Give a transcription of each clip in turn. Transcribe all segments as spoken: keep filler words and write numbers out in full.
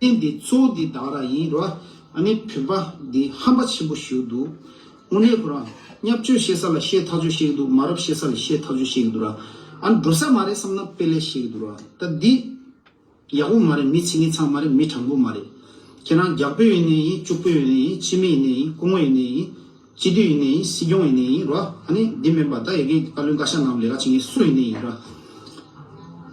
རྟེན་འདི་གཙོ་བོ་འདི་བདག་རང་ཡིན་རོ། ཨ་ནི་བོད་པ་འདི་ཧམ་པ་ཆེན་པོ་ཞིག་འདུག་དངོས་གནས་ཁོ་རང་བརྙས་བཅོས་བཤད་ས་ལ་བཤད་ཐག་ཆོད་བཤད་ཀྱི་འདུག་མ་རབས་བཤད་ས་ལ་བཤད་ཐག་ཆོད་བཤད་ཀྱི་འདུག་ར། ཨ་ནི་འགྲོ་ས་མ་རེད་བསམ་ན་དཔེ་ལས་བཤད་ཀྱི་འདུག་ར། ད་འདི་ཡག་པོ་མ་རེད། མི་ཚེ་ངན་ཚང་མ་རེད། མི་དྲང་པོ་མ་རེད། ཁྱེད་རང་རྒྱག་པོ་ཡིན་ནའི་ཡིན། གཅུག་པོ་ཡིན་ནའི་ཡིན། སྤྱི་མི་ཡིན་ནའི་ཡིན། སྐུ་ངོ་ཡིན་ནའི་ཡིན། སྤྱི་འཐུས་ཡིན་ནའི་ཡིན། སྲིད་སྐྱོང་ཡིན་ནའི་ཡིན་རོ། ཨ་ནི་འདི་མིན་པ་ད་ཡ་གི་བཀའ་བློན་བཀའ་ཤག་ནང་ལས་ཀ་བྱེད་མཁན་སུ་ཡིན་ནའི་ཡིན་རོ།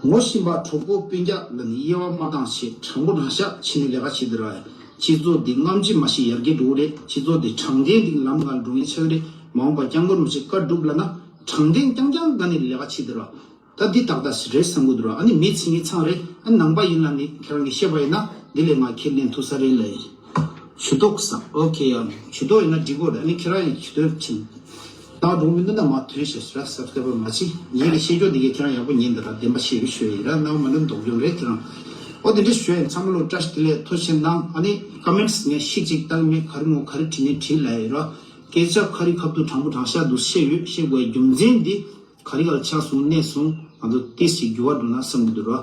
ངོ་ཤེས་པ་གྲོགས་པོ་སྤུན་ཀྱག་ལ་ནི་དབྱེ་བ་མ་བཏང་བྱས། དྲང་པོ་དྲང་བཞག་བྱས་ནས་ལས་ཀ་བྱེད་དུ་ར། སྤྱི་ཚོགས་འདི་རྔམ་བརྗིད་མ་ཤེས་ཡར་རྒྱས་འགྲོ་གི་རེད། སྤྱི་ཚོགས་འདི་དྲང་བདེན་འདི་ལམ་ཁར་འགྲོ་མཁན་ཆགས་ཀྱི་རེད། མ་འོངས་པ་སྐྱབས་མགོན་རིན་པོ་ཆེ་བཀའ་སྒྲུབ་ལབ་ན་དྲང་བདེན་རྐྱང་རྐྱང་སྒང་ནས་ལས་ཀ་བྱེད་དུ་ར། ད་འདི་ཏག་ཏག་རེད་བསམ་གི་འདུག་ར། ཨ་ནི་མི་ཚེ་ངན་ཚང་རེད། ཨ་ནང་པ་ཡིན་ལབ་ནི་ཁྱེད་རང་གིས་བཤད་པ་ཡིན་ན་འདི་ལས་ང་ཁས་ལེན་ཐུབ་ས་རེད་ལ། ཇུས་གཏོགས་ཟེར། ཨོ་ཁེ་ཡ། ཇུས་གཏོགས་ཡིན་ན་འགྲིག་གོ་རེད། ཨ་ནི་ཁྱེད་རང་ཡིན་ཇུས་གཏོགས་ཕྱིན། ད་འགྲོ་མི་འདུག་ན་མ་ཐོན་ཤེས་ཟེར་སབ་སི་ཀ་རའི་བར་མ་བྱེད། ངེད་ཀྱི་བཤད་ཕྱོགས་འདི་གས་ཁྱེད་རང་ཡག་པོ་ཉན་འདི་ར། བདེན་པ་བཤད་ཡོད་ཤོད་ཡིན་ར། ནང་མ་ནི་མདོག་ཡོང་རེད་ཁྱེད་རང་། ཨོ་དེ་འདྲ་ཞུ་ཡ་ཡིན། ཚང་མ་ལོ་བཀྲ་ཤིས་བདེ་ལེགས། ཐུགས་རྗེ་གནང་། ཨ་ནི་ཀོ་མེན་ཊི་ངས་ཤིག་ཅིག་བལྟ་གི་མེད། ག་རེ་མོ་ག་རེ་བྲིས་ནས་བྲིས་ལ་ཡོད་ར། སྐད་ཆ་ག་རེ་ཁ་ཐུག་དྲང་པོ་དྲང་བཞག་འདུག་བཤད་ཡོད། བཤད་དགོས་རྒྱུ་མཚན་འདི་ག་རེ་ག་ལ་ཆགས་སོང་གནས་སོང་། ང་ཚོ་ཏིས་ཞིག་འགྱུར་བ་འགྲོ་ན་བསམ་གི་འདུག་ར།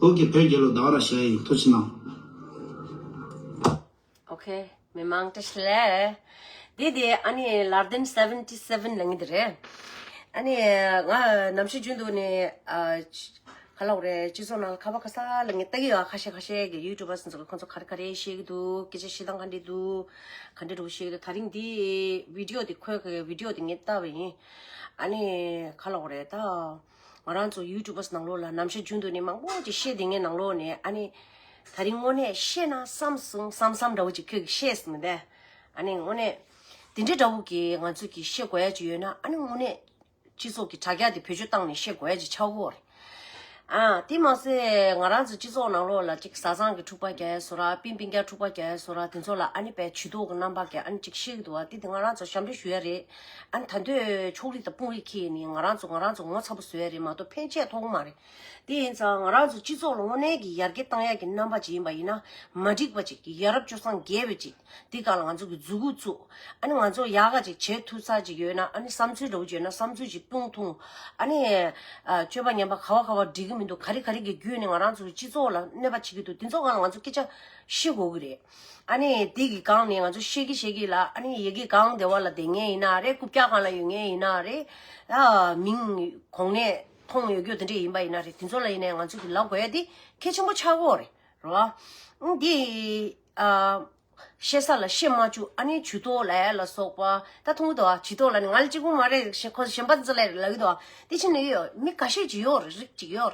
ཨོ་ཁེ། བོད་རྒྱལ་ལོ། ད་ག་རང་བཤད་ཡ་ཡིན། ཐུགས་རྗེ་གནང་། ཨོ་ཁེ། མི་མང་བཀྲ་ཤིས་བདེ་ལེགས། དེ་དེ་ཨ་ནི་ལར་དན་སེ་བེན་ཊི་སེ་བེན་ལབ་མཁན་དེ་རེད། ཨ་ནི་ང་ནམ་ཞིག་རྒྱུན་དུ་ནི་ཨ་ག་ལབ་དགོས་རེད། སྤྱི་ཚོགས་ནང་ལ་ཁ་པར་ཁ་ས་ལ་ངས་ལྟ་གི་ཡོད། ཁ་ཤས་ཁ་ཤས་ཀྱི་ཡུ་ཊུབ་པར་ཚོ་ཁོང་ཚོ་ག་རེ་ག་རེ་བཤད་ཀྱི་འདུག་སྐད་ཆ་བཤད་སྟངས་ག་འདྲ་འདུག་ག་འདྲ་འདྲ་བོ་བཤད་ཀྱི་འདུག་ད་རིང་འདི་བི་ཌི་ཡོ་འདི་ཁོའི་གི་བི་ཌི་ཡོ་འདི་ངས་ལྟ་བ་ཡིན། ཨ་ནི་ག་ལབ་དགོས་རེད། ད་ང་རང་ཚོ་ཡུ་ཊུབ་པར་ནང་ལོགས་ལ་ནམ་ཞིག་རྒྱུན་དུ་ནི་མང་པོ་ཅིག་བཤད་བསྡད་མཁན་ནང་ལོགས་ནས། ཨ་ནི་ད་རིང་དངོས་གནས་བཤད་ན་བསམ་སོང་བསམ་བསམ་འདྲ་བོ་ཅིག་ཁྱོད་ཀྱིས་བཤད་སོང་མི་འདུག་ཨ་ནི་དངོས་གནས་དེ་འདྲའི་འདྲ་བོ་གི་ང་ཚོས་ཀྱིས་བཤད་དགོས་ཡ་ཅིག་ཡོད་ན། ཨ་ནི་དངོས་གནས་སྤྱི་ཚོགས་ཀྱི་དྲ་རྒྱ་དེ་བེད་སྤྱོད་བཏང་ནས་བཤད་དགོས་ཡ་ཅིག་ཆགས་ཀྱི་ཡོད་རེད། ཨ། དེ་མ་ཟད་ང་རང་ཚོ་སྤྱི་ཚོགས་ནང་ལོགས་ལ་ཅིག་བཟའ་ཚང་གི་འཁྲུག་པ་རྒྱག་ཡ་བཟོ་འདྲ། སྤུན་སྤུན་ཀྱག་འཁྲུག་པ་རྒྱག་ཡ་བཟོ་འདྲ། དེ་ཚོ་ལ་ཨ་ནི་དཔེ་ཇུས་གཏོགས་ཀྱི་རྣམ་པ་གིས་ཨ་ནི་ཅིག་བཤད་ཀྱི་འདུག་བ། དེ་དེ་ང་རང་ཚོ་ཞབས་འདྲེན་ཞུ་ཡ་རེད། ཨ་ནི་ད་འདོད་ཕྱོགས་རིས་དང་དཔུང་རིས་ཁྱེར་ནས་ང་རང་ཚོ་ང་རང་ཚོ་ངོ་ཚ་པོ་བཟོ་ཡ་རེད་མ་གཏོགས་ཕན་ཆད་ཐོགས་མ་རེད། དེ་ཡིན་ཙང་ང་རང་ཚོ་སྤྱི་ཚོགས་ལ་དངོས་གནས་ཀྱི་ཡར་རྒྱས་བཏང་ཡ་གི་རྣམ་པ་ཅིག་ཡིན་པ་ཡིན་ན། མ་འགྲིག་པ་ཅིག་ཡ་རབས་སྤྱོད་བཟང་རྒྱས་པ་ཅིག་དེ་ག་ལ་ང་ཚོ་གི་མཛུ་གུ་བཙུགས། ཨ་ནི་ང་ཚོ་ཡག་ག་ཅིག་བྱེད་ཐུབ་ས་ཅིག་ཡོད་ན། ཨ་ནི་བསམ་ཚུལ་འདྲ་བོ་ཅིག་ཡོད་ན་བསམ་ཚུལ་ཅིག་སྤུངས་ཐུབ། ཨ་ནི་ཨ་སྤྱོད་པ་ངན་པ་ག་བ་ག་བ་འགྲིག་གི་མི་འདུག་ག་རེ་ག་རེ་གི་བརྒྱུད་ནས་ང་རང་ཚོ་གི་སྤྱི་ཚོགས་ལ་གནོད་པ་བྱེད་ཀྱི་འདུག་དེ་ཚོ་སྒང་ལ་ང་ཚོ་སྐད་ཆ་བཤད་དགོས་ཀྱི་རེད། ཨ་ནི་དེ་གི་སྒང་ནས་ང་ཚོ་བཤད་ཀྱི་བཤད་ཀྱི་ལ། ཨ་ནི་ཡ་གི་སྒང་སྡེ་བ་ལ་བསྡད་མཁན་ཡིན་ན་རེད། རྐུབ་བཀྱག་སྒང་ལ་ཡོད་མཁན་ཡིན་ན་རེད། ཨ་མིང་གོང་ནས་མཐོང་ཡོད་རྒྱུ་དེ་འདྲ་ཡིན་པ་ཡིན་ན་རེད། དེ་ཚོ་ལ་ཡིན་ནའི་ང་ཚོ་གི་ལབ་དགོས་ཡ་དེ་གལ་ཆེན་པོ་ཆགས་ཀྱི་ཡོད་རེད། རེད་བ། འདི་ཨ། བཤད་ས་ལ་བཤད་མ་བཅུག་ཨ་ནི་ཇུས་གཏོགས་ལབ་ཡ་ལ་སོགས་པ། ད་མཐོང་གི་འདུག་ཨ། ཇུས་གཏོགས་ལབ་ནི་ང་ལ་གཅིག་པུ་མ་རེད། ཁོ་གཞན་པ་ཚོ་ལ་ལབ་ཀྱི་འདུག་ཨ། དེ་ཕྱིན་ནས་ཡོད་མི་འགའ་ཤས་ཅིག་ཡོད་རེད། རིགས་ཅིག་ཡོད་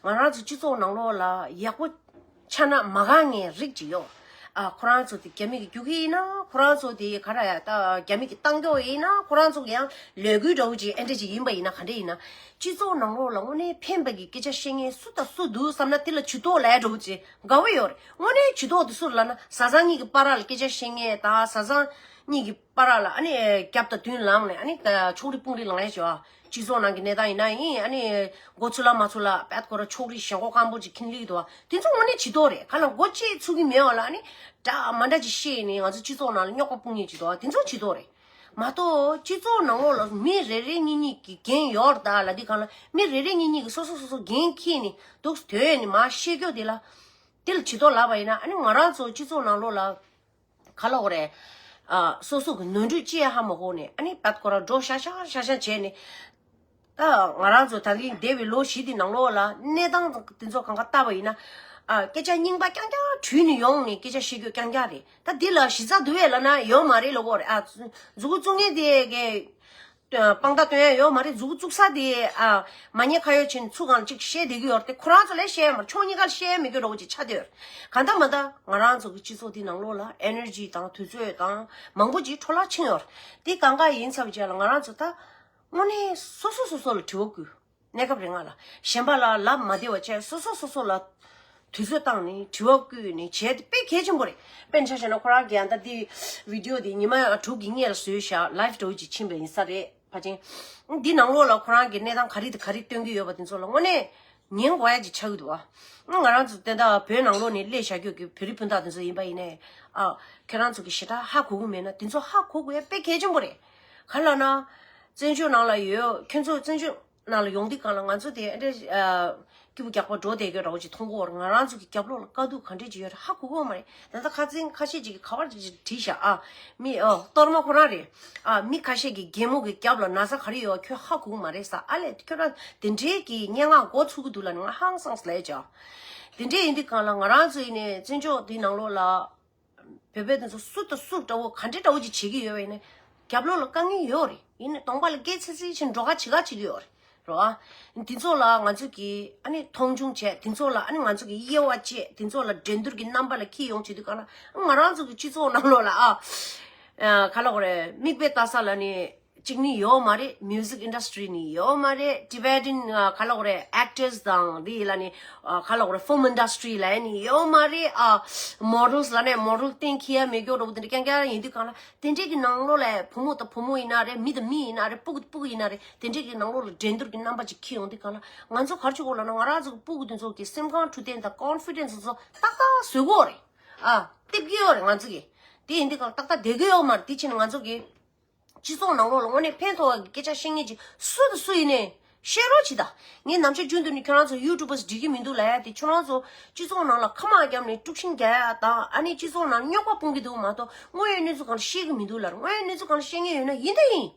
རེད། ང་རང་ཚོ་སྤྱི་ཚོགས་ནང་ལོགས་ལ་ཡག་པོ་ཆགས་ན་མ་དགའ་མཁན་རིགས་ཅིག་ཡོད། ཨ། ཁོ་རང་ཚོ་དེ་རྒྱ་མི་གི་རྒྱུག་གི་ཡིན་ན། ཁོ་རང་ཚོ་དེ་ག་རེ་ཡ་ད་རྒྱ་མི་གི་བཏང་རྒྱུ་ཡིན་ན། ཁོ་རང་ཚོ་གི་ཡང་ལས་འགུལ་འདྲ་བོ་ཅིག་ཨེ་འདྲ་ཅིག་ཡིན་པ་ཡིན་ན། ག་འདྲ་ཡིན་ན། སྤྱི་ཚོགས་ནང་ལོགས་ལ་དངོས་གནས་ཕན་པ་གི་སྐད་ཆ་བཤད་མཁན་སུ་དང་སུ་འདུག་བསམ་ན། དེ་ལ་ཇུས་གཏོགས་ལབ་ཡ་འདྲ་བོ་ཅིག་དགའ་བོ་ཡོད་རེད། དངོས་གནས་ཇུས་གཏོགས་དེ་སུ་རེད་ལབ་ན། བཟའ་ཚང་གཉིས་ཀྱི་བར་ལ་སྐད་ཆ་བཤད་མཁན་དང་། བཟའ་ཚང་གཉིས་ཀྱི་བར་ལ་ཨ་ནི་རྒྱབ་དང་མདུན་ལངས་ནས་ཨ་ནི་ཕྱོགས་རིས་དཔུང་རིས་ལངས་ཡ་བྱས་པ། སྤྱི་ཚོགས་ནང་གི་གནས་སྟངས་ཡིན་ན་ཡིན། ཨ་ནི་མགོ་ཚུགས་ལ་མ་ཚུགས་ལ་བད་ཁོ་ར་ཕྱོགས་རིས་ཞེན་ཁོག་སྐམ་པོ་ཅིག་འཁྱེར་སླེབས་འདུག་བ། དེ་ཚོ་དངོས་གནས་ཇུས་གཏོགས་རེད། ག་ལ་མགོ་གཅིག་ཚུགས་ཀྱི་མེད་པ་ལ་ཨ་ནི་འདྲ་མ་འདྲ་ཅིག་བཤད་ནས་ང་ཚོ་སྤྱི་ཚོགས་ནང་ལ་རྙོག་པ་སྤུངས་མཁན་ཅིག་འདུག་བ། དེ་ཚོ་ཇུས་གཏོགས་རེད། མ་གཏོགས་སྤྱི་ཚོགས་ནང་ལོགས་ལ་མི་རེ་རེ་གཉིས་གཉིས་ཀྱི་འགན་ཡོད་རེད་ད་ལབ་དུས་སྒང་ལ། མི་རེ་རེ་གཉིས་གཉིས་ཀྱིས་སོ་སོ་སོ་སོ་འགན་འཁྱེར་ནས་འདུག་སེ་སྡོད་ནས་མར་བཤད་རྒྱུ་དེ་ལ། དེ་ལ་ཇུས་གཏོགས་ལབ་པ་ཡིན་ན། ཨ་ནི་ང་རང་ཚོ་སྤྱི་ཚོགས་ནང་ལོགས་ལ་ག་ལབ་དགོས་རེད། ཨ། སོ་སོ་གི་ནོར་འཁྲུལ་ཅི་ཡང་ཧ་མ་གོ་ནས་ཨ་ནི་བད་ཁོ་ར་འགྲོ་ཤག་ཤག་ཤག་ཤག་བྱས་ནས། ད་ང་རང་ཚོ་ད་གིན་འདས་པའི་ལོ་བཞི་དེ་ནང་ལོགས་ལ་གནས་སྟངས་དེ་ཚོ་གང་ག་བལྟས་པ་ཡིན་ན། ཨ། སྐད་ཆ་རྙིང་པ་རྐྱང་རྐྱང་དྲུད་ནས་ཡོང་ནས་སྐད་ཆ་བཤད་རྒྱུ་རྐྱང་རྐྱང་རེད། ད་འདི་ལ་གཞི་རྩ་འདུག་གས་ལབ་ན་ཡོད་མ་རེད་ལབ་དགོས་རེད། ཨ། མཛུ་གུ་བཙུགས་མཁན་དེ་གས་དཔང་རྟགས་སྟོན་ཡ་ཡོད་མ་རེད། མཛུ་གུ་བཙུགས་ས་དེ། ཨ། མ་ཉེས་ཁ་གཡོགས་བྱས་ནས་ཚུར་སྒང་ལ་ཅིག་བཤད་བསྡད་ཀྱི་ཡོད་རེད་དེ། ཁོ་རང་ཚོ་ལ་བཤད་ཡ་མ་རེད། ཕྱོགས་གཉིས་ཀ་ལ་བཤད་ཡ་མེད་རྒྱུ་འདྲ་བོ་ཅིག་ཆགས་བསྡད་ཡོད་རེད། གང་ལྟར་མ་ལྟར་ང་རང་ཚོ་གི་སྤྱི་ཚོགས་འདི་ནང་ལོགས་ལ་ཨེ་ནར་ཇི་དང་དུས་ཚོད་དང་མང་པོ་ཅིག་འཕྲོ་བརླག་ཕྱིན་ཡོད་རེད། དེ་གང་ག་ཡིན་ཚར་བའི་རྗེས་ལ་ང་རང་ཚོ་ད་དངོས་གནས་སོ་སོ་སོ་སོ་ལ་དྲི་བ་བཀོད། གནས་སྐབས་རིང་ལ་གཞན་པ་ལ་ལབ་མ་བདེ་བ་བྱས། སོ་སོ་སོ་སོ་ལ་དུས་ཚོད་བཏང་ནས་དྲི་བ་བཀོད་ནས་བྱས་ཏེ་དཔེ་གལ་ཆེན་པོ་རེད། དཔེར་ན་ཆ་བཞག་ན་ཁོ་རང་གིས་ཡང་ད་འདི་བི་ཌི་ཡོ་འདི་ཉི་མ་དྲུག་གི་སྔོན་ལ་བཟོས་བཞག་ལའིབ་འདྲ་བོ་ཅིག་ཕྱིན་པ་ཡིན་ས་རེད། ཕལ་ཆེར་འདི་ནང་ལོགས་ལ་ཁོ་རང་གི་གནས་སྟངས་ག་རེ་དང་ག་རེ་སྟོན་གྱི་ཡོད་པ་དེ་ཚོ་ལ་དངོས་གནས་ཉན་དགོས་ཡ་ཅིག་ཆགས་ཀྱི་འདུག་བ། ང་རང་ཚོ་དེ་འདྲ་བོད་ནང་ལོགས་ནས་སླེབས་བཞག་རྒྱུ་གི་བོད་རིགས་སྤུན་ཟླ་དེ་ཚོ་ཡིན་པ་ཡིན་ནའི། ཨ། ཁྱེད་རང་ཚོ་གི་ཞེ་དྲག་ཧ་གོ་གི་མེད་ན་དེ་ཚོ་ཧ་གོ་དགོས་ཡ་དཔེ་གལ་ཆེན་པོ་རེད། ག་ལབ་ན། བཙན་བྱོལ་ནང་ལ་ཡོད། ཁྱོད་ཚོ་བཙན་བྱོལ་ ནང་ལ་ཡོང་དུས་སྒང་ལ་ང་ཚོ་དེ་ཨ་འདྲ་ཨ་སྐྱིད་པོ་རྒྱག་པ་འགྲོ་བསྡད་ཀྱི་འདྲ་བོ་ཅིག་མཐོང་གི་ཡོད་རེད། ང་རང་ཚོ་གི་རྒྱབ་ལོགས་ལ་དཀའ་སྡུག་ག་འདྲས་ཅིག་ཡོད་རེད་ཧ་གོ་གི་ཡོད་མ་རེད། ད་ལྟ་ཁ་སང་ཁ་ཤས་ཅིག་གིས་ག་བར་ཅིག་བྲིས་ཤག་ཨ་མི་ཨ་གཏོར་མ་ཁོ་རང་རེད། ཨ་མི་ཁ་ཤས་ཀྱིས་རྒན་མོ་གི་རྒྱབ་ལ་ན་ཚ་ག་རེ་ཡོད་ཁྱོད་ཧ་གོ་གི་མ་རེད་ཟེར། ཨ་ལས་ཁྱོད་རང་དེ་འདྲའི་གི་སྙན་ངག་མགོ་ཚུགས་ཀྱི་འདུག་ལབ་ནས་ང་ཧང་སངས་ལས་ཅག་དེ་འདྲས་ཡིན་དུས་སྒང་ལ་ང་རང་ཚོ་ཡིན་ནས་བཙན་བྱོལ་འདི་ནང་ལོགས་ལ། བོད་པའི་དེ་ཚོ་སུ་དང་སུ་འདྲ་བོ་ག་འདྲའི་འདྲ་བོ་ཅིག་བྱེད་ཀྱི་ཡོད་པ་ཡིན་ན། རྒྱབ་ལོགས་ལ་དཀའ་ངལ་ཡོད་རེད། ཡིན་ནའི་གདོང་པ་ལ་སྐད་ཚིག་ཚིག་བྱས་འགྲོ་ཁ་བྱེད་ཁ་བྱེད་ཀྱི་ཡོད་རེད་རོ། ཨ་དེ་ཚོ་ལ་ང་ཚོ་གིས་ཨ་ནི་མཐོང་ཆུང་བྱས། དེ་ཚོ་ལ་ཨ་ནི་ང་ཚོ་གིས་དབྱེ་བ་བཅད། དེ་ཚོ་ལ་འགྲན་བསྡུར་གྱི་རྣམ་པ་ལ་འཁྱེར་ཡོང་བྱེད་དུས་སྒང་ལ་ང་རང་ཚོ་གི་སྤྱི་ཚོགས་ནང་ལོགས་ལ་ཨ་ཨ་ག་ལབ་དགོས་རེད། མིག་དཔེ་ལྟ་ས་ལ་ནི། གཅིག་ནི་ཡོད་མ་རེད། Music industry ནི་ཡོད་མ་རེད། Tibetan ཨ་ག་ལབ་དགོས་རེད། Actors དང་འདི་ལ་ནི་ཨ་ག་ལབ་དགོས་རེད། Film industry ལ་ནི་ཡོད་མ་རེད། ཨ་Models ལ་ནི་Model གཏན་འཁེལ་ཡ་མེད་རྒྱུ་འདྲ་བོ་དེ་འདྲ་རྐྱང་རྐྱང་ཡིན་དུས་སྒང་ལ། དེ་འདྲས་ཀྱི་ནང་ལོགས་ལ་བུ་མོ་དང་བུ་མོ་ཡིན་ན་རེད། མི་དང་མི་ཡིན་ན་རེད། སྤུ་གུ་དང་སྤུ་གུ་ཡིན་ན་རེད། དེ་འདྲས་ཀྱི་ནང་ལོགས་ལ་འགྲན་བསྡུར་གྱི་རྣམ་པ་ཅིག་འཁྱེར་ཡོང་དུས་སྒང་ལ། ང་ཚོ་ག་རེ་བྱེད་དགོས་ལབ་ན། ང་རང་ཚོ་གི་སྤུ་གུ་དེ་ཚོ་གི་སེམས་ཁམས་འཕྲོད་བསྟེན་དང་confidence ཚོ་ཏག་ཏག་བཟོ་དགོས་རེད། ཨ་སྟེར་གྱི་ཡོད་རེད་ང་ཚོ་གིས། དེ་ཡིན་དུས་སྒང་ཏག་ཏག་བསྡད་ཀྱི་ཡོད་མ་རེད། དེ་ཕྱིན་ང་ཚོ་གིས། སྤྱི་ཚོགས་ནང་ལོགས་ལ་དངོས་གནས་ཕན་ཐོགས་པའི་སྐད་ཆ་བཤད་མཁན་ཅིག་སུ་དང་སུ་ཡིན་ནའི་བཤད་རོགས་བྱེད་ད། ངས་ནམ་ཞག་རྒྱུན་དུ་ནི་ཁྱོད་རང་ཚོ་YouTubers འགྲིག་གི་མི་འདུག་ལབ་ཡ་དེ། ཁྱོད་རང་ཚོ་སྤྱི་ཚོགས་ནང་ལ་ཁ་དམག་བརྒྱབ་ནས་དཀྲུག་ཤིང་རྒྱག་ཡ་དང་། ཨ་ནི་སྤྱི་ཚོགས་ནང་རྙོག་པ་སྤུངས་ཀྱི་འདུག་མ་གཏོགས་དངོས་ཡོད་གནས་ཚུལ་གང་བཤད་ཀྱི་མི་འདུག་ལབ། དངོས་ཡོད་གནས་ཚུལ་གང་བཤད་མཁན་ཡོད་ན་ཡིན་ད་ཡིན།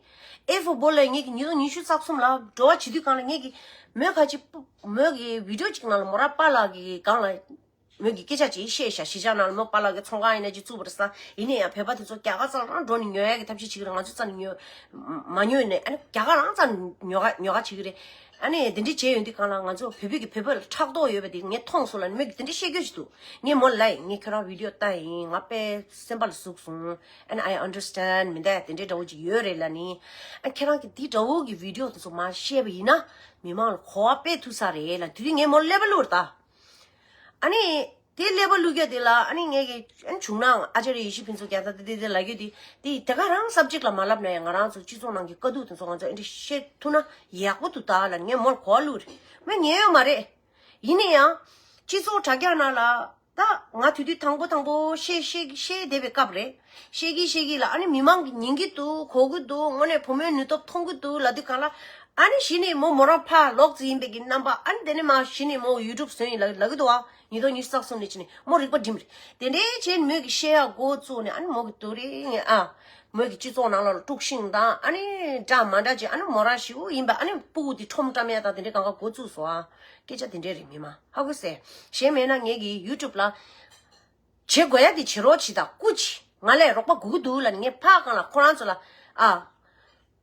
ཨེ་ཕོ་བོ་ལ་ངེད་ཀྱི་ཉིས་སྟོང་ཉི་ཤུ་རྩ་གསུམ་ལ་འགྲོ་བ་བྱེད་དུས་སྒང་ལ། ངེད་ཀྱི་མོས་ཁ་ཅིག་མོས་ཀྱི་video ཅིག་ནང་ལ་མོ་རང་པཱ་ལགས་ཀྱི་སྒང་ལ། མོས་ཀྱི་སྐད་ཆ་ཅིག་བཤད་ཤག་གཞིས་ཆགས་ནང་ལ་མོ་པཱ་ལགས་ཀྱི་ཚོང་ཁང་ཡིན་ན་ཅིག་བཙུགས་པ་རེད་ཟེར། ཡིན་ན་ཡང་བོད་པ་དེ་ཚོ་རྒྱ་གར་རྩ་ནས་འགྲོ་ནས་ཉོ་ཡ་གི་ཐབས་ཤེས་བྱེད་ཀྱི་རེད། ང་ཚོ་རྩ་ནས་ཉོ་མ་ཉོས་ནས། ཨ་ནི་རྒྱ་གར་རང་རྩ་ནས་ཉོ་ག་ཉོ་ག་བྱེད་ཀྱི་རེད། ཨ་ནི་དེ་འདྲ་བྱས་ཡོང་དུས་སྒང་ལ་ང་ཚོ་བོད་པའི་གི་བོད་པ་ལ་ཕྲག་དོག་ཡོད་པ་དེ་ངས་མཐོང་སོང་ལབ་ནས་མོས་ཀྱིས་དེ་འདྲ་བཤད་རྒྱུ་ཞིག་འདུག་ངས་མོ་ལ་ཡིན། ངས་ཁྱོད་རང་video བལྟས་ཡིན། ང་དཔེ་སེམས་པ་ལ་ཟུག་སོང་། And I understand མི་འདུག་དེ་འདྲའི་འདྲ་བོ་ཅིག་ཡོད་རེད་ལབ་ནི། ཨ་ཁྱེད་རང་གིས་དེ་འདྲ་བོ་གི་video དེ་ཚོ་མར་བཤད་པ་ཡིན་ན་མི་མང་ལ་གོ་བ་དཔེ་ཐུབ་ས་རེད་ལབ། དེ་དུས་ངས་མོ་ཀླད་པ་བླུགས་རེད་ད། ཨ་ནི། དེ་ཀླད་པ་བླུགས་རྒྱུ་དེ་ལ་ཨ་ནི་ངས་ཀྱི་ཨ་ནི་བྱུང་ནའང་ཨ་ཅཱརྱ་ཡེ་ཤེས་ཕུན་ཚོགས་རྒྱལ་མཚན་དེ་དེ་དེ་ལབ་རྒྱུ་དེ། དེ་དེ་ག་རང་subject ལ་མ་ལབ་ན་ཡང་། ང་རང་ཚོ་སྤྱི་ཚོགས་ནང་གི་དཀའ་སྡུག་དེ་ཚོ་ང་ཚོ་ཨེ་འདྲ་བཤད་ཐུབ་ན་ཡག་པོ་འདུག་ད་ལབ་ངས་མོར་གོ་བ་བླུགས་རེད། མོས་ཉན་ཡོད་མ་རེད། ཡིན་ན་ཡང་སྤྱི་ཚོགས་དྲ་རྒྱ་ནང་ལ་ད་ང་དུས་དུས་དང་པོ་དང་པོ་བཤད་བཤད་བཤད་བསྡད་པའི་སྐབས་རེད། བཤད་ཀྱི་བཤད་ཀྱི་ལ་ཨ་ནི་མི་མང་གིས་ཉན་གྱི་འདུག་གོ་གི་འདུག་དངོས་གནས་བུ་མོའི་ནུས་སྟོབས་མཐོང་གི་འདུག་ལབ་དུས་སྒང་ལ། ཨ་ནི་གཞི་ནས་མོ་མོ་རང་ཕར་ལོག་ཙི་ཡིན་པའི་གི་རྣམ་པ། ཨ་ནི་དེ་ནས་མར་གཞི་ནས་མོ་YouTube བཟོས་ཡིན་ལབ་ལབ་གི་འདུག་བ། ཉིས་སྟོང་ཉི་ཤུ་རྩ་གསུམ་ནས་ཕྱིན་ནས་མོ་རིག་པ་སྒྲིམ་རེད། དེ་འདྲའི་བྱས་ནས་མོས་ཀྱི་བཤད་ཡག་འགོ་བཙུགས་ནས། ཨ་ནི་མོ་གི་དུ་རེ་ངས་ཨ་མོས་ཀྱི་སྤྱི་ཚོགས་ནང་ལོགས་ལ་དཀྲུག་ཤིང་དང་། ཨ་ནི་འདྲ་མ་འདྲ་བྱས། ཨ་ནི་མོ་རང་ཞེ་པོ་ཡིན་པ། ཨ་ནི་སྤུ་གུ་དེ་ཁྲོམ་བཀྲམ་ཡག་དང་དེ་འདྲའི་གང་ག་འགོ་བཙུགས་སོང་། ཨ་སྐད་ཆ་དེ་འདྲའི་རེད། མི་མང་ཧ་གོ་སོང་། གཞན་མེད་ན་ངས་ཀྱི་YouTube ལ་བྱེད་དགོས་ཡག་དེ་བྱེད་རོགས་བྱེད་ད། སྐུ་མཁྱེན། ང་ལས་རོགས་པ་དགོས་ཀྱི་འདུག་ལབ་ནས་ངས་ཕར་སྒང་ལ་ཁོ་རང་ཚོ་ལ་ཨ་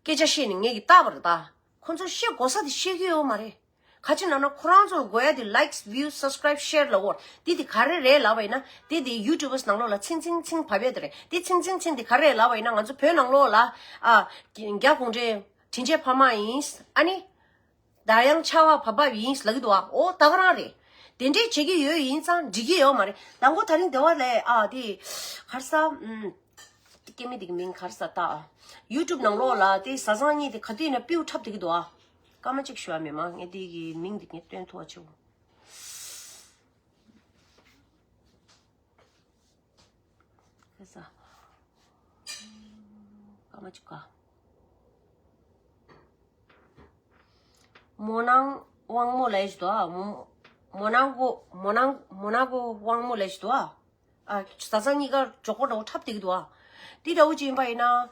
སྐད་ཆ་བཤད་ནས་ངས་ཀྱི་བཏགས་པ་རེད་ད། ཁོ་ཚོ་བཤད་དགོས་ས་དེ་བཤད་ཀྱི་ཡོད་མ་རེད། ག་ཅི་ལབ་ན་ཁོ་རང་ཚོར་དགོས་ཡ་དེ་likes, views, subscribe, share ལབ་དགོས། དེ་དེ་ག་རེ་རེད་ལབ་པ་ཡིན་ན། དེ་དེ་YouTubers ནང་ལོགས་ལ་ཚིང་ཚིང་ཚིང་བབས་ཡ་དེ་རེད། དེ་ཚིང་ཚིང་ཚིང་དེ་ག་རེ་རེད་ལབ་པ་ཡིན་ན། ང་ཚོ་བོད་ནང་ལོགས་ལ་ཨ་རྒྱ་གུང་ཁྲན་དྲིན་ཅན་ཕ་མ་ཡིན། ཨ་ནི་ད་ཡང་ཆར་པ་བབས་བབས་ཡིན་ལབ་ཀྱི་འདུག་ཨ། ཨོ་ད་ག་རང་རེད། དེ་འདྲས་བྱེད་ཀྱི་ཡོད་ཡིན་ཙང་འགྲིག་གི་ཡོད་མ་རེད། དང་པོ་དེ་རིང་སྡེ་བ་ལས་ཨ་དེ་ག་རེ་ཟ། ཨུམ། སྐྱེ་དམན་དེ་གི་མིང་ག་རེ་ཟ་ད། ཨ་YouTube ནང་ལོགས་ལ་དེ་བཟའ་ཚང་གཉིས་དེ་ག་དུས་ཡིན་ན་པིའུ་འཁྲབ་བསྡད་ཀྱི་འདུག་ཨ། སྐར་མ་གཅིག་ཞུ་བ་མེད་མ། ངས་དེ་གི་མིང་དེ་ངས་སྟོན་ཐུབ་པ་བྱེད། ག་རེ་ཟ། སྐར་མ་གཅིག་ག་མོ་ནང་དབང་མོ་ལབ་ཡ་ཞིག་འདུག་ཨ། མོ་མོ་ནང་གོ་མོ་ནང་མོ་ནང་གོ་དབང་མོ་ལབ་ཡ་ཞིག་འདུག་ཨ། ཨ་བཟའ་ཚང་གཉིས་ཀ་མགྱོགས་པོ་འདྲ་བོ་འཁྲབ་བསྡད་ཀྱི་འདུག་ཨ། དེ་འདྲ་བོ་ཅིག་ཡིན་པ་ཡིན་ན།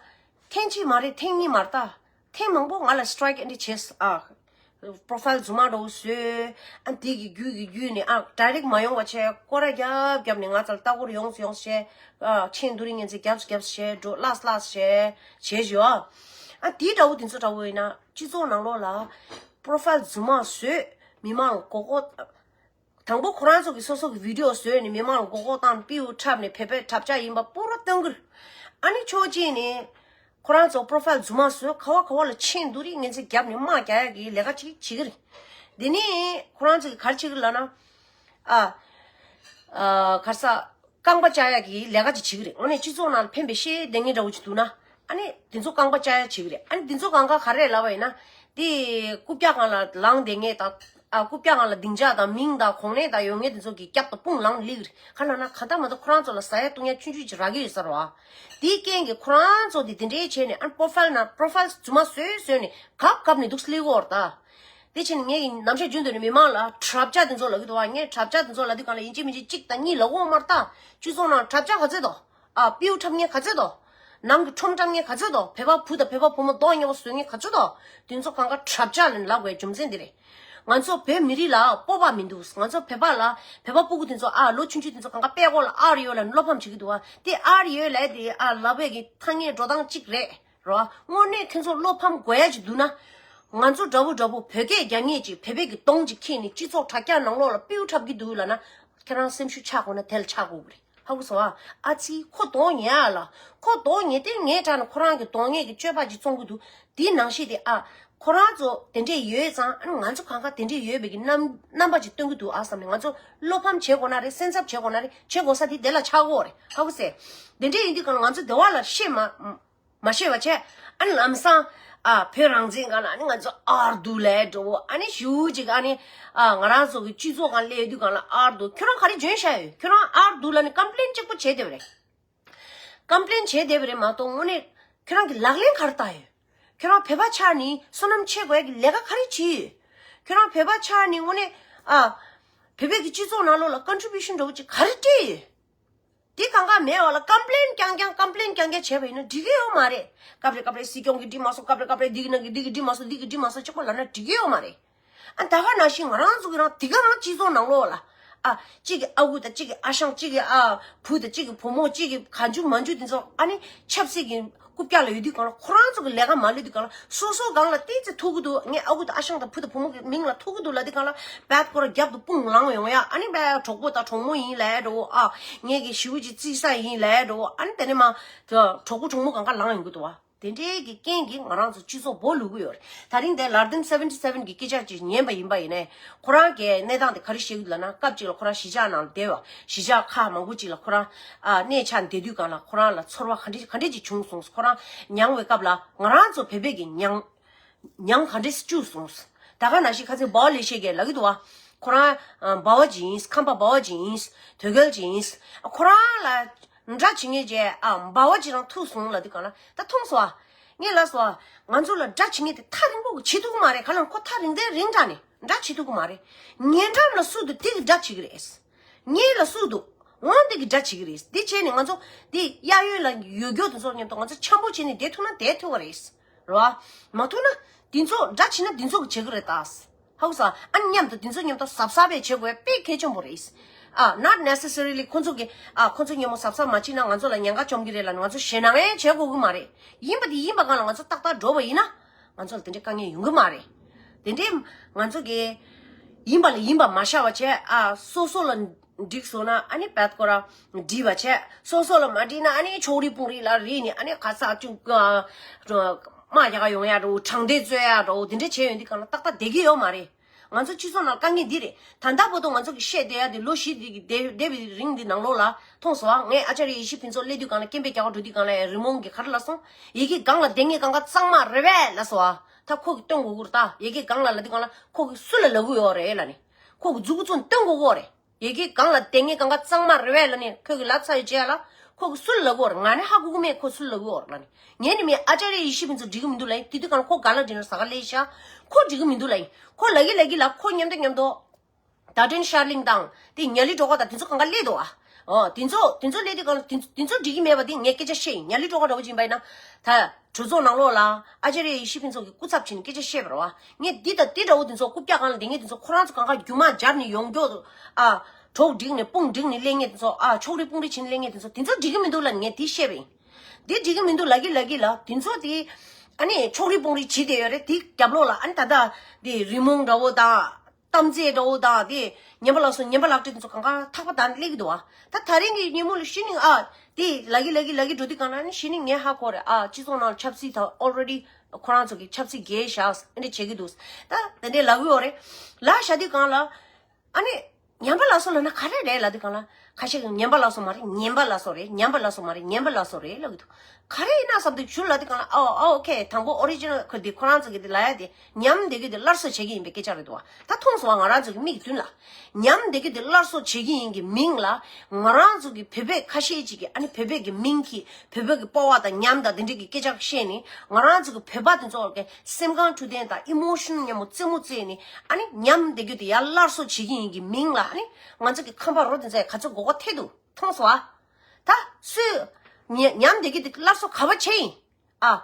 ཐེངས་གཅིག་མ་རེད། ཐེངས་གཉིས་མ་རེད་ད། ཐེངས་མང་པོ་ང་ལ་strike ཨེ་འདྲ་བྱས། ཨ་profile རྫུན་མ་འདྲ་བོ་བཟོས། ཨ་དེ་གི་རྒྱུད་ཀྱི་རྒྱུད་ནས་ཨ་direct མ་ཡོང་བ་བྱས། སྐོར་ར་རྒྱབ་རྒྱབ་ནས་ང་ཚོ་ལ་ལྟ་སྐོར་ཡོང་ཡོང་བྱས། ཨ་མཆན་བསྡུ་རིགས་ངན་ཚིག་རྒྱབ་རྒྱབ་བྱས། འགྲོ་ལགས་ལགས་བྱས་བྱས་བྱས། ཨ་དེ་འདྲ་བོ་དེ་ཚོ་འདྲ་བོ་ཡིན་ན་སྤྱི་ཚོགས་ནང་ལོགས་ལ་profile རྫུན་མ་བཟོས། མི་མང་ལ་མགོ་སྐོར། དང་པོ་ཁོ་རང་ཚོ་གི་སོ་སོ་གི་video བཟོས་ནས་མི་མང་ལ་མགོ་སྐོར་བཏང་། པིའུ་འཁྲབ་ནས་བོད་པའི་འཁྲབ་ཆ་ཡིན་པ་པུ་ར་སྟོན་གི་རེད། ཨ་ནི་ཕྱོགས་གཅིག་ནས་ཁོ་རང་ཚོ་profile རྫུན་མ་བཟོས། ག་བ་ག་བ་ལ་མཆན་བསྡུ་རིགས་ངན་ཚིག་རྒྱབ་ནས་དམག་རྒྱག་ཡ་གི་ལས་ཀ་ཅིག་བྱེད་གི་རེད། དེ་ནས་ཁོ་རང་ཚོ་གི་ག་རེ་བྱེད་གི་ལབ་ན། ཨ་ཨ་ག་རེ་ཟ། རྐང་པ་བཅག་ཡ་གི་ལས་ཀ་ཅིག་བྱེད་གི་རེད། དངོས་གནས་སྤྱི་ཚོགས་ནང་ལ་ཕན་པའི་བཤད་བསྡད་མཁན་འདྲ་བོ་ཅིག་འདུག་ན། ཨ་ནི་དེ་ཚོ་རྐང་པ་བཅག་ཡ་བྱེད་གི་རེད། ཨ་ནི་དེ་ཚོ་སྒང་ག་ག་རེ་ལབ་པ་ཡིན་ན། དེ་རྐུབ་བཀྱག་སྒང་ལ་ལངས་བསྡད་མཁན་དང་། ཨ་རྐུབ་བཀྱག་སྒང་ལ་སྡིངས་ཆ་དང་མིང་དང་གོང་ནས་དང་ཡོད་མཁན་དེ་ཚོ་གི་རྒྱབ་དང་དཔུང་ལངས་སླེབས་གི་རེད། ག་ལབ་ན་ག་འདྲ་མ་འདྲ་ཁོ་རང་ཚོ་ལ་ཟ་ཡ་བཏུང་ཡ་ཆུང་ཆུང་ཅིག་རག་གི་ཡོད་ས་རེད་བ། དེའི་རྐྱེན་གྱིས་ཁོ་རང་ཚོ་དེ་དེ་འདྲའི་བྱས་ནས། ཨ་profile ནང་profile རྫུན་མ་བཟོས་བཟོས་ནས་གབ་གབ་ནས་འདུག་སེ་སླེབས་ཀྱི་ཡོད་རེད་ད། དེ་ཕྱིན་ངས་ནམ་ཞག་རྒྱུན་དུ་ནས་མི་མང་ལ་གྲབས་ཆག་དེ་ཚོ་ལབ་ཀྱི་འདུག་བ། ངས་གྲབས་ཆག་དེ་ཚོ་ལབ་དུས་གང་ལ་ཡིན་གཅིག་མིན་གཅིག་གཅིག་དང་གཉིས་ལབ་དགོས་མ་རེད་ད། སྤྱི་ཚོགས་ནང་གྲབས་ཆག་ག་ཚོད་འདུག་ཨ། སྤྲེའུ་འཁྲབ་མཁན་ག་ཚོད་འདུག་ནང་གི་ཁྲོམ་འཁྲབ་མཁན་ག་ཚོད་འདུག་བོད་པ་བུ་དང་བོད་པ་བུ་མོ་མདོག་ཉེས་པ་བཟོ་མཁན་ག་ཚོད་འདུག་དེ་ཚོ་གང་ག་གྲབས་ཆག་ལབ་ལབ་དགོས་རྒྱུ་མཚན་འདི་རེད། ང་ཚོ་བོད་མི་རིགས་ལ་སྤོབས་པ་མི་འདུག་ང་ཚོ་བོད་པ་ལ་བོད་པ་སྤུ་གུ་དེ་ཚོ་ཨ་ལོ་ཆུང་ཆུང་དེ་ཚོ་གང་ག་དཔེ་ཁོ་ལ་ཨར་ཡོད་ལབ་བློ་ཕམ་བྱེད་ཀྱི་འདུག་བ། དེ་ཨར་ཡོད་ལབ་དེ་ཨ་ལབ་པའི་གི་ཐ་སྙད་འགྲོ་སྟངས་གཅིག་རེད། རོ། དངོས་གནས་ཁྱེད་ཚོ་བློ་ཕམ་དགོས་ཡ་ཅིག་འདུག་ན། ང་ཚོ་འདྲ་བོ་འདྲ་བོ་བོད་སྐད་རྒྱག་མཁན་ཅིག་བོད་པའི་གི་གདོང་ཅིག་ཁྱེར་ནས་སྤྱི་ཚོགས་དྲ་རྒྱ་ནང་ལོགས་ལ་སྤྲེའུ་འཁྲབ་ཀྱི་འདུག་ལབ་ན། ཁྱེད་རང་སེམས་ཤུགས་ཆག་དགོས་ན་དེ་ལ་ཆག་དགོས་གི་རེད། ཧ་གོ་སོང་ཨ། ཨ་ཙི་ཁོ་གདོང་ཉེ་ཡ་ལ། ཁོ་གདོང་ཉེ་སྟེ་ངའི་དྲ་ནས་ཁོ་རང་གི་གདོང་ཉེ་གི་སྤྱོད་པ་ཅིག་བཙོང་གི་འདུག་དེའི་ནང་བཞིན་དེ་ཨ། ཁོ་རང་ཚོ་དེ་འདྲས་ཡོད་ཙང་ཨ་ང་ཚོ་གང་ག་དེ་འདྲས་ཡོད་པའི་གི་རྣམ་རྣམ་པ་ཅིག་སྟོན་གི་འདུག་ཨ་བསམ་ནས་ང་ཚོ་བློ་ཕམ་བྱེད་དགོས་ན་རེད། སེམས་འཚབ་བྱེད་དགོས་ན་རེད། བྱེད་དགོས་ས་དེ་དེ་ལ་ཆགས་དགོས་རེད། ཧ་གོ་སེ། དེ་འདྲས་ཡིན་དུས་གང་ལ་ང་ཚོ་བདེ་བ་ལ་ཤེས་མ། མ་ཤེས་པ་བྱས། ཨ་ནི་ལམ་སང་། ཨ་བོད་རང་བཙན་སྒང་ལ་ཨ་ནི་ང་ཚོ་ཨར་འདུག་ལབ་འགྲོ། ཨ་ནི་ཞུ་ཅིག་ཨ་ནི། ཨ་ང་རང་ཚོ་གི་སྤྱི་ཚོགས་སྒང་སླེབས་དུས་སྒང་ལ་ཨར་འདུག་ཁྱོད་རང་ག་རེ་འཇོན་ཤག་ཡོད། ཁྱོད་རང་ཨར་འདུག་ལབ་ནི་ཀམ་པི་ལེན་གཅིག་པོ་བྱས་བསྡད་པ་རེད། ཀམ་པི་ལེན་བྱས་བསྡད་པ་རེད་མ་གཏོགས་དངོས་གནས་ཁྱོད་རང་གི་ལག་ལེན་ག་རེ་བསྟར་ཡོད། ཁྱོད་རང་བོད་པ་ཆགས་ནི་བསོད་ནམས་ཆེ་དགོས་ཀྱི་ལས་ཀ་ག་རེ་བྱས་ཡོད། ཁྱོད་རང་བོད་པ་ཆགས་ནི་དངོས་གནས། ཨ་བོད་པའི་གི་སྤྱི་ཚོགས་ནང་ལོགས་ལ་ཀོན་ཊི་བྷིའུ་ཤན་འདྲ་བོ་ཅིག་ག་རེ་སྤྲད་ཡོད། དེ་གང་ག་མེད་པ་ལ་ཀམ་པི་ལེན་རྐྱང་རྐྱང་ཀམ་པི་ལེན་རྐྱང་རྐྱང་བྱས་པ་ཡིན་ན་འགྲིག་གི་ཡོད་མ་རེད། སྐབས་རེ་སྐབས་རེ་སྲིད་སྐྱོང་གིས་འགྲིག་མ་སོང་། སྐབས་རེ་སྐབས་རེ་འདི་གི་ནང་གི་འདི་གིས་འགྲིག་མ་སོང་། འདི་གིས་འགྲིག་མ་སོང་གཅིག་པོ་ལབ་ན་འགྲིག་གི་ཡོད་མ་རེད། ཨ་ད་ག་ནང་བཞིན་ང་རང་ཚོ་གི་རང་དེ་ག་རང་སྤྱི་ཚོགས་ནང་ལོགས་ལ། ཨ་གཅིག་གི་ཨ་ཁུ་དང་གཅིག་གི་ཨ་ཞང་གཅིག་གི་ཨ་བུ་དང་གཅིག་གི་བུ་མོ་གཅིག་གི་ག་འཇུ་མ་འཇུ་དེ་ཚོ་ཨ་ནི་ཆབ་སྲིད་ཀྱི། རྐུབ་བཀྱག་ལ་ཡོད་དུས་གང་ལ་ཁོ་རང་ཚོ་གི་ལས་ཀ་མ་ལས་དུས་གང་ལ་སོ་སོ་སྒང་ལ་ཏོག་ཙམ་ཐུག་གི་འདུག་ངས་ཨ་ཁུ་དང་ཨ་ཞང་དང་བུ་དང་བུ་མོ་གི་མིང་ལ་ཐུག་གི་འདུག་ལབ་དུས་གང་ལ་བད་ཁོ་ར་རྒྱབ་ཏུ་དཔུང་ལངས་ཡོང་ཡ། ཨ་ནི་བད་གྲོགས་པོ་དང་གྲོགས་མོ་ཡིན་ལབ་འགྲོ་ཨ། ངས་གི་ཞི་བོ་ཅིག་བརྩི་ས་ཡིན་ལབ་འགྲོ། ཨ་ནི་དེ་ནས་མ་གྲོགས་པོ་གྲོགས་མོ་གང་ག་ལངས་ཡོང་གི་འདུག་བ། དེ་འདྲའི་གི་རྐྱེན་གྱིས་ང་རང་ཚོ་སྤྱི་ཚོགས་སྦོ་ལུག་གི་ཡོད་རེད། ད་རིང་དེ་ལར་ཏིན་སེ་ཝེན་ཊི་སེ་ཝེན་གི་སྐད་ཆ་ཅིག་ཉན་པ་ཡིན་པ་ཡིན་ནའི། ཁོ་རང་གི་གནས་སྟངས་དེ་ག་རེ་བཤད་ཀྱི་འདུག་ལབ་ན། སྐབས་གཅིག་ལ་ཁོ་རང་གཞིས་ཆགས་ནང་ལ་བསྡད་པ། གཞིས་ཆགས་ཁག་མང་པོ་ཅིག་ལ་ཁོ་རང་ཨ་གནས་ཆགས་བསྡད་དུས་སྒང་ལ་ཁོ་རང་ལ་ཚོར་བ་ག་འདྲ་ག་འདྲ་ཅིག་བྱུང་སོང་། ཁོ་རང་མྱངས་པའི་སྐབས་ལ་ང་རང་ཚོ་བོད་པའི་གི་མྱང་མྱང་ག་འདྲ་སྐྱུག་སོང་། ད་ག་ནང་བཞིན་ཁ་སང་འབའ་བ་ལེ་ཤ་གིས་ལབ་ཀྱི་འདུག་བ། ཁོ་རང་ཨ་འབའ་བ་ཅིག་ཡིན། ཁམས་པ་འབའ་བ་ཅིག་ཡིན། དོལ་རྒྱལ་ཅིག་ཡིན། ཁོ་རང་ལ་དགྲ་བྱེད་མཁན་ཅིག་ཨ་འབའ་བ་ཅིག་རང་ཐུག་སོང་ལབ་དུས་སྒང་ལ་ད་མཐོང་སོང་ཨ། ངས་ལབ་སོང་ཨ། ང་ཚོ་ལ་དགྲ་བྱེད་མཁན་དེ་ཐག་རིང་པོ་གི་བྱེད་ཐུབ་ཀྱི་མ་རེད། ག་ལ་ཁོ་ཐག་རིང་དེ་རིང་དྲགས་ནས་དགྲ་བྱེད་ཐུབ་ཀྱི་མ་རེད། ཉེ་འགྲམ་ལ་སུ་འདུག་དེ་གི་དགྲ་བྱེད་ཀྱི་རེད། ངའི་ལ་སུ་འདུག་འོང་དེ་གི་དགྲ་བྱེད་ཀྱི་རེད། དེ་བྱས་ནས་ང་ཚོ་དེ་གཡས་གཡོན་ལ་ཡོད་རྒྱུ་དེ་ཚོ་མཉམ་དུ་ང་ཚོ་འཆམ་པོ་བྱས་ནས་བསྡད་ཐུབ་ན་བསྡད་ཐུབ་པ་རེད། རེད་བ། མ་ཐུབ་ན་དེ་ཚོ་དགྲ་བྱེད་ན་དེ་ཚོ་གི་བྱེད་ཀྱི་རེད་ད། ཧ་གོ་སོང་ཨ། མཉམ་དུ་དེ་ཚོ་མཉམ་དུ་གཟབ་གཟབ་བྱེད་དགོས་དཔེ་གལ་ཆེན་པོ་རེད། ཨ་not necessarily ཁོ་ཚོ་གི་ཨ་ཁོ་ཚོ་མཉམ་པོ་གཟབ་གཟབ་མ་བྱས་ན་ང་ཚོ་ལ་ཉེན་ཁ་བཅོམ་གྱི་རེད་ལབ་ནས་ང་ཚོ་ཞེད་སྣང་ཡང་བྱེད་དགོས་ཀྱི་མ་རེད། ཡིན་པ་དེ་ཡིན་པ་སྒང་ལ་ང་ཚོ་ཏག་ཏག་འགྲོ་བ་ཡིན་ན། ང་ཚོ་ལ་དེ་འདྲའི་དཀའ་ངལ་ཡོང་གི་མ་རེད། དེ་འདྲའི་ང་ཚོ་གི་ཡིན་པ་ལ་ཡིན་པ་མ་ཤར་བ་བྱས་ཨ་སོ་སོ་ལ་འགྲིག་སོང་ན་ཨ་ནི་བད་ཁོ་ར་འགྲིག་པ་བྱས། སོ་སོ་ལ་མ་འགྲིག་ན་ཨ་ནི་ཕྱོགས་རིས་དཔུང་རིས་ལ་རིས་ནས་ཨ་ནི་ག་ས་ཅུང་ཨ་དམག་རྒྱག་ཡོང་ཡ་འགྲོ། དྲང་བདེན་རྩོད་ཡ་འགྲོ། དེ་འདྲ་བྱས་ཡོང་དུས་སྒང་ལ་ཏག་ཏག་བསྡད་ཀྱི་ཡོད་མ་རེད། ང་ཚོ་སྤྱི་ཚོགས་ནང་དཀའ་ངལ་འདི་རེད། ད་ལྟ་བར་དུ་ང་ཚོ་གི་བཤད་བསྡད་ཡ་དེ་ལོ་བཞི་འདི་གི་བསྡད་བསྡད་པའི་རིང་འདི་ནང་ལོགས་ལ་མཐོང་སོང་ཨ། ངས་ཨ་ཅར་ཡ་ཡེ་ཤེས་ཕུན་ཚོགས་སླེབས་དུས་སྒང་ལ་སྐད་འབོད་རྒྱག་ག་འགྲོ་དུས་སྒང་ལ་རི་མོང་གིས་ག་རེ་ལབ་སོང་། ཡ་གི་སྒང་ལ་བསྡད་མཁན་གང་ག་གཙང་མ་རེད་པས་ལབ་སོང་ཨ། ད་ཁོ་གིས་སྟོན་དགོས་ཀྱི་རེད་ད། ཡ་གི་སྒང་ལ་ལབ་དུས་སྒང་ལ་ཁོ་གིས་སུ་ལ་ལབ་ཀྱི་ཡོད་རེད་ལབ་ནས། ཁོ་གི་མཛུབ་གུ་བཙུགས་ནས་སྟོན་དགོས་ཀྱི་ཡོད་རེད། ཡ་གི་སྒང་ལ་བསྡད་མཁན་གང་ག་གཙང་མ་རེད་པས་ལབ་ནས་ཁོ་གིས་ལབ་ཚར་བའི་རྗེས་ལ། ཁོ་གིས་སུ་ལ་ལབ་ཀྱི་ཡོད་རེད། ང་ནི་ཧ་གོ་གི་མེད། ཁོ་སུ་ལ་ལབ་ཀྱི་ཡོད་རེད་ལབ་ནས། ངས་ནི་མི་ཨ་ཅར་ཡ་ཡེ་ཤེས་ཕུན་ཚོགས་འགྲིག་གི་མི་འདུག་ལབ་ཡིན། དེ་དུས་སྒང་ལ་ཁོ་ག་ལ་འགྲིག་ན་ཟ་ག་སླེབས་ཤག་ཁོ་འགྲིག་གི་མི་འདུག་ལབ་ཡིན། ཁོ་ལབ་ཀྱི་ལབ་ཀྱི་ལ་ཁོ་མཉམ་དུ་མཉམ་དུ། ད་ཏྲེན་ཤར་གླིང་དང་དེ་ཉ་ལི་སྒྲོལ་དཀར་དང་དེ་ཚོ་གང་ག་སླེབས་འདུག་ཨ། ཨོ་དེ་ཚོ་དེ་ཚོ་སླེབས་དུས་སྒང་ལ་དེ་དེ་ཚོ་འགྲིག་གི་མེད་པ་དེ་ངས་སྐད་ཆ་བཤད་ཡིན། ཉ་ལི་སྒྲོལ་དཀར་འདྲ་བོ་ཅིག་ཡིན་པ་ཡིན་ན། ད་གྲོས་ཚོགས་ནང་ལོགས་ལ་ཨ་ཅར་ཡ་ཡེ་ཤེས་ཕུན་ཚོགས་ཀྱི་སྐུ་ཚབ་བྱས་ནས་སྐད་ཆ་བཤད་པ་རེད་བ། ངས་འདི་དང་འདི་འདྲ་བོ་དེ་ཚོ་རྐུབ་བཀྱག་སྒང་ལ་བསྡད་མཁན་དེ་ཚོ་ཁོ་རང་ཚོ་གང་ག་རྒྱུ་མ་སྦྱར་ནས་ཡོང་རྒྱུ། ཨ་གྲོགས་བསྒྲིགས་ནས་དཔུང་བསྒྲིགས་ནས་སླེབས་མཁན་དེ་ཚོ། ཨ་ཕྱོགས་རིས་དཔུང་རིས་བྱས་ནས་སླེབས་མཁན་དེ་ཚོ་དེ་ཚོ་འགྲིག་གི་མི་འདུག་ལབ་ནས་ངས་དེ་བཤད་པ་ཡིན། འདི་འགྲིག་གི་མི་འདུག་ལབ་ཀྱི་ལབ་ཀྱི་ལ། དེ་ཚོ་དེ་ཨ་ནི་ཕྱོགས་རིས་དཔུང་རིས་བྱས་བསྡད་ཡོད་རེད། དེ་རྒྱབ་ལོགས་ལ་ཨ་ནི་ད་ལྟ་དེ་རི་མོང་འདྲ་བོ་དང་། གཏམ་རྫས་འདྲ་བོ་དང་དེ་ཉན་པ་ལགས་སོ། ཉན་པ་ལག་འབྲེལ་དེ་ཚོ་གང་ག་ཐག་པ་དང་སླེབས་ཀྱི་འདུག་བ། ད་ད་རིང་གི་ཉིན་མོ་ལ་གཞི་ནས་ཨ་དེ་ལབ་ཀྱི་ལབ་ཀྱི་ལབ་ཀྱི་འགྲོ་དུས་སྒང་ལ་ནི་གཞི་ནས་ངས་ཧ་གོ་རེད། ཨ་སྤྱི་ཚོགས་ནང་ཆབ་སྲིད་ད་already ཁོ་རང་ཚོ་གི་ཆབ་སྲིད་རྒྱས་བཞག་ཨེ་འདྲ་བྱེད་ཀྱི་འདུག་ད་དེ་འདྲའི་ལབ་ཀྱི་ཡོད་རེད། ལབ་བཞག་དུས་སྒང་ལ་ཨ་ནི་ཉན་པ་ལགས་སོ་ལབ་ན་ག་རེ་རེད་ལབ་དུས་སྒང་ལ། ཁ་ཤས་ཀྱིས་ཉམས་པ་སླར་གསོ་མ་རེད། ཉན་པ་སླར་གསོ་རེད། ཉམས་པ་སླར་གསོ་མ་རེད། ཉན་པ་སླར་གསོ་རེད་ལབ་ཀྱི་འདུག་ག་རེ་ཡིན་ན་བསམ་དུས་ཞུ་ལ་དེ་གང་ལ་ཨོ་ཨོ་ཨོ་ཁེ། དང་པོ་ཨོ་རི་ཇི་ནལ་ཁོ་དེ་ཁོ་རང་ཚོ་གི་དེ་ལ་ཡ་དེ་ཉམས་བསྡད་རྒྱུ་དེ་སླར་གསོ་བྱེད་ཀྱི་ཡིན་པའི་སྐད་ཆ་རེད་འདུག་བ། ད་མཐོང་སོང་བ། ང་རང་ཚོ་གི་མིག་མདུན་ལ་ཉམས་བསྡད་རྒྱུ་དེ་སླར་གསོ་བྱེད་ཀྱི་ཡིན་གྱི་མིང་ལ། ང་རང་ཚོ་གི་བོད་པའི་ཁ་ཤས་ཅིག་གིས་ཨ་ནི་བོད་པའི་གི་མིང་གིས་བོད་པའི་གི་སྤོབས་པ་དང་ཉམས་དང་དེ་འདྲའི་གི་སྐད་ཆ་བཤད་ནས། ང་རང་ཚོ་གི་བོད་པ་དེ་ཚོ་གི་སེམས་ཁམས་འཕྲོད་བསྟེན་དང་ཨི་མོ་ཤན་མཉམ་པོ་རྩེད་མོ་རྩེས་ནས། ཨ་ནི་ཉམས་བསྡད་རྒྱུ་དེ་ཡར་སླར་གསོ་བྱེད་ཀྱི་ཡིན་གྱི་མིང་ལ། ཨ་ནི་ང་ཚོ་གི་ཁམས་པ་རོ་དེ་ཚོས་ག་ཚོད་མགོ་སྐོར་ཐེབས་འདུག་མཐོང་སོང་ཨ། ད་སུས་ཉ་ཉམས་བསྡད་རྒྱུ་དེ་སླར་གསོ་ག་པར་བྱས་ཡིན། ཨ།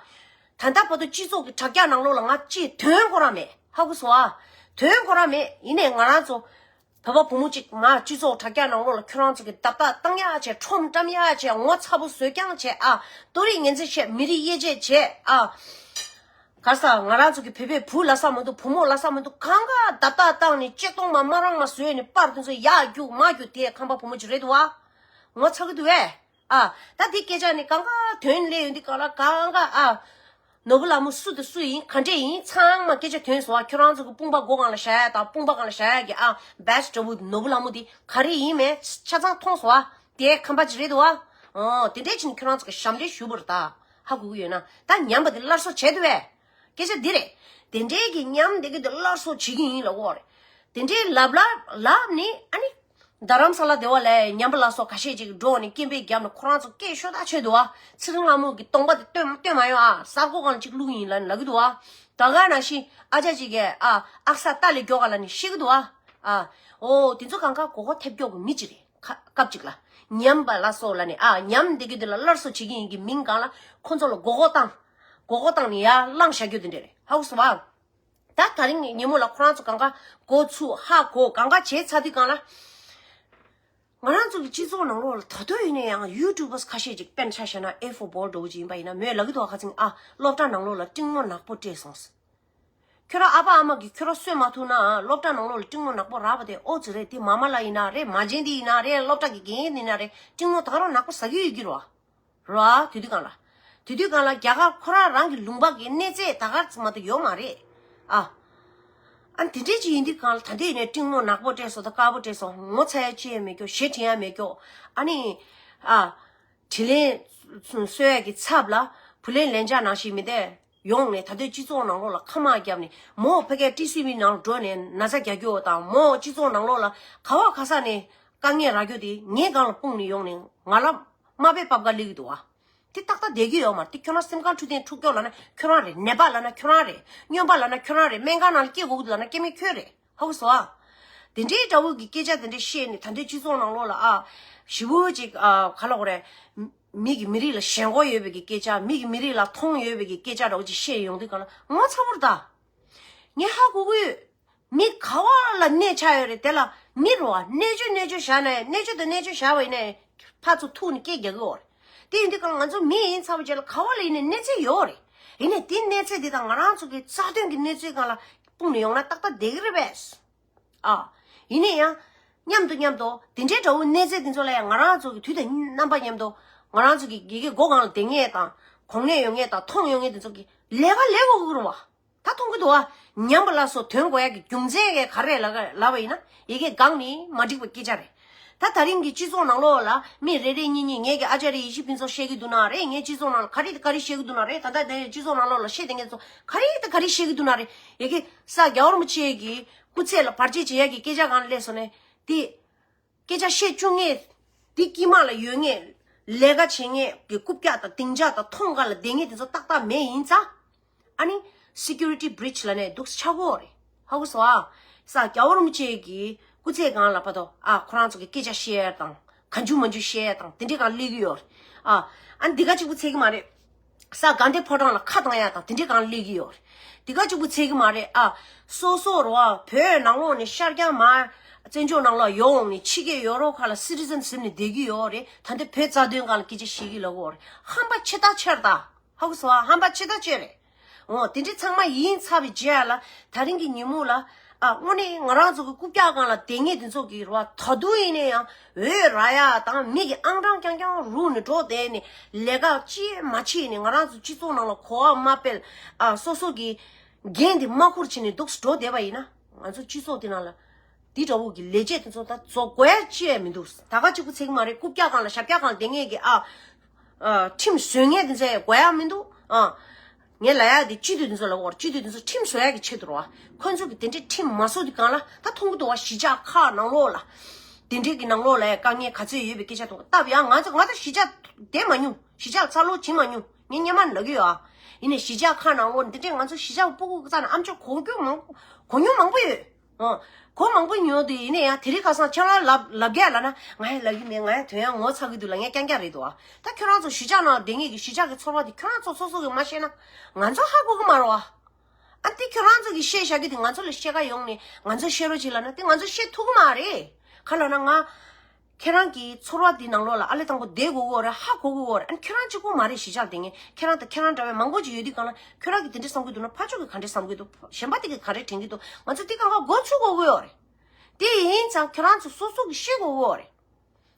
ད་ལྟ་བར་དུ་སྤྱི་ཚོགས་ཀྱི་དྲ་རྒྱ་ནང་ལོགས་ལ་ང་ཅིག་དོན་ཁོ་རང་མེད། ཧ་གོ་སོང་ཨ། དོན་ཁོ་རང་མེད། ཡིན་ནའི་ང་རང་ཚོ་བོད་པ་བུ་མོ་གཅིག་ང་སྤྱི་ཚོགས་དྲ་རྒྱ་ནང་ལོགས་ལ་ཁྱོད་རང་ཚོ་གི་བརྡབ་གཏམ་བཏང་ཡག་བྱས། ཁྲོམ་བཀྲམ་ཡག་བྱས། ངོ་ཚ་པོ་བཟོ་རྐྱང་བྱས། ཨ། ལྟོ་རིགས་ངན་ཚད་བྱས། མི་རིགས་དབྱེ་འབྱེད་བྱས། ཨ། ག་ས་ང་རང་ཚོ་གི་བོད་པའི་བུ་ལ་ས་མི་འདུག་བུ་མོ་ལ་ས་མི་འདུག་གང་ག་བརྡབ་གཏམ་བཏང་ནས་ཆེ་མཐོང་མ་མ་རང་མ་བཟོས་ནས་པར་དེ་ཚོ་ཡར་རྒྱུག་མར་རྒྱུག་དེ་ཁམས་པ་བུ་མོ་གཅིག་རེད་འདུག་བ། ངོ་ཚ་གི་འདུག་བས། ཨ། ད་འདི་སྐད་ཆ་ནི་གང་ག་དོན་ལས་ཡོད་འདི་གང་ལ་གང་ག་ཨ། ནོར་བུ་ལྷ་མོ་སུ་དང་སུ་ཡིན་ག་འདྲས་ཡིན་ཚང་མ་སྐད་ཆ་དོན་སོང་བ། ཁྱོད་རང་ཚོ་གི་དཔུང་པ་མགོ་སྒང་ལ་བཞག་ཡ་དང་དཔུང་པ་སྒང་ལ་བཞག་ཡ་གི་ཨ་བེ་སི་ཊི་འདྲ་བོ་ནོར་བུ་ལྷ་མོ་འདི་ག་རེ་ཡིན་མེད་ཆ་ཚང་མཐོང་སོང་བ། དེ་ཁམས་པ་ཅིག་རེད་འདུག་བ། ཨོ་དེ་འདྲས་ཕྱིན་ཁྱོད་རང་ཚོ་གི་ཞབས་འདྲེན་ཞུ་བར་ད་ཧ་གོ་གི་ཡོད་ན་ད་ཉམས་པ་འདི་སླར་གསོ་བྱས་འདུག་བས། སྐད་ཆ་འདི་རེད། དེ་འདྲའི་གི་ཉམས་བསྡད་ཀྱི་འདུག་སླར་གསོ་བྱེད་ཀྱི་ཡིན་ལབ་ཀྱི་ཡོད་རེད། དེ་འདྲའི་ལབ་ལབ་ལབ་ནི་ཨ་ནི། རྡ་རམ་ས་ལ་སྡེ་བ་ལ་ཉམས་པ་སླར་གསོ་ཁ་ཤས་ཅིག་འགྲོ་ནས་སྐད་འབོད་བརྒྱབ་ནས་ཁོ་རང་ཚོ་སྐད་ཤོར་ཐག་ཆོད་འདུག་བ། ཚེ་རིང་ལྷ་མོ་གི་གདོང་པ་དེ་སྟོན་སྟོན་མ་ཡོང་ཨ། གསར་འགོད་སྒང་ལ་ཅིག་བླུགས་ཡིན་ལབ་ལབ་ཀྱི་འདུག་བ། ད་ག་ནང་བཞིན་ཨ་ཅག་ཅིག་གིས་ཨ་ཨག་ས་ཏཱ་ལའི་མགྱོགས་ག་ལ་ནི་བཤད་ཀྱི་འདུག་བ། ཨ། ཨོ་དེ་ཚོ་གང་ག་མགོ་སྐོར་ཐེབས་མགྱོགས་ཀྱི་མི་ཅིག་རེད། ཁ་སྐབས་ཅིག་ལ། ཉམས་པ་སླར་གསོ་ལབ་ནས་ཨ་ཉམས་བསྡད་ཀྱི་འདུག་ལ་སླར་གསོ་བྱེད་ཀྱི་ཡིན་གྱི་མིང་སྒང་ལ་ཁོ་ཚོ་ལ་མགོ་སྐོར་བཏང་། མགོ་སྐོར་བཏང་ནས་ཡར་བླངས་བཞག་རྒྱུ་དེ་འདྲ་རེད། ཧ་གོ་སོང་བ། ད་དེ་རིང་ཉིན་མོ་ལ་ཁོ་རང་ཚོ་གང་ག་མགོ་ཚུགས་ཧ་གོ་གང་ག་བྱས་ཚར་དུས་སྒང་ལ། ང་རང་ཚོ་གི་སྤྱི་ཚོགས་ནང་ལོགས་ལ་ད་དུང་ཡིན་ན་ཡང་ཡུ་ཊུབ་པར་ཁ་ཤས་ཅིག་དཔེར་ན་ཆ་བཞག་ན་ཨེ་ཧྥོར་བྷོལ་འདྲ་བོ་ཅིག་ཡིན་པ་ཡིན་ན་མོས་ལབ་ཀྱི་འདུག་ཁ་ཚིག་ཨ་སློབ་གྲྭ་ནང་ལོགས་ལ་གཏིང་མོ་ནག་པོ་སྤྲད་སོང་། ཁྱོད་རང་ཨ་ཕ་ཨ་མ་གིས་ཁྱོད་རང་གསོས་མ་ཐུབ་ན་སློབ་གྲྭ་ནང་ལོགས་ལ་གཏིང་མོ་ནག་པོ་རག་པ་དེ་ཨོ་ཙི་རེད། དེ་མ་མ་ལ་ཡིན་ན་རེད། མ་བྱན་དེ་ཡིན་ན་རེད། སློབ་གྲྭ་གི་དགེ་རྒན་དེ་ཡིན་ན་རེད། གཏིང་མོ་ད་ག་རང་ནག་པོ་ཟ་གི་ཡོད་ཀྱི་རེད་བ། ར། དེ་དུས་སྒང་ལ། དེ་དུས་སྒང་ལ་རྒྱ་གར་ཁོ་རང་རང་གི་ལུང་པ་གི་གནས་ཚད་ད་ག་ཙམ་མ་གཏོགས་ཡོད་མ་རེད། ཨ། ཨ་དེ་འདྲས་ཅིག་ཡིན་དུས་སྒང་ལ་ད་ལྟའི་ནས་གཏིང་མོ་ནག་པོ་སྤྲད་སོང་། ད་དཀར་པོ་སྤྲད་སོང་། ངོ་ཚ་ཡ་ཅི་ཡང་མེད་ཀྱོག་ཞེ་དྲན་ཡ་མེད་ཀྱོག་ཨ་ནི། ཨ། དྲིན་ལན་གསོ་ཡ་གི་ཚབ་ལ་བུ་ལོན་ལན་ཆགས་ནང་བཞིན་མི་བསྡད། ཡོང་ནས་ད་ལྟའི་སྤྱི་ཚོགས་ནང་ལོགས་ལ་ཁ་དམག་བརྒྱབ་ནས་མོ་ཕ་གིར་ཊི་སི་ཝི་ནང་ལ་འགྲོ་ནས་ན་ཚ་རྒྱག་རྒྱུ་དང་། མོ་སྤྱི་ཚོགས་ནང་ལོགས་ལ་ག་བ་ག་ས་ནས་དཀའ་ངལ་རག་རྒྱུ་དེ་ངའི་སྒང་ལ་སྤུངས་ནས་ཡོང་ནས་ང་ལ་དམའ་འབེབས་ཕབ་ག་སླེབས་ཀྱི་འདུག་བ། དེ་ཏག་ཏག་བསྡད་ཀྱི་ཡོད་མ་རེད། དེ་ཁྱོད་རང་སེམས་ཁམས་འཕྲོད་བསྟེན་འཁྲུག་རྒྱུ་ལབ་ན་ཁྱོད་རང་རེད། ནད་པ་ལབ་ན་ཁྱོད་རང་རེད། སྨྱོན་པ་ལབ་ན་ཁྱོད་རང་རེད། སྨན་ཁང་ནང་ལ་སྐྱེལ་དགོས་ཀྱི་འདུག་ལབ་ན་སྐྱེལ་མི་ཁྱོད་རེད། ཧ་གོ་སོང་ཨ། དེ་འདྲའི་འདྲ་བོ་གི་སྐད་ཆ་དེ་འདྲ་བཤད་ནས་ད་ལྟའི་སྤྱི་ཚོགས་ནང་ལོགས་ལ་ཨ་ཞེ་པོ་ཅིག་ཨ་ག་ལབ་དགོས་རེད། མི་གི་མི་རིགས་ལ་ཞེན་ཁོག་ཡོད་པའི་གི་སྐད་ཆ། མི་གི་མི་རིགས་ལ་མཐོང་ཡོད་པའི་གི་སྐད་ཆ་འདྲ་བོ་ཅིག་བཤད་ཡོང་དུས་སྒང་ལ་ངོ་ཚ་པོ་རེད་ད། ངས་ཧ་གོ་གི་ཡོད། མི་ག་བ་ལ་གནས་ཆགས་ཡོད་རེད། དེ་ལ་མི་རེད་བ། གནས་ཚུལ་གནས་ཚུལ་བཞག་ན་ཡང་གནས་ཚུལ་དང་གནས་ཚུལ་བཞག་པ་ཡིན་ན་ཡང་ཕར་ཚུར་ཐུག་ནས་སྐད་རྒྱག་གི་ཡོད་རེད། དེ་ཡིན་དུས་སྒང་ལ་ང་ཚོ་མི་ཡིན་ཚར་བ་བྱས་ལ་ག་བ་ལ་ཡིན་ནའི་གནས་ཚད་ཡོད་རེད། ཡིན་ནའི་དེ་གནས་ཚད་དེ་དང་ང་རང་ཚོ་གི་རྩ་དོན་གྱི་གནས་ཚུལ་སྒང་ལ་སྤུངས་ནས་ཡོང་ན་ཏག་ཏག་བསྡད་ཀྱི་རེད་པས། ཨ། ཡིན་ན་ཡང་། མཉམ་དུ་མཉམ་དུ་དེ་འདྲའི་འདྲ་བོ་གནས་ཚད་དེ་ཚོ་ལ་ཡང་ང་རང་ཚོ་གི་དུས་དང་རྣམ་པ་མཉམ་དུ་ང་རང་ཚོ་གི་དགེ་རྒན་མགོ་སྒང་ལ་བསྡད་མཁན་དང་གོ་མཁན་ཡོད་མཁན་དང་མཐོང་ཡོད་མཁན་དེ་ཚོ་གི་ལས་ཀ་ལས་དགོས་ཀྱི་རེད་བ། ད་མཐོང་གི་འདུག་བ། ཉམས་པ་སླར་གསོ་དོན་གོ་ཡ་གི་རྒྱུ་མཚན་ག་རེ་ལབ་ལབ་པ་ཡིན་ན་ཡ་གི་སྒང་ནས་མ་འགྲིག་པའི་སྐད་ཆ་རེད། ད་དེ་རིང་གི་སྤྱི་ཚོགས་ནང་ལོགས་ལ་མི་རེ་རེ་གཉིས་གཉིས་ངས་ཀྱི་ཨ་ཅག་རེ་ཡེ་ཤེས་ཕུན་ཚོགས་བཤད་ཀྱི་འདུག་ན་རེད། ངས་སྤྱི་ཚོགས་ནང་ལ་ག་རེ་དང་ག་རེ་བཤད་ཀྱི་འདུག་ན་རེད། ད་ལྟ་དེ་སྤྱི་ཚོགས་ནང་ལོགས་ལ་བཤད་བསྡད་མཁན་ཚོ་ག་རེ་དང་ག་རེ་བཤད་ཀྱི་འདུག་ན་རེད། ཡ་གི་ས་རྒྱལ་བ་རིན་པོ་ཆེ་གི་སྐུ་ཚེ་ལ་བར་ཆད་བྱེད་ཡ་གི་སྐད་ཆ་གང་སླེབས་སོང་ནས་དེ། སྐད་ཆ་བཤད་བཅུག་མཁན། དེ་དཀྱིལ་མ་ལ་ཡོད་མཁན། ལས་ཀ་བྱེད་མཁན་གྱི་རྐུབ་བཀྱག་དང་སྡིངས་ཆ་དང་མཐོངས་སྒང་ལ་བསྡད་མཁན་དེ་ཚོ་ཏག་ཏག་མེད་ཡིན་ཙང་། ཨ་ནི། སི་ཀུ་རི་ཊི་བྷི་རི་ཆི་ལབ་ནས་འདུག་སེ་ཆགས་ཀྱི་ཡོད་རེད། ཧ་གོ་སོང་ཨ། ས་རྒྱལ་བ་རིན་པོ་ཆེ་གི་སྐུ་ཚེ་སྒང་ལ་བར་དུ་ཨ་ཁོ་རང་ཚོ་གི་སྐད་ཆ་བཤད་ཡ་དང་། གང་བྱུང་མང་བྱུང་བཤད་ཡ་དང་དེ་འདྲའི་སྒང་སླེབས་ཀྱི་ཡོད་རེད། ཨ། ཨ་ནི་འདི་ག་གཅིག་པུ་ཚད་ཀྱི་མ་རེད། ས་དགའ་ལྡན་ཕོ་བྲང་ལ་ཁ་བཏང་ཡ་དང་དེ་འདྲའི་སྒང་སླེབས་ཀྱི་ཡོད་རེད། དེ་ག་གཅིག་པུ་ཚད་ཀྱི་མ་རེད་ཨ། སོ་སོ་རེད་བ། བོད་ནང་ལོགས་ནས་ཤར་རྒྱག་མར་བཙན་བྱོལ་ནང་ལོགས་ཡོང་ནས་ཕྱི་རྒྱལ་ཡོ་རོབ་ཁག་ལ་སི་ཊི་ཟན་ཟིན་ནས་བསྡད་ཀྱི་ཡོད་རེད། ད་ལྟ་བོད་རྩ་དོན་སྒང་ལ་སྐད་ཆ་བཤད་ཀྱི་ལབ་ཀྱི་ཡོད་རེད། ཧམ་པ་ཆེ་ཐག་ཆོད་རེད་ད། ཧ་གོ་སོང་ཨ། ཧམ་པ་ཆེ་ཐག་ཆོད་རེད། འོ་དེ་འདྲའི་ཚང་མ་ཡིན་ཚར་བའི་རྗེས་ལ་དེ་རིང་གི་ཉིན་མོ་ལ་ཨ་དངོས་གནས་ང་རང་ཚོ་གི་རྐུབ་བཀྱག་སྒང་ལ་བསྡད་མཁན་དེ་ཚོ་གི་རེད་བ། ད་དུང་ཡིན་ན་ཡང་འོས་རག་ཡ་དང་མི་གི་ཨང་གྲངས་རྐྱང་རྐྱང་རུག་ནས་འགྲོ་བསྡད་ནས་ལས་ཀ་ཅི་ཡང་མ་བྱས་ནས་ང་རང་ཚོ་སྤྱི་ཚོགས་ནང་ལ་གོ་བ་མ་སྤེལ། ཨ་སོ་སོ་གི་འགན་དེ་མ་འཁུར་བྱས་ནས་འདུག་སེ་འགྲོ་བསྡད་པ་ཡིན་ན་ང་ཚོ་སྤྱི་ཚོགས་དེ་ནང་ལ་ འདི་འདྲ་བོ་གི་ལས་བྱེད་དེ་ཚོ་ད་རྫོགས་དགོས་ཡ་ཅི་ཡང་མི་འདུག་ད་ག་གཅིག་པུ་ཚིག་མ་རེད། རྐུབ་བཀྱག་སྒང་ལ་ཞབས་བཀྱག་སྒང་ལ་བསྡད་མཁན་གྱི་ཨ། ཨ། ཁྲིམས་བཟོ་མཁན་དེ་ཚོ་ཡང་དགོས་ཡ་མི་འདུག་ཨ། ངས་ལབ་ཡ་དེ་སྤྱི་འཐུས་དེ་ཚོ་ལ་འོར་སྤྱི་འཐུས་དེ་ཚོ་ཁྲིམས་བཟོ་ཡ་གི་ཆེད་དུ་རོ། ཁོ་ཚོ་གི་དེ་འདྲའི་ཁྲིམས་མ་བཟོ་དུས་སྒང་ལ་ད་མཐོང་གི་འདུག་བ། གཞིས་ཆགས་ཁག་ནང་ལོགས་ལ། དེ་འདྲའི་གི་ནང་ལོགས་ལ་ཡང་དཀའ་ངལ་ག་ཚོད་ཡོད་པའི་སྐད་ཆ་འདུག་སྟབས་ཡང་ང་ཚོ་ང་ཚོ་གཞིས་ཆགས་བསྡད་མ་མྱོང་། གཞིས་ཆགས་ལ་འཚར་ལོངས་བྱེད་མ་མྱོང་། ངས་སྔོན་མ་ནས་ལབ་ཀྱི་ཡོད་ཨ། ཡིན་ནའི་གཞིས་ཆགས་ཁག་ནང་ལོགས་འདི་འདྲའི་ང་ཚོ་གཞིས་ཆགས་སྤུ་གུ་རྩ་ནས་ཨམ་ཅོག་གོ་རྒྱུ་མང་། གོ་མྱོང་མང་པོ་ཡོད། ཨོ། གོ་མང་པོ་མྱོང་དུས་ཡིན་ན་ཡང་དེ་རིང་ཁ་སང་ཁྱེད་རང་ལབ་ལབ་རྒྱག་ལབ་ན་ང་ཡང་ལབ་ཀྱི་མེད། ང་ཡང་དོན་ཡང་ངོ་ཚ་གི་འདུག་ལབ་མཁན་རྐྱང་རྐྱང་རེད་འདུག་ཨ། ད་ཁྱོད་རང་ཚོ་གཞིས་ཆགས་ནང་བསྡད་མཁན་གྱི་གཞིས་ཆགས་ཀྱི་ཚོར་བ་དེ་ཁྱོད་རང་ཚོ་སོ་སོ་གིས་མ་ཤེས་ན་ང་ཚོ་ཧ་གོ་གི་མ་རེད་བ། ཨ་དེ་ཁྱོད་རང་ཚོ་གིས་བཤད་བཞག་གི་དེ་ང་ཚོ་ལ་བཤད་ག་ཡོང་ནས་ང་ཚོ་བཤད་རོགས་བྱེད་ལབ་ན་དེ་ང་ཚོ་བཤད་ཐུབ་གི་མ་རེད། ག་ལབ་ན་ང་ཁྱེད་རང་གི་ཚོར་བ་འདི་ནང་ལོགས་ལ་ཨ་ལེ་དང་པོ་བསྡད་དགོས་ཀྱི་ཡོད་རེད། ཧ་གོ་གི་ཡོད་རེད། ཨ་ཁྱོད་རང་གཅིག་པོ་མ་རེད། གཞིས་ཆགས་ལ་བསྡད་མཁན་ཁྱེད་རང་དང་ཁྱེད་རང་འདྲ་བའི་མང་པོ་ཅིག་ཡོད་དུས་སྒང་ལ་ཁྱོད་རང་གིས་དེ་འདྲ་བསམ་གྱི་འདུག་ན་ཕར་ཕྱོགས་ཀྱིས་ག་འདྲ་བསམ་གྱི་འདུག་གཞན་པ་དེ་གིས་ག་རེ་དྲན་གྱི་འདུག་ང་ཚོ་དེ་སྒང་ག་མགོ་ཚུགས་དགོས་ཀྱི་ཡོད་རེད། དེ་ཡིན་ཙང་ཁྱོད་རང་ཚོ་སོ་སོ་གིས་ཤེས་དགོས་ཀྱི་ཡོད་རེད།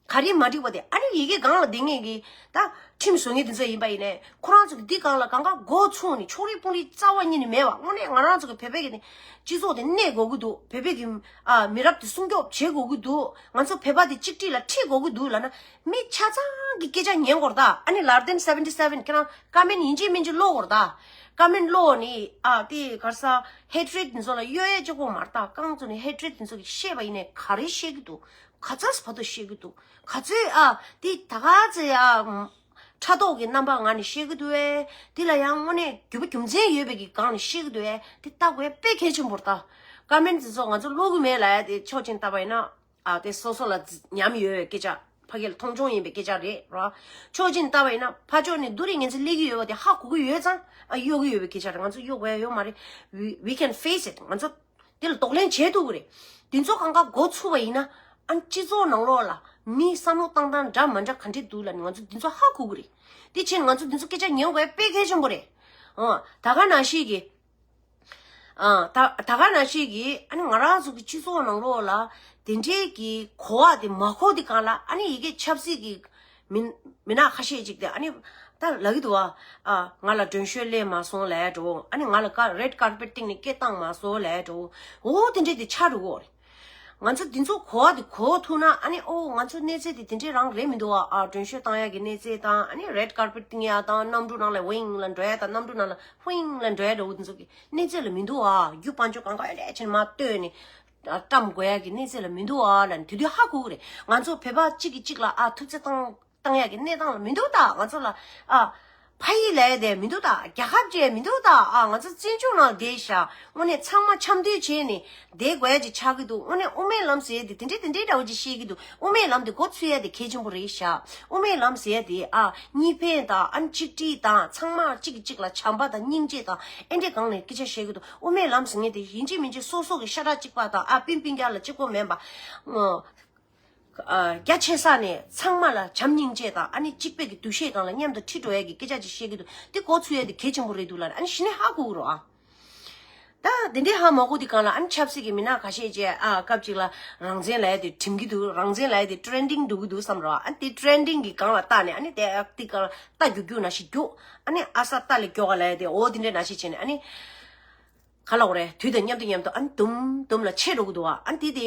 ག་རེ་མ་འགྲིག་པ་དེ། ཨ་ནི་ཡི་གེ་སྒང་ལ་བསྡད་མཁན་གྱི་ད་ཁྲིམས་བཟོ་མཁན་དེ་ཚོ་ཡིན་པ་ཡིན་ནའི་ཁོ་རང་ཚོ་གི་འདི་སྒང་ལ་སྒང་ག་མགོ་ཚུགས་ནས་ཕྱོགས་རིས་སྤུན་རིས་རྩ་བ་ཉིད་ནས་མེད་པ། དངོས་གནས་ང་རང་ཚོ་གི་བོད་པའི་གི་ནི་སྤྱི་ཚོགས་དེ་གནས་དགོས་ཀྱི་འདུག་བོད་པའི་གི་ཨ་མི་རབས་དེ་སྲུང་སྐྱོབ་བྱེད་དགོས་ཀྱི་འདུག་ང་ཚོ་བོད་པ་དེ་གཅིག་སྒྲིལ་ལ་ཁྲིད་དགོས་ཀྱི་འདུག་ལབ་ན་མི་ཆ་ཚང་གི་སྐད་ཆ་ཉན་དགོས་རེད་ད། ཨ་ནི་ལར་ཏན་སེ་བེན་ཊི་སེ་བེན་ཁྱེད་རང་ཀ་མེན་ཊི་ཡིན་གཅིག་མིན་གཅིག་ཀློག་དགོས་རེད་ད། ཀ་མེན་ཊི་ཀློག་ནི་ཨ་དེ་ག་རེ་ཟེར་ཧེ་ཊི་རེ་ཊི་དེ་ཚོ་ལ་གཡོ་ཡས་གཅིག་པོ་མ་རེད་ད། རྐང་བཙུགས་ནས་ཧེ་ཊི་རེ་ཊི་དེ་ཚོ་གི་བཤད་པ་ཡིན་ནའི་ག་རེ་བཤད་ཀྱི་འདུག་ག་ཚོད་བར་དུ་བཤད་ཀྱི་འདུག་ག་ཚོད་ཨ་དེ་ད་ག་ཚོད་ཨ་ཕྲག་དོག་གི་རྣམ་པ་ངང་ནས་བཤད་ཀྱི་འདུག་བས། དེ་ལ་ཡང་དངོས་གནས་རྒྱུ་བ་རྒྱུ་མཚན་ཡོད་པའི་གི་སྒང་ནས་བཤད་ཀྱི་འདུག་བས། དེ་ལྟ་དགོས་དཔེ་གལ་ཆེན་པོ་རེད་ད། ཀ་མེན་ཊི་དེ་ཚོ་ང་ཚོ་ཀློག་གི་མེད་ལབ་ཡ་དེ་ཕྱོགས་གཅིག་ནས་བལྟས་པ་ཡིན་ན་ཨ་དེ་སོ་སོ་ལ་ཉམས་ཡོད་པའི་སྐད་ཆ། ཕ་གི་ལ་མཐོང་ཆུང་ཡིན་པའི་སྐད་ཆ་རེད་ར། ཕྱོགས་གཅིག་ནས་བལྟས་པ་ཡིན་ན་ཕར་ཕྱོགས་ནས་སྡུག་རུས་ངན་ཚིག་སླེབས་ཀྱི་ཡོད་པ་དེ་ཧ་གོ་གི་ཡོད་ཙང་ཨ་གཡོ་གི་ཡོད་པའི་སྐད་ཆ་རེད། ང་ཚོ་གཡོ་དགོས་ཡ་ཡོད་མ་རེད། We, we can face it. ང་ཚོ་དེ་ལ་གདོང་ལེན་བྱེད་ཐུབ་ཀྱི་རེད། དེ་ཚོ་སྒང་ག་མགོ་ཚུགས་པ་ཡིན་ན་ཨ་སྤྱི་ཚོགས་ནང་ལོགས་ལ་མིའི་བསམ་བློ་བཏང་སྟངས་འདྲ་མ་འདྲ་ག་འདྲས་འདུག་ལབ་ནས་ང་ཚོ་དེ་ཚོ་ཧ་གོ་གི་རེད། དེ་བྱས་ནས་ང་ཚོ་དེ་ཚོ་སྐད་ཆ་ཉན་དགོས་ཡ་དཔེ་གལ་ཆེན་པོ་རེད། ཨོ། ད་ག་ནང་བཞིན་གྱི། ཨ། ད་ད་ག་ནང་བཞིན་གྱི་ཨ་ནི་ང་རང་ཚོ་གི་སྤྱི་ཚོགས་ནང་ལོགས་ལ་དེ་འདྲའི་གི་གོ་བ་དེ་མ་གོ་དེ་སྒང་ལ་ཨ་ནི་ཡི་གེ་ཆབ་སྲིད་ཀྱི་མི་མི་སྣ་ཁ་ཤས་ཅིག་དེ་ཨ་ནི་ད་ལབ་ཀྱི་འདུག་བ། ཨ། ང་ལ་མགྲོན་ཤོས་སླེབས་མ་སོང་ལབ་འགྲོ། ཨ་ནི་ང་ལ་ཀ་རེཌ་ཀར་པེཊ་སྟེང་ནས་སྐད་བཏང་མ་སོང་ལབ་འགྲོ། འོ་དེ་འདྲའི་དེ་ཆགས་འགྲོ་གི་ཡོད་རེད། ང་ཚོ་འདི་ཚོ་གོ་བ་འདི་གོ་ཐུབ་ན་ཨ་ནི་ཨོ་ང་ཚོ་གནས་ཚད་འདི་དེ་འདྲའི་རང་རེད་མི་འདུག་ཨ། ཨ་མགྲོན་ཤོས་བཏང་ཡག་གི་གནས་ཚད་དང་ཨ་ནི་རེཌ་ཀར་པེཊ་བཏིང་ཡག་དང་གནམ་གྲུ་ནང་ལ་ཝིང་ལ་འགྲོ་ཡག་དང་གནམ་གྲུ་ནང་ལ་ཧྥིང་ལ་འགྲོ་ཡག་འདྲ་བོ་འདི་ཚོ་གི་གནས་ཚད་ལ་མི་འདུག་ཨ། རྒྱུ་སྤང་ཆོ་གང་ག་ཡོད་ལས་ཆེན་མ་བཏོན་ནས་བཀྲམ་དགོས་ཡག་གི་གནས་ཚད་ལ་མི་འདུག་ཨ་ལབ་ནས་དེ་དུས་ཧ་གོ་གི་རེད། ང་ཚོ་བོད་པ་གཅིག་གིས་གཅིག་ལ་ཨ་ཐུབ་ཚོད་བཏང་བཏང་ཡག་གི་གནས་སྟངས་ལ་མི་འདུག་ད། ང་ཚོ་ལ་ཨ། ཕ་ཡུལ་ལབ་ཡ་དེ་མི་འདུག་ད། རྒྱལ་ཁབ་ཅིག་མི་འདུག་ད། ཨ། ང་ཚོ་བཙན་བྱོལ་ནང་བསྡད་ཤག་དངོས་གནས་ཚང་མ་འཆམ་མཐུན་བྱས་ནས་བསྡད་དགོས་ཡ་ཅིག་ཆགས་ཀྱི་འདུག་དངོས་གནས་དབུ་མའི་ལམ་ཟེར་ཡ་དེ་དེ་འདྲའི་དེ་འདྲའི་འདྲ་བོ་ཅིག་བཤད་ཀྱི་འདུག་དབུ་མའི་ལམ་དེ་འགོ་ཚུགས་ཡ་དེ་གལ་ཆེན་པོ་རེད་ཤག་དབུ་མའི་ལམ་ཟེར་ཡ་དེ་ཨ་གཉིས་ཕན་དང་ཨ་གཅིག་སྒྲིལ་དང་ཚང་མ་གཅིག་གིས་གཅིག་ལ་བྱམས་པ་དང་སྙིང་རྗེ་དང་ཨེ་འདྲའི་སྒང་ནས་སྐད་ཆ་བཤད་ཀྱི་འདུག་དབུ་མའི་ལམ་ཟེར་མཁན་དེ་ཡིན་གཅིག་མིན་གཅིག་སོ་སོ་གི་ཤ་ཁྲག་གཅིག་པ་དང་ཨ་སྤུན་སྤུན་ཀྱག་ལ་གཅིག་པོ་མིན་པ། ཨ། རྒྱ་ཆེ་ས་ནས་ཚང་མ་ལ་བྱམས་སྙིང་རྗེ་དང་ཨ་ནི་གཅིག་པའི་གི་འདུ་ཤེས་སྒང་ལ་མཉམ་དུ་ཁྲིད་འགྲོ་ཡས་ཀྱི་སྐད་ཆ་ཅིག་བཤད་ཀྱི་འདུག་དེ་གོ་ཚུགས་ཡས་དེ་གལ་ཆེན་པོ་རེད་འདུག་ལབ་ནས་ཨ་ནི་གཞི་ནས་ཧ་གོ་གི་རེད་ཨ། ད་དེ་འདྲའི་ཧ་མ་གོ་དུས་སྒང་ལ་ཨ་ནི་ཆབ་སྲིད་ཀྱི་མི་སྣ་ཁ་ཤས་ཀྱིས་ཨ་སྐབས་ཅིག་ལ་རང་བཙན་ལབ་ཡས་དེ་འགྲིམ་གྱི་འདུག་རང་བཙན་ལབ་ཡས་དེ་ཊེ་རེན་ཌིང་འགྲོ་གི་འདུག་བསམ་རོགས་ཨ་ནི་དེ་ཊེ་རེན་ཌིང་གི་སྒང་ལ་བལྟས་ནས་ཨ་ནི་དེ་ཨ་དེ་སྒང་ལ་རྟ་རྒྱུག་རྒྱུག་ནང་བཞིན་རྒྱུག་ཨ་ནི་ཨ་ས་རྟ་ལས་མགྱོགས་པ་ལབ་ཡས་དེ་འོ་དེ་འདྲའི་ནང་བཞིན་བྱས་ནས་ཨ་ནི། ག་ལབ་དགོས་རེད། དུས་དང་མཉམ་དུ་མཉམ་དུ་ཨ་ནི་དུམ་དུམ་ལ་ཆད་འགྲོ་གི་འདུག་བ། ཨ་ནི་དེ་དེ་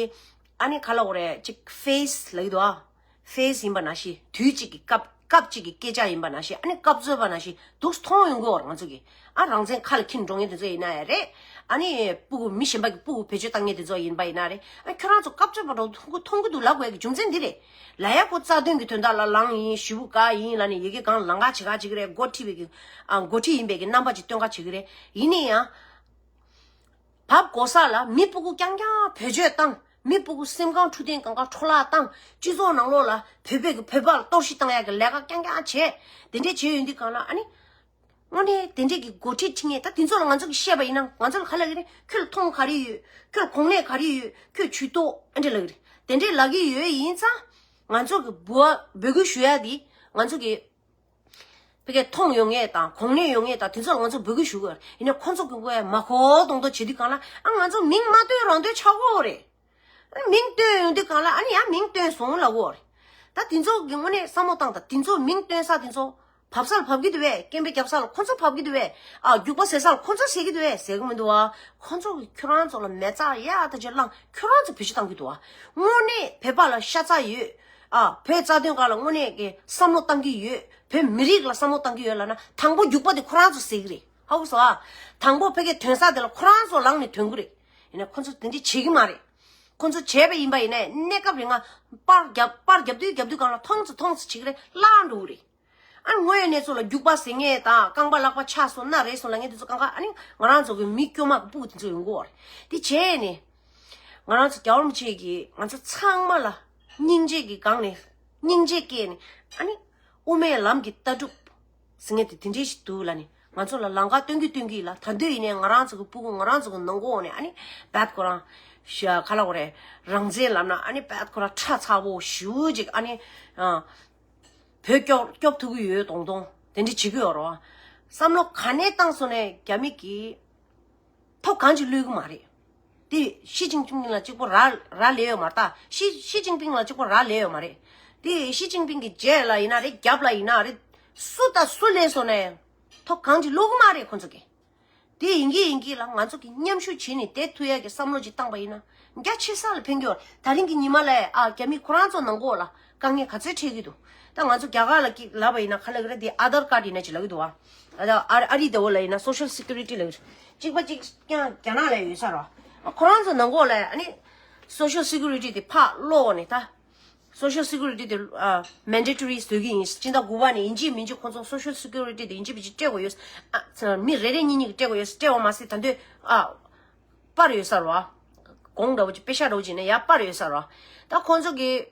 ཨ་ནི་ག་ལབ་དགོས་རེད། ཅིག་ཕེ་སི་ལབ་ཀྱི་འདུག་བ། ཕེ་སི་ཡིན་པ་ནང་བཞིན་དུས་གཅིག་གི་སྐབས་སྐབས་གཅིག་གི་སྐད་ཆ་ཡིན་པ་ནང་བཞིན་ཨ་ནི་སྐབས་རྩོད་པ་ནང་བཞིན་འདུག་མཐོང་ཡོང་གི་ཡོད་རེད་ང་ཚོ་གི། ཨ་རང་བཙན་ཁ་ལ་འཁྱེར་འགྲོ་མཁན་དེ་ཚོ་ཡིན་ན་ཡང་རེད། ཨ་ནི་སྤུ་གུ་མི་གཞན་པ་གི་སྤུ་གུ་བེད་སྤྱོད་བཏང་མཁན་དེ་ཚོ་ཡིན་པ་ཡིན་ན་རེད། ཨ་ཁྱོད་རང་ཚོ་སྐབས་རྩོད་པ་འདྲ་བོ་མཐོང་གི་མཐོང་གི་འདུག་ལབ་དགོས་ཀྱི་རྒྱུ་མཚན་འདི་རེད། ལབ་ཡ་ཁོ་རྩ་དོན་གྱི་དོན་དག་ལ་ལངས་ཡིན་ཞེ་པོ་དགའ་ཡིན་ལབ་ནས་ཡ་གི་སྒང་ལངས་ཀ་བྱེད་ཀ་བྱེད་ཀྱི་རེད། འགོ་ཁྲིད་པའི་གི་ཨ་འགོ་ཁྲིད་ཡིན་པའི་གི་རྣམ་པ་ཅིག་སྟོན་ཀ་བྱེད་ཀྱི་རེད། ཡིན་ན་ཡང་། བབ་གོ་ས་ལ་མི་སྤུ་གུ་རྐྱང་རྐྱང་བེད་སྤྱོད་བཏང་། མི་སྤུ་གུ་སེམས་ཁམས་འཕྲོད་བསྟེན་སྒང་ག་འཕྲོ་བརླག་བཏང་། སྤྱི་ཚོགས་ནང་ལོགས་ལ་བོད་པའི་གི་བོད་པ་ལ་གཏོར་བཤིག་བཏང་ཡག་གི་ལས་ཀ་རྐྱང་རྐྱང་བྱས། དེ་འདྲས་བྱས་ཡོང་དུས་སྒང་ལ་ཨ་ནི། དངོས་གནས་དེ་འདྲས་ཀྱི་འགོ་ཁྲིད་ཁྲིད་མཁན་ད་དེ་ཚོ་ལ་ང་ཚོ་གིས་བཤད་པ་ཡིན་ན་ང་ཚོ་ལ་ག་ལབ་ཀྱི་རེད། ཁྱོད་ལ་མཐོང་ག་རེ་ཡོད། ཁྱོད་ལ་གོ་གནས་ག་རེ་ཡོད། ཁྱོད་ཇུས་གཏོགས་ཨ་འདྲས་ལབ་ཀྱི་རེད། དེ་འདྲས་ལབ་ཀྱི་ཡོད་ཡིན་ཙང་ང་ཚོ་གི་འབོད་འབོད་སྐུལ་ཞུ་ཡ་དེ་ང་ཚོ་གི་ཕ་གིར་མཐོང་ཡོང་མཁན་དང་གོ་གནས་ཡོད་མཁན་དང་དེ་ཚོ་ལ་ང་ཚོ་འབོད་སྐུལ་ཞུ་གི་ཡོད་རེད། ཡིན་ནའི་ཁོ་ཚོ་གི་དབུ་མ་གོ་གཏོང་གཏོང་བྱེད་དུས་སྒང་ལ་ཨ་ང་ཚོ་མིང་མ་བཏོན་རང་བཏོན་ཆགས་ཀྱི་ཡོད་རེད། ཨ་མིང་བཏོན་ཡོང་དུས་སྒང་ལ་ཨ་ནི་ཡང་མིང་བཏོན་སོང་ལབ་ཀྱི་ཡོད་རེད། ད་དེ་ཚོ་གི་དངོས་གནས་བསམ་བློ་བཏང་དང་དེ་ཚོ་མིང་བཏོན་ས་དེ་ཚོ་ བབས་ས་ལ་བབས་ཀྱི་འདུག་བས། སྐད་འབོད་རྒྱབ་ས་ལ་ཁོ་ཚོ་བབས་ཀྱི་འདུག་བས། ཨ། རྒྱུག་པ་ཟེར་ས་ལ་ཁོ་ཚོ་ཟེར་གྱི་འདུག་བས། ཟེར་གྱི་མི་འདུག་བ། ཁོ་ཚོ་གིས་ཁྱོད་རང་ཚོ་ལ་མེ་བཙའ་ཡག་ཐག་ཆོད་བསླངས། ཁྱོད་རང་ཚོ་བེད་སྤྱོད་བཏང་གི་འདུག་བ། དངོས་གནས་བོད་པ་ལ་ཤ་ཚ་ཡོད། ཨ། བོད་རྩ་དོན་སྒང་ལ་དངོས་གནས་ཀྱི་བསམ་བློ་བཏང་གི་ཡོད། བོད་མི་རིགས་ལ་བསམ་བློ་བཏང་གི་ཡོད་ལབ་ན། དང་པོ་རྒྱུག་པ་དེ་ཁོ་རང་ཚོ་ཟེར་གྱི་རེད། ཧ་གོ་སོང་ཨ། དང་པོ་ཕ་གིའི་ཐོན་ས་དེ་ལ་ཁོ་རང་ཚོ་ལངས་ནས་ཐོན་གྱི་རེད། ཡིན་ན་ཁོ་ཚོ་དེ་འདྲ་བྱེད་ཀྱི་མ་རེད། ཁོ་ཚོ་བྱས་པ་ཡིན་པ་ཡིན་ན་གནས་སྐབས་རིང་ང་པར་རྒྱབ་པར་རྒྱབ་དུས་རྒྱབ་དུས་སྒང་ལ་མཐོང་ཙམ་མཐོང་ཙམ་བྱེད་ཀྱི་རེད། བརླག་འགྲོ་གི་རེད། ཨ། དངོས་ཡོད་གནས་ཚུལ་ལ་རྒྱུག་པ་ཟེར་མཁན་དང་རྐང་པ་ལག་པ་ཆག་སོང་ན་རེད་སོང་ལབ་མཁན་དེ་ཚོ་གང་ག་ཨ་ནི་ང་རང་ཚོ་གི་མི་སྐྱོ་མ་གི་སྤུ་གུ་དེ་ཚོ་ཡོང་གི་ཡོད་རེད། དེ་བྱས་ནས་ང་རང་ཚོ་རྒྱལ་བ་རིན་པོ་ཆེ་གིས་ང་ཚོ་ཚང་མ་ལ་སྙིང་རྗེ་གི་སྒང་ནས་སྙིང་རྗེ་སྐྱེས་ནས། ཨ་ནི་དབུ་མའི་ལམ་གྱི་ལྟ་གྲུབ་ཟེར་མཁན་དེ་དེ་འདྲས་ཞིག་འདུག་ལབ་ནས་ང་ཚོ་ལ་ལམ་ཁ་སྟོན་གྱི་སྟོན་གྱི་ལ། ད་དུང་ཡིན་ནའི་ང་རང་ཚོ་གི་སྤུ་གུ་ང་རང་ཚོ་གི་ནང་ཁོག་ནས་ཨ་ནི་བད་ཁོ་རང་ཤ་ག་ལ་གོ་རེད། རང་བཙན་ལབ་ན་ཨ་ནི་བད་ཁོ་རང་ཁྲ་ཚ་པོ་ཞེ་པོ་ཅིག་ཨ་ནི། ཨ། བོད་སྐྱོབ་སྐྱོབ་ཐུབ་ཀྱི་ཡོད་མདོག་མདོག་དེ་འདྲ་བྱེད་ཀྱི་ཡོད་རེད་བ། བསམ་བློ་ག་ནས་བཏང་སོང་ནས་རྒྱ་མི་གིས་ཐོབ་གང་ཅིག་བླུག་གི་མ་རེད། དེ་ཞི་ཅིན་ཕིང་ལ་གཅིག་པོ་རག་རག་ལས་ཡོད་མ་རེད་ད། ཞི་ཞི་ཅིན་ཕིང་ལ་གཅིག་པོ་རག་ལས་ཡོད་མ་རེད། དེ་ཞི་ཅིན་ཕིང་གི་རྗེས་ལ་ཡིན་ན་རེད། རྒྱབ་ལ་ཡིན་ན་རེད། སུ་དང་སུ་སླེབས་སོང་ནས་ཐོབ་གང་ཅིག་བླུག་གི་མ་རེད་ཁོང་ཚོ་གིས། དེ་ཡིན་གྱི་ཡིན་གྱི་ལ་ང་ཚོ་གིས་མཉམ་ཞུགས་བྱས་ནས་བསྡད་ཐུབ་ཡག་གི་བསམ་བློ་ཅིག་བཏང་པ་ཡིན་ན་རྒྱ་ཆེ་ས་ལ་ཕན་གྱི་ཡོད། ད་རིང་གི་ཉི་མ་ལ་ཨ་རྒྱ་མི་ཁོ་རང་ཚོ་ནང་ཁོག་ལ་དཀའ་ངལ་ག་ཚོད་འཕྲད་ཀྱི་འདུག་ད་ང་ཚོ་རྒྱ་གར་ལ་ཀྱི་ལབ་པ་ཡིན་ན་ག་ལབ་ཀྱི་རེད། དེ་ཨ་དར་ཀར་ཡིན་ན་ཅིག་ལབ་ཀྱི་འདུག་བ། ཨ་ཨ་ཨ་རི་དེ་བོ་ལ་ཡིན་ན་སོ་ཤལ་སི་ཀུ་རི་ཊི་ལབ་ཀྱི་རེད། གཅིག་པ་གཅིག་རྐྱང་རྒྱ་ནག་ལ་ཡོད་ས་རེད་བ། ཁོ་རང་ཚོ་ནང་ཁོག་ལ་ཨ་ནི་སོ་ཤལ་སི་ཀུ་རི་ཊི་དེ་ཕར་སློག་ནས་ད། སོ་ཤལ་སི་ཀུ་རི་ཊི་དེ་ཨ་མན་ཌེ་ཊོ་རི་བཟོ་གི་ཡིན། སྤྱི་ཟླ་དགུ་པ་ནས་ཡིན་གཅིག་མིན་གཅིག་ཁོང་ཚོ་སོ་ཤལ་སི་ཀུ་རི་ཊི་དེ་ཡིན་གཅིག་མིན་གཅིག་སྤྲད་དགོས་ཡོད། ཨ་མི་རེ་རེ་གཉིས་གཉིས་ཀྱིས་སྤྲད་དགོས་ཡོད། སྤྲད་པ་མ་ཟད་ད་དུང་ཨ་སྤར་ཡོད་ས་རེད་བ། གོང་འདྲ་བོ་ཅིག་པེ་ཤ་འདྲ་བོ་ཅིག་ནས་ཡར་སྤར་ཡོད་ས་རེད་བ། ད་ཁོང་ཚོ་གིས་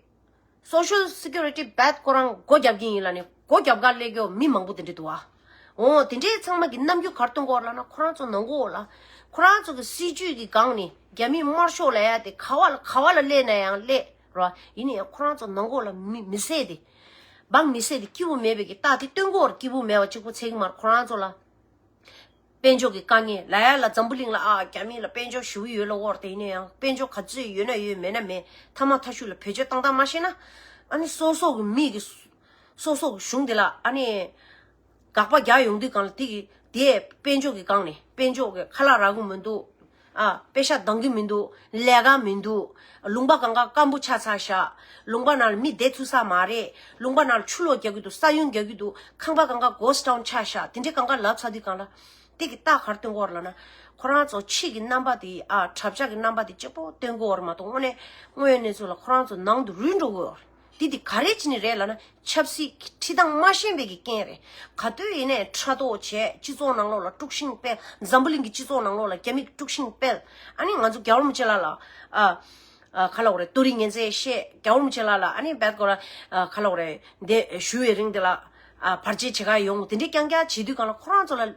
སོ་ཤལ་སི་ཀུ་རི་ཊི་བད་ཁོ་རང་སྒོ་རྒྱབ་ཀྱི་ཡིན་ལབ་ནས་སྒོ་རྒྱབ་ག་སླེབས་ཀྱི་ཡོད་མི་མང་པོ་དེ་འདྲ་འདུག་བ། འོ་དེ་འདྲའི་ཚང་མ་གི་རྣམ་འགྱུར་ག་རེ་སྟོན་གྱི་ཡོད་རེད་ལབ་ན། ཁོ་རང་ཚོ་ནང་ཁོག་ལ་ཁོ་རང་ཚོ་གི་སྲིད་ཇུས་ཀྱི་སྒང་ནས་རྒྱ་མིའི་དམར་ཤོག་ལབ་ཡ་དེ་ག་བ་ལ་ག་བ་ལ་སླེབས་ན་ཡང་སླེབས་རོ། ཡིན་ནའི་ཁོ་རང་ཚོ་ནང་ཁོག་ལ་མི་མི་བསད་དེ་འབངས་མི་བསད་དེ་སྐྱིད་པོ་མེད་པའི་གི་རྟགས་དེ་སྟོན་གྱི་ཡོད་རེད། སྐྱིད་པོ་མེད་པ་གཅིག་པོ་ཚད་ཀྱི་མ་རེད་ཁོ་རང་ཚོ་ལ། དཔལ་འབྱོར་གྱི་དཀའ་ངལ་ལབ་ཡ་ལ་འཛམ་བུ་གླིང་ལ་ཨ་རྒྱ་མི་ལ་དཔལ་འབྱོར་ཞེ་པོ་ཡོད་ལབ་ཀྱི་ཡོད་རེད། དེ་ཡིན་ན་ཡང་དཔལ་འབྱོར་ག་ཚོད་ཡོད་ན་ཡོད་མེད་ན་མེད་ཐ་མ་ཐ་ཤུགས་ལ་བེད་སྤྱོད་བཏང་སྟངས་མ་ཤེས་ན། ཨ་ནི་སོ་སོ་གི་མི་གི་སོ་སོ་གི་གཞུང་དེ་ལ་ཨ་ནི་དགག་པ་རྒྱག་ཡོང་དུས་སྒང་ལ་དེ་གི་དེས་དཔལ་འབྱོར་གྱི་སྒང་ནས་དཔལ་འབྱོར་གྱི་ཁ་ལག་རག་གི་མི་འདུག་ཨ་པེ་ཤ་འདང་གི་མི་འདུག་ལས་ཀ་མི་འདུག་ལུང་པ་གང་ག་སྐམ་པོ་ཆགས་ཚར་ཤག་ལུང་པ་ནང་ལ་མི་བསྡད་ཚུགས་ས་མ་རེད། ལུང་པ་ནང་ལ་ཆུ་ལོག་རྒྱག་གི་འདུག་ས་ཡོམ་རྒྱག་གི་འདུག་ཁང་པ་གང་ག་གྷོ་སི་ཊི་ཊའུན་ཆགས་ཤག་དེ་འདྲའི་གང་ག་ལབ་ཚར་དུས་སྒང་ལ། དེ་གི་རྟགས་ག་རེ་སྟོན་གྱི་ཡོད་རེད་ལབ་ན། ཁོ་རང་ཚོ་ཕྱི་གི་རྣམ་པ་དེ་ཨ་གྲབས་ཆག་གི་རྣམ་པ་དེ་གཅིག་པོ་སྟོན་གྱི་ཡོད་རེད་མ་གཏོགས་དངོས་གནས་དངོས་ཡོད་གནས་ཚུལ་ལ་ཁོ་རང་ཚོ་ནང་དུ་རུལ་འགྲོ་གི་ཡོད་རེད། དེ་དེ་ག་རེ་བྱས་ནས་རེད་ལབ་ན་ཆབ་སྲིད་ཀྱི་ཁྲིད་སྟངས་མ་ཤེས་པའི་གི་རྐྱེན་རེད། ག་དུས་ཡིན་ནའི་ཕྲག་དོག་བྱས་སྤྱི་ཚོགས་ནང་ལོགས་ལ་དཀྲུག་ཤིང་སྤེལ། འཛམ་བུ་གླིང་གི་སྤྱི་ཚོགས་ནང་ལོགས་ལ་རྒྱ་མི་དཀྲུག་ཤིང་སྤེལ། ཨ་ནི་ང་ཚོ་རྒྱལ་བ་རིན་པོ་ཆེ་ལགས་ལ་ཨ། ཨ་ག་ལབ་དགོས་རེད། བསྟོད་རིས་ངན་ཚད་བཤད། རྒྱལ་བ་རིན་པོ་ཆེ་ལགས་ལ་ཨ་ནི་བད་ཀོ་ར་ཨ་ག་ལབ་དགོས་རེད། འདི་ཞུ་བའི་རིང་འདི་ལ་ཨ་བར་ཆད་བྱེད་ག་ཡོང་། དེ་འདྲའི་རྐྱང་རྐྱང་བྱེད་དུས་སྒང་ལ་ཁོ་རང་ཚོ་ལ་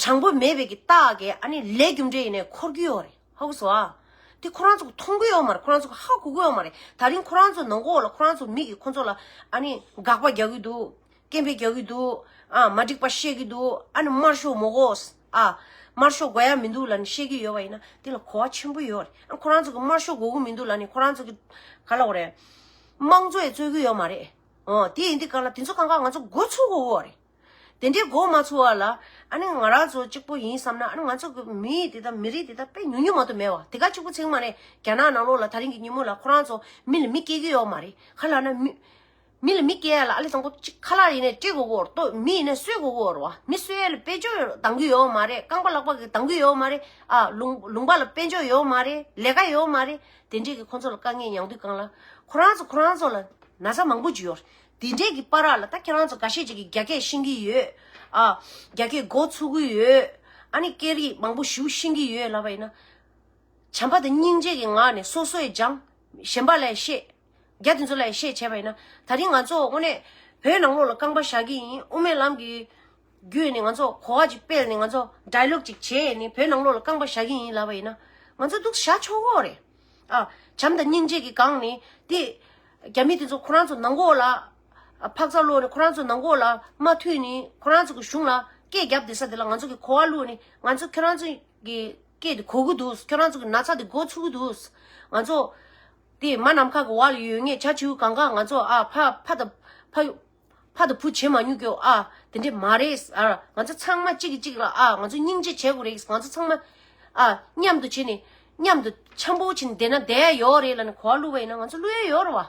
དྲང་པོ་མེད་པའི་གི་རྟགས་ཀྱི་ཨ་ནི་ལས་རྒྱུ་འབྲས་ཡིན་ནའི་འཁོར་གྱི་ཡོད་རེད། ཧ་གོ་སོང་ཨ། དེ་ཁོ་རང་ཚོ་མཐོང་གི་ཡོད་མ་རེད། ཁོ་རང་ཚོ་ཧ་གོ་གི་ཡོད་མ་རེད། ད་རིང་ཁོ་རང་ཚོ་ནང་ཁོག་ལ་ཁོ་རང་ཚོ་མི་གིས་ཁོ་ཚོ་ལ་ཨ་ནི་དགག་པ་རྒྱག་གི་འདུག་སྐད་འབོད་རྒྱག་གི་འདུག་ཨ་མ་འགྲིག་པ་བཤད་གི་འདུག་ཨ་ནི་དམར་ཤོག་མ་དགོས། ཨ་དམར་ཤོག་དགོས་ཡ་མི་འདུག་ལབ་ནས་བཤད་གི་ཡོད་པ་ཡིན་ན་དེ་ལ་གོ་བ་ཆེན་པོ་ཡོད་རེད། ཨ་ཁོ་རང་ཚོ་གི་དམར་ཤོག་དགོས་གི་མི་འདུག་ལབ་ནས་ཁོ་རང་ཚོ་གི་ག་ལབ་དགོས་རེད། དམངས་གཙོ་ཡི་རྩོད་གི་ཡོད་མ་རེད། ཨོ་དེ་ཡིན་དུས་སྒང་ལ་དེ་ཚོ་གང་ག་ང་ཚོ་འགོ་ཚུགས་དགོས་གི་རེད། དེ་འདྲའི་འགོ་མ་ཚུགས་པ་ལ་ཨ་ནི་ང་རང་ཚོ་གཅིག་པོ་ཡིན་བསམ་ན། ཨ་ནི་ང་ཚོ་གི་མི་དེ་དག་མི་རིགས་དེ་དག་དཔེ་ཉུང་ཉུང་མ་གཏོགས་མེད་པ་དེ་ག་གཅིག་པོ་ཚིག་མ་རེད། རྒྱ་ནག་ནང་ལོགས་ལ་ད་རིང་གི་ཉིན་མོ་ལ་ཁོ་རང་ཚོ་མི་ལ་མི་སྐྱེ་གི་ཡོད་མ་རེད། ག་ལབ་ན་མི་མི་ལ་མི་སྐྱེ་ཡ་ལ་ཨ་ལེ་དང་པོ་གཅིག་ཁ་ལག་ཡིན་ནའི་སྤྲད་དགོས་གོ་རེད་དོ། མི་ཡིན་ནའི་གསོད་དགོས་གོ་རེད་བ། མི་གསོད་ཡ་ལ་དཔལ་འབྱོར་འདང་གི་ཡོད་མ་རེད། རྐང་པ་ལག་པ་གི་འདང་གི་ཡོད་མ་རེད། ཨ་ལུང་ལུང་པ་ལ་དཔལ་འབྱོར་ཡོད་མ་རེད། ལས་ཀ་ཡོད་མ་རེད། དེ་འདྲས་ཀྱི་ཁོ་ཚོ་ལ་དཀའ་ངལ་མྱངས་དུས་སྒང་ལ་ཁོ་རང་ཚོ་ཁོ་རང་ཚོ་ལ་ན་ཚ་མང་པོ་ཅིག་ཡོད་རེད། དེ་འདྲས་ཀྱི་བར་ལ་ད་ཁྱེད་རང་ཚོ་འགའ་ཤས་ཅིག་གིས་རྒྱ་སྐད་ཤེས་ཀྱི་ཡོད། ཨ་རྒྱ་སྐད་འགོ་ཚུགས་ཀྱི་ཡོད། ཨ་ནི་སྐད་རིགས་མང་པོ་ཞེ་པོ་ཤེས་ཀྱི་ཡོད་ལབ་པ་ཡིན་ན། བྱམས་པ་དང་སྙིང་རྗེ་གི་ངང་ནས་སོ་སོས་སྦྱང་། གཞན་པ་ལ་བཤད། རྒྱ་དེ་ཚོ་ལ་བཤད་བྱས་པ་ཡིན་ན། ད་རིང་ང་ཚོ་དངོས་གནས་བོད་ནང་ལོགས་ལ་རྐང་པ་བཞག་གི་ཡིན། དབུ་མའི་ལམ་གྱི་བརྒྱུད་ནས་ང་ཚོ་གོ་བ་ཅིག་སྤེལ་ནས་ང་ཚོ་ཌའི་ལོག་ཅིག་བྱས་ནས་བོད་ནང་ལོགས་ལ་རྐང་པ་བཞག་གི་ཡིན་ལབ་པ་ཡིན་ན། ང་ཚོ་འདུག་བཞག་ཆོག་གི་རེད། ཨ་བྱམས་དང་སྙིང་རྗེ་གི་སྒང་ནས་དེ་རྒྱ་མི་དེ་ཚོ་ཁོ་རང་ཚོ་ནང་ལོགས་ལ་ཨ་འཕག་འཚག་སློག་ནས་ཁོ་རང་ཚོ་ནང་ལོགས་ལ་མ་མཐུད་ནས་ཁོ་རང་ཚོ་གི་གཞུང་ལ་སྐད་རྒྱབ་བསྡད་ས་དེ་ལ་ང་ཚོ་གི་གོ་བ་བླུགས་ནས་ང་ཚོ་ཁྱོད་རང་ཚོ་གི་སྐད་དེ་གོ་གི་འདུག་ཁྱོད་རང་ཚོ་གི་ན་ཚ་དེ་འགོ་ཚུགས་གི་འདུག་ང་ཚོ་དེ་མ་ནམ་མཁའ་གི་འོག་ལ་ཡོད་མཁན་བྱ་བྱིའུ་གང་ག་ང་ཚོ་ཨ་ཕ་ཕ་དང་ཕ་ཡུལ་ ཕ་དང་བུ་བྱེད་མ་མྱོང་གི། ཨ། དེ་འདྲས་མ་རེད། ཨ། ང་ཚོ་ཚང་མ་གཅིག་གིས་གཅིག་ལ། ཨ། ང་ཚོ་སྙིང་རྗེ་བྱེད་དགོས་རེད། ང་ཚོ་ཚང་མ། ཨ། མཉམ་དུ་བྱས་ནས་མཉམ་དུ་འཆམ་པོ་བྱས་ནས་བསྡད་ན་བསྡད་ཡ་ཡོད་རེད་ལབ་ནས་གོ་བ་བླུགས་པ་ཡིན་ན་ང་ཚོ་བླུགས་ཡ་ཡོད་རེད་བ།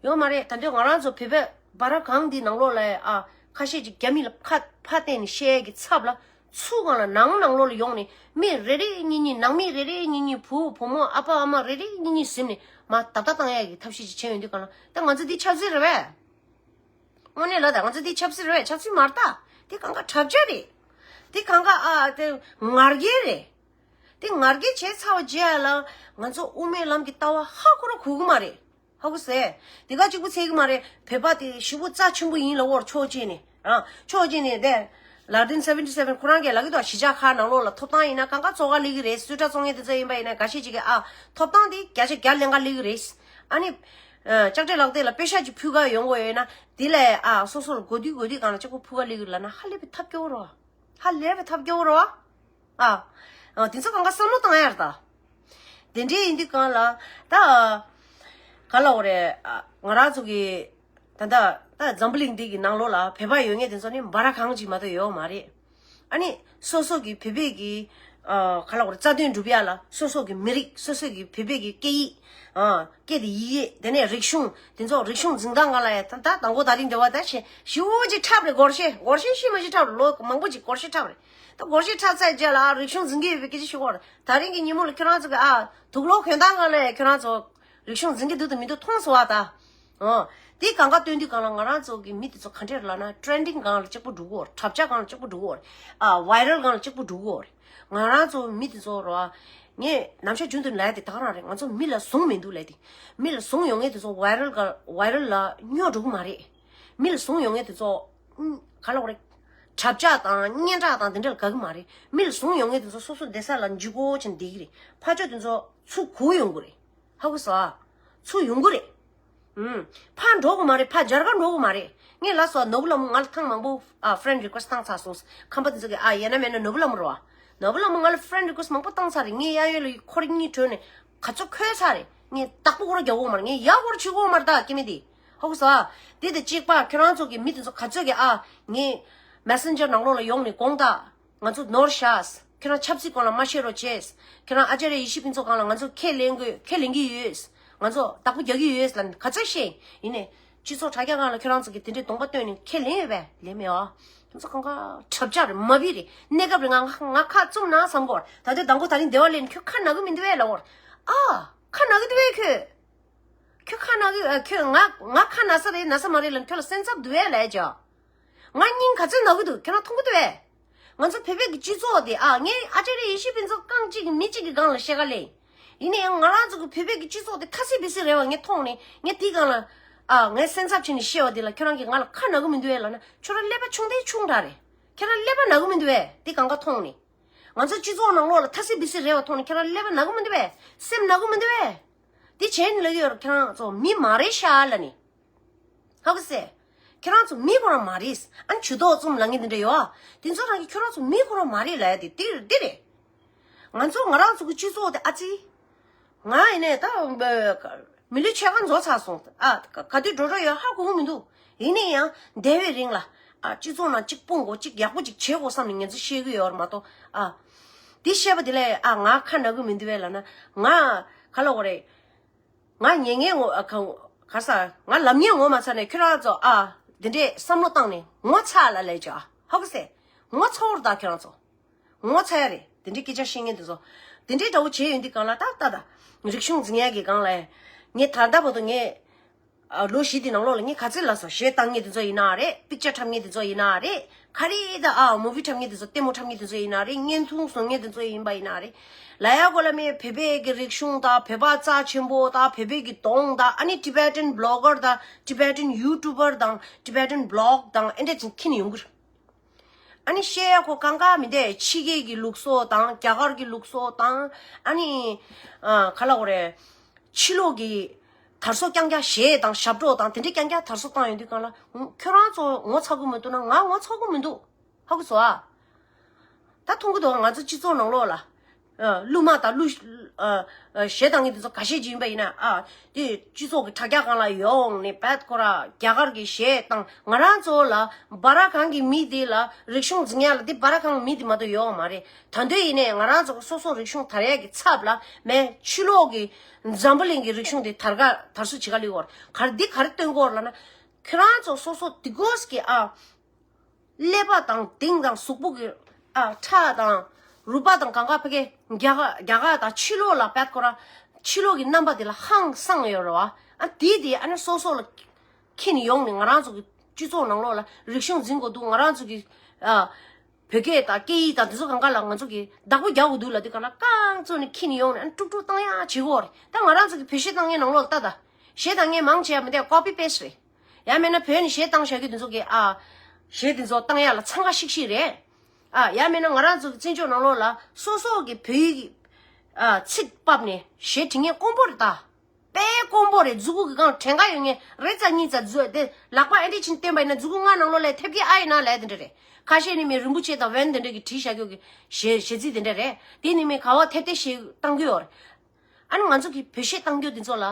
ཡོད་མ་རེད། ད་འདོད་ང་རང་ཚོ་བོད་པའི་སྦ་ར་གང་འདི་ནང་ལོགས་ལ། ཨ། ཁ་ཤས་ཅིག་རྒྱ་མི་ལ་ཕ་ཕ་བསྟན་ནས་བཤད་ཡ་གི་ཚབ་ལ། ཚུར་སྒང་ལ་ནང་ནང་ལོགས་ལ་ཡོང་ནས་མི་རེ་རེ་གཉིས་གཉིས། ནང་མི་རེ་རེ་གཉིས་གཉིས། བུ་བུ་མོ། ཨ་ཕ་ཨ་མ་རེ་རེ་གཉིས་གཉིས་ཟིན་ནས་མར་བརྡབ་བརྡབ་བཏང་ཡ་གི་ཐབས་ཤེས་ཅིག་བྱས་ཡོང་དུས་སྒང་ལ། ད་ང་ཚོ་འདི་ཆབ་སྲིད་རེད་པས། དངོས་གནས་ལ་ད་ང་ཚོ་འདི་ཆབ་སྲིད་རེད་པས། ཆབ་སྲིད་མ་རེད་ད། འདི་གང་ག་དྲ་རྒྱ་རེད། འདི་གང་ག། ཨ། དེ་ངར་སྐད་རེད། འདི་ངར་སྐད་བྱས་ཚར་བ་རྗེས་ལ་ང་ཚོ་དབུ་མའི་ལམ་གྱི་ལྟ་བ་ཧ་གོ་ར་གོ་གི་མ་རེད། ཧ་གོ་སོང་། དེ་ག་གཅིག་པུ་ཚད་ཀྱི་མ་རེད། བོད་པ་དེ་ཞེ་པོ་རྩ་ཆེན་པོ་ཡིན་ལབ་ཀྱི་ཡོད་རེད། ཕྱོགས་གཅིག་ནས། རང་ཕྱོགས་གཅིག་ནས་དེ་ལ་དིན་སེ་ཝེན་ཊི་སེ་ཝེན་ཁོ་རང་གིས་ལབ་ཀྱི་འདུག། གཞིས་ཆགས་ཁག་ནང་ལོགས་ལ་ཐོབ་ཐང་ཡིན་ན་གང་ག་བཙོག་ག་སླེབས་ཀྱི་རེད། སུས་ཊ་བཙོང་མཁན་དེ་ཚོ་ཡིན་པ་ཡིན་ན། འགའ་ཤས་ཅིག་གིས། ཨ། ཐོབ་ཐང་དེ་བརྒྱ་ཆ་བརྒྱ་ལེན་ག་སླེབས་ཀྱི་རེད། ཨ་ནི། ཨ། ལྕགས་དྲེག་ལག་དེབ་ལ་པེ་ཤག་ཅིག་ཕུལ་ག་ཡོང་དགོས་ཡོད་ན། དེ་ལ། ཨ། སོ་སོ་ལ་དགོས་དུས་དགོས་དུས་སྒང་ལ་གཅིག་པུ་ཕུལ་ག་སླེབས་ཀྱི་རེད་ལབ་ན་ཧ་ལས་པའི་ཐབས་སྐྱོ་བོ་རེད། ཧ་ལས་པའི་ཐབས་སྐྱོ་བོ་རེད། ཨ། ཨ། དེ་ཚོ་གང་ག་བསམ་བློ་བཏང་ཡ་རེད་ད། དེ་འདྲས་ཡིན་དུས་སྒང་ལ་ད། ག་ལབ་དགོས་རེད། ཨ། ང་རང་ཚོ་གི་ད་ལྟ་ད་འཛམ་བུ་གླིང་འདི་གི་ནང་ལོགས་ལ་བོད་པ་ཡོད་མཁན་དེ་ཚོ་ནི་སྦ་ར་གང་ཅིག་མ་གཏོགས་ཡོད་མ་རེད། ཨ་ནི་སོ་སོ་གི་བོད་པའི་གི། ཨ། ག་ལབ་དགོས་རེད། རྩ་དོན་སྒྲུབ་ཡ་ལ་སོ་སོ་གི་མི་རིགས། སོ་སོ་གི་བོད་པའི་གི་སྐད་ཡིག། ཨ། སྐད་དེ་ཡིག་ཡིག། དེ་ནས་རིག་གཞུང་། དེ་ཚོ་རིག་གཞུང་འཛིན་སྟངས་སྒང་ལ་ཡ། ད་ད་དང་པོ་དེ་རིང་འདི་བ་ད་ཞེ་ཞེ་པོ་ཅིག་འཁྲབ་རེད། སྒོར་གཞས། སྒོར་གཞས་ཤི་མ་ཤི་འཁྲབ་རེད། ལོ་མང་པོ་ཅིག་སྒོར་གཞས་འཁྲབ་རེད། ད་སྒོར་གཞས་འཁྲབ་ཚར་རྗེས་ལ་རིག་གཞུང་འཛིན་གྱི་ཡོད་པའི་སྐད་ཆ་ཞུ་གི་ཡོད་རེད། ད་རིང་གི་ཉིན་མོ་ལ་ཁྱོད་རང་ཚོ་གི། ཨ། དུག་ལོག་གྱོན་སྟངས་སྒང་ལ་ཡ་ཁྱོད་རང་ཚོ་རིག་གཞུང་འཛིན་གྱི་འདུག་དང་མི་འདུག་མཐོང་སོང་བ་ད། ཨོ། དེ་གང་ག་སྟོན་དུས་སྒང་ལ་ང་རང་ཚོ་གི་མི་དེ་ཚོ་ག་འདྲས་ལབ་ན། ཊེ་རེན་ཌིང་སྒང་ལ་གཅིག་པུ་འགྲོ་གི་ཡོད་རེད། དྲ་རྒྱ་སྒང་ལ་གཅིག་པུ་འགྲོ་གི་ཡོད་རེད། ཨ། ཝའི་རལ་སྒང་ལ་གཅིག་པུ་འགྲོ་གི་ཡོད་རེད། ང་རང་ཚོ་མི་དེ་ཚོ་རོ། ངས་ནམ་ཞག་རྒྱུན་དུ་ལབ་ཡ་དེ་ད་ག་རང་རེད། ང་ཚོ་མི་ལ་བཟུང་མི་འདུག་ལབ་ཡ་དེ། མི་ལ་བཟུང་ཡོང་མཁན་དེ་ཚོ་ཝའི་རལ་སྒང་། ཝའི་རལ་ལ་སྨྱོ་འགྲོ་གི་མ་རེད། མི་ལ་བཟུང་ཡོང་མཁན་དེ་ཚོ། ཨུམ། ག་ལབ་དགོས་རེད། དྲ་རྒྱ་དང་སྙན་གྲགས་དང་དེ་འདྲ་ལ་དགའ་གི་མ་རེད། མི་ལ་བཟུང་ཡོང་མཁན་དེ་ཚོ་སོ་སོ་བསྡད་ས་ལ་འཇུག་སྒོ་བྱས་ནས་བསྡད་ཀྱི་རེད། ཕར་ཕྱོགས་དེ་ཚོ་ཚུར་སྒུག་ཡོང་གི་རེད། ཧ་གོ་སོང་ཨ། ཚུར་ཡོང་གི་རེད། ཨུམ། ཕར་འགྲོ་གི་མ་རེད། ཕར་རྒྱ་གར་འགྲོ་གི་མ་རེད། ངས་ལབ་སོང་། ནོར་བུ་ལྷ་མོ། ང་ལ་ཐེངས་མང་པོ། ཨ། ཕེ་རེན་ཌི་རི་ཀུ་ཨེ་སི་ཊི་བཏང་ཚར་སོང་། ཁམས་པ་དེ་ཚོ་གིས། ཨ། ཡིན་ན་མིན་ན་ནོར་བུ་ལྷ་མོ་རེད་བ། ནོར་བུ་ལྷ་མོ་ང་ལ་ཕེ་རེན་ཌི་རི་ཀུ་ཨེ་སི་ཊི་མང་པོ་བཏང་ཚར་རེད། ངས་གཡས་གཡོན་ལ་ཁོ་རང་གཉིས་བྲོས་ནས་ག་ཚོད་འཁོལ་ཚར་རེད། ངས་བདག་པོ་ཁོ་རང་རྒྱག་གི་ཡོད་མ་རེད། ངས་ཡག་པོ་བྱེད་ཀྱི་ཡོད་མ་རེད་ད་སྐྱེ་དམན་དེ། ཧ་གོ་སོང་ཨ། དེ་དང་གཅིག་པ་ཁྱོད་རང་ཚོ་གི་མི་དེ་ཚོ་ག་ཚོད་ཀྱིས། ཨ། ངའི་མེ་སེན་ཇར་ནང་ལོགས་ལ་ཡོང་ནས་དགོངས་དག། ང་ཚོ་ནོར་ཤག། ཁྱོད་རང་ཆབ་སྲིད་སྐོར་ལ་མ་བཤད་རོགས་བྱས། ཁྱོད་རང་ཨ་ཅཱརྱ་ཡེ་ཤེས་ཕུན་ཚོགས་སྒང་ལ་ང་ཚོ་ཁས་ལེན་དགོས། ཁས་ལེན་གྱི་ཡོད། ང་ཚོ་བདག་པོ་རྒྱག་གི་ཡོད་ལབ་ནས་ག་ཚོད་བཤད། ཡིན་ནའི་སྤྱི་ཚོགས་དྲ་རྒྱ་སྒང་ལ་ཁྱོད་རང་ཚོ་གིས་དེ་འདྲའི་གདོང་པ་སྟོན་ནས་ཁས་ལེན་ཡོད་པས། ལེན་མེད་ཨ། ཁྱོད་ཚོ་གང་ག་དྲ་རྒྱ་རེད། མ་བི་རེད། གནས་སྐབས་རེད། ང་ང་ཁ་བཙུམ་ན་བསམ་གྱི་ཡོད་རེད། ད་ལྟའི་དང་པོ་དེ་རིང་འདི་བ་ལེན། ཁྱོད་ཁ་ན་གི་མི་འདུག་པས་ལབ་ཀྱི་ཡོད་རེད། ཨ། ཁ་ན་གི་འདུག་པས་ཁྱོད། ཁྱོད་ཁ་ན་གི། ཨ། ཁྱོད་ང་ང་ཁ་ན་ས་རེད་ན་ས་མ་རེད་ལབ་ཁྱོད་ལ་སེམས་འཚབ་འདུག་པས་ལབ་ཀྱི། ང་སྙིང་ག་ཚོད་ན་གི་འདུག་ཁྱོད་རང་མཐོང་གི་འདུག་པས། ང་ཚོ་བོད་པའི་གི་སྤྱི་ཚོགས་དེ། ཨ། ངས་ཨ་ཅཱརྱ་ཡེ་ཤེས་ཕུན་ཚོགས་རྐང་གཅིག་མི་གཅིག་གི་སྒང་ལ་བཤད་ག་ལེ། ཡིན་ནའི་ཡང་ང་རང་ཚོ་གི་བོད་པའི་གི་སྤྱི་ཚོགས་དེ་ཁ་སིག་བི་སིག་རེད་བ། ངས་མཐོང་ནས་ངས་དེའི་སྒང་ལ། ཨ། ངས་སེམས་འཚབ་བྱས་ནས་བཤད་པ་དེ་ལ་ཁྱོད་རང་གིས་ང་ལ་ཁ་ན་གི་མི་འདུག་པས་ལབ་ན། ཁྱོད་རང་ཀླད་པ་ཆུང་དེ་ཆུང་དྲགས་རེད། ཁྱོད་རང་ཀླད་པ་ན་གི་མི་འདུག་པས། དེ་གང་ག་མཐོང་ནས། ང་ཚོ་སྤྱི་ཚོགས་ནང་ལོགས་ལ་ཁ་སིག་བི་སིག་རེད་བ་མཐོང་ནས་ཁྱོད་རང་ཀླད་པ་ན་གི་མི་འདུག་པས། སེམས་ན་གི་མི་འདུག་པས། དེ་བྱས་ནས་ལབ་ཀྱི་ཡོད་རེད། ཁྱོད་རང་ཚོ་མི་མ་རེད་ཤག་ལབ་ནས། ཧ་གོ་སོང་། ཁྱོད་རང་ཚོ་མི་ཁོ་རང་མ་རེད། ཨ་ནི་ཇུས་གཏོགས་ཙམ་ལབ་མཁན་དེ་འདྲ་ཡོད་ཨ། དེ་ཚོ་རང་གིས་ཁྱོད་རང་ཚོ་མི་ཁོ་རང་མ་རེད་ལབ་ཡ་དེ་དེ་རེད། དེ་རེད། ང་ཚོ་ང་རང་ཚོ་གི་སྤྱི་ཚོགས་དེ། ཨ་ཙི། ང་ཡིན་ནའི་ད་མི་ལུས་ཕྱེད་ཀ་རྫོགས་ཚར་སོང་། ཨ། ག་ག་དུས་འགྲོ་འགྲོ་ཡོད་ཧ་གོ་གི་མི་འདུག་ཡིན་ནའི་ཡང་འདས་པའི་རིང་ལ། ཨ། སྤྱི་ཚོགས་ནང་གཅིག་སྤུངས་དགོས། གཅིག་ཡག་པོ་ཅིག་བྱེད་དགོས་བསམ་ནས་ང་ཚོ་བཤད་གི་ཡོད་རེད་མ་གཏོགས། ཨ། དེ་བཤད་པ་དེ་ལ། ཨ། ང་ཁ་ན་གི་མི་འདུག་པས་ལབ་ན། ང་ག་ལབ་དགོས་རེད། ང་ཉན་མཁན་ངོ་། ཨ། ག་ག་ས། ང་ལབ་མཁན་ངོ་མ་ཚ་ནས་ཁྱོད་རང་ཚོ། ཨ། འདི་འདྲས་བསམ་བློ་བཏང་ནས་ངོ་ཚ་ལབ་ལབ་ཀྱི། ཨ། ཧ་གོ་སོང་། ངོ་ཚ་བོར་ད་ཁྱོད་རང་ཚོ། ངོ་ཚ་ཡ་རེད། དེ་འདྲའི་སྐད་ཆ་བཤད་མཁན་དེ་ཚོ། དེ་འདྲའི་འདྲ་བོ་བྱས་ཡོང་དུས་སྒང་ལ་ད་ལྟ་ད་རིག་གཞུང་འཛིན་ཡ་གི་སྒང་ལ། ངས་ད་ལྟ་བར་དུ་ངས། ཨ། ལོ་བཞི་དེ་ནང་ལོགས་ལ་ངས་ག་ཚོད་ལབ་སོང་། གཞས་བཏང་མཁན་དེ་ཚོ་ཡིན་ན་རེད། པིག་ཅར་འཁྲབ་མཁན་དེ་ཚོ་ཡིན་ན་རེད། ག་རེ་ད། ཨ། མུ་བི་འཁྲབ་མཁན་དེ་ཚོ། ལྟད་མོ་འཁྲབ་མཁན་དེ་ཚོ་ཡིན་ན་རེད། བརྙན་ཐུང་བཟོ་མཁན་དེ་ཚོ་ཡིན་པ་ཡིན་ན་རེད། ལབ་ཡ་གོ་ལ་མེད། བོད་པའི་གི་རིག་གཞུང་དང་། བོད་པ་རྩ་ཆེན་པོ་དང་། བོད་པའི་གི་གདོང་དང་། ཨ་ནི་ཊི་བེ་ཊན་བི་ལོག་གར་དང་། ཊི་བེ་ཊན་ཡུ་ཊུབ་པར་དང་། ཊི་བེ་ཊན་བི་ལོག་དང་། ཨེ་འདྲ་ཅིག་ཁྱེར་ནས་ཡོང་གི་རེད། ཨ་ནི་བཤད་ཡ་ཁོ་གང་ག་མི་འདུག་ཕྱི་རྒྱལ་གྱི་ལུགས་སྲོལ་དང་། རྒྱ་གར་གྱི་ལུགས་སྲོལ་དང་། ཨ་ནི། ཨ། ག་ལབ་དགོས་རེད། ཕྱི་ལོགས་ཀྱི་དར་སྲོལ་རྐྱང་རྐྱང་། གཞས་དང་ཞབས་བྲོ་དང་དེ་འདྲའི་རྐྱང་རྐྱང་དར་སྲོལ་བཏང་ཡོང་དུས་སྒང་ལ། ཁྱོད་རང་ཚོ་ངོ་ཚ་གི་མི་འདུག་ན་ང་ངོ་ཚ་གི་མི་འདུག་ཧ་གོ་སོང་ཨ། ད་མཐོང་གི་འདུག་ང་ཚོ་སྤྱི་ཚོགས་ནང་ལོགས་ལ། ཨ། གླུ་མ་དང་གླུ་ཨ་ཨ་གཞས་བཏང་མཁན་དེ་ཚོ་ཁ་ཤས་ཅིག་ཡིན་པ་ཡིན་ན། ཨ། དེ་སྤྱི་ཚོགས་ཀྱི་དྲ་རྒྱ་སྒང་ལ་ཡོང་ནས་བད་ཁོ་ར་རྒྱ་གར་གྱི་གཞས་བཏང་། ང་རང་ཚོ་ལ་སྦ་ར་གང་གི་མི་དེ་ལ་རིག་གཞུང་འཛིན་ཡ་ལ་དེ་སྦ་ར་གང་མི་དེ་མ་གཏོགས་ཡོད་མ་རེད། ད་དུང་ཡིན་ནའི་ང་རང་ཚོ་སོ་སོ་རིག་གཞུང་དར་ཡ་གི་ཚབ་ལ་མེད་ཕྱི་ལོགས་ཀྱི་འཛམ་བུ་གླིང་གི་རིག་གཞུང་དེ་དར་ག་དར་སྲོལ་བྱེད་ག་ལི་བོར་གར་འདི་ག་རེ་སྟོན་གོ་ལབ་ན། ཁྱེད་རང་ཚོ་སོ་སོ་དེ་གོས་ཀྱི་ཨ། ཀླད་པ་དང་གདིང་དང་གཟུགས་པོ་གི་ཨ་ཁྲག་དང་རུས་པ་དང་གང་ག་ཕ་གི་རྒྱ་གར་རྒྱ་གར་དང་ཕྱི་ལོགས་ལ་བད་ཁོ་ར་ཕྱི་ལོགས་ཀྱི་རྣམ་པ་དེ་ལ་ཧང་སང་ཡོད་རེད་བ། ཨ་དེ་དེ་ཨ་ནི་སོ་སོ་ལ་ཁྱེར་ནས་ཡོང་ནས་ང་རང་ཚོ་གི་སྤྱི་ཚོགས་ནང་ལོགས་ལ་རིག་གཞུང་འཛིན་དགོས་འདུག་ང་རང་ཚོ་གི་ཨ་བོད་སྐད་དང་སྐད་ཡིག་དང་དེ་ཚོ་གང་ག་ལ་ང་ཚོ་གི་བདག་པོ་རྒྱག་དགོས་འདུག་ལབ་དུས་གང་ལ་རྐང་བཙུགས་ནས་ཁྱེར་ནས་ཡོང་ནས་ཨ་ནི་དཀྲུག་དཀྲུག་བཏང་ཡག་བྱེད་དགོས་རེད། ད་ང་རང་ཚོ་གི་བོད་གཞས་བཏང་མཁན་ནང་ལོགས་ལ་ལྟ་ད། གཞས་བཏང་མཁན་མང་ཆེ་བ་མི་འདུག་ཀོ་པི་པེ་སི་རེད། ཡང་མིན་ན་བོད་ནས་གཞས་བཏང་བཞག་རྒྱུ་དེ་ཚོ་གི་ཨ། གཞས་དེ་ཚོ་བཏང་ཡག་ལ་འཚང་ཁ་ཤིག་ཤིག་རེད། ཨ་ཡང་མིན་ན་ང་རང་ཚོ་གི་བཙན་བྱོལ་ནང་ལོགས་ལ་སོ་སོ་གི་བོད་ཡིག་གི་ཨ་ཚིག་ཕབ་ནས་གཞས་འབྲི་མཁན་དཀོན་པོ་རེད་ད། དཔེ་དཀོན་པོ་རེད། མཛུ་གུ་གི་སྒང་བྲེང་ཀ་ཡོད་མཁན་རེ་ཙ་གཉིས་ཙ་འཛུལ་ཏེ་ལག་པ་ཨེ་འདྲས་ཕྱིན་བསྟན་པ་ཡིན་ན་མཛུ་གུ་ལྔ་ནང་ལོགས་ལ་ཐེབས་ཀྱི་ཨ་ཡིན་ན་ལས་དེ་འདྲ་རེད། ཁ་ཤས་ནི་མི་རིན་པོ་ཆེ་དང་བན་དེ་འདྲ་གི་བྲིས་བཞག་རྒྱུ་གི་གཞས་གཞས་ཚིག་དེ་འདྲ་རེད། དེ་ནི་མི་ག་བ་ཐེབས་ཏེ་གཞས་བཏང་གི་ཡོད་རེད། ཨ་ནི་ང་ཚོ་གི་བོད་གཞས་བཏང་རྒྱུ་དེ་ཚོ་ལ་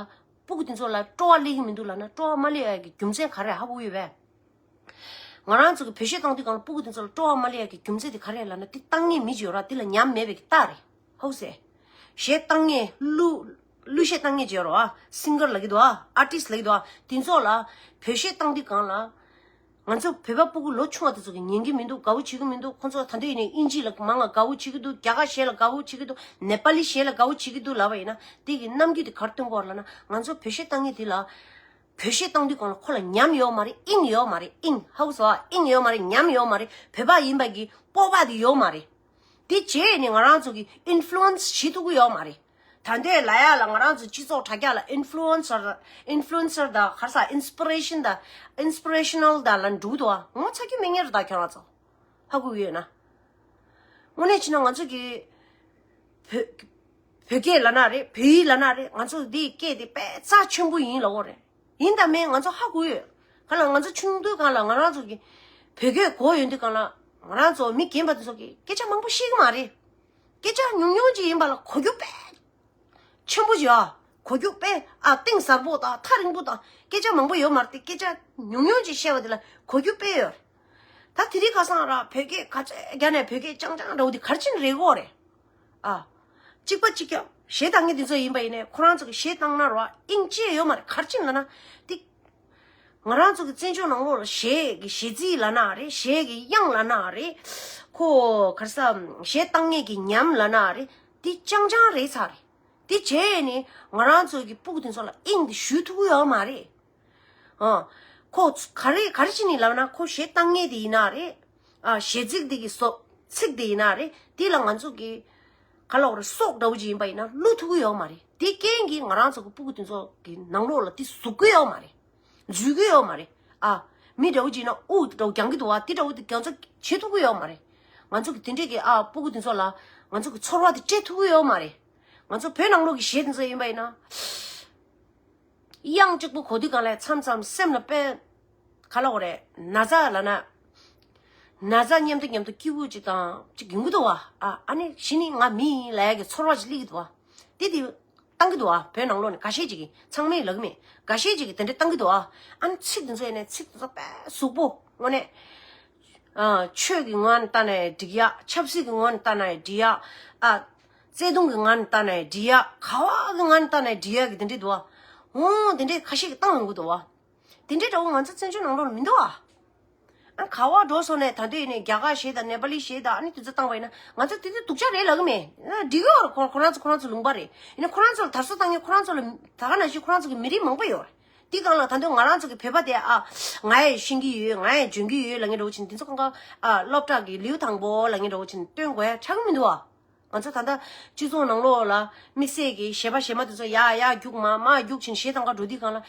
སྤུ་གུ་དེ་ཚོ་ལ་སྤྲོ་བ་སླེབས་ཀྱི་མི་འདུག་ལབ་ན་སྤྲོ་བ་མ་སླེབས་ཡ་གི་རྒྱུ་མཚན་ག་རེ་ཧ་གོ་ཡོད་པས། ང་རང་ཚོ་གི་བོད་གཞས་བཏང་དུས་སྒང་ལ་སྤུ་གུ་དེ་ཚོ་ལ་སྤྲོ་བ་མ་སླེབས་ཡ་གི་རྒྱུ་མཚན་དེ་ག་རེ་ལབ་ན་དེ་བཏང་མཁན་མི་ཅིག་ཡོད་ར། དེ་ལ་ཉམས་མེད་པའི་གི་རྟགས་རེད། ཧ་གོ་སོང་། གཞས་བཏང་མཁན་གླུ་གླུ་གཞས་བཏང་མཁན་ཅིག་ཡོད་ར་བ། སིང་གར་ལབ་ཀྱི་འདུག་ཨ། ཨར་ཊིསི་ལབ་ཀྱི་འདུག་ཨ། དེ་ཚོ་ལ་བོད་གཞས་བཏང་དུས་སྒང་ལ། ང་ཚོ་བོད་པ་སྤུ་གུ་ལོ་ཆུང་བ་དེ་ཚོ་གི་ཉན་གྱི་མི་འདུག་དགའ་བོ་བྱེད་ཀྱི་མི་འདུག་ཁོང་ཚོ་ད་དུང་ཡིན་ནའི་དབྱིན་ཇི་ལ་མང་ང་དགའ་བོ་བྱེད་ཀྱི་འདུག་རྒྱ་གར་གཞས་ལ་དགའ་བོ་བྱེད་ཀྱི་འདུག་ནེ་པ་ལི་གཞས་ལ་དགའ་བོ་བྱེད་ཀྱི་འདུག་ལབ་པ་ཡིན་ན་དེ་གི་རྣམ་འགྱུར་དེ་ག་རེ་སྟོན་གྱི་ཡོད་ལབ་ན་ང་ཚོ་བོད་གཞས་བཏང་མཁན་དེ་ལ། བོད་གཞས་བཏང་དུས་སྒང་ལ་ཁོ་ལ་ཉམས་ཡོད་མ་རེད། དབྱིངས་ཡོད་མ་རེད། དབྱིངས་ཧ་གོ་སོང་ཨ། དབྱིངས་ཡོད་མ་རེད། ཉམས་ཡོད་མ་རེད། བོད་པ་ཡིན་པ་གི་སྤོབས་པ་དེ་ཡོད་མ་རེད། དེ་བྱས་ནས་ང་རང་ཚོ་གི་ཨིན་ཕུ་ལུ་ཨེན་སི་བྱེད་ཐུབ་ཀྱི་ཡོད་མ་རེད། ད་ལྟའི་ལ་ཡ་ལ་ང་རང་ཚོ་སྤྱི་ཚོགས་དྲ་རྒྱ་ལ་ཨིན་ཕུ་ལུ་ཨེན་སར་ཨིན་ཕུ་ལུ་ཨེན་སར་དང་ག་རེ་ཟེར་ཨིན་སི་པི་རེ་ཤན་དང་ཨིན་སི་པི་རེ་ཤ་ནལ་དང་ལ་འགྲོ་གི་འདུག་ཨ། ངོ་ཚ་རྒྱུ་མེད་མཁན་རེད་ད་ཁྱོད་རང་ཚོ། ཧ་གོ་གི་ཡོད་ན། དངོས་གནས་བྱས་ན་ང་ཚོ་གི་བོད་བོད་སྐད་ལབ་ན་རེད། བོད་ཡིག་ལབ་ན་རེད། ང་ཚོ་འདིའི་སྐད་དེ་དཔེ་རྩ་ཆེན་པོ་ཡིན་ལབ་ཀྱི་ཡོད་རེད། ཡིན་དང་མིན་ང་ཚོ་ཧ་གོ་ཡོད། གང་ལ་ང་ཚོ་ཆུང་དུས་སྒང་ལ་ང་རང་ཚོ་གི་བོད་སྐད་གོ་ཡོང་དུས་སྒང་ལ་ང་རང་ཚོ་མི་རྒན་པ་དེ་ཚོ་གི་སྐད་ཆ་མང་པོ་ཤེས་ཀྱི་མ་རེད། སྐད་ཆ་ཉུང་ཉུང་ཅིག་ཡིན་པ་ལ་གོ་རྒྱུ་དཔེ་ཆེན་པོ་ཅིག་ཨ། གོ་རྒྱུ་དཔེ་ཨ་གཏིང་ཟབ་པོ་དང་ཐག་རིང་པོ་དང་སྐད་ཆ་མང་པོ་ཡོད་མ་རེད་དེ། སྐད་ཆ་ཉུང་ཉུང་ཅིག་བཤད་པ་དེ་ལ་གོ་རྒྱུ་དཔེ་ཡོད་རེད། ད་དེ་རིང་ཁ་སང་ར་བོད་སྐད་ག་ཚོད་རྒྱག་ནས་བོད་སྐད་རྐྱང་རྐྱང་འདྲ་བོ་དེ་ག་རེ་བྱས་ནས་རེད་གོ་རེད། ཨ། གཅིག་པ་གཅིག་རྐྱང་གཞས་བཏང་མཁན་དེ་ཚོ་ཡིན་པ་ཡིན་ནའི་ཁོ་རང་ཚོ་གི་གཞས་བཏང་ན་ར་དབྱིངས་ཅི་ཡང་ཡོད་མ་རེད། ག་རེ་བྱས་ནས་ལབ་ན་དེ། ང་རང་ཚོ་གི་བཙན་བྱོལ་ནང་ལོགས་ལ་གཞས་ཀྱི་གཞས་ཚིག་ལབ་ན་རེད། གཞས་ཀྱི་དབྱངས་ལབ་ན་རེད། ཁོ་ག་རེ་ཟེར་གཞས་བཏང་མཁན་གྱི་ཉམས་ལབ་ན་རེད། དེ་རྐྱང་རྐྱང་རེད་ཚར་རེད། དེ་བྱས་ནས་ང་རང་ཚོ་གི་སྤུ་གུ་དེ་ཚོ་ལ་དབྱིངས་དེ་ཞུ་ཐུབ་ཀྱི་ཡོད་མ་རེད། ཨ། ཁོ་ག་རེ་ག་རེ་བྱས་ནས་ལབ་ན་ཁོ་གཞས་བཏང་མཁན་དེ་ཡིན་ན་རེད། ཨ། གཞས་ཚིག་དེ་གི་སོ་ཚིག་དེ་ཡིན་ན་རེད། དེ་ལ་ང་ཚོ་གི་ག་ལབ་དགོས་རེད། སྲོག་འདྲ་བོ་ཅིག་ཡིན་པ་ཡིན་ན་བླུ་ཐུབ་ཀྱི་ཡོད་མ་རེད། དེ་རྐྱེན་གྱིས་ང་རང་ཚོ་གི་སྤུ་གུ་དེ་ཚོ་གི་ནང་ལོགས་ལ་དེ་ཟུག་གི་ཡོད་མ་རེད། འཛུལ་གི་ཡོད་མ་རེད། ཨ། མི་འདྲ་བོ་ཅིག་ན་དབུགས་འདྲ་བོ་རྒྱང་གི་འདུག་བ། དེ་འདྲ་བོ་དེ་རྒྱང་ཚ་བྱེད་ཐུབ་ཀྱི་ཡོད་མ་རེད། ང་ཚོ་གི་དེ་འདྲས་ཀྱི་ཨ་སྤུ་གུ་དེ་ཚོ་ལ་ང་ཚོ་གི་ཚོར་བ་དེ་སྤྲད་ཐུབ་ཀྱི་ཡོད་མ་རེད། ང་ཚོ་བོད་ནང་ལོགས་ཀྱི་གཞས་དེ་ཚོ་ཡིན་པ་ཡིན་ན། དབྱངས་གཅིག་པུ་གོ་དུས་སྒང་ལ་མཚམས་མཚམས་སེམས་ལ་དཔེ་ག་ལབ་དགོས་རེད། ན་ཚ་ལབ་ན། ན་ཚ་མཉམ་དུ་མཉམ་དུ་སྐྱིད་པོ་ཅིག་དང་ཅིག་ཡོང་གི་འདུག་བ། ཨ། ཨ་ནི་གཞི་ནས་ང་མི་ཡིན་ལབ་ཡ་གི་ཚོར་བ་ཅིག་སླེབས་ཀྱི་འདུག་བ། དེ་དེ་བཏང་གི་འདུག་བ། བོད་ནང་ལོགས་ནས་འགའ་ཤས་ཅིག་གིས། ཚང་མས་ལབ་ཀྱི་མེད། འགའ་ཤས་ཅིག་གིས་དེ་འདྲ་བཏང་གི་འདུག་བ། ཨ་ནི་ཚིག་དེ་ཚོ་ཡིན་ནའི་ཚིག་དེ་ཚོ་དཔེ་ཟུག་པོ་དངོས་གནས། ཨ། ཆོས་ཀྱི་ངོས་ནས་བལྟས་ན་འགྲིག་ཡ། ཆབ་སྲིད་ཀྱི་ངོས་ནས་བལྟས་ན་འགྲིག་ཡ། ཨ། བརྩེ་དུང་གི་ངོས་ནས་བལྟས་ན་འགྲིག་ཡ། ག་བ་གི་ངོས་ནས་བལྟས་ན་འགྲིག་ཡ་གི་དེ་འདྲ་འདུག་བ། འོ་དེ་འདྲའི་ཁ་ཤས་ཀྱིས་བཏང་ཡོང་གི་འདུག་བ། དེ་འདྲའི་འདྲ་བོ་ང་ཚོ་བཙན་བྱོལ་ནང་ལོགས་ལ་མི་འདུག་བ། ཨ། ག་བ་འགྲོ་སོང་ནས་ད་དུང་ཡིན་ནའི་རྒྱ་གར་གཞས་དང་ནེ་པ་ལི་གཞས་དང་ཨ་ནི་དེ་ཚོ་བཏང་བ་ཡིན་ན་ང་ཚོ་དེ་ཚོ་སྡུག་ཅག་རེད་ལབ་ཀྱི་མེད། འགྲིག་གི་ཡོད་རེད། ཁོ་ཁོ་རང་ཚོ་ཁོ་རང་ཚོ་ལུང་པ་རེད། ཡིན་ན་ཁོ་རང་ཚོ་ལ་དར་སྲོལ་བཏང་མཁན་ཁོ་རང་ཚོ་ལ་ད་ག་ནང་བཞིན་ཁོ་རང་ཚོ་གི་མི་རིགས་མང་པོ་ཡོད་རེད། དེ་སྒང་ལ་ད་དུང་ང་རང་ཚོ་གི་བོད་པ་དེ་ཨ་ང་ཡང་ཤེས་ཀྱི་ཡོད། ང་ཡང་འཇོན་གྱི་ཡོད་ལབ་མཁན་འདྲ་བོ་ཅིག་འདི་ཚོ་གང་ག་ཨ་སློབ་གྲྭ་གི་ལེའུ་དང་པོ་ལབ་མཁན་འདྲ་བོ་ཅིག་སྟོན་དགོས་ཡ་ཆགས་ཀྱི་མི་འདུག་ཨ། ང་ཚོ་ད་ལྟ་སྤྱི་ཚོགས་ནང་ལོགས་ལ་དམིགས་བསལ་གྱི་གཞས་པ་གཞས་མ་དེ་ཚོ་ཡར་ཡར་རྒྱུག་མར་མར་རྒྱུག་བྱས་ནས་གཞས་བཏང་ག་འགྲོ་དུས་སྒང་ལ།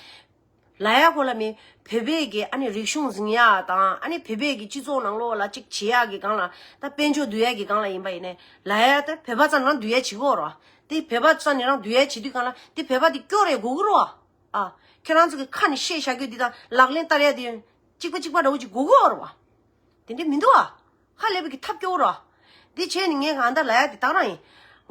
ལབ་ཡ་གོ་ལ་མེད། བོད་པའི་གི་ཨ་ནི་རིག་གཞུང་འཛིན་ཡ་དང་ཨ་ནི་བོད་པའི་གི་སྤྱི་ཚོགས་ནང་ལོགས་ལ་ཅིག་བྱེད་ཡ་གི་སྒང་ལ་ད་དཔལ་འབྱོར་བསྡུ་ཡ་གི་སྒང་ལ་ཡིན་པ་ཡིན་ནའི་ལབ་ཡ་ད་བོད་པ་རྩ་ནས་རང་བསྡུ་ཡ་བྱེད་གོ་རོ། དེ་བོད་པ་རྩ་ནས་རང་བསྡུ་ཡ་བྱེད་དུས་སྒང་ལ་དེ་བོད་པ་དེ་སྐྱོ་རེ་དགོས་གི་རོ། ཨ། ཁྱེད་རང་ཚོ་གི་ཁ་ནས་བཤད་བཞག་རྒྱུ་འདི་དང་ལག་ལེན་བསྟར་ཡ་དེ་གཅིག་པ་གཅིག་པ་འདྲ་བོ་ཅིག་དགོས་གི་ཡོད་རེད་བ། དེ་འདྲ་མི་འདུག་ཨ། ཧ་ལས་པའི་གི་ཐབས་སྐྱོ་བོ་རེད་བ། འདི་བྱས་ནས་ངས་གང་ལྟར་ལབ་ཡ་དེ་དག་རང་ཡིན།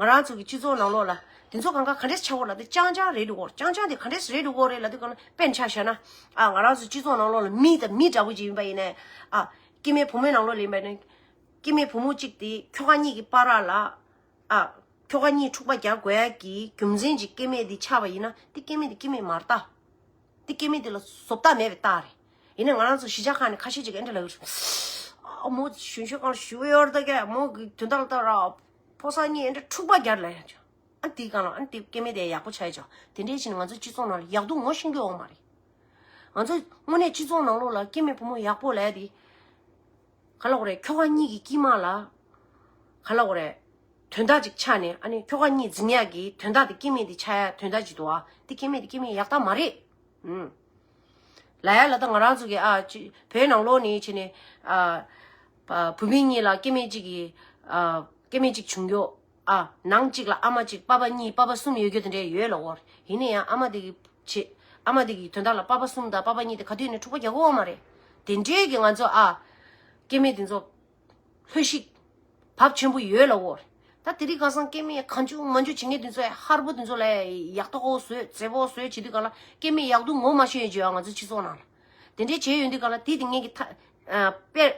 ང་རང་ཚོ་གི་སྤྱི་ཚོགས་ནང་ལོགས་ལ་དེ་ཚོ་གང་ག་ག་འདྲས་ཆགས་ཡོད་ལབ་དུས་རྐྱང་རྐྱང་རེད་འགྲོ་གི་རེད། རྐྱང་རྐྱང་དེ་ག་འདྲས་རེད་འགྲོ་གི་རེད་ལབ་དུས་གང་ལ་དཔེར་ན་ཆ་བཞག་ན། ཨ་ང་རང་ཚོ་སྤྱི་ཚོགས་ནང་ལོགས་ལ་མི་དང་མི་འདྲ་པོ་ཅིག་ཡིན་པ་ཡིན་ནའི། ཨ་སྐྱེ་དམན་བུ་མོའི་ནང་ལོགས་ལ་ཡིན་པ་ཡིན་ནའི། སྐྱེ་དམན་བུ་མོ་གཅིག་དེ་ཁྱོ་ག་གཉིས་ཀྱི་བར་ལ། ཨ། ཁྱོ་ག་གཉིས་འཁྲུག་པ་རྒྱག་དགོས་ཡ་གི་རྒྱུ་མཚན་གྱི་སྐྱེ་དམན་དེ་ཆགས་པ་ཡིན་ན་དེ་སྐྱེ་དམན་དེ་སྐྱེ་དམན་མ་རེད་ད། དེ་སྐྱེ་དམན་དེ་ལ་བཟོ་ལྟ་མེད་པའི་རྟགས་རེད། ཡིན་ནའི་ང་རང་ཚོ་གཞིས་ཆགས་ཁག་ནས་ཁ་ཤས་ཅིག་ཨེ་འདྲ་ལབ་ཀྱི་རེད། ཨ་མོ་གཞོན་གཞོན་གང་ཞུ་ཡོད་རེད་ད་ཀྱེ་མོ་གི་དོན་དག་ལ་ལྟ་ར། ཕོ་གསར་གཉིས་ཨེ་འདྲ་འཁྲུག་པ་རྒྱག་ལབ་ཡ་ཅིག་ཨ་དེའི་སྒང་ལ་ཨ་དེ་སྐྱེ་དམན་དེ་ཡག་པོ་ཆགས་ཡ་ཅིག་དེ་འདྲའི་ཕྱིན་ང་ཚོ་སྤྱི་ཚོགས་ནང་ལ་ཡག་སྡུག་ངོ་ཤེས་ཀྱི་ཡོད་མ་རེད། ང་ཚོ་དངོས་གནས་སྤྱི་ཚོགས་ནང་ལོགས་ལ་སྐྱེ་དམན་བུ་མོ་ཡག་པོ་ལབ་ཡ་དེ། ག་ལབ་དགོས་རེད། ཁྱོ་ག་གཉིས་ཀྱི་དཀྱིལ་མ་ལ། ག་ལབ་དགོས་རེད། དོན་དག་ཅིག་ཆགས་ནས་ཨ་ནི་ཁྱོ་ག་གཉིས་འཛིང་ཡག་གི་དོན་དག་དེ་སྐྱེ་དམན་དེ་ཆགས་ཡ་དོན་དག་ཅིག་འདུག་ཨ། དེ་སྐྱེ་དམན་དེ་སྐྱེ་དམན་ཡག་རྟགས་མ་རེད། ཨུམ། ལབ་ཡ་ལ་ད་ང་རང་ཚོ་གི་ཨ་ཅི་བོད་ནང་ལོགས་ནས་བྱས་ནས་ཨ། བུད་མེད་གཉིས་ལ་སྐྱེ་དམན་གཅིག་གི་ཨ། སྐྱེ་དམན་གཅིག་བྱུང་ཡོད། ཨ། ནང་གཅིག་ལ་ཨ་མ་གཅིག་པ་ཕ་གཉིས་པ་ཕ་གསུམ་ཡོད་རྒྱུ་དེ་འདྲས་ཡོད་ལབ་ཀྱི་ཡོད་རེད། ཡིན་ན་ཡང་ཨ་མ་དེ་གི་བྱེད། ཨ་མ་དེ་གི་དོན་དག་ལ་པ་ཕ་གསུམ་དང་པ་ཕ་གཉིས་དེ་ག་དུས་ནས་འཁྲུག་པ་རྒྱག་གི་ཡོད་མ་རེད། དེ་འདྲས་ཀྱི་ང་ཚོ་ཨ། སྐྱེ་དམན་དེ་ཚོ་ལྷོད་ཤིག་བབ་ཆེན་པོ་ཡོད་ལབ་ཀྱི་ཡོད་རེད། ད་དེ་རིང་ཁ་སང་སྐྱེ་དམན་གང་བྱུང་མང་བྱུང་བྱེད་མཁན་དེ་ཚོ་ཧར་པོ་དེ་ཚོ་ལ་ཡག་ཐོག་བཟོས་མཛེས་པོ་བཟོས་བྱེད་དུས་གང་ལ་སྐྱེ་དམན་ཡག་སྡུག་ངོ་མ་ཤེས་ཡོད་ཀྱི་ཡོད་ང་ཚོ་སྤྱི་ཚོགས་ནང་ལ། དེ་འདྲས་བྱས་ཡོང་དུས་གང་ལ་དེ་དེ་ངེད་ཀྱི་ཐ་ཨ། དཔེར།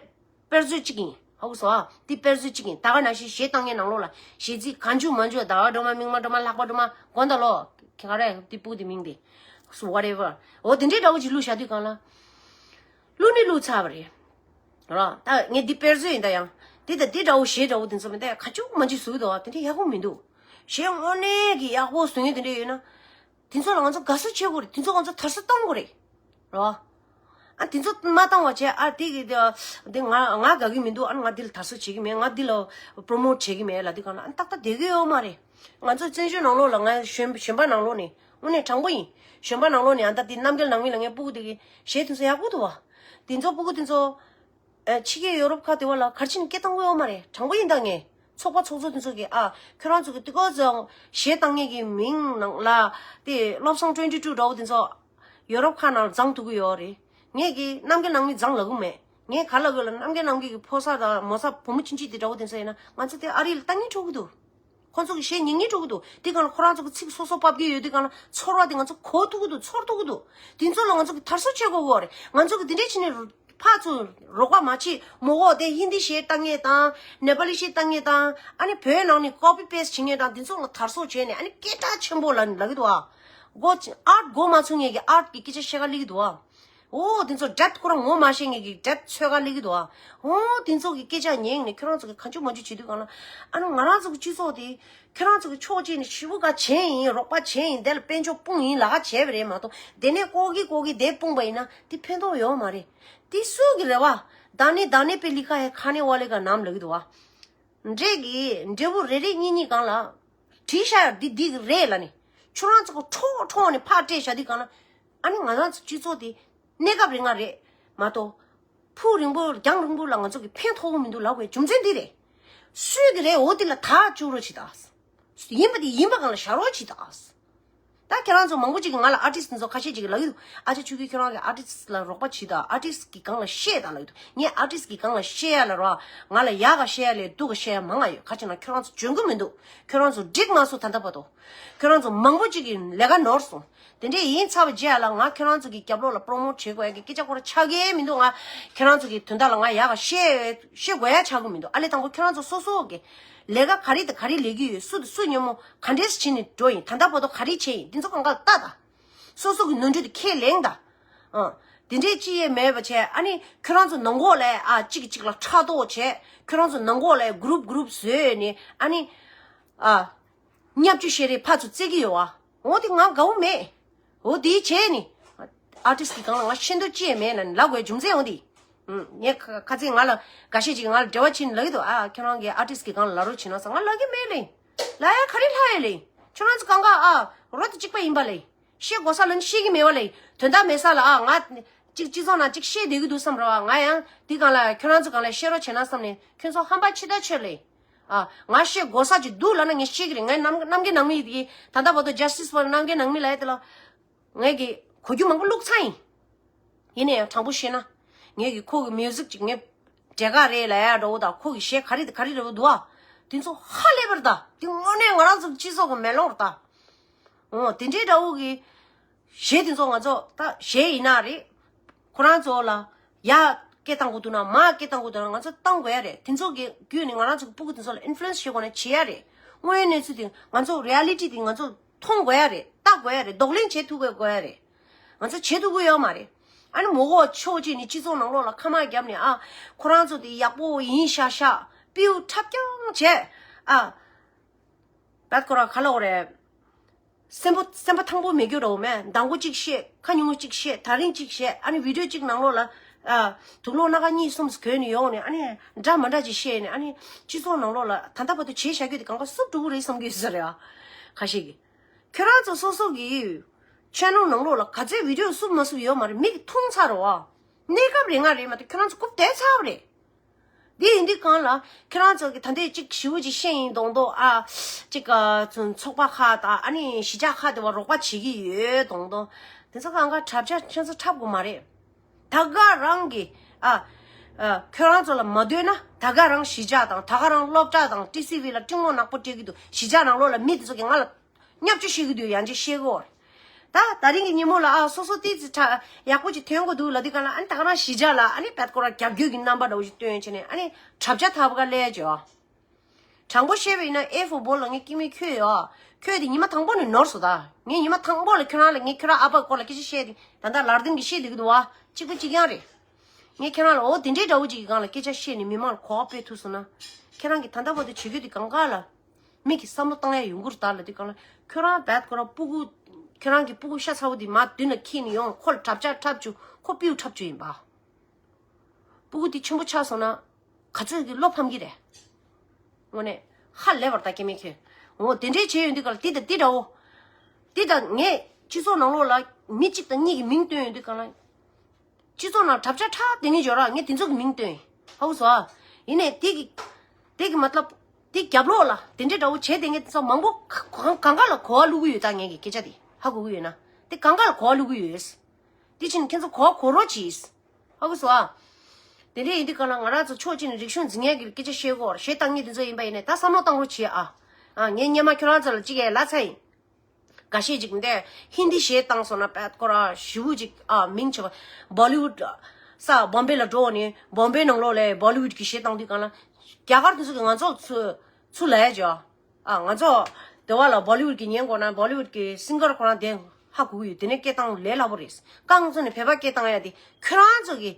དཔེར་བརྗོད་གཅིག་ཡིན། ཧ་གོ་སོང་ཨ། འདི་དཔེར་བརྗོད་གཅིག་ཡིན། ད་ག་ནང་བཞིན་གཞས་བཏང་མཁན་ནང་ལོགས་ལ་གཞས་ཚིག་གང་བྱུང་མང་བྱུང་ཟླ་བ་སྒྲོལ་མ་མིག་དམར་སྒྲོལ་མ་ལྷག་པ་སྒྲོལ་མ་དགོངས་དག་ལོ། ཁྱེད་ག་རེ་འདི་སྤུ་གུ་དེ་མིང་དེ། So whatever. འོ་དེ་འདྲའི་འདྲ་བོ་ཅིག་བླུགས་བཞག་དུས་གང་ལ། བླུགས་ནི་བླུགས་ཚར་བ་རེད། ར། ད་ངས་འདི་དཔེར་བརྗོད་ཡིན་ད་ཡང་། འདི་ད་འདི་འདྲ་བོ་གཞས་འདྲ་བོ་དེ་ཚོ་མིན་ད་ཡང་གང་བྱུང་མང་བྱུང་བཟོ་གི་འདུག་ཨ། དེ་འདྲ་ཡག་པོ་མི་འདུག་གཞས་དངོས་གནས་ཀྱི་ཡག་པོ་བཟོ་མཁན་དེ་འདྲ་ཡོད་ན། དེ་ཚོ་ལ་ང་ཚོ་དགའ་བསུ་བྱེད་དགོས་རེད། དེ་ཚོ་ང་ཚོ་དར་སྲོལ་གཏོང་དགོས་རེད། རོ། ཨ་དེ་ཚོ་མ་བཏང་བ་བྱས་ཨ་དེ་གི་དེ་དེ་ང་ང་དགའ་གི་མི་འདུག་ཨ་ང་འདི་ལ་དར་སྲོལ་བྱེད་ཀྱི་མེད། ང་འདི་ལ་པྲོ་མོཊ་བྱེད་ཀྱི་མེད་ལབ་དུས་གང་ལ་ཨ་ཏག་ཏག་བསྡད་ཀྱི་ཡོད་མ་རེད། ང་ཚོ་བཙན་བྱོལ་ནང་ལོགས་ལ་ང་གཞོན་གཞོན་པ་ནང་ལོགས་ནས་དངོས་གནས་དྲང་པོ་ཡིན། གཞོན་པ་ནང་ལོགས་ནས་ཨ་ད་དེ་རྣམ་རྒྱལ་ནང་མི་ལ་ངའི་སྤུ་གུ་དེ་གི་གཞས་དེ་ཚོ་ཡག་པོ་འདུག་བ། དེ་ཚོ་སྤུ་གུ་དེ་ཚོ། ཨ་ཕྱི་རྒྱལ་ཡོ་རོབ་ཁག་དེ་བ་ལ་ག་རེ་བྱས་ནས་སྐད་བཏང་གི་ཡོད་མ་རེད། དྲང་པོ་ཡིན་ད་ངས། ཚོགས་པ་ཚོགས་གཙོ་དེ་ཚོ་གིས་ཨ་ཁྱོད་རང་ཚོ་གི་ཏི་ཀོ་ཚོ་གཞས་བཏང་མཁན་གྱི་མིང་ནང་ལ་དེ་བློ་བཟང་ཊུ་ཝེན་ཊི་ཊུ་འདྲ་བོ་དེ་ཚོ་ཡོ་རོབ་ཁག་ནང་ལ་བརྫངས་ཐུབ་ཀྱི་ཡོད་རེད། ངས་ཀྱི་རྣམ་རྒྱལ་ནང་མི་བརྫངས་ལབ་གི་མེད། ངས་ག་ལབ་གི་ལ་རྣམ་རྒྱལ་ནང་གི་ཕོ་གསར་དང་མོ་གསར་བུ་མོ་ཆུང་ཆུང་དེ་འདྲ་བོ་དེ་ཚོ་ཡིན་ན་ང་ཚོ་དེ་ཨ་རི་ལ་ལྟ་ངན་འགྲོ་གི་འདུག་ཁོང་ཚོ་གི་གཞས་ཉན་ཉན་འགྲོ་གི་འདུག་དེ་གང་ལ་ཁོ་རང་ཚོ་གི་ཚིག་སོ་སོ་ཕབ་ཀྱི་ཡོད་དུས་གང་ལ་ཚོར་བ་དེ་ང་ཚོ་གོ་ཐུབ་ཀྱི་འདུག་ཚོར་ཐུབ་ཀྱི་འདུག་དེ་ཚོ་ལ་ང་ཚོ་གི་དར་སྲོལ་བྱེད་དགོས་གི་རེད། ང་ཚོ་གི་དེ་འདྲས་བྱས་ནས་ཕར་ཚུར་རོགས་པ་མ་བྱེད། མོ་གོ་དེ་ཧིན་དི་གཞས་བཏང་མཁན་དང་ནེ་པ་ལི་གཞས་བཏང་མཁན་དང་ཨ་ནི་བོད་ནང་ནས་ཀོ་པི་པེ་སི་བྱེད་མཁན་དང་དེ་ཚོ་ལ་དར་སྲོལ་བྱས་ནས་ཨ་ནི་སྐད་གྲགས་ཆེན་པོ་ལ་ལབ་ཀྱི་འདུག་ཨ། གོ་ཨར་ཊི་གོ་མ་ཚོར་མཁན་གྱི་ཨར་ཊི་གི་སྐད་ཆ་བཤད་ག་སླེབས་ཀྱི་འདུག་ཨ། འོ་དེ་ཚོ་སྒྲ་ཁོ་རང་ངོ་མ་ཤེས་མཁན་གྱི་སྒྲ་ཚོད་ག་སླེབས་ཀྱི་འདུག་ཨ། འོ་དེ་ཚོ་གི་སྐད་ཆ་ཉན་ནས་ཁྱོད་རང་ཚོ་གི་གང་བྱུང་མང་བྱུང་བྱེད་དུས་གང་ལ་ཨ་ནི་ང་རང་ཚོ་གི་སྤྱི་ཚོགས་དེ་ཁྱོད་རང་ཚོ་གི་ཕྱོགས་གཅིག་ནས་ཞེ་པོ་ག་བྱས་ཡིན། རོགས་པ་བྱས་ཡིན། དེ་ལ་དཔལ་འབྱོར་སྤུངས་ཡིན་ལ་ག་བྱས་པ་རེད་མ་གཏོགས་དེ་ནས་ལྐོག་གི་ལྐོག་གི་དེ་སྤུངས་པ་ཡིན་ན་དེ་ཕན་ཐོགས་ཡོད་མ་རེད། དེ་སུ་གི་རེད་བ། བདག་ནི་བདག་ནི་པའི་ལི་ཁ་ཡ་ཁ་ནི་ཝ་ལི་ག་ནམ་ལབ་ཀྱི་འདུག་བ། འདྲེ་གི་འབྲས་བུ་རེ་རེ་གཉིས་གཉིས་གང་ལ། བྲིས་ཤ་ཡ་འདི་འདི་རེད་ལ་ནི། ཁྱོད་རང་ཚོ་གི་ཁྲོག་ཁྲོག་ནས་ཕར་སྤྲད་བཞག་དུས་གང་ལ། ཨ་ནི་ང་རང་ཚོ་སྤྱི་ཚོགས་དེ་གནས་སྐབས་རིང་ང་རེད་མ་གཏོགས། ཕུགས་རིང་པོ་རྒྱང་རིང་པོ་ལ་ང་ཚོ་གི་ཕན་ཐོགས་གི་མི་འདུག་ལབ་དགོས་རྒྱུ་མཚན་འདི་རེད། སུས་གི་རེད། འོ་དེ་ལ་ཐག་གཅོད་རོགས་བྱེད་དང་། ཡིན་པ་དེ་ཡིན་པ་གང་ལ་བཞག་རོགས་བྱེད་དང་། ད་ཁྱེད་རང་ཚོ་མང་པོ་ཅིག་གིས་ང་ལ་ཨར་ཊིསི་ཚོ་ཁ་ཤས་ཅིག་གིས་ལབ་ཀྱི་འདུག་ཨ་ཅག་ཆོས་སྐྱིད་ཁྱོད་རང་གིས་ཨར་ཊིསི་ལ་རོགས་པ་བྱེད་དང་ཨར་ཊིསི་གི་སྒང་ལ་བཤད་དང་ལབ་ཀྱི་འདུག་ངས་ཨར་ཊིསི་གི་སྒང་ལ་བཤད་ཡ་ལ་རོགས། ང་ལ་ཡག་ག་བཤད་ཡ་ལས་སྡུག་ག་བཤད་ཡ་མང་ང་ཡོད། ག་ཅི་ན་ཁྱོད་རང་ཚོ་འཇོན་གི་མི་འདུག་ཁྱོད་རང་ཚོ་འགྲིག་མ་སོང་ད་ལྟ་བར་དུ། ཁྱོད་རང་ཚོ་མང་པོ་ཅིག་གི་ལས་ཀ་ནོར་སོང་། དེ་འདྲས་ཡིན་ཚར་བའི་རྗེས་ལ་ང་ཁྱོད་རང་ཚོ་གི་རྒྱབ་ལོགས་ལ་པྲོ་མོཊ་བྱེད་དགོས་ཡ་གི་སྐད་ཆ་ཁོ་ར་ཆགས་ཀྱི་མི་འདུག་ང་ཁྱོད་རང་ཚོ་གི་དོན་དག་ལ་ང་ཡག་ག་བཤད་བཤད་དགོས་ཡ་ཆགས་ཀྱི་མི་འདུག་ཨ་ལས་དང་པོ་ཁྱོད་རང་ཚོ་སོ་སོ་གི་ལས་ཀ་ག་རེ་དང་ག་རེ་ལས་ཀྱི་ཡོད། སུ་དང་སུ་ཉོན་མོངས་ག་འདྲས་བྱས་ནས་འགྲོ་ཡིན། ད་ལྟ་བར་དུ་ག་རེ་བྱས་ཡིན། འདི་ཚོ་གང་ག་ལ་ལྟ་དང་། སོ་སོ་གི་ནོར་འཁྲུལ་དེ་ཁས་ལེན་དང་། ཨ། དེ་འདྲས་ཅི་ཡས་མེད་པ་བྱས་ཨ་ནི་ཁྱོད་རང་ཚོ་ནང་ལོགས་ལ་ཨ་གཅིག་གིས་གཅིག་ལ་ཕྲག་དོག་བྱས། ཁྱོད་རང་ཚོ་ནང་ལོགས་ལ་གུ་རུབ་གུ་རུབ་བཟོས་ནས་ཨ་ནི། ཨ། བརྙས་བཅོས་བཤད་རེས་ཕར་ཚུར་རྩེད་ཀྱི་ཡོད་ཨ། འོ་དེ་ང་དགའ་བོ་མེད། འོ་དེ་བྱས་ནི། ཨར་ཊིསི་གི་སྒང་ལ་ང་ཤེས་འདོད་ཅི་ཡས་མེད་ལབ་ནི་ལབ་དགོས་རྒྱུ་མཚན་འོ་དེ། ངས་ཁ་ཁ་ཚིག་ང་ལ་འགའ་ཤས་ཅིག་ང་ལ་འབྲེལ་བ་བྱས་ནས་ལབ་ཀྱི་འདུག་ཨ་ཁྱོད་རང་གིས་ཨར་ཊིསི་གི་སྒང་ལ་ལབ་རོགས་བྱེད་གནང་ཟེར། ང་ལབ་ཀྱི་མེད་ལེ། ལབ་ཡ་ག་རེ་ལབ་ཡ་ལེ། ཁྱོད་རང་ཚོ་གང་ག་ཨ་རོ་དེ་གཅིག་པ་ཡིན་པ་ལེ། བཤད་དགོས་ས་ལ་ནི་བཤད་ཀྱི་མེད་པ་ལེ། དོན་དག་མེད་ས་ལ་ཨ་ང་གཅིག་སྤྱི་ཚོགས་ནང་གཅིག་བཤད་བསྡད་ཀྱི་འདུག་བསམ་ར་བ། ང་ཡང་དེ་སྒང་ལ་ཁྱོད་རང་ཚོ་སྒང་ལ་བཤད་རོགས་བྱེད་གནང་བསམ་ནས་ཁྱོད་ཚོ་ཧམ་པ་ཕྱི་ལྟ་ཆོད་ལེ། ཨ། ང་བཤད་དགོས་ས་ཅིག་འདུག་ལབ་ན་ངས་བཤད་ཀྱི་རེད། ངའི་རྣམ་རྣམ་རྒྱལ་ནང་མི་དེ་ད་ལྟ་བར་དུ་Justice for རྣམ་རྒྱལ་ནང་མི་ལབ་ཡ་དེ་ལ་ངས་ཀྱི་གོ་རྒྱུ་མང་པོ་བླུགས་ཚར་ཡིན། ཡིན་ན་ཡང་དྲང་པོ་བཤད་ན། ངས་ཀྱི་ཁོ་གི་མིའུ་ཟིག་ཅིག་ངས་འབྲས་དཀར་རེད་ལབ་ཡ་འདྲ་བོ་དང་ཁོ་གི་གཞས་ག་རེ་དང་ག་རེ་འདྲ་བོ་འདུག་ཨ། དེ་ཚོ་ཧ་ལས་པར་ད་དེ་དངོས་གནས་ང་རང་ཚོ་སྤྱི་ཚོགས་ཀྱི་མེ་ལོང་རེད་ད། འོ་དེ་འདྲའི་འདྲ་བོ་གི་གཞས་དེ་ཚོ་ང་ཚོ་ད་གཞས་ཡིན་ན་རེད། ཁོ་རང་ཚོ་ལ་ཡ་སྐད་བཏང་དགོས་འདུག་ན་མ་སྐད་བཏང་དགོས་འདུག་ན་ང་ཚོ་བཏང་དགོས་ཡ་རེད། དེ་ཚོ་གི་བརྒྱུད་ནས་ང་རང་ཚོ་གི་སྤུ་གུ་དེ་ཚོ་ལ་ཨིན་ཕུ་ལུ་ཨེན་སི་བྱེད་དགོས་ན་བྱེད་ཡ་རེད། དངོས་ཡོད་གནས་ཚུལ་དེ་ང་ཚོ་རི་ཨ་ལི་ཊི་དེ་ང་ཚོ་མཐོང་དགོས་ཡ་རེད། ལྟ་དགོས་ཡ་རེད། གདོང་ལེན་བྱེད་ཐུབ་དགོས་དགོས་ཡ་རེད། ང་ཚོ་བྱེད་ཐུབ་ཀྱི་ཡོད་མ་རེད། ཨ་ནི་མོ་གོ་ཕྱོགས་གཅིག་ནས་སྤྱི་ཚོགས་ནང་ལོགས་ལ་ཁ་མ་བརྒྱབ་ནས་ཨ་ཁོ་རང་ཚོ་དེ་ཡག་པོ་ཡིན་ཤག་ཤག་པིའུ་འཁྲབ་རྐྱང་བྱས་ཨ། བད་ཁོ་ར་ག་ལ་འོ་རེད། སེམས་པ་སེམས་པ་ཐང་པོ་མེད་རྒྱུ་རོ་མེད། མདང་དགོང་གཅིག་བཤད། ཁ་ཉུང་ངུ་གཅིག་བཤད། ད་རིང་གཅིག་བཤད། ཨ་ནི་བི་ཌིའོ་གཅིག་ནང་ལོགས་ལ་ཨ་དུག་སློག་སྣ་ཁ་གཉིས་གསུམ་གོན་ནས་ཡོང་ནས་ཨ་ནི་འདྲ་མ་འདྲ་ཅིག་བཤད་ནས་ཨ་ནི་སྤྱི་ཚོགས་ནང་ལོགས་ལ་ད་ལྟ་བར་དུ་བྱས་བཞག་རྒྱུ་དེ་གང་ག་བསུབ་འགྲོ་གི་རེད་བསམ་གྱི་ཡོད་ས་རེད་ཨ། ཁ་ཤས་ཀྱིས་ཁྱོད་རང་ཚོ་སོ་སོ་གི་ཆེ་ནལ་ནང་ལོགས་ལ་ག་ཚོད་བི་ཌིའོ་བསུབ་མ་བསུབ་ཡོད་མ་རེད། མིག་མཐོང་ཚར་རོ་ཨ། གནས་སྐབས་རེ་ང་རེད་མ་གཏོགས་ཁྱོད་རང་ཚོ་རྐུབ་དེད་ཚར་བ་རེད། འདི་ཡིན་དུས་གང་ལ་ཁྱེད་རང་ཚོ་གི་ད་ལྟའི་ཅིག་ཞི་བོ་ཅིག་ཤེས་ཡིན་གདོང་གདོང་ཨ། ཅིག་ག་ཚོ་ཚོགས་པ་ཁག་དང་ཨ་ནི་གཞིས་ཆགས་ཁག་དེ་བ་རོགས་པ་བྱེད་ཀྱི་ཡོད་གདོང་གདོང་། དེ་ཚོ་གང་ག་འཁྲབ་ཆ་ཁྱེད་ཚོ་འཁྲབ་དགོས་མ་རེད། ད་ག་རང་གི་ཨ། ཨ། ཁྱོད་རང་ཚོ་ལ་མ་འདོད་ན་ད་ག་རང་གཞིས་ཆགས་དང་ད་ག་རང་སློབ་གྲྭ་དང་ཊི་སི་ཝི་ལ་སྤྲིང་མོ་ནག་པོ་སྤྲད་ཀྱི་འདུག་གཞིས་ཆགས་ནང་ལོགས་ལ་མི་དེ་ཚོ་གི་ང་ལ། བརྙས་བཅོས་བཤད་ཀྱི་འདུག་ཡང་ཅིག་བཤད་གོ། ད་ད་རིང་གི་ཉིན་མོ་ལ་ཨ་སོ་སོ་ཏི་ཙི་ཁྲ་ཡག་པོ་ཅིག་ཐོན་གོ་འདུག་ལ་དུས་གང་ལ་ཨ་ནི་ད་ག་རང་གཞིས་ཆགས་ལ་ཨ་ནི་བད་ཁོ་ར་རྒྱབ་སྐྱོར་གྱི་རྣམ་པ་འདྲ་བོ་ཞིག་སྟོན་བྱས་ནས་ཨ་ནི་གྲབས་ཆ་ཐབ་ག་ལས་བྱོས། དྲང་པོ་བཤད་པ་ཡིན་ན་ཨེ་ཧྥོ་བོ་ལ་ངའི་སྐྱེ་དམན་ཁྱོད་ཡོད། ཁྱོད་དེ་ཉི་མ་དང་པོ་ནས་ནོར་སོང་ད། ངས་ཉི་མ་དང་པོ་ལ་ཁྱོད་རང་ལ་ངས་ཁྱོད་རང་ཨ་ཕ་སྐོར་ལ་སྐད་ཆ་བཤད་དེ་ད་ལྟ་ལར་དིང་གི་བཤད་བསྡད་ཀྱི་འདུག་བ། གཅིག་པ་གཅིག་རྐྱང་རེད། ངས་ཁྱེད་རང་ལ་འོ་དེ་འདྲའི་འདྲ་བོ་ཅིག་གི་སྒང་ལ་སྐད་ཆ་བཤད་ནས་མི་མང་ལ་གོ་བ་སྤྲོད་ཐུབ་སོང་ན། ཁྱེད་རང་གིས་ད་ལྟ་བར་དུ་བྱེད་རྒྱུ་དེ་གང་ག་ལ། མིག་གིས་བསམ་བློ་བཏང་ཡ་ཡོང་གི་རེད་ད་ལ་དེ་གང་ལ་ཁྱོད་རང་བད་ཁོ་རང་སྤུ་གུ། ཁྱོད་རང་གི་སྤུ་གུ་ཤ་ཚ་བོ་དེ་མར་མདུན་ལ་འཁྱེར་ནས་ཡོང་ཁོ་ལ་གྲབས་ཆ་འཁྲབ་བཅུག་ཁོ་པིའུ་འཁྲབ་བཅུག་ཡིན་པ། སྤུ་གུ་དེ་ཆེན་པོ་ཆགས་སོང་ན། ག་ཚོད་ཀྱི་བློ་ཕམ་གྱི་རེད། དངོས་གནས་ཧ་ལས་པར་ད་སྐྱེ་དམན་ཁྱོད། འོ་དེ་འདྲའི་བྱས་ཡོང་དུས་གང་ལ་དེ་དང་དེ་འདྲ་བོ། དེ་དང་ངས་སྤྱི་ཚོགས་ནང་ལོགས་ལ་མི་གཅིག་དང་གཉིས་ཀྱི་མིང་བཏོན་ཡོང་དུས་གང་ལ། སྤྱི་ཚོགས་ནང་གྲབས་ཆ་འཁྲབ་བསྡད་མཁན་ཡོད་ར། ངས་དེ་ཚོ་གི་མིང་བཏོན། ཧ་གོ་སོང་ཨ། ཡིན་ནའི་དེ་གི། དེ་གི་མ་ཏ་ལབ། དེ་རྒྱབ་ལོགས་ལ་དེ་འདྲའི་འདྲ་བོ་བྱས་བསྡད་མཁན་དེ་ཚོ་མང་པོ་ག་ག་གང་ག་ལ་གོ་བ་བླུག་གི་ཡོད་ད། ངས་གི་སྐད་ཆ་དེ་ཧ་གོ་གི་ཡོད་ན། དེ་གང་ག་ལ་གོ་བ་བླུག་གི་ཡོད། དེ་ཕྱིན་ཁྱེད་ཚོ་གོ་བ་གོ་རོགས་གྱིས། ཧ་གོ་སོང་ཨ། དེ་འདྲ་ཡིན་དུས་གང་ལ་ང་རང་ཚོ་ཕྱོགས་གཅིག་ནས་རིག་གཞུང་འཛིན་ཡག་གི་སྐད་ཆ་བཤད་གོ་གཞས་བཏང་མཁན་དེ་ཚོ་ཡིན་པ་ཡིན་ནའི་ད་བསམ་བློ་བཏང་རོགས་བྱེད་ཨ། ཨ་ངས་སྔོན་མ་ཁྱོད་རང་ཚོ་ལ་གཅིག་ཡས་ལབ་ཚར་ཡིན། འགའ་ཤས་ཅིག་འདི་ཧིན་དི་གཞས་བཏང་སོང་ན་བད་ཁོ་རང་ཞེ་པོ་ཅིག་ཨ་མིང་ཆེ་བ། བོ་ལི་ཝུད་ས་བོམ་བེ་ལ་འགྲོ་ནས་བོམ་བེ་ནང་ལོགས་ལ་བོ་ལི་ཝུད་ཀྱི་གཞས་བཏང་དུས་གང་ལ། རྒྱ་གར་དེ་ཚོ་གི་ང་ཚོ་ཚུ་ཚུ་ལ་ཡ་ཅོ། ཨ་ང་ཚོ་དེ་བ་ལ་བོ་ལི་ཝུད་ཀྱི་ཉན་དགོས་ན་བོ་ལི་ཝུད་ཀྱི་སིང་གར་ཁོ་རང་དེ་ཧ་གོ་གི་ཡོད། དེ་ནས་སྐད་བཏང་ལས་སླ་པོ་རེད། རྐང་བཙུགས་ནས་བོད་པ་སྐད་བཏང་ཡ་དེ་ཁྱོད་རང་ཚོ་གི་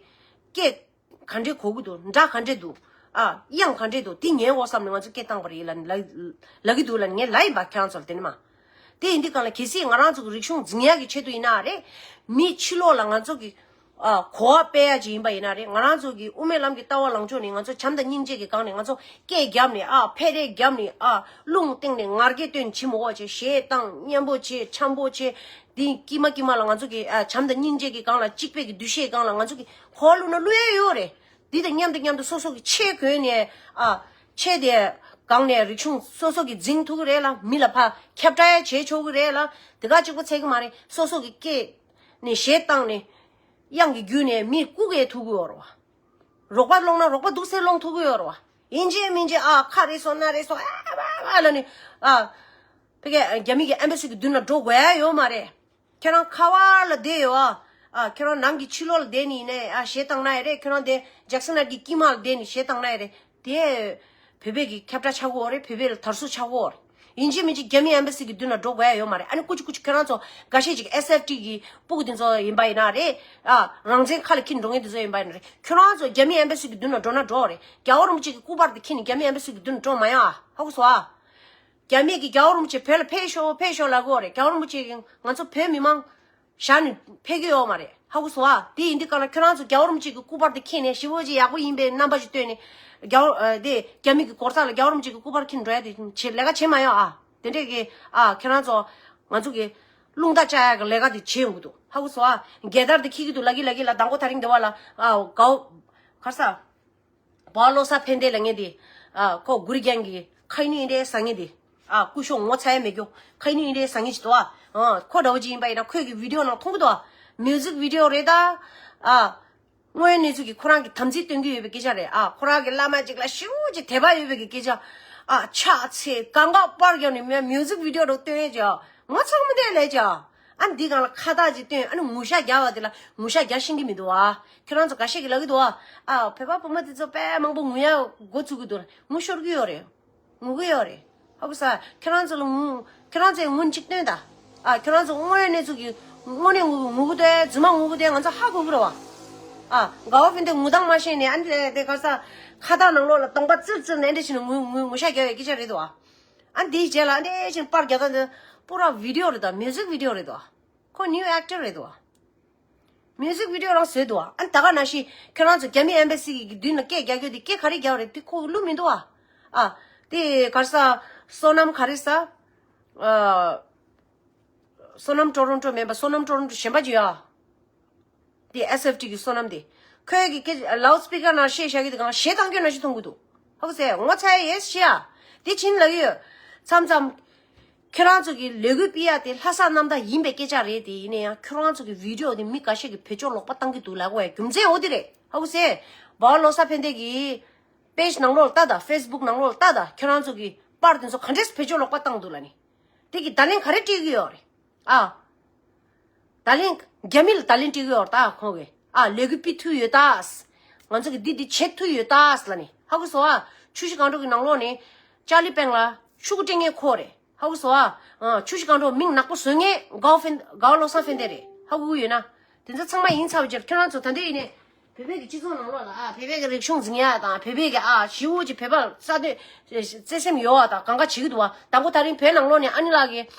སྐད། ག་འདྲས་གོ་གི་འདུག་སྒྲ་ག་འདྲས་འདུག་ཨ་དབྱངས་ག་འདྲས་འདུག་དེ་ཉན་འོ་བསམ་ནས་ང་ཚོ་སྐད་བཏང་བ་རེད་ལ་ལ་ལ་གི་འདུག་ལ་ངས་ལ་ཡིན་པ་ཁྱེད་རང་ཚོ་ལ་དེ་ནི་མ། དེ་ཡིན་དུས་གང་ལ་གལ་སྲིད་ང་རང་ཚོ་གི་རིག་གཞུང་འཛིན་ཡག་གི་ཆེད་དུ་ཡིན་ན་རེད། མི་ཕྱི་ལོགས་ལ་ང་ཚོ་གི་ཨ་གོ་བ་སྤེལ་ཡག་ཅིག་ཡིན་པ་ཡིན་ན་རེད། ང་རང་ཚོ་གི་དབུ་མའི་ལམ་གྱི་ལྟ་བ་ལངས་ཕྱོགས་ནས་ང་ཚོ་བྱམས་དང་སྙིང་རྗེ་གི་སྒང་ནས་ང་ཚོ་སྐད་བརྒྱབ་ནས་ཨ་འཕེལ་རེས་བརྒྱབ་ནས་ཨ་རླུང་བཏིང་ནས་ངར་སྐད་བཏོན་བྱེད་མི་འོག་བྱེད་གཞས་བཏང་སྙན་པོ་བྱེད་འཆམ་པོ་བྱེད། དེ་ཀྱི་མ་ཀྱི་མ་ལ་ང་ཚོ་གི་ཨ་བྱམས་དང་སྙིང་རྗེ་གི་སྒང་ལ་གཅིག་པའི་གི་འདུ་ཤེས་སྒང་ལ་ང་ཚོ་གི་གོ་བ་བླུགས་ན་བླུགས་ཡས་ཡོད་རེད། འདི་དང་མཉམ་དུ་མཉམ་དུ་སོ་སོ་གི་ཆས་གོན་ནས་ཨ་ཆས་དེ་སྒང་ནས་རིག་གཞུང་སོ་སོ་གི་འཛིན་ཐུབ་ཀྱི་རེད་ལ། མི་ལ་ཕར་ཁྱབ་བསྒྲགས་ཡས་བྱེད་ཆོག་གི་རེད་ལ། དེ་ག་གཅིག་པོ་ཚད་ཀྱི་མ་རེད། སོ་སོ་གི་སྐད་ནས་གཞས་བཏང་ནས་དབྱངས་ཀྱི་བརྒྱུད་ནས་མི་བཀུག་ཡས་ཐུབ་ཀྱི་ཡོད་རེད་བ། རོགས་པ་སློང་ན་རོགས་པ་འདུག་སེ་སློང་ཐུབ་ཀྱི་ཡོད་རེད་བ། ཡིན་གཅིག་མིན་གཅིག་ཨ་ཁ་རེད་སོང་ན་རེད་སོང་ཨ་ཨ་ཨ་ལ་ནི་ཨ་ཕ་གི་རྒྱ་མི་གི་ཨེམ་བེ་སི་གི་མདུན་ལ་འགྲོ་དགོས་ཡ་ཡོད་མ་རེད། ཁྱེད་རང་ཁ་བ་ལ་བསྡད་ཡོད་ཨ། ཨ་ཁྱེད་རང་ནང་གི་ཕྱི་ལོགས་ལ་བསྡད་ནི་ཡིན་ནའི་ཨ་གཞས་བཏང་ན་ཡ་རེད། ཁྱེད་རང་དེ་ཇེག་སན་ལགས་ཀྱི་དཀྱིལ་མ་ལ་བསྡད་ནི་གཞས་བཏང་ན་ཡ་རེད། དེ་བོད་པའི་གི་ཁྱབ་བསྒྲགས་ཆགས་ཀྱི་ཡོད་རེད། བོད་པའི་ལ་དར་སྲོལ་ཆགས་ཀྱི་ཡོད་རེད། ཡིན་གཅིག་མིན་གཅིག་རྒྱ་མི་ཨེམ་བེ་སི་གི་མདུན་ལ་འགྲོ་དགོས་ཡ་ཡོད་མ་རེད། ཨ་ནི་ཀུ་ཅི་ཀུ་ཅི་ཁྱེད་རང་ཚོ་འགའ་ཤས་ཅིག་ཨེས་ཨེཕ་ཊི་གི་སྤུ་གུ་དེ་ཚོ་ཡིན་པ་ཡིན་ན་རེད། ཨ་རང་བཙན་ཁ་ལ་འཁྱེར་འགྲོ་མཁན་དེ་ཚོ་ཡིན་པ་ཡིན་ན་རེད། ཁྱོད་རང་ཚོ་རྒྱ་མི་ཨེམ་བེ་སི་གི་མདུན་ལ་འགྲོ་ན་འགྲོ་རེད། རྒྱལ་བ་རིན་པོ་ཆེ་གི་སྐུ་པར་དེ་འཁྱེར་ནས་རྒྱ་མི་ཨེམ་བེ་སི་གི་མདུན་ལ་འགྲོ་མ་ཡོང་ཨ། ཧ་གོ་སོང་ཨ། རྒྱ་མི་གི་རྒྱལ་བ་རིན་པོ་ཆེ་བོད་ལ་ཕེབས་ཤོག་ཕེབས་ཤོག་ལབ་ཀྱི་ཡོད་རེད། རྒྱལ་བ་རིན་པོ་ཆེ་གིས་ང་ཚོ་བོད་མི་མང་བཞག་ནས་ཕེབས་ཀྱི་ཡོད་མ་རེད། ཧ་གོ་སོང་ཨ། དེ་ཡིན་དུས་གང་ལ་ཁྱོད་རང་ཚོ་རྒྱལ་བ་རིན་པོ་ཆེ་གི་སྐུ་པར་དེ་འཁྱེར་ནས་ཞེ་པོ་ཅིག་ཡག་པོ་ཡིན་པའི་རྣམ་པ་ཞིག་སྟོན་ནས་རྒྱལ་བ་ཨ་དེ་རྒྱ་མི་གི་གོ་ས་ལ་རྒྱལ་བ་རིན་པོ་ཆེ་གི་སྐུ་པར་འཁྱེར་འགྲོ་ཡ་དེ་བྱེད་ལས་ཀ་བྱེད་མ་ཡོང་ཨ། དེ་འདྲས་ཀྱི་ཨ་ཁྱེད་རང་ཚོ་ང་ཚོ་གི་རླུང་རྟ་བཅག་ཡ་གི་ལས་ཀ་དེ་བྱེད་ཡོང་གི་འདུག་ཧ་གོ་སོང་ཨ། རྒྱལ་དར་དེ་འཁྱེར་གྱི་འདུག་ལབ་ཀྱི་ལབ་ཀྱི་ལ་དང་པོ་དེ་རིང་འདི་བ་ལ་ཨ་གའོ་གར་ས། བ་བློ་བཟང་ཕན་བདེ་ལབ་མཁན་དེ། ཨ་ཁོ་གུ་རི་རྒྱན་གྱི་ཁ་ཉིན་རེ་ཟ་མཁན་དེ། ཨ་སྐུ་ཞབས་ངོ་ཚ་ཡ་མེད་རྒྱུ་ཁ་ཉིན་རེ་ཟ་མཁན་ཅིག་འདུག་ཨ། ཨ་ཁོ་འདྲ་བོ་ཅིག་ཡིན་པ་ཡིན་ན་ཁོས་ཀྱི་བི་ཌི་ཡོ་ནང་མཐོང་གི་འདུག་ཨ། མིའུ་ཟིག་བི་ཌི་ཡོ་རེད་ད། ཨ་དངོས་ཡོད་གནས་ཚུལ་གྱི་ཁོ་རང་གི་དམ་ཚིག་སྟོན་གྱི་ཡོད་པའི་སྐད་ཆ་རེད། ཨ་ཁོ་རང་གི་བླ་མ་ཅིག་ལ་ཞེ་པོ་ཅིག་དད་པ་ཡོད་པའི་གི་སྐད་ཆ། ཨ་ཆགས་ཚེ་གང་ག་པར་རྒྱབ་ནས་མི་མིའུ་ཟིག་བི་ཌིའོ་རུ་སྟོན་ཡས་ཅིག་ང་ཚང་མ་དེ་ལས་ཅིག་ཨ་འདི་གང་ལ་ཁ་བཏགས་ཅིག་སྟོན། ཨ་ནི་ངུ་ཤ་རྒྱག་པ་དེ་ལ་ངུ་ཤ་རྒྱག་ཤེས་ཀྱི་མི་འདུག་ཨ། ཁྱོད་རང་ཚོ་འགའ་ཤས་ཀྱིས་ལབ་ཀྱི་འདུག་ཨ། ཨ་བོད་པ་བུ་མོ་དེ་ཚོ་དཔེ་མང་པོ་ངུ་ཡ་འགོ་ཚུགས་ཀྱི་འདུག་ངུ་ཤོར་གྱི་ཡོད་རེད། ངུ་གི་ཡོད་རེད། ཧ་གོ་ས། ཁྱོད་རང་ཚོ་ལ་ངུ། ཁྱོད་རང་ཚོས་ངུ་འཇིག་སྟོན་ད། ཨ་ཁྱོད་རང་ཚོ་དངོས་ཡོད་གནས་ཚུལ་གྱི་དངོས་གནས་ངུ་ངུ་གི་འདུག་རྫུན་མ་ངུ་གི་འདུག་ང་ཚོ་ཧ་གོ་གི་རེད་བ། ཨ་དགའ་བོ་ཕན་བདེ་ངུ་སྟངས་མ་ཤེས་ནས་ཨ་འདི་དེ་ག་ས་ཁ་བཏགས་ནང་ལོགས་ལ་གདོང་པ་ཙིར་ཙིར་ནས་འདི་བྱས་ནས་ངུ་ངུ་ངུ་ཤ་རྒྱག་ཡས་སྐད་ཆ་རེད་འདུག་ཨ། ཨ་འདིའི་རྗེས་ལ་ཨ་འདི་བྱས་ནས་པར་རྒྱག་སྟངས་འདི་པུ་ར་བི་ཌིའོ་རེད་འདུག་མིའུ་ཟིག་བི་ཌིའོ་རེད་འདུག་ཁོ་ནིའུ་ཨེག་ཊར་རེད་འདུག་མིའུ་ཟིག་བི་ཌིའོ་རང་བཟོས་འདུག་ཨ་ནི་ད་ག་ནང་བཞིན་ཁྱོད་རང་ཚོ་རྒྱ་མི་ཨེམ་བྷ་སི་གི་མདུན་ལ་སྐད་རྒྱག་རྒྱུ་དེ་སྐད་ག་རེ་རྒྱག་རེད། དེ་ཁོ་གི་བླུ་མི་འདུག་ཨ། ཨ་དེ་ག་རེ་ཟ། བསོད་ནམས་ག་རེ་ཟ། ཨ་བསོད་ནམས་ཀྲོ་རོན་ཀྲོ་མིན་པ་བསོད་ནམས་ཀྲོ་རོན་ཀྲོ་གཞན་པ་ཅིག་ཡོད་ཨ། དེ་ཨེས་ཨེཕ་ཊི་གི་བསོད་ནམས་དེ། ཁོས་གི་སྐད་ལའུཌ་སི་པི་ཀར་ནང་བཤད་བཞག་གི་དེ་གང་ཞེ་སྡང་སྐྱོན་ནང་བཞིན་མཐོང་གི་འདུག་ཧ་གོ་སོང་ངས། ངོ་ཚ་ཡས་ཤི་ཡ། དེ་ཕྱིན་ལབ་ཡོད། མཚམས་མཚམས། ཁྱོད་རང་ཚོ་གི་ལས་འགུལ་སྤེལ་ཡ་དེ་ལྷ་ས་རྣམ་དག་ཡིན་པའི་སྐད་ཆ་རེད་དེ། ཡིན་ན་ཡང་ཁྱོད་རང་ཚོ་གི་བི་ཌིའོ་དེ་མི་འགའ་ཤས་ཀྱིས་བེད་སྤྱོད་ལོག་པ་བཏང་གི་འདུག་ལབ་དགོས་ཡ་རྒྱུ་མཚན་འོ་དེ་རེད། ཧ་གོ་སོང་ངས། འབའ་བ་བློ་བཟང་ཕན་བདེ་གི་པེ་ཇི་ནང་ལོགས་ལ་ལྟ་དང་། ཕེ་སི་བུག་ནང་ལོགས་ལ་ལྟ་དང་། ཁྱོད་རང་ཚོ་གི་པར་དེ་ཚོ་ག་འདྲས་བེད་སྤྱོད་ལོག་པ་བཏང་འདུག་ལབ་ནི། དེ་གི་བརྡ་ལན་ག་རེ་སྤྲད་ཀྱི་ཡོད་རེད། ཨ། བརྡ་ལན། རྒྱ་མི་ལ་བརྡ་ལན་སྤྲད་ཀྱི་ཡོད་རེད་ད་ཁོང་གིས། ཨ་ལས་འགུལ་སྤེལ་ཐུབ་ཡོད་ད། ང་ཚོ་གིས་འདི་འདི་བྱེད་ཐུབ་ཡོད་ད་ལབ་ནི། ཧ་གོ་སོང་ཨ། ཆུ་བཞི་སྒང་དྲུག་གི་ནང་ལོགས་ནས་ཅཱ་ལི་པེང་ལ་ཤུ་གུ་སྤྲད་མཁན་ཁོ་རེད། ཧ་གོ་སོང་ཨ། ཨ་ཆུ་བཞི་སྒང་དྲུག་མིང་ནག་པོ་བཟོ་མཁན་དགའ་བོ་ཕན། དགའ་བོ་བློ་བཟང་ཕན་བདེ་རེད། ཧ་གོ་གི་ཡོད་ན། དེ་ཚོ་ཚང་མ་ཡིན་ཚར་བའི་རྗེས་ཁྱོད་རང་ཚོ་ད་འདི་ཡིན་ནས། བོད་པའི་གི་སྤྱི་ཚོགས་ནང་ལོགས་ལ་ཨ་བོད་པའི་གི་རིག་གཞུང་འཛིན་ཡ་དང་། བོད་པའི་གི་ཨ་ཞི་བོ་ཅིག་བོད་པ་རྩ་དོན་བརྩེ་སེམས་ཡོད་བ་དང་གང་ག་བྱེད་ཀྱི་འདུག་བ། དང་པོ་ད་རིང་བོད་ནང་ལོགས་ནས་ཨ་ནི་ལགས་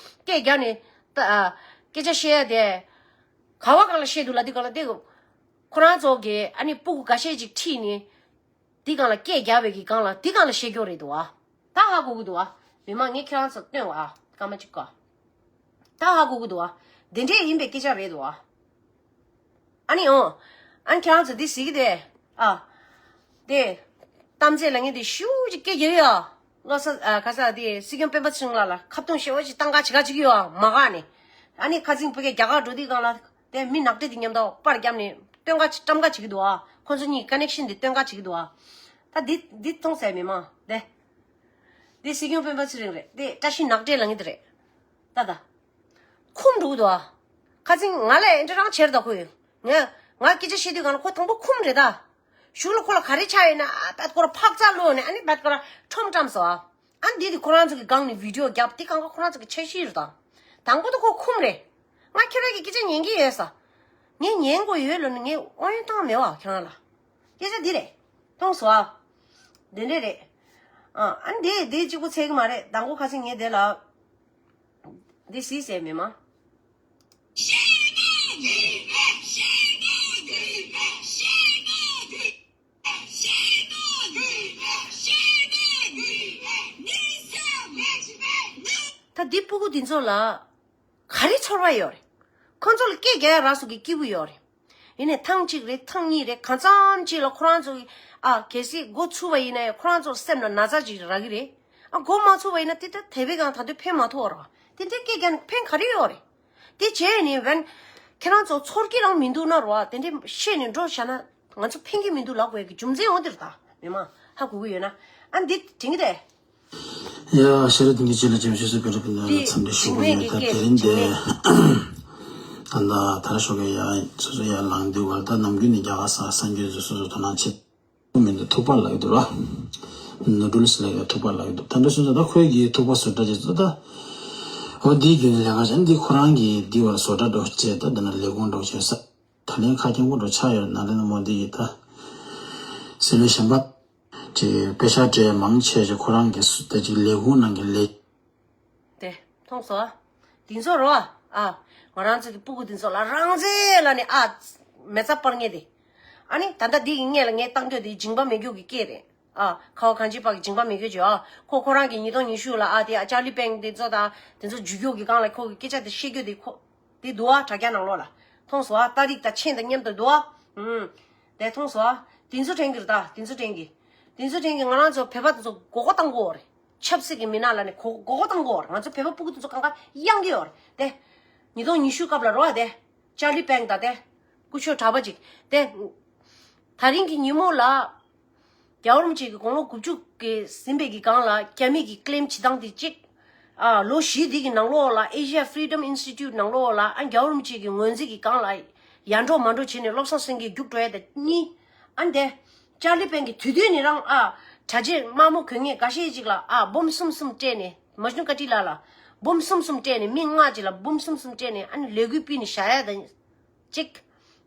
ཀྱིས་སྐད་རྒྱག་ནས་ད་ཨ་སྐད་ཆ་བཤད་ཡ་དེ་ག་བ་གང་ལ་བཤད་འདུག་ལ། འདི་གང་ལ་དེ་ཁོ་རང་ཚོ་གི་ཨ་ནི་སྤུ་གུ་འགའ་ཤས་ཅིག་ཁྲིད་ནས་འདི་གང་ལ་སྐད་རྒྱག་པའི་གི་སྒང་ལ་འདི་གང་ལ་བཤད་རྒྱུ་རེད་འདུག་བ། ད་ཧ་གོ་གི་འདུག་བ། མི་མང་ངས་ཁྱེད་རང་ཚོར་སྟོན་བ་ཨ་སྐར་མ་གཅིག་གོ། ད་ཧ་གོ་གི་འདུག་བ། འདི་འདྲས་ཡིན་པའི་སྐད་ཆ་རེད་འདུག་བ། ཨ་ནི་འོ། ཨ་ནི་ཁྱེད་རང་ཚོ་འདི་གཟིགས་ཀྱི་དེ། ཨ། དེ། གཏམ་ཚེ་ལ་ངས་དེ་ཤུགས་ཀྱི་སྐད་རྒྱག་ཡོད་ཨ། ལོ་ས་ཨ་ཁ་ས་དེ་སྲིད་སྐྱོང་སྤེན་པ་ཚེ་རིང་ལགས་ལ་ཁ་བརྡུང་ཞེ་པོ་ཅིག་བཏང་ག་བྱེད་ག་བྱེད་ཀྱི་ཡོད་ཨ་མ་ག་ནས། ཨ་ནི་ཁ་སང་བོད་སྐད་རྒྱ་གར་འགྲོ་དུས་སྒང་ལ་དེ་མི་ནག་ཏྲེ་དེ་མཉམ་དུ་པར་བརྒྱབ་ནས་སྟོན་ག་བཀྲམ་ག་བྱེད་ཀྱི་འདུག་ཨ། ཁོང་ཚོ་གཉིས་ཀ་ནེག་ཤན་དེ་སྟོན་ག་བྱེད་ཀྱི་འདུག་ཨ། ད་འདི་འདི་མཐོང་ཟེར་མི་མང་དེ། འདི་སྲིད་སྐྱོང་སྤེན་པ་ཚེ་རིང་རེད། འདི་བཀྲ་ཤིས་ནག་ཏྲེ་ལབ་མཁན་དེ་རེད། ད་ད། ཁུམ་འགྲོ་གི་འདུག་ཨ། ཁ་སང་ང་ལ་ཨེ་འདྲ་རང་བྱེད་ད་ཁོ་ཡོད། ང་ང་སྐད་ཆ་བཤད་དུས་གང་ལ་ཁོ་དང་པོ་ཁུམ་རེད་ད། གཞུག་ལ་ཁོ་ལ་ག་རེ་ཆགས་ཡོད་ན་ཨ་བད་ཁོ་ལ་ཕག་ཚ་ལོག་ནས་ཨ་ནི་བད་ཁོ་ལ་ཁྲོམ་བཀྲམ་སོང་ཨ། ཨ་འདི་དེ་ཁོ་རང་ཚོ་གི་སྒང་ནས་བི་ཌིའོ་རྒྱབ་དེ་གང་ག་ཁོ་རང་ཚོ་གི་འཆར་གཞི་རེད་ད། དང་པོ་དེ་ཁོ་ཁུམ་རེད། ང་ཁྱེད་རང་གི་སྐད་ཆ་ཉན་གི་ཡོད་ས། ངས་ཉན་དགོས་ཡོད་ལོ་ནི་ངས་དབང་ཡོན་བཏང་མེད་བ་ཁྱེད་རང་ལ། སྐད་ཆ་འདི་རེད། མཐོང་སོང་ཨ། འདི་འདྲས་རེད། ཨ་ཨ་འདི་འདི་གཅིག་པུ་ཚད་གི་མ་རེད། དང་པོ་ཁ་སང་ངས་དེ་ལ། འདི་སྲིད་ཟེར་མི་མ། ད་འདི་སྤུ་གུ་འདི་ཚོ་ལ་ག་རེ་ཚོར་བ་ཡོད་རེད། ཁོང་ཚོ་ལ་སྐད་རྒྱག་ཡ་རག་སོང་གི་སྐྱིད་པོ་ཡོད་རེད། ཡིན་ནའི་ཐེངས་གཅིག་རེད་ཐེངས་གཉིས་རེད་གང་འཚམ་གཅིག་ལ་ཁོ་རང་ཚོ་གི་ཨ་གལ་སྲིད་འགོ་ཚུགས་པ་ཡིན་ན་ཡང་ཁོ་རང་ཚོ་སེམས་ལ་ན་ཚ་ཅིག་རག་གི་རེད། ཨ་འགོ་མ་ཚུགས་པ་ཡིན་ན་དེ་ལྟར་དེ་བས་ཀྱང་ད་དུང་ཕན་མ་ཐོགས་ར་བ། དེ་འདྲའི་སྐད་རྒྱག་ནས་ཕན་ག་རེ་ཡོད་རེད། དེ་བྱས་ནས་ཝན། ཁྱེད་རང་ཚོ་ཚོར་གྱི་རང་མི་འདུག་ན་ར་བ་དེ་འདྲའི་བཤད་ནས་འགྲོ་བཞག་ན་ང་ཚོ་ཕན་གྱི་མི་འདུག་ལབ་དགོས་ཀྱི་རྒྱུ་མཚན་འོ་དེ་རེད་ད། མི་མང་ཧ་གོ་གི་ཡོད་ན། ཨ་འདི་དྲན་གྱི་རེད། ཡ་ཤེས་རབ་ལྡན་གྱི་རྗེ་ལ་འཇམ་ཤོས་སུ་བོད་རབ་ཀྱི་ནང་ལ་འདི་འཚམས་འདྲི་ཞུ་དགོས་ཡོད། ད་དེ་རིང་འདི་ད་ལྟ་དར་ཤོག་གི་ཡ་སོ་སོ་ཡར་ལངས་དུས་བར་ད་ནམ་རྒྱུན་ནས་རྒྱ་གར་ས་གསར་འགྱུར་ཚོ་སོ་སོ་དོ་སྣང་བྱེད། མི་འདུག་ཐུག་པ་ལབ་ཀྱི་འདུག་ར། ནུ་ཌལ་སི་ལབ་ཀྱི་ཐུག་པ་ལབ་ཀྱི་འདུག་ད་འདྲ་སོང་ཙང་ད་ཁོས་ཀྱིས་ཐུག་པ་བཟོ་གྲྭ་ཅིག་བཟོ་ད། འོ་འདིའི་རྒྱུན་ལས་ཀ་བྱས་འདི་ཁོ་རང་གིས་འདི་བར་བཟོ་གྲྭ་འགྲོ་བྱས་ད་འདི་ན་ལས་ཁུངས་འགྲོ་བྱས་ས། ད་ལན་ཁ་སྐྱེངས་པོ་འགྲོ་ཆགས་ཡོད་ན་རེ་ན་མོ་འདི་ཡིས་ད། སྲིད་བློན་གཞན་པ། ཅིག་དཔེ་ཤག་སྤྲད་མང་ཆེ་ཅིག་ཁོ་རང་གིས་སུ་ད་ཅིག་ལས་ཁུངས་ནང་གི་ལས། དེ་མཐོང་སོང་ཨ། དེ་ཚོ་རོ་ཨ། ང་རང་ཚོ་གི་སྤུ་གུ་དེ་ཚོ་ལ་རང་བཙན་ལ་ནི་ཨ། མེ་ཚ་སྤར་ངེས་དེ། ཨ་ནི་ད་ལྟ་འདི་ཡི་སྔས་ལ་ངས་བཏང་རྒྱུ་དེ་སྦྱིན་པ་མེད་རྒྱུ་གི་སྐད་རེད། ཨ། ཁ་བ་གངས་ཅན་པ་གི་སྦྱིན་པ་མེད་རྒྱུ་ཅིག་ཨ། ཁོ་ཁོ་རང་གི་ཉིས་སྟོང་ཉི་ཤུ་ལ་ཨ་དེ་ཨ་ཅར་ལི་པེང་དེ་ཚོ་དང་དེ་ཚོ་འཇུ་རྒྱུ་གི་སྒང་ལ་ཁོ་གི་སྐད་ཆ་དེ་བཤད་རྒྱུ་དེ་ཁོ། དེ་འདུག་ཨ་དྲ་རྒྱ་ནང་ལོགས་ལ། མཐོང་སོང་ཨ་ཏ་རིག་དང་མཆན་དང་མཉམ་དུ་འདུག་ཨ། ཨུམ། དེ་མཐོང་སོང་ཨ། དེ་ཚོ་དྲན་གི་རེད་ད་དེ་ཚོ་དྲན་གི། དེ་ཚོ་དྲན་གི་ང་རང་ཚོ་བོད་པ་དེ་ཚོ་མགོ་སྐོར་བཏང་དགོས་རེད། ཆབ་སྲིད་ཀྱི་མི་སྣ་ལ་ནི་མགོ་མགོ་སྐོར་བཏང་དགོས་རེད། ང་ཚོ་བོད་པ་སྤུ་གུ་དེ་ཚོ་གང་ག་གཡང་གི་ཡོད་རེད་དེ། ཉིས་སྟོང་ཉི་ཤུ་སྐབས་ལ་རོ་ཨ་དེ། ཅར་ལི་པེང་དང་དེ། སྐུ་ཞབས་གྲྭ་པ་ཅིག་དེ། ད་རིང་གི་ཉིན་མོ་ལ། རྒྱལ་བ་རིན་པོ་ཆེ་གི་དགུང་ལོ་དགུ་བཅུ་གི་ཟིན་པའི་གི་སྒང་ལ་རྒྱ་མི་གི་ཀི་ལེམ་བྱེད་སྟངས་དེ་གཅིག་ཨ་ལོ་བཞི་དེ་གི་ནང་ལོགས་ལ་Asia Freedom Institute ནང་ལོགས་ལ་ཨ་རྒྱལ་བ་རིན་པོ་ཆེ་གི་ངོས་འཛིན་གི་སྒང་ལ་ཡར་འགྲོ་མར་འགྲོ་བྱས་ནས་བློ་བཟང་སེང་གེ་རྒྱུགས་འགྲོ་ཡ་དེ་གཉིས། ཨ་འདི་ཅར་ལི་པེང་གི་དུས་དུས་ནས་རང་ཨ་གྲྭ་ཆས་དམར་མོ་གོན་མཁན་འགའ་ཤས་ཅིག་ལ་ཨ་འབུམ་གསུམ་གསུམ་སྤྲད་ནས་མ་ཤུན་ཀ་ཏི་ལ་ལ་འབུམ་གསུམ་གསུམ་སྤྲད་ནས་མི་ལྔ་ཅིག་ལ་འབུམ་གསུམ་གསུམ་སྤྲད་ནས་ཨ་ནི་ལས་འགུལ་སྤེལ་ནས་བཞག་ཡ་དང་། གཅིག་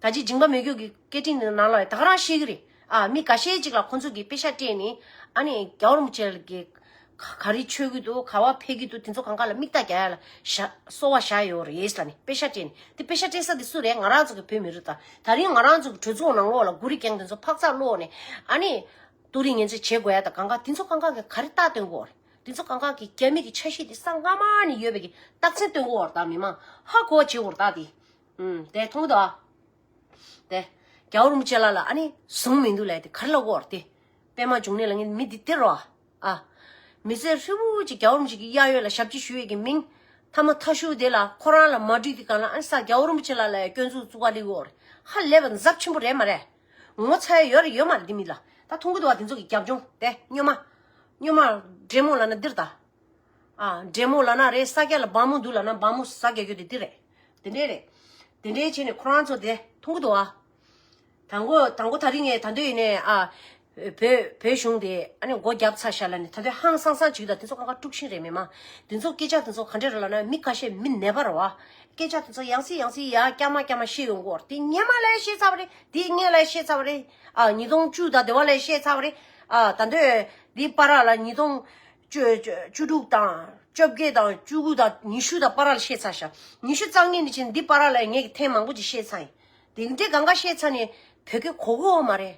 ད་ཅི་ཇིང་པ་མེ་སྒྱོགས་ཀྱི་སྐད་འཕྲིན་ནང་ལ་ད་ག་རང་ཤེས་ཀྱི་རེད། ཨ་མི་འགའ་ཤས་ཅིག་ལ་ཁོང་ཚོ་གིས་པེ་ཤག་སྤྲད་ནས་ཨ་ནི་རྒྱལ་བ་རིན་པོ་ཆེ་གི་ག་ག་རེ་མཆོད་ཀྱི་འདུག་ག་བ་ཕེབས་ཀྱི་འདུག་དེ་ཚོ་གང་ག་ལ་མིག་ལྟ་རྒྱག་ཡ་ལ་ཞག་གསོལ་བ་བཞག་ཡོད་རེད་ལ་ནི་པེ་ཤག་སྤྲད་ནས་དེ་པེ་ཤག་སྤྲད་ས་དེ་སུ་རེད། ང་རང་ཚོ་གི་བོད་མི་རིགས་དང་ད་རིང་ང་རང་ཚོ་གི་གྲོས་ཚོགས་ནང་ལོགས་ལ་གུ་རི་རྒྱང་དེ་ཚོ་འཕག་འཚག་སློག་ནས་ཨ་ནི་ཏུ་རིན་ངན་ཚོས་བྱེད་དགོས་ཡ་དང་གང་ག་དེ་ཚོ་གང་ག་གི་ག་རེ་རྟགས་སྟོན་དགོས་རེད། དེ་ཚོ་གང་ག་གི་རྒྱ་མི་གི་ཆ་ཤས་དེ་ས་སྔ་མ་ནས་ཡོད་པའི་གི་རྟགས་མཚན་སྟོན་དགོས་རེད། ད་མི་མང་ཧ་གོ་བྱེད་དགོས་རེད་ད་དེ། ཨུམ། དེ་མཐོང་གི་འདུག་ཨ། དེ། རྒྱལ་བ་རིན་པོ་ཆེ་ལགས་ལ་ཨ་ནི་བཟུང་མི་འདུག་ལབ་དེ་ག་རེ་ལབ་དགོས་རེད་དེ། པད་མ་འབྱུང་གནས་ལ་ངས་མི་འདི་སྟེར་རོགས་ཨ། མི་ཚེ་ཧྲིལ་བོ་ཅིག་རྒྱལ་བ་རིན་པོ་ཆེ་གི་གཡས་གཡོན་ལ་ཞབས་ཕྱི་ཞུ་ཡས་ཀྱི་མིང་། ཐ་མ་ཐ་ཤུ་དེ་ལ་ཁོ་རང་ལ་མ་འགྲིག་དེ་གང་ལ་ཨ་ནི་ས་རྒྱལ་བ་རིན་པོ་ཆེ་ལགས་ལ་སྐྱོན་འཛུགས་བཙུགས་ག་ལེ་དགོས་རེད། ཧ་ལས་པ་ཛབ་ཆེན་པོ་རེད་མ་རེད། ངོ་ཚ་ཡ་ཡོད་རེད་ཡོད་མ་རེད་འདི་མི་ལ་ད་མཐོང་གི་འདུག་བ་དེ་ཚོ་གི་རྒྱབ་ལྗོངས་དེ་སྨྱོན་མ། སྨྱོན་མ་འདྲེ་མོ་ལབ་ན་འདིར་ད། ཨ་འདྲེ་མོ་ལབ་ན་རེད། ས་སྐྱ་ལ་སྦ་མོ་འདུག་ལབ་ན་སྦ་མོ་ཟ་རྒྱག་རྒྱུ་དེ་འདི་རེད། དེ་འདྲས་རེད། དེ་འདྲས་བྱས་ནས་ཁོ་རང་ཚོ་དེ་མཐོང་གི་འདུག་ཨ། དང་པོ་དང་པོ་ད་རིང་ངས་ད་འདོད་ཡིན་ནས་ཨ། བོད་བོད་གཞུང་དེ་ཨ་ནི་སྒོ་བརྒྱབ་ཚར་ཤག་ལབ་ནས་ད་དུང་ཧང་སང་སང་བྱེད་ཀྱི་འདུག་དེ་ཚོ་ཁ་ཁ་དཀྲུག་ཤིང་རེད་མི་མང་། དེ་ཚོ་སྐད་ཆ་དེ་ཚོ་ག་འདྲས་རེད་ལབ་ན་མི་ཁ་ཤས་མི་ནད་པ་རེད་བ། སྐད་ཆ་དེ་ཚོ་ཡང་སེ་ཡང་སེ་ཡ་སྐྱ་མ་སྐྱ་མ་བཤད་ཡོང་གི་ཡོད་རེད། དེ་སྔོན་མ་ལ་བཤད་ཚར་བ་རེད། དེ་སྔོན་ལ་བཤད་ཚར་བ་རེད། ཨ་ཉིས་སྟོང་བཅུ་དང་དེ་བ་ལ་བཤད་ཚར་བ་རེད། ཨ་ད་འདོད་དེ་བར་ལ་ཉིས་སྟོང་བཅུ་བཅུ་དྲུག་དང་བཅོ་བརྒྱད་དང་བཅུ་དགུ་དང་ཉི་ཤུ་དང་བར་ལ་བཤད་ཚར་ཤག་ཉི་ཤུ་རྩ་གཉིས་ནས་ཕྱིན་འདི་བར་ལ་ངས་ཀྱི་ཐེངས་མང་པོ་ཅིག་བཤད་ཚར་ཡིན། དེ་འདྲའི་གང་ག་བཤད་ཚར་ནས་བོད་སྐད་གོ་གི་ཡོད་མ་རེད།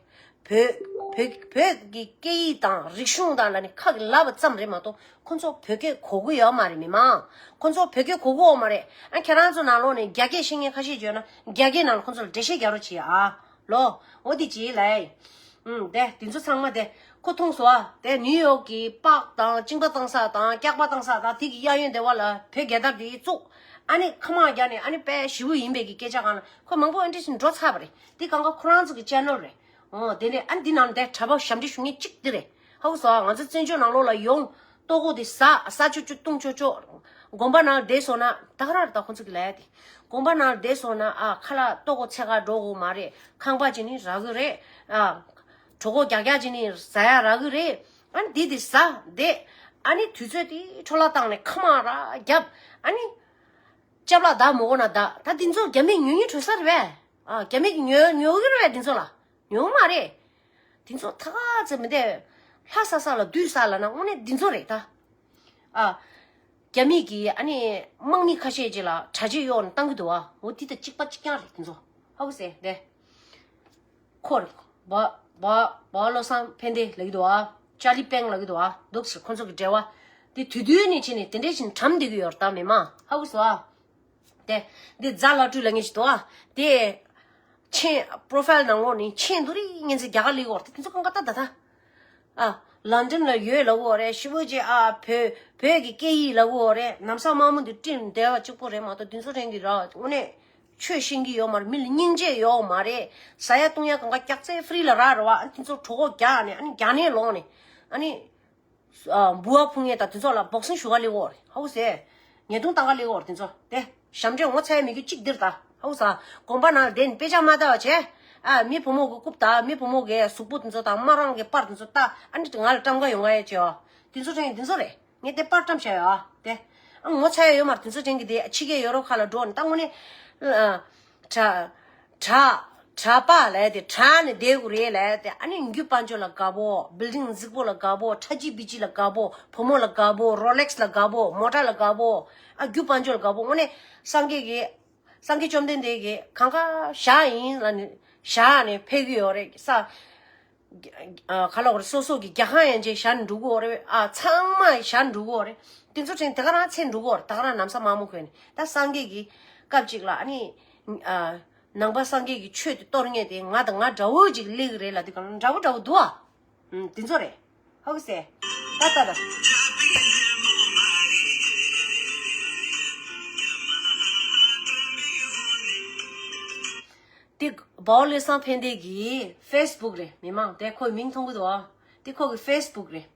བོད་བོད་བོད་ཀྱི་སྐད་ཡིག་དང་རིག་གཞུང་དང་ལ་ནི་ཁ་གི་ལབ་པ་ཙམ་རེད་མ་གཏོགས་ཁོ་ཚོ་བོད་སྐད་གོ་གི་ཡོད་མ་རེད་མི་མང་། ཁོ་ཚོ་བོད་སྐད་གོ་གི་ཡོད་མ་རེད། ཨ་ཁྱེད་རང་ཚོ་ནང་ལོགས་ནས་རྒྱ་སྐད་ཤེས་མཁན་ཁ་ཤས་ཡོད་ན་རྒྱ་སྐད་ནང་ལ་ཁོ་ཚོ་ལ་འགྲེལ་བཤད་རྒྱག་རོགས་བྱེད་ཨ། ལོ། འོ་དེ་ཅི་ལས། ཨུམ། དེ་དེ་ཚོ་ཚང་མ་དེ་ཁོ་མཐོང་སོང་ཨ། དེ་ནིའུ་ཡོག་གི་པགས་དང་གཅིན་པ་བཏང་ས་དང་སྐྱག་པ་བཏང་ས་དང་དེ་གི་གཡས་གཡོན་དེ་བ་ལ་བོད་རྒྱལ་དར་དེ་བཙུགས། ཨ་ནི་ཁ་མང་རྒྱག་ནས་ཨ་ནི་དཔེ་ཞེ་པོ་ཡིན་པའི་གི་སྐད་ཆ་གང་ལ་ཁོ་མང་པོ་ཨ་འདྲ་ཞིག་འགྲོ་ཚར་བ་རེད། དེ་གང་ག་ཁོ་རང་ཚོ་གི་ཅེ་ནལ་རེད། འོ་དེ་ནས་ཨ་ནི་དེ་ནང་དེ་གྲྭ་པ་ཞབས་འདྲེན་ཞུ་མཁན་གཅིག་དེ་རེད། ཧ་གོ་སོང་ང་ཚོ་བཙན་བྱོལ་ནང་ལོགས་ལ་ཡོང་། ལྟོ་གོས་དེ་ཟ་ཟ་ཆོག་ཆོག་བཏུང་ཆོག་ཆོག་དགོན་པ་ནང་བསྡད་སོང་ན་ད་ག་རང་རེད་ད་ཁོ་ཚོ་གི་ལས་དེ། དགོན་པ་ནང་བསྡད་སོང་ན་ཨ་ཁ་ལག་ལྟོ་གོས་འཚོལ་ག་འགྲོ་དགོས་མ་རེད། ཁང་པ་ཅིག་ནི་རག་གི་རེད། ཨ་གྲོད་ཁོག་རྒྱག་རྒྱག་ཅིག་ནི་ཟ་ཡ་རག་གི་རེད། ཨ་ནི་དེ་དེ་ཟ་བསྡད། ཨ་ནི་དུས་ཚོད་དེ་འཕྲོ་བརླག་བཏང་ནས་ཁ་མང་ར་རྒྱབ། ཨ་ནི་ཅབ་ལག་བདག་མོ་གོ་ན་བདག་ད་དེ་ཚོ་རྒྱ་མིས་ཉོ་ཉོ་གྲོལ་ས་རེད་པས། ཨ་རྒྱ་མིས་ཉོ་ཉོ་གི་རེད་པས་དེ་ཚོ་ལ། ཉོ་མ་རེད། དེ་ཚོ་ཐ་ག་ཚོད་མི་འདས། ལྷ་ས་ས་ལ་བདུད་ས་ལ་ན་དངོས་གནས་འདི་ཚོ་རེད་ད། ཨ། རྒྱ་མི་གིས་ཨ་ནི་དམག་མི་ཁ་ཤས་ཅིག་ལ་གྲྭ་ཆས་གཡོག་ནས་བཏང་གི་འདུག་ཨ། འོ་དེ་དང་གཅིག་པ་གཅིག་རྐྱང་རེད་དེ་ཚོ། ཧ་གོ་སོང་ངས་དེ། ཁོ་རེད། བ་བ་བ་བློ་བཟང་ཕན་བདེ་ལབ་ཀྱི་འདུག་ཨ། ཅར་ལི་པེང་ལབ་ཀྱི་འདུག་ཨ། འདུག་ཟེར་ཁོ་ཚོ་གི་འབྲེལ་བ། དེ་དུས་དུས་ནས་ཕྱིན་ནས་དེ་འདྲས་ཕྱིན་གྲམ་བསྡད་ཀྱི་ཡོད་རེད་ད་མི་མང་། ཧ་གོ་སོང་ཨ། དེ། འདི་རྫ་ལྷ་སྤྲུལ་ལབ་མཁན་ཞིག་འདུག་ཨ། དེ། མཆན། པོ་རོ་ཕའིལ་ནང་ལོགས་ནས་མཆན་འདུག་རེ་ངན་ཚེ་རྒྱ་གར་ལིག་འོར་དེ་དེ་ཚོ་གང་ག་ད་ད་ད། ཨ། ལན་ཌན་ལ་ཡོད་ལབ་འོ་རེད་ཞི་བོ་རྗེ་ཨ་བོད་བོད་ཀྱི་སྐད་ཡིག་ལབ་འོ་རེད། ནམ་སང་དམག་མི་འདི་བསྟན་བསྡད་པ་གཅིག་པོ་རེད་མ་གཏོགས་དེ་ཚོ་དྲན་གི་ར་དངོས་གནས་ཆོས་ཤེས་གི་ཡོད་མ་རེད། མི་ལ་སྙིང་རྗེ་ཡོད་མ་རེད། ཟ་ཡ་བཏུང་ཡ་གང་ག་སྐྱག་རྫུན་ཧྥི་རི་ལ་རག་རེད་བ། ཨ་ནི་དེ་ཚོ་གྲོད་ཁོག་རྒྱག་ནས་ཨ་ནི་རྒྱག་ནས་ལོག་ནས་ཨ་ནི། ཨ། འབུལ་བ་ཕུལ་མཁན་དང་དེ་ཚོ་ལ་བོག་སིང་ཞུ་ག་སླེབས་འོ་རེད། ཧ་གོ་སོང་ངས། ཉེས་རྡུང་བཏང་ག་སླེབས་འོ་རེད་དེ་ཚོ་དེ། ཞབས་འདྲེན་ངོ་ཚ་ཡ་མི་རྒྱུ་གཅིག་འདིར་ད། ཧ་གོ་སོང་། དགོན་པ་ནང་བསྡད་ནས་དཔེ་ཆ་མ་ལྟ་བ་བྱས། ཨ། མི་བུ་མོ་གི་རྐུབ་ད་མི་བུ་མོ་གི་གཟུགས་པོ་དེ་ཚོ་དང་དམར་རང་གི་པར་དེ་ཚོ་ལྟ། ཨ་ནི་ང་ལ་བཀྲམ་ག་ཡོང་ག་ཡ་བྱས་འོ། དེ་ཚོ་དྲན་དེ་ཚོ་རེད། ངས་དེ་པར་བཀྲམ་བཞག་ཡོད་ཨ་དེ། ཨ་ངོ་ཚ་ཡ་ཡོད་མ་རེད་དེ་ཚོ་དྲན་གི་དེ་ཕྱི་རྒྱལ་ཡོ་རོབ་ཁག་ལ་འགྲོ་ནས་ད་དངོས་གནས། ཨ། གྲྭ། གྲྭ། གྲྭ་པ་ལབ་དེ་གྲྭ་ནས་བསྡད་དགོས་རེད་ལབ་དེ་ཨ་ནི་རྒྱུ་དཔལ་འབྱོར་ལ་དགའ་པོ། བིལ་ཌིང་རྫིག་པོ་ལ་དགའ་པོ། ཁྲ་ཆིལ་བིལ་ཆིལ་ལ་དགའ་པོ། བུ་མོ་ལ་དགའ་པོ། རོ་ལེགས་ལ་དགའ་པོ། མོ་ཊ་ལ་དགའ་པོ། ཨ་རྒྱུ་དཔལ་འབྱོར་ལ་དགའ་པོ་དངོས་གནས་སངས་རྒྱས་ཀྱི། སངས་རྒྱས་བཅོམ་ལྡན་འདས་ཀྱིས་གང་ག་བཞག་ཡིན་ལབ་ནས་བཞག་ནས་ཕེབས་ཀྱི་ཡོད་རེད་ས། ག་ལ་བ་རེད། སོ་སོ་གི་རྒྱལ་ཁང་ཡན་ཆད་བཞག་འགྲོ་གི་ཡོད་རེད། ཨ་ཚང་མ་བཞག་འགྲོ་གི་ཡོད་རེད། དེ་ཚོ་དྲན་དེ་ག་རང་ཚེ་འགྲོ་གི་ཡོད་རེད། ད་ག་རང་ནམ་སང་མ་མོ་གོན་ནས་ད་སངས་རྒྱས་ཀྱི་སྐབས་ཅིག་ལ་ཨ་ནི། ཨ། ནང་པ་སངས་རྒྱས་ཀྱི་ཆོས་དེ་གཏོར་མཁན་དེ་ང་དང་ང་འདྲ་བོ་ཅིག་སླེབས་ཀྱི་རེད་ལབ་དུས་ག་ལ་འདྲ་བོ་འདྲ་བོ་འདུག་ཨ། ཨུམ། དེ་ཚོ་རེད། ཧ་གོ་སོང་། ད་ད་ད། དེ་བའོ་བློ་བཟང་ཕན་བདེ་གི་ཕེ་སི་བུག་རེད། མི་མང་དེ་ཁོའི་མིང་མཐོང་གི་འདུག་ཨ། དེ་ཁོ་གི་ཕེ་སི་བུག་རེད།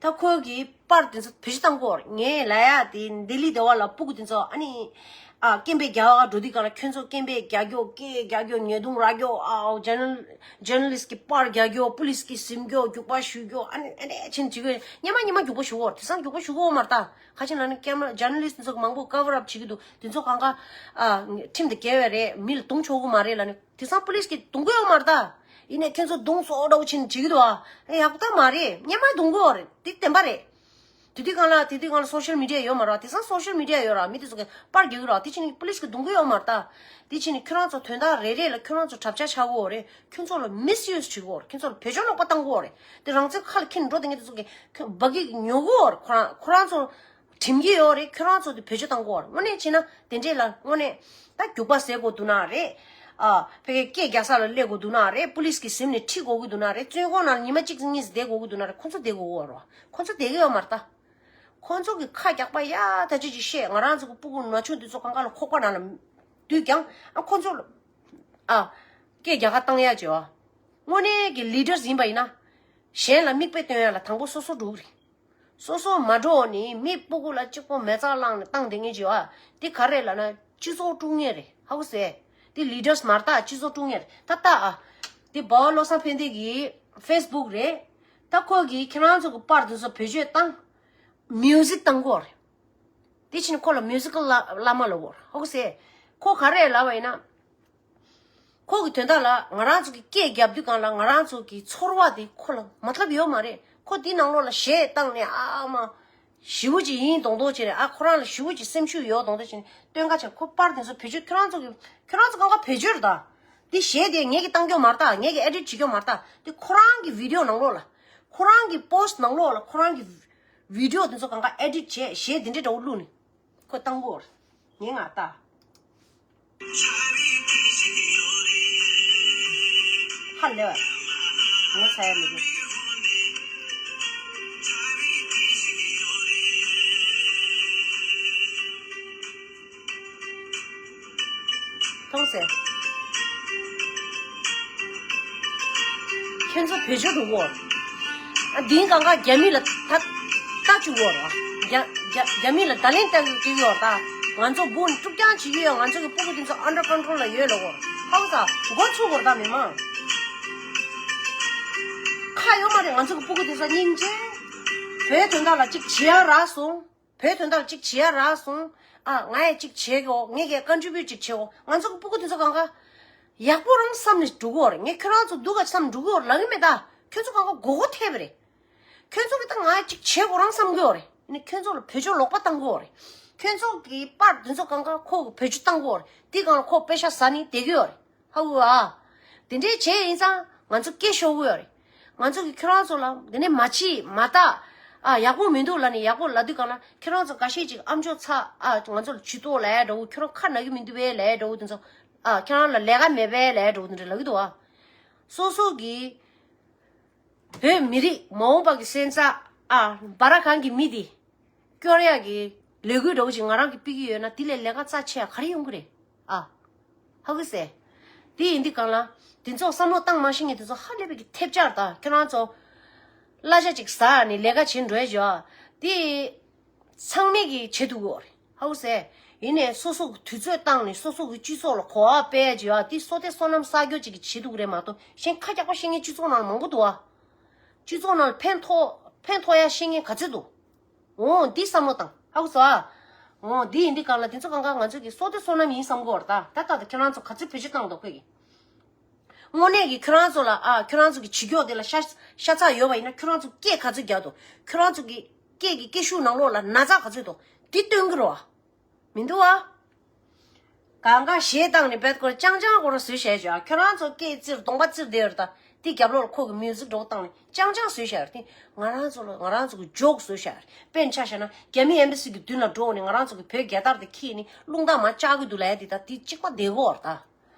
ད་ཁོ་གི་པར་དེ་ཚོ་བེད་སྤྱོད་བཏང་གོ་རེད། ངས་ལ་ཡ་དེ་ལྡི་ལི་དེ་བ་ལ་སྤུ་གུ་དེ་ཚོ་ཨ་ནི་ཨ་སྐད་འབོད་རྒྱག་ག་འགྲོ་དུས་ག་ལ་ཁྱོད་ཚོ་སྐད་འབོད་རྒྱག་རྒྱོ་སྐད་རྒྱག་རྒྱོ་ཉེས་རྡུང་རག་རྒྱོ་ཨ་ཇར་ནལ་ཇར་ནལ་ལིསི་གི་པར་རྒྱག་རྒྱོ་པུ་ལིས་གི་ཟིན་རྒྱོ་རྒྱུག་པ་ཞུ་རྒྱོ་ཨ་ནི་ཨ་ནི་ཕྱིན་བྱེད་གི་སྙན་མ་སྙན་མ་རྒྱུག་པ་ཞུ་གོ་རེད། དེང་སང་རྒྱུག་པ་ཞུ་གོ་མ་རེད་ད། ཁ་ཆེ་ན་ནི་སྐད་མ་ཇར་ནལ་ལིསི་དེ་ཚོ་མང་པོ་ཀ་བར་ཨབ་བྱེད་ཀྱི་འདུག་དེ་ཚོ་གང་ག་ཨ་ཁྲིམས་དེ་འགལ་བ་རེད། མི་ལ་རྡུང་ཆོག་གི་མ་རེད་ལ་ནི། དེང་སང་པུ་ལིས་ཀྱིས་རྡུང་གི་ཡོད་མ་རེད་ད། ཡིན་ནའི་ཁྱོད་ཚོ་རྡུང་སོ་འདྲ་བོ་བྱས་ནས་བྱེད་ཀྱི་འདུག་ཨ། ཨེ་ཡག་པོ་ད་མ་རེད། སྙན་མ་རྡུང་གི་ཡོད་རེད། དེ་བདེན་པ་རེད། དེ་དུས་གང་ལ་དེ་དུས་གང་ལ་སོ་ཤལ་མི་ཌི་ཡ་ཡོད་མ་རེད། དེང་སང་སོ་ཤལ་མི་ཌི་ཡ་ཡོད་རེད། མི་དེ་ཚོ་གིས་པར་རྒྱག་གི་རེད། དེ་བྱས་ནས་པུ་ལིས་ཀྱིས་རྡུང་གི་ཡོད་མ་རེད་ད། དེ་བྱས་ནས་ཁྱོད་རང་ཚོ་དོན་དག་རེ་རེ་ལ་ཁྱོད་རང་ཚོ་གྲབས་ཆག་ཆགས་ཀྱི་ཡོད་རེད། ཁྱོད་ཚོ་ལ་མིས་ཡུ་སི་བྱེད་ཀྱི་ཡོད་རེད། ཁྱོད་ཚོ་ལ་བེད་སྤྱོད་ལོག་པ་བཏང་གི་ཡོད་རེད། དེ་རང་བཙན་ཁ་ལ་འཁྱེར་འགྲོ་དེ་ངས་དེ་ཚོ་གིས་ཁྱོད་འབའ་གི་ཉོ་གི་ཡོད་རེད། ཁོ་རང་ཁོ་རང་ཚོ་དྲན་གྱི་ཡོད་རེད། ཁྱོད་རང་ཚོ་དེ་བེད་སྤྱོད་བཏང་དགོས་རེད། དངོས་གནས་བྱས་ན་དེ་འདྲས་ལ་དངོས་གནས་ད་རྒྱུག་པ་ཟས་དགོས་འདུག་ན་རེད། ཨ་ཕ་གིའི་སྐད་རྒྱག་ས་ལ་སླེབས་དགོས་འདུག་ན་རེད། པུ་ལིས་ཀྱིས་གཟིམ་ནས་ཁྲིད་དགོས་ཀྱི་འདུག་ན་རེད། བཙོན་ཁང་ནང་ལ་ཉི་མ་གཅིག་གཉིས་བསྡད་དགོས་ཀྱི་འདུག་ན་རེད། ཁོ་ཚོ་བསྡད་དགོས་ཀྱི་ཡོད་རེད། ཁོ་ཚོ་བསྡད་ཀྱི་ཡོད་མ་རེད་ད། ཁོ་ཚོ་གིས་ཁ་རྒྱག་པ་ཡ་ད་ཅི་ཅི་བཤད། ང་རང་ཚོ་གི་སྤུ་གུ་ན་ཆུང་དེ་ཚོ་གང་ག་ལ་ཁོག་པ་ནང་ལ་བསྡུས་ཀྱང་ཨ་ཁོ་ཚོ་ལ་ཨ་སྐད་རྒྱག་ག་བཏང་ཡ་བྱེད་བ། དངོས་གནས་ཀྱི་ལི་ཌར་ཡིན་པ་ཡིན་ན་གཞན་ལ་མིག་དཔེ་སྟོན་ཡ་ལ་དང་པོ་སོ་སོ་འགྲོ་གི་རེད། སོ་སོ་མ་འགྲོ་ནི་མི་སྤུ་གུ་ལ་གཅིག་པོ་མེ་བཙའ་བླངས་ནས་བཏང་བསྡད་མཁན་ཅིག་ཡོད་ཨ། དེ་ག་རེ་ལབ་ན་སྤྱི་ཚོགས་དཀྲུག་མཁན་རེད། ཧ་གོ་སོང་། དེ་ལི་ཌར་མ་རེད་ད། སྤྱི་ཚོགས་དཀྲུག་མཁན་རེད་ད་ད་ཨ། དེ་འབའ་བློ་བཟང་ཕན་བདེ་གི་ཕེ་སི་བུག་རེད། ད་ཁོ་གིས་ཁྱེད་རང་ཚོ་གི་པར་དེ་ཚོ་བེད་སྤྱོད་བཏང་། མིའུ་ཟིག་བཏང་གོ་རེད། དེ་ཕྱིན་ཁོ་ལ་མིའུ་ཟི་ཀལ་བླ་མ་ལབ་གོ་རེད། ཧ་གོ་སོང་། ཁོ་ག་རེ་ལབ་པ་ཡིན་ན། ཁོ་གི་དོན་དག་ལ་ང་རང་ཚོ་གི་སྐད་རྒྱབ་དུས་གང་ལ་ང་རང་ཚོ་གི་ཚོར་བ་དེ་ཁོ་ལ་མ་ཐབས་ཡོད་མ་རེད། ཁོ་དེའི་ནང་ལོགས་ལ་གཞས་བཏང་ནས་ཨ་མ་ཞེ་པོ་ཅིག་ཡིན་མདོག་མདོག་བྱས་ནས་ཨ་ཁོ་རང་ལ་ཞེ་པོ་ཅིག་སེམས་ཤུགས་ཡོད་མདོག་མདོག་བྱས་ནས་སྟོན་ཁ་བྱས། ཁོ་པར་དེ་ཚོ་བེད་སྤྱོད་ཁྱོད་རང་ཚོ་གི་ཁྱོད་རང་ཚོ་གང་ག་བེད་སྤྱོད་རེད་ད། དེ་གཞས་དེ་ངས་ཀྱིས་བཏང་རྒྱུ་མ་རེད་ད། ངས་ཀྱིས་ཨེ་ཌིཊ་བྱེད་རྒྱུ་མ་རེད་ད། དེ་ཁོ་རང་གི་བི་ཌི་ཡོ་ནང་ལོགས་ལ་ཁོ་རང་གི་པོ་སི་ཊི་ནང་ལོགས་ལ་ཁོ་རང་གི་བི་ཌི་ཡོ་དེ་ཚོ་གང་ག་ཨེ་ཌིཊ་བྱས་གཞས་དེ་འདྲའི་འདྲ་བོ་བླུགས་ནས། ཁོ་བཏང་གོ་རེད། ངས་ང་ལྟ། ཧ་ལས་པ། ངོ་ཚ་ཡ་མི་འདུག་མཐོང་ཟེར། ཁྱེད་ཚོ་བེད་སྤྱོད་འགྲོ་གོ། ཨ་འདིའི་གང་ག་རྒྱ་མི་ལ་ད་ལྟ་བཅུག་གོ་ར། རྒྱ་རྒྱ་རྒྱ་མི་ལ་ད་ལན་ལྟ་གི་ཡོད་ད། ང་ཚོ་སྦུག་ནས་དཀྲུག་རྐྱང་བྱེད་ཀྱི་ཡོད། ང་ཚོ་གི་སྤུ་གུ་དེ་ཚོ་under control ལ་ཡོད་ལ་གོ། ཧ་གོ་ས། འགོ་ཚུགས་གོ་ར་ད་མི་མང་། ཁ་ཡོད་མ་རེད། ང་ཚོ་གི་སྤུ་གུ་དེ་ཚོ་སྙིང་རྗེ། བོད་དོན་དག་ལ་གཅིག་བྱེད་ཡ་རག་སོང་། བོད་དོན་དག་ཅིག་བྱེད་ཡ་རག་སོང་། ཨ་ང་ཡང་ཅིག་བྱེད་གོ། ངས་ཀྱི་ཀོན་ཊི་བྷིའུ་ཊི་ཅིག་བྱེད་གོ། ང་ཚོ་གི་སྤུ་གུ་དེ་ཚོ་གང་ག་ཡག་པོ་རང་བསམ་ནས་འགྲོ་གི་ཡོད་རེད། ངས་ཁྱོད་རང་ཚོ་སྡུག་ག་བསམ་འགྲོ་གི་ཡོད་རེད་ལབ་གི་མེད་ད། ཁྱོད་ཚོ་གང་ག་མགོ་སྐོར་ཐེབས་པ་རེད། ཁྱོད་ཚོ་གི་ད་ང་ཅིག་བྱེད་གོ་རང་བསམ་གི་ཡོད་རེད། ནི་ཁྱོད་ཚོ་ལ་བེད་སྤྱོད་ལོག་པ་བཏང་གི་ཡོད་རེད། ཁྱོད་ཚོ་གི་པར་དེ་ཚོ་གང་ག་ཁོ་གི་བེད་སྤྱོད་བཏང་གི་ཡོད་རེད། དེ་གང་ལ་ཁོ་པེ་ཤ་ཟ་ནི་བསྡད་གི་ཡོད་རེད། ཧ་གོ་ཨ། དེ་འདྲའི་བྱས་ཡིན་ཙང་ང་ཚོ་སྐད་ཤོར་གི་ཡོད་རེད། ང་ཚོ་གིས་ཁྱོད་རང་ཚོ་ལ་དེ་ནས་མ་བྱེད་མ་ལྟ། ཨ་ཡག་པོ་མི་འདུག་ལབ་ནས་ཡག་པོ་ལབ་དུས་གང་ལ་ཁྱོད་རང་ཚོ་འགའ་ཤས་ཅིག་ཨ་མཆོག་ཚ་ཨ་ང་ཚོ་ལ་ཇུས་གཏོགས་ལབ་ཡ་འདྲ་བོ། ཁྱོད་རང་ཁ་ན་གི་མི་འདུག་པས་ལབ་ཡ་འདྲ་བོ། དེ་ཚོ་ཨ་ཁྱོད་རང་ལ་ལས་ཀ་མེད་པས་ལབ་ཡ་འདྲ་བོ། དེ་འདྲ་ལབ་གི་འདུག་ཨ། སོ་སོ་གིས་བོད་མི་རིགས་མ་འོངས་པ་གི་སོན་རྩ་ཨ་སྦ་ར་གང་གི་མི་དེ་སྐྱོར་ཡག་གི་ལས་འགུལ་འདྲ་བོ་ཅིག་ང་རང་གིས་སྤེལ་གི་ཡོད་ན་དེ་ལས་ལས་ཀ་རྩ་ཆེ་ཡ་ག་རེ་ཡོང་གི་རེད་ཨ། ཧ་གོ་སོང་། དེ་ཡིན་དུས་གང་ལ་དེ་ཚོ་བསམ་བློ་བཏང་མ་ཤེས་མཁན་དེ་ཚོ་ཧ་ལས་པའི་གི་ཐེབས་ཆག་རེད་ད། ཁྱོད་རང་ཚོ་གླ་ཆ་ཅིག་ཟ་ནས་ལས་ཀ་བྱེད་འགྲོ་ཡ་བྱོས་ཨ། དེ་ཚང་མས་གི་བྱེད་ཐུབ་ཀྱི་ཡོད་རེད། ཧ་གོ་སོང་། ཡིན་ནའི་སོ་སོ་གི་དུས་ཚོད་བཏང་ནས་སོ་སོ་གི་སྤྱི་ཚོགས་ལ་གོ་བ་སྤེལ་ཡ་བྱོས་ཨ། དེ་བསོད་བདེ་བསོད་ནམས་བསགས་རྒྱུ་ཅིག་གི་བྱེད་ཐུབ་ཀྱི་རེད་མ་གཏོགས་གཞན་ཁ་རྒྱག་པ་བཤད་མཁན་སྤྱི་ཚོགས་ནང་ལ་མང་པོ་འདུག་ཨ། སྤྱི་ཚོགས་ནང་ལ་ཕན་ཐོགས་ཕན་ཐོགས་ཡ་བཤད་མཁན་ག་ཚོད་འདུག་འོ་འདི་བསམ་བློ་བཏང་། ཧ་གོ་སོང་ཨ། འོ་འདི་ཡིན་དུས་གང་ལ་དེ་ཚོ་གང་ག་ང་ཚོ་གི་བསོད་བདེ་བསོད་ནམས་ཡིན་བསམ་གི་ཡོད་རེད་ད། ད་ལྟ་ད་ཁྱེད་རང་ཚོ་ག་ཚོད་བེད་སྤྱོད་བཏང་འདུག་ཁོས་གི། དངོས་གནས་ཀྱི་ཁྱོད་རང་ཚོ་ལ་ཨ་ཁྱོད་རང་ཚོ་གི་བྱེད་སྐྱོ་དེ་ལ་ཤ་ཤ་ཚ་ཡོད་པ་ཡིན་ན་ཁྱོད་རང་ཚོ་སྐད་ག་ཚོད་རྒྱག་འདུག་ཁྱོད་རང་ཚོ་གི་སྐད་ཀྱི་སྐད་ཤུགས་ནང་ལོགས་ལ་ན་ཚ་ག་ཚོད་འདུག་དེ་སྟོན་གི་རེད་བ། མི་འདུག་ཨ། གང་ག་གཞས་བཏང་ནས་བེད་སྐོར་རྐྱང་རྐྱང་སྐོར་བཟོས་བྱས་བྱས་ཨ། ཁྱོད་རང་ཚོ་སྐད་བཙིར་གདོང་པ་བཙིར་བསྡད་ཡོད་རེད་ད། དེ་རྒྱབ་ལོགས་ལ་ཁོ་གི་མིའུ་ཟིག་འདྲ་བོ་བཏང་ནས་རྐྱང་རྐྱང་བཟོས་བྱས་རེད། དེ་ང་རང་ཚོ་ལ་ང་རང་ཚོ་གི་ཇོག་བཟོས་བྱས་རེད། དཔེར་ན་ཆ་བཞག་ན་རྒྱ་མི་ཨེམ་བྷ་སི་གི་མདུན་ལ་འགྲོ་ནས་ང་རང་ཚོ་གི་བོད་རྒྱལ་དར་དེ་འཁྱེར་ནས་རླུང་རྟ་མར་བཅག་གི་འདུག་ལབ་ཡ་དེ་ད་དེ་གཅིག་པ་བསྡད་ཀྱི་ཡོད་རེད་ད།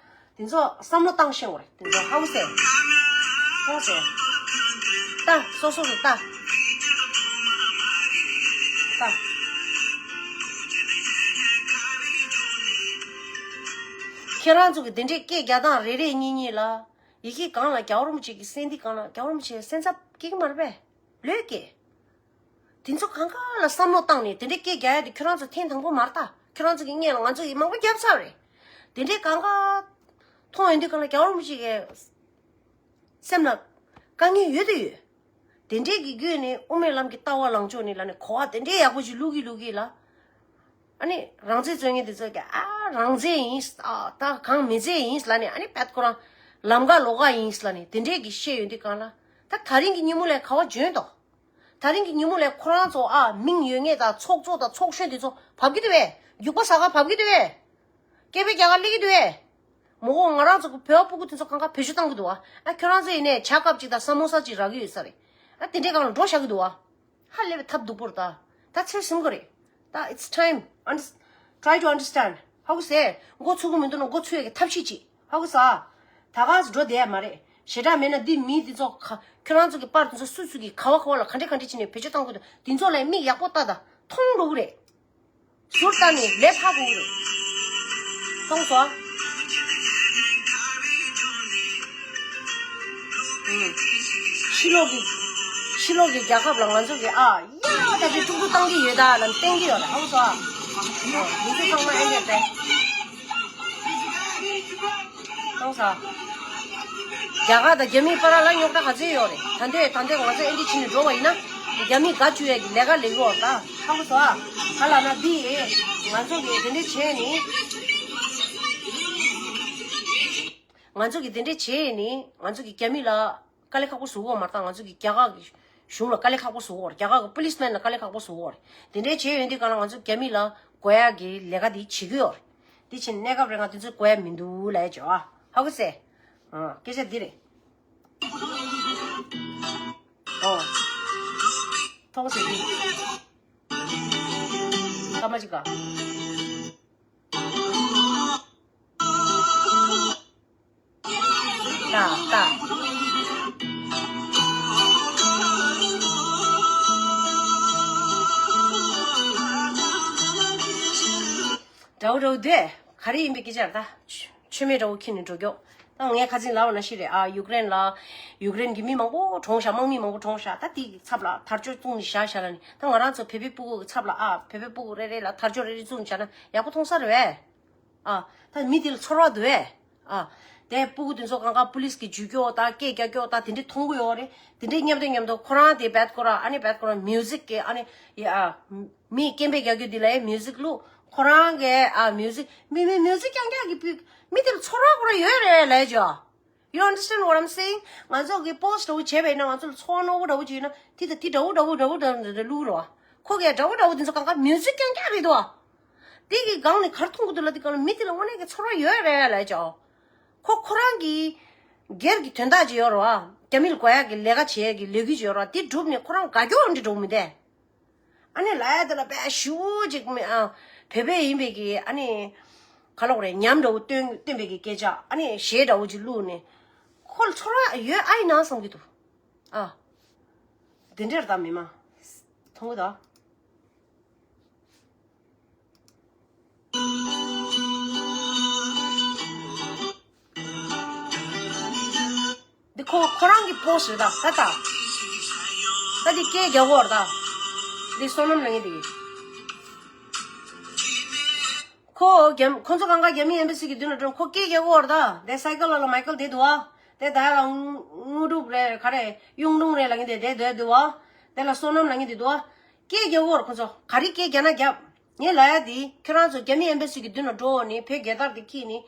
དེ་ཚོ་བསམ་བློ་བཏང་ཤེས་དགོས་རེད། དེ་ཚོ་ཧ་གོ་སོང་། ཧ་གོ་སོང་། ལྟ་སོ་སོ་རུ་ལྟ། ལྟ། ཁྱེད་རང་ཚོ་གི་དེ་འདྲའི་སྐད་རྒྱག་སྟངས་རེ་རེ་གཉིས་གཉིས་ལ། ཡི་གེ་སྒང་ལ་རྒྱལ་བ་རིན་པོ་ཆེ་གི་གསན་དེ་སྒང་ལ་རྒྱལ་བ་རིན་པོ་ཆེ་གསན་ཚབ་སྐྱེ་གི་མ་རེད་པས། ལོས་སྐྱེ། དེ་ཚོ་གང་ག་ལ་བསམ་བློ་བཏང་ནས་དེ་འདྲའི་སྐད་རྒྱག་ཡ་དེ་ཁྱོད་རང་ཚོ་ཐེངས་དང་པོ་མ་རེད་ད། ཁྱོད་རང་ཚོ་གི་སྔོན་ལ་ང་ཚོ་ཡི་མང་པོ་བརྒྱབ་ཚར་རེད། དེ་འདྲའི་གང་ག་མཐོང་ཡོང་དུས་སྒང་ལ་རྒྱལ་བ་རིན་པོ་ཆེ་གི་སེམས་ལ་དཀའ་ངལ་ཡོད་དུ་ཡོད། དེ་འདྲས་ཀྱི་བརྒྱུད་ནས་དབུ་མའི་ལམ་གྱི་ལྟ་བ་ལངས་ཕྱོགས་ནས་ལ་ནི་གོ་བ་དེ་འདྲས་ཡག་པོ་ཞིག་བླུག་གི་བླུག་གི་ལ། ཨ་ནི་རང་བཙན་རྩོད་མཁན་དེ་ཚོ་ཀྱ་ཨ་རང་བཙན་ཡིན་ཨ་ད་གང་མི་བཙན་ཡིན་ལ་ནི་ཨ་ནི་བད་ཁོ་རང་ལམ་ཀ་ལོག་ག་ཡིན་ལ་ནི་དེ་འདྲས་ཀྱི་བཤད་ཡོང་དུས་སྒང་ལ། ད་ད་རིང་གི་ཉིན་མོ་ལས་ག་བ་འཇོན་ཏོ། ད་རིང་གི་ཉིན་མོ་ལས་ཁོ་རང་ཚོ་ཨ་མིང་ཡོད་ངེས་དང་ཚོགས་གཙོ་དང་ཚོགས་གཞོན་དེ་ཚོ་བབ་ཀྱི་འདུག་བས། རྒྱུག་པ་ཟ་ག་བབ་ཀྱི་འདུག་བས། སྐད་འབོད་རྒྱག་ག་སླེབས་ཀྱི་འདུག་བས། མོ་གོ་ང་རང་ཚོ་གི་བོད་པ་སྤུ་གུ་དེ་ཚོ་གང་ག་བེད་སྤྱོད་བཏང་གི་འདུག་བ། ཨ་ཁྱོད་རང་ཚོ་ཡིན་ནས་ཇ་ཁབ་ཅིག་དང་ས་མོ་ས་ཅིག་རག་གི་ཡོད་ས་རེད། ཨ་དེ་འདྲའི་སྒང་ལ་འགྲོ་བཞག་གི་འདུག་བ། ཧ་ལས་པའི་ཐབས་སྡུག་པོ་རེད་ད། ད་ཚེ་ཟིན་གི་རེད། ད་it's time. Under- try to understand. ཧ་གོ་སེ། མགོ་ཚོས་གི་མི་འདུག་ན་མགོ་ཚོས་ཡ་གི་ཐབས་ཤེས་ཅིག་ཧ་གོ་ས། ད་ག་སེ་འགྲོ་བསྡད་ཡ་མ་རེད། ཞེ་དྲག་མེད་ན་འདི་མི་འདི་ཚོ་ཁ་ཁྱོད་རང་ཚོ་གི་པར་འདི་ཚོ་སུ་སུ་གི་ག་བ་ག་བ་ལ་ག་འདྲ་ག་འདྲ་བྱས་ནས་བེད་སྤྱོད་བཏང་གི་འདུག་འདི་ཚོ་ལ་མིག་ཡག་པོ་ལྟ་ད་མཐོང་འགྲོ་གི་རེད། ཟུར་ལྟ་ནས་ལས་ཧ་གོ་གི་རེད། མཐོང་སོང་། ཕྱི་ལོགས་ཀྱི་ཕྱི་ལོགས་ཀྱི་རྒྱལ་ཁབ་ལ་ང་ཚོ་གི་ཨ་ཡ་ད་ཅི་ཀྲུག་ཀྲུག་བཏང་གི་ཡོད་ད་ལ་བསྟན་གི་ཡོད་རེད། མཐོང་སོང་། མི་ཚེ་ཚང་མ་ཨེ་འདྲ་རེད། མཐོང་སོང་། རྒྱ་གར་དང་རྒྱ་མིའི་བར་ལ་རྙོག་དྲ་ག་ཚོད་ཡོད་རེད། ད་འདོད་ད་འདོད་ང་ཚོ་ཨེ་འདི་ཕྱིན་ནས་འགྲོ་བ་ཡིན་ན་རྒྱ་མིས་དགའ་བཅུག་ཡས་ཀྱི་ལས་ཀ་ལས་ཀྱི་ཡོད་ད། ཧ་གོ་སོང་ཨ། ག་ལ་ན་འདི་ང་ཚོ་གི་དེ་འདྲས་བྱས་ནི། ང་ཚོ་གི་དེ་འདྲས་བྱས་ནི་ང་ཚོ་གི་རྒྱ་མི་ལ་དཀའ་ལས་ཁག་པོ་བཟོ་གི་ཡོད་མ་རེད་ད། ང་ཚོ་གི་རྒྱ་གར་གི་གཞུང་ལ་དཀའ་ལས་ཁག་པོ་བཟོ་གི་ཡོད་རེད། རྒྱ་གར་གི་པུ་ལིས་མེན་ལ་དཀའ་ལས་ཁག་པོ་བཟོ་གི་ཡོད་རེད། དེ་འདྲས་བྱས་ཡོང་དུས་ག་ལ་ང་ཚོ་རྒྱ་མི་ལ་དགོས་ཡག་གི་ལས་ཀ་དེ་བྱེད་ཀྱི་ཡོད་རེད། དེ་ཕྱིན་གནས་སྐབས་རེ་ང་དེ་ཚོ་དགོས་ཡ་མི་འདུག་ལབ་ཡ་ཅོ་ཨ། ཧ་གོ་སེ། ཨ་སྐད་ཆ་འདི་རེད། ཨོ། ཐོག་ཟེར་གི། ཀ་མ་ཅི་ཀ། ཏ་ཏ། འདྲ་བོ་འདྲ་བོ་འདུག་ག་རེ་ཡིན་པའི་སྐད་ཆ་རེད་ད། མཆོད་མེ་འདྲ་བོ་འཁྱེར་ནས་འགྲོ་མགྱོགས། ད་ངས་ཁ་སང་ལབ་པ་ནང་བཞིན་རེད་ཨ། ཡུཀ་རེན་ལ། ཡུཀ་རེན་གྱི་མི་མང་པོ་གྲོངས་ཤག་དམག་མི་མང་པོ་གྲོངས་ཤག་ད་དེའི་ཚབ་ལ་དར་ལྕོག་བཙུགས་ནས་བཞག་བཞག་ལ་ནི། ད་ང་རང་ཚོ་བོད་པའི་སྤུ་གུ་གི་ཚབ་ལ་ཨ། བོད་པའི་སྤུ་གུ་རེ་རེ་ལ་དར་ལྕོག་རེ་རེ་བཙུགས་ནས་བཞག་ན་ཡག་པོ་མཐོང་ས་རེད་བས། ཨ། ད་མི་དེ་ལ་ཚོར་བ་འདུག་བས། ཨ། དེ་སྤུ་གུ་དེ་ཚོ་གང་ག་པུ་ལིས་ཀྱི་འཇུས་སྐྱོར་དང་སྐད་རྒྱག་སྐྱོར་དང་དེ་འདྲས་མཐོང་གི་ཡོད་རེད། དེ་འདྲས་མཉམ་དུ་མཉམ་དུ་ཁོ་རང་དེ་བད་ཁོ་རང་ཨ་ནི་བད་ཁོ་རང་མིའུ་ཟིག་གི་ཨ་ནི་ཡ་ཨ། མི་སྐད་འབོད་རྒྱག་རྒྱུ་འདི་ལ་ཡ་མིའུ་ཟིག་བླུགས། ཁོ་རང་གི་ཨ་མིའུ་ཟིག་མི་མི་མིའུ་ཟིག་རྐྱང་རྐྱང་གི་བུ་མི་དེ་ལ་ཚོར་བ་ཁོ་རང་ཡོད་རེད་ལབ་ཡ་ཅོ། You understand what I'm saying? ང་ཚོ་གི་པོ་སི་ཊི་འདྲ་བོ་བྱས་པ་ཡིན་ན་ང་ཚོ་ལ་ཚོར་བ་རྣོ་བོ་འདྲ་བོ་བྱས་ན་དེ་དང་དེ་འདྲ་བོ་འདྲ་བོ་འདྲ་བོ་འདྲ་འདྲ་འདྲ་བླུགས་རོགས། ཁོ་གི་འདྲ་བོ་འདྲ་བོ་དེ་ཚོ་གང་ག་མིའུ་ཟིག་རྐྱང་རྐྱང་རེད་དོ། དེ་གི་སྒང་ནས་ག་རེ་མཐོང་གི་འདུག་ལབ་དུས་སྒང་ལ་མི་དེ་ལ་དངོས་གནས་ཀྱི་ཚོར་བ་ཡོད་རེད་ལབ་ཅོ། ཁོ་ཁོ་རང་གི་སྒེར་གྱི་དོན་དག་ཅིག་ཡོད་རེད་བ། རྒྱ་མི་ལ་དགོས་ཡག་གི་ལས་ཀ་བྱེད་ཡག་གི་ལས་འགུལ་ཅིག་ཡོད་རེད་བ། དེ་བསྒྲུབས་ནས་ཁོ་རང་དགའ་སྐྱོ་འདྲ་འགྲོ་གི་མི་འདུག་ཨ་ནི་ལ་ཡ་དེ་ལ་དཔེ་ཞུ་ཅིག་མི་ཨ། བོད་པའི་ཡིན་པའི་གི་ཨ་ནི། ག་ལོག་རེད་ཉམས་འདྲ་བོ་སྟོན་སྟོན་པའི་གི་སྐད་ཆ་ཨ་ནི་གཞས་འདྲ་བོ་ཅིག་བླུགས་ནས། ཁོ་ལ་ཚོར་བ་ཡོད་ཨ་ཡིན་ན་བསམ་གི་འདུག་ཨ། དེ་འདྲར་ད་མི་མ། མཐོང་གི་འདུག་འདི་ཁོ་ཁོ་རང་གི་པོ་སི་ཊི་རེད་ད་ད་ད། ད་འདི་སྐད་རྒྱག་གོ་རེད་ད། འདི་བསོད་ནམས་ལ་ངེས་འདི། ཁོ་རྒྱ་ཁོ་ཚོ་གང་ག་རྒྱ་མི་ཨེམ་བྷ་སི་གི་མདུན་ལ་འགྲོ་ཁོ་སྐད་རྒྱག་གོ་རེད་ད། དེ་སའི་ཀལ་ལ་ལ་མའི་ཀལ་དེ་འདུག་ཨ། དེ་ད་ལ་དངོས་གྲུབ་རེད་ག་རེ་གཡུང་དྲུང་རེད་ལ་ངེས་དེ་དེ་དེ་འདུག་ཨ། དེ་ལ་བསོད་ནམས་ལ་ངེས་དེ་འདུག་ཨ། སྐད་རྒྱག་གོ་རེད་ཁོ་ཚོ་ག་རེ་སྐད་རྒྱག་ན་རྒྱབ། ངས་ལབ་ཡ་དེ་ཁྱོད་རང་ཚོ་རྒྱ་མི་ཨེམ་བྷ་སི་གི་མདུན་ལ་འགྲོ་ནས་བོད་རྒྱལ་དར་དེ་འཁྱེར་ནས་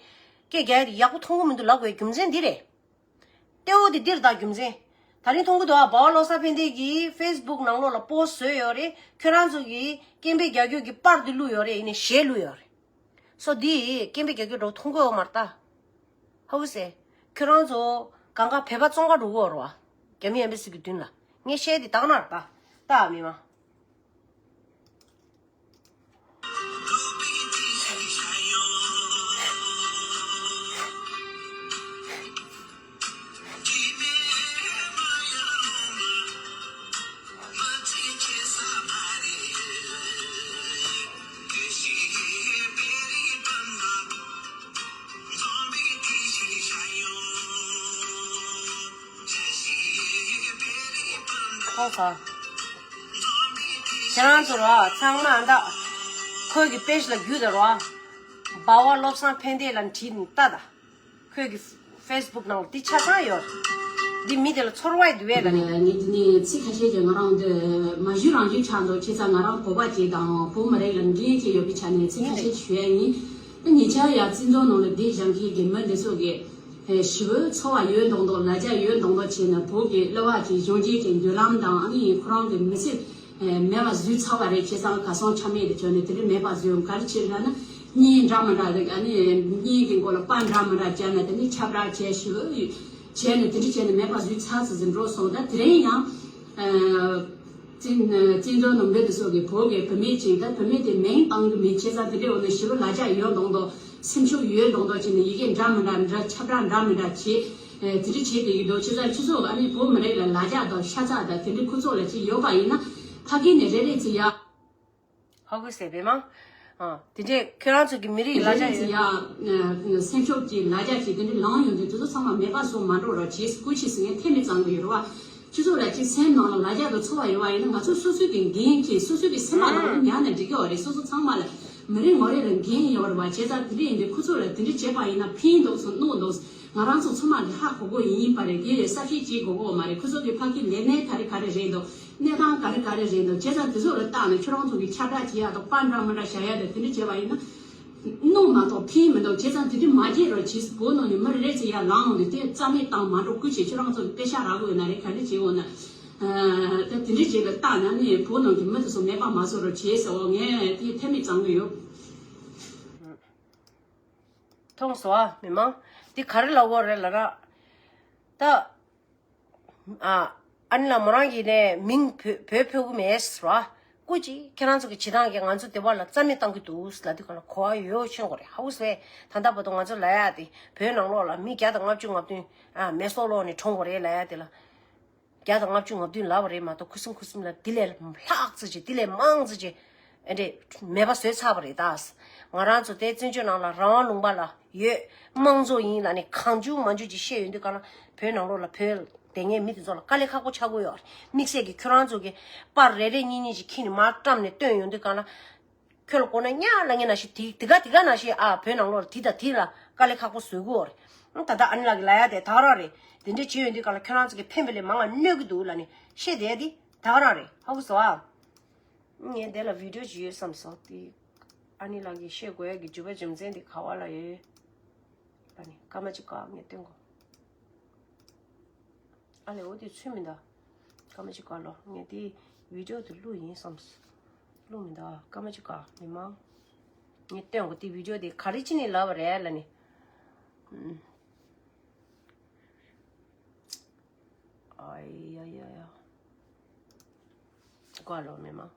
སྐད་རྒྱག་ཡ་དེ་ཡག་པོ་མཐོང་གི་མི་འདུག་ལབ་དགོས་རྒྱུ་མཚན་འདི་རེད། གཏེ་བོ་དེ་འདིར་ད་རྒྱུ་མཚན། ད་རིང་མཐོང་གི་འདུག་ཨ། འབའ་བ་བློ་བཟང་ཕན་བདེ་གིས་ཕེ་སི་བུག་ནང་ལོགས་ལ་པོ་སི་ཊི་བཟོས་ཡོད་རེད། ཁྱོད་རང་ཚོ་གིས་སྐད་འབོད་རྒྱག་རྒྱུ་གི་པར་དེ་བླུགས་ཡོད་རེད། ཡིན་ནའི་གཞས་བླུགས་ཡོད་རེད། སོ་འདི་སྐད་འབོད་རྒྱག་རྒྱུ་འདྲ་བོ་མཐོང་གི་ཡོད་མ་རེད་ད། ཧ་གོ་སེ། ཁྱོད་རང་ཚོ་གང་ག་བོད་པ་བཙོང་ག་འགྲོ་གི་ཡོད་རེད་བ། རྒྱ་མི་ཨེམ་བྷ་སི་གི་མདུན་ལ། ངས་བཤད་དེ་དག་ན་རེད་ད། ད་མི་མ། ཁྱེད་རང་ཚོ་ར་ཚང་མ་ཨ་ད་ཁོའི་གི་པེ་ཇི་ལ་རྒྱུས་ད་ར། འབའ་བ་བློ་བཟང་ཕན་བདེ་ལ་བྲིས་ནས་ལྟ་ད། ཁོའི་གི་ཕེ་སི་བུག་ནང་འདི་ཆ་ཚང་ཡོད། འདི་མི་དེ་ལ་ཚོར་བ་འདུག་བས་ལ་ནི། ངས་འདི་ནས་ཚིག་ཁ་ཤས་ཀྱིས་ང་རང་འདི་མ་ཞུ་རང་ཞུ་ཆགས་འདུག་བྱས་ཙང་ང་རང་བོད་པ་ཅིག་དང་བོད་མི་རིགས་ལ་འགན་ཅིག་ཡོད་པའི་ཆ་ནས་ཚིག་ཁ་ཤས་ཞུ་ཡ་ཡིན། ད་ཉེ་ཆར་ཡང་བཙན་བྱོལ་ནང་ལ་བསྡད་བཞག་མཁན་གྱི་མི་འདི་ཚོ་གིས་ཞི་བའི་ཚོར་བ་ཡོད་མདོག་མདོག་ལ་རྒྱ་ཡོད་མདོག་མདོག་བྱས་ནས་བོད་ཀྱི་གླུ་བ་གི་གཞོན་སྐྱེས་ཀྱི་མདུན་ལམ་དང་ཨ་ནི་ཁོ་རང་གི་མི་ཚེ་མེད་པ་བཟོས་ཚར་བ་རེད། བྱས་ཙང་གར་སོང་ཆ་མེད་དུ་གྱུར་ནས་དེ་འདྲ་མེད་པ་བཟོས། ག་རེ་བྱས་ལབ་ན་བརྙན་འདྲ་མི་འདྲ་རེད། ཨ་ནི་བརྙན་གྱི་མགོ་ལ་པར་འདྲ་མི་འདྲ་བརྒྱབ་ནས་དེ་ནི་ཁྱབ་བསྒྲགས་བྱས་ཞུ་བྱས་ནས་དེ་འདྲ་བྱས་ནས་མེད་པ་བཟོས་ཚར་ཚར་ཟིན་འགྲོ་སོང་། ད་དེ་རིང་ཡང་བཙན་བཙན་བྱོལ་ནང་འབུ་དེ་སོགས་ཀྱི་བོད་ཀྱི་བུད་མེད་ཅིག་ད་བུད་མེད་དེ་མིང་བཏང་གི་མེད། བྱས་ཙང་དེ་འདྲའི་འོག་ནས་ཞི་བའི་ལ་རྒྱ་ཡོད་མདོག་མདོག་སེམས་ཤུགས་ཡོད་མདོག་མདོག་བྱས་ནས་ཡི་གེ་འདྲ་མི་འདྲ་འདྲ་ཁྱབ་བསྒྲགས་འདྲ་མི་འདྲ་བྱས། ཨེ་དེ་འདྲ་བྱས་ཏེ་ཡོད་འདུག་བྱས་ཙང་ཁྱེད་ཚོ་ཨ་ནི་བོད་མི་རིགས་ལ་ལ་རྒྱ་དང་ཤ་ཚ་དང་དེ་འདྲའི་ཁོ་ཚོ་ལ་ཅིག་ཡོད་པ་ཡིན་ན་ཕ་གི་ནས་རེ་རེ་ཅིག་ཡ། ཧ་གོ་སོང་བས་མ། ཨ་དེ་འདྲས་ཁྱོད་རང་ཚོ་གི་མི་རིགས་ལ་རེ་རྒྱ་རེ་ཅིག་ཡོད་ཡ། སེམས་ཤུགས་ཀྱི་ལ་རྒྱ་ཅིག་དེ་འདྲ་ལངས་ཡོང་དུས་དེ་ཚོ་ཚང་མ་མེད་པ་བཟོ་མ་འགྲོ་རོགས་བྱེད་སྐུ་མཁྱེན་ཟེར་མཁན་ཐེ་མི་ཙང་གི་ཡོད་རེད་བ། ཁྱེད་ཚོ་ལ་ཅིག་སེམས་ནང་ལ་ལ་རྒྱ་དང་ཚོར་བ་ཡོད་པ་ཡིན་ན་ང་ཚོ་སོ་སོའི་གི་འགན་གྱིས་སོ་སོའི་གི་སེམས་པ་ནང་ལ་ཉར་ནས་འགྲིག་གི་ཡོད་རེད། སོ་སོ་ཚང་མ་ལ་མི་རེ་ངོ་རེ་ལ་འགན་ཡོད་རེད་བ། བྱས་ཙང་དེ་འདྲ་ཡིན་དུས་ཁོ་ཚོ་ལ་དེ་འདྲ་བྱས་པ་ཡིན་ན་ཕན་འདུག་སོང་གནོད་འདུག་ང་རང་ཚོ་ཚང་མ་གི་ཧ་གོ་གོ་ཡིན་པ་རེད། དེ་ཡི་གསལ་བཤད་བྱེད་དགོས་གོ་མ་རེད། ཁོ་ཚོ་གི་ཕ་གི་ལས་སྣེ་ག་རེ་ག་རེ་རེད་འདུག་གནས་སྟངས་ག་རེ་ག་རེ་རེད་འདུག་བྱས་ཙང་དེ་ཚོ་ལ་བལྟས་ནས་ཁྱོད་རང་ཚོ་གི་ཁྱབ་བསྒྲགས་བྱེད་ཡག་དང་པར་འདྲ་མི་འདྲ་བཞག་ཡག་དང་དེ་འདྲ་བྱས་པ་ཡིན་ན་གནོད་མ་གཏོགས་ཕན་མི་འདུག་བྱས་ཙང་དེ་འདྲ་མ་བྱེད་རོགས་བྱེད། བོད་ནང་ནས་མི་རེ་ཙམ་ཡར་ལངས་འོང་དུས་དེ་རྩ་མེད་བཏང་མ་འགྲོ། སྐུ་མཁྱེན་ཁྱོད་རང་ཚོ་གི་པེ་ཤག་རག་གི་ཡོད་ན་རེད། ག་འདྲ་བྱེད་འོང་ན། ད་དེ་འདྲ་བྱེད་ལ་བལྟས་ན་ནི་བོད་ནང་གི་མི་དེ་ཚོ་མེད་པ་མ་བཟོ་རོགས་བྱེད་ཟེར་འོ། ངས་དེ་ཐེ་མི་ཙང་གི་ཡོད། མཐོང་སོང་ཨ་མི་མང་། འདི་ག་རེ་ལབ་དགོས་རེད་ལབ་ན། ད། ཨ། ཨ་ནི་ལ་མོ་རང་གིས་ནས་མིང་བོད་བོད་ཕོད་གི་མེད་ཟེར་བ། སྐུ་མཁྱེན་ཁྱེད་རང་ཚོ་གི་བྱེད་སྟངས་ཀྱིས་ང་ཚོ་བདེ་བ་ལ་རྩ་མེད་བཏང་གི་འདུག་ལབ་དུས་ག་ལ་གོ་བ་ཡོད་ཤེས་དགོས་རེད། ཧ་གོ་སོང་ཨེ། ད་ལྟ་བར་དུ་ང་ཚོ་ལབ་ཡག་དེ་བོད་ནང་ལོགས་ལ་མི་བརྒྱ་དང་ལྔ་བཅུ་ང་བདུན་ཨ་མེ་སྲོག་ལོག་ནས་གྲོངས་དགོས་རེད་ལབ་ཡག་དེ་ལ། བརྒྱ་དང་ལྔ་བཅུ་ང་བདུན་ལབ་པ་རེད་མ་གཏོགས་ཁུ་སིམ་ཁུ་སིམ་ལ་འདི་ལས་ལྷག་ཙི་ཅིག་འདི་ལས་མང་ཙི་ཅིག་ཨེ་འདྲས་མེད་པ་བཟོས་ཚར་བ་རེད་ད། ང་རང་ཚོ་དེ་བཙན་བྱོལ་ནང་ལ་རང་དབང་ལུང་པ་ལ་ཡོད། དམངས་གཙོ་ཡིན་ལབ་ནས་གང་བྱུང་མང་བྱུང་ཅིག་བཤད་ཡོང་དུས་ག་ལ་བོད་ནང་ལོགས་ལ་བོད་དེ་སྔའི་མི་དེ་ཚོ་ལ་དཀའ་ལས་ཁག་པོ་ཆགས་ཀྱི་ཡོད་རེད། དམིགས་བསལ་གྱི་ཁྱོད་རང་ཚོ་གི་པར་རེ་རེ་གཉིས་གཉིས་ཅིག་ཁྱེར་ནས་མར་བཀྲམ་ནས་སྟོན་ཡོང་དུས་ག་ལ། ཁྱོད་ལ་དགོས་ན་གཉའ་ལ་ངས་ན་ཞིག་དེ་དེ་ག་དེ་ག་ན་ཞིག་ཨ་བོད་ནང་ལོགས་ལ་དེ་དང་དེ་ལ་དཀའ་ལས་ཁག་པོ་བཟོ་གི་ཡོད་རེད། ད་ལྟ་ཨ་ནི་ལགས་ཀྱིས་ལབ་ཡག་དེ་ད་ག་རང་རེད། དེ་འདྲ་བྱེད་ཡོང་དུས་ག་ལ་ཁྱོད་རང་ཚོ་གི་ཕན་པ་ལས་མང་བ་གནོད་ཀྱི་འདུག་ལབ་ནས་བཤད་བསྡད་ཡག་དེ་ད་ག་རང་རེད། ཧ་གོ་སོང་ཨ། ངས་དེ་ལ་བི་ཌིའོ་ཅིག་ཡོད་བསམ་སོང་། དེ་ཨ་ནི་ལགས་ཀྱིས་བཤད་དགོས་ཡག་གི་རྒྱུ་བ་རྒྱུ་མཚན་དེ་ག་བ་ལ་ཡོད། ཨ་ནི་སྐར་མ་གཅིག་བཀག་ངས་སྟོན་གོ། ཨ་ལས་འོ་དེ་ཚུད་མི་འདུག་སྐར་མ་གཅིག་བཀག་ལོ། ངས་དེ་བི་ཌིའོ་དེ་བླུགས་ཡིན་བསམ། བླུགས་མི་འདུག་སྐར་མ་གཅིག་བཀག་མི་མང་། ངས་སྟོན་གོ་དེ་བི་ཌིའོ་དེ་ག་རེ་བྱས་ནས་ལབ་པ་རེད་ལབ་ནས། ཨ་ཡ་ཡ་ཡ། བཀག་ལོ་མི་མང་།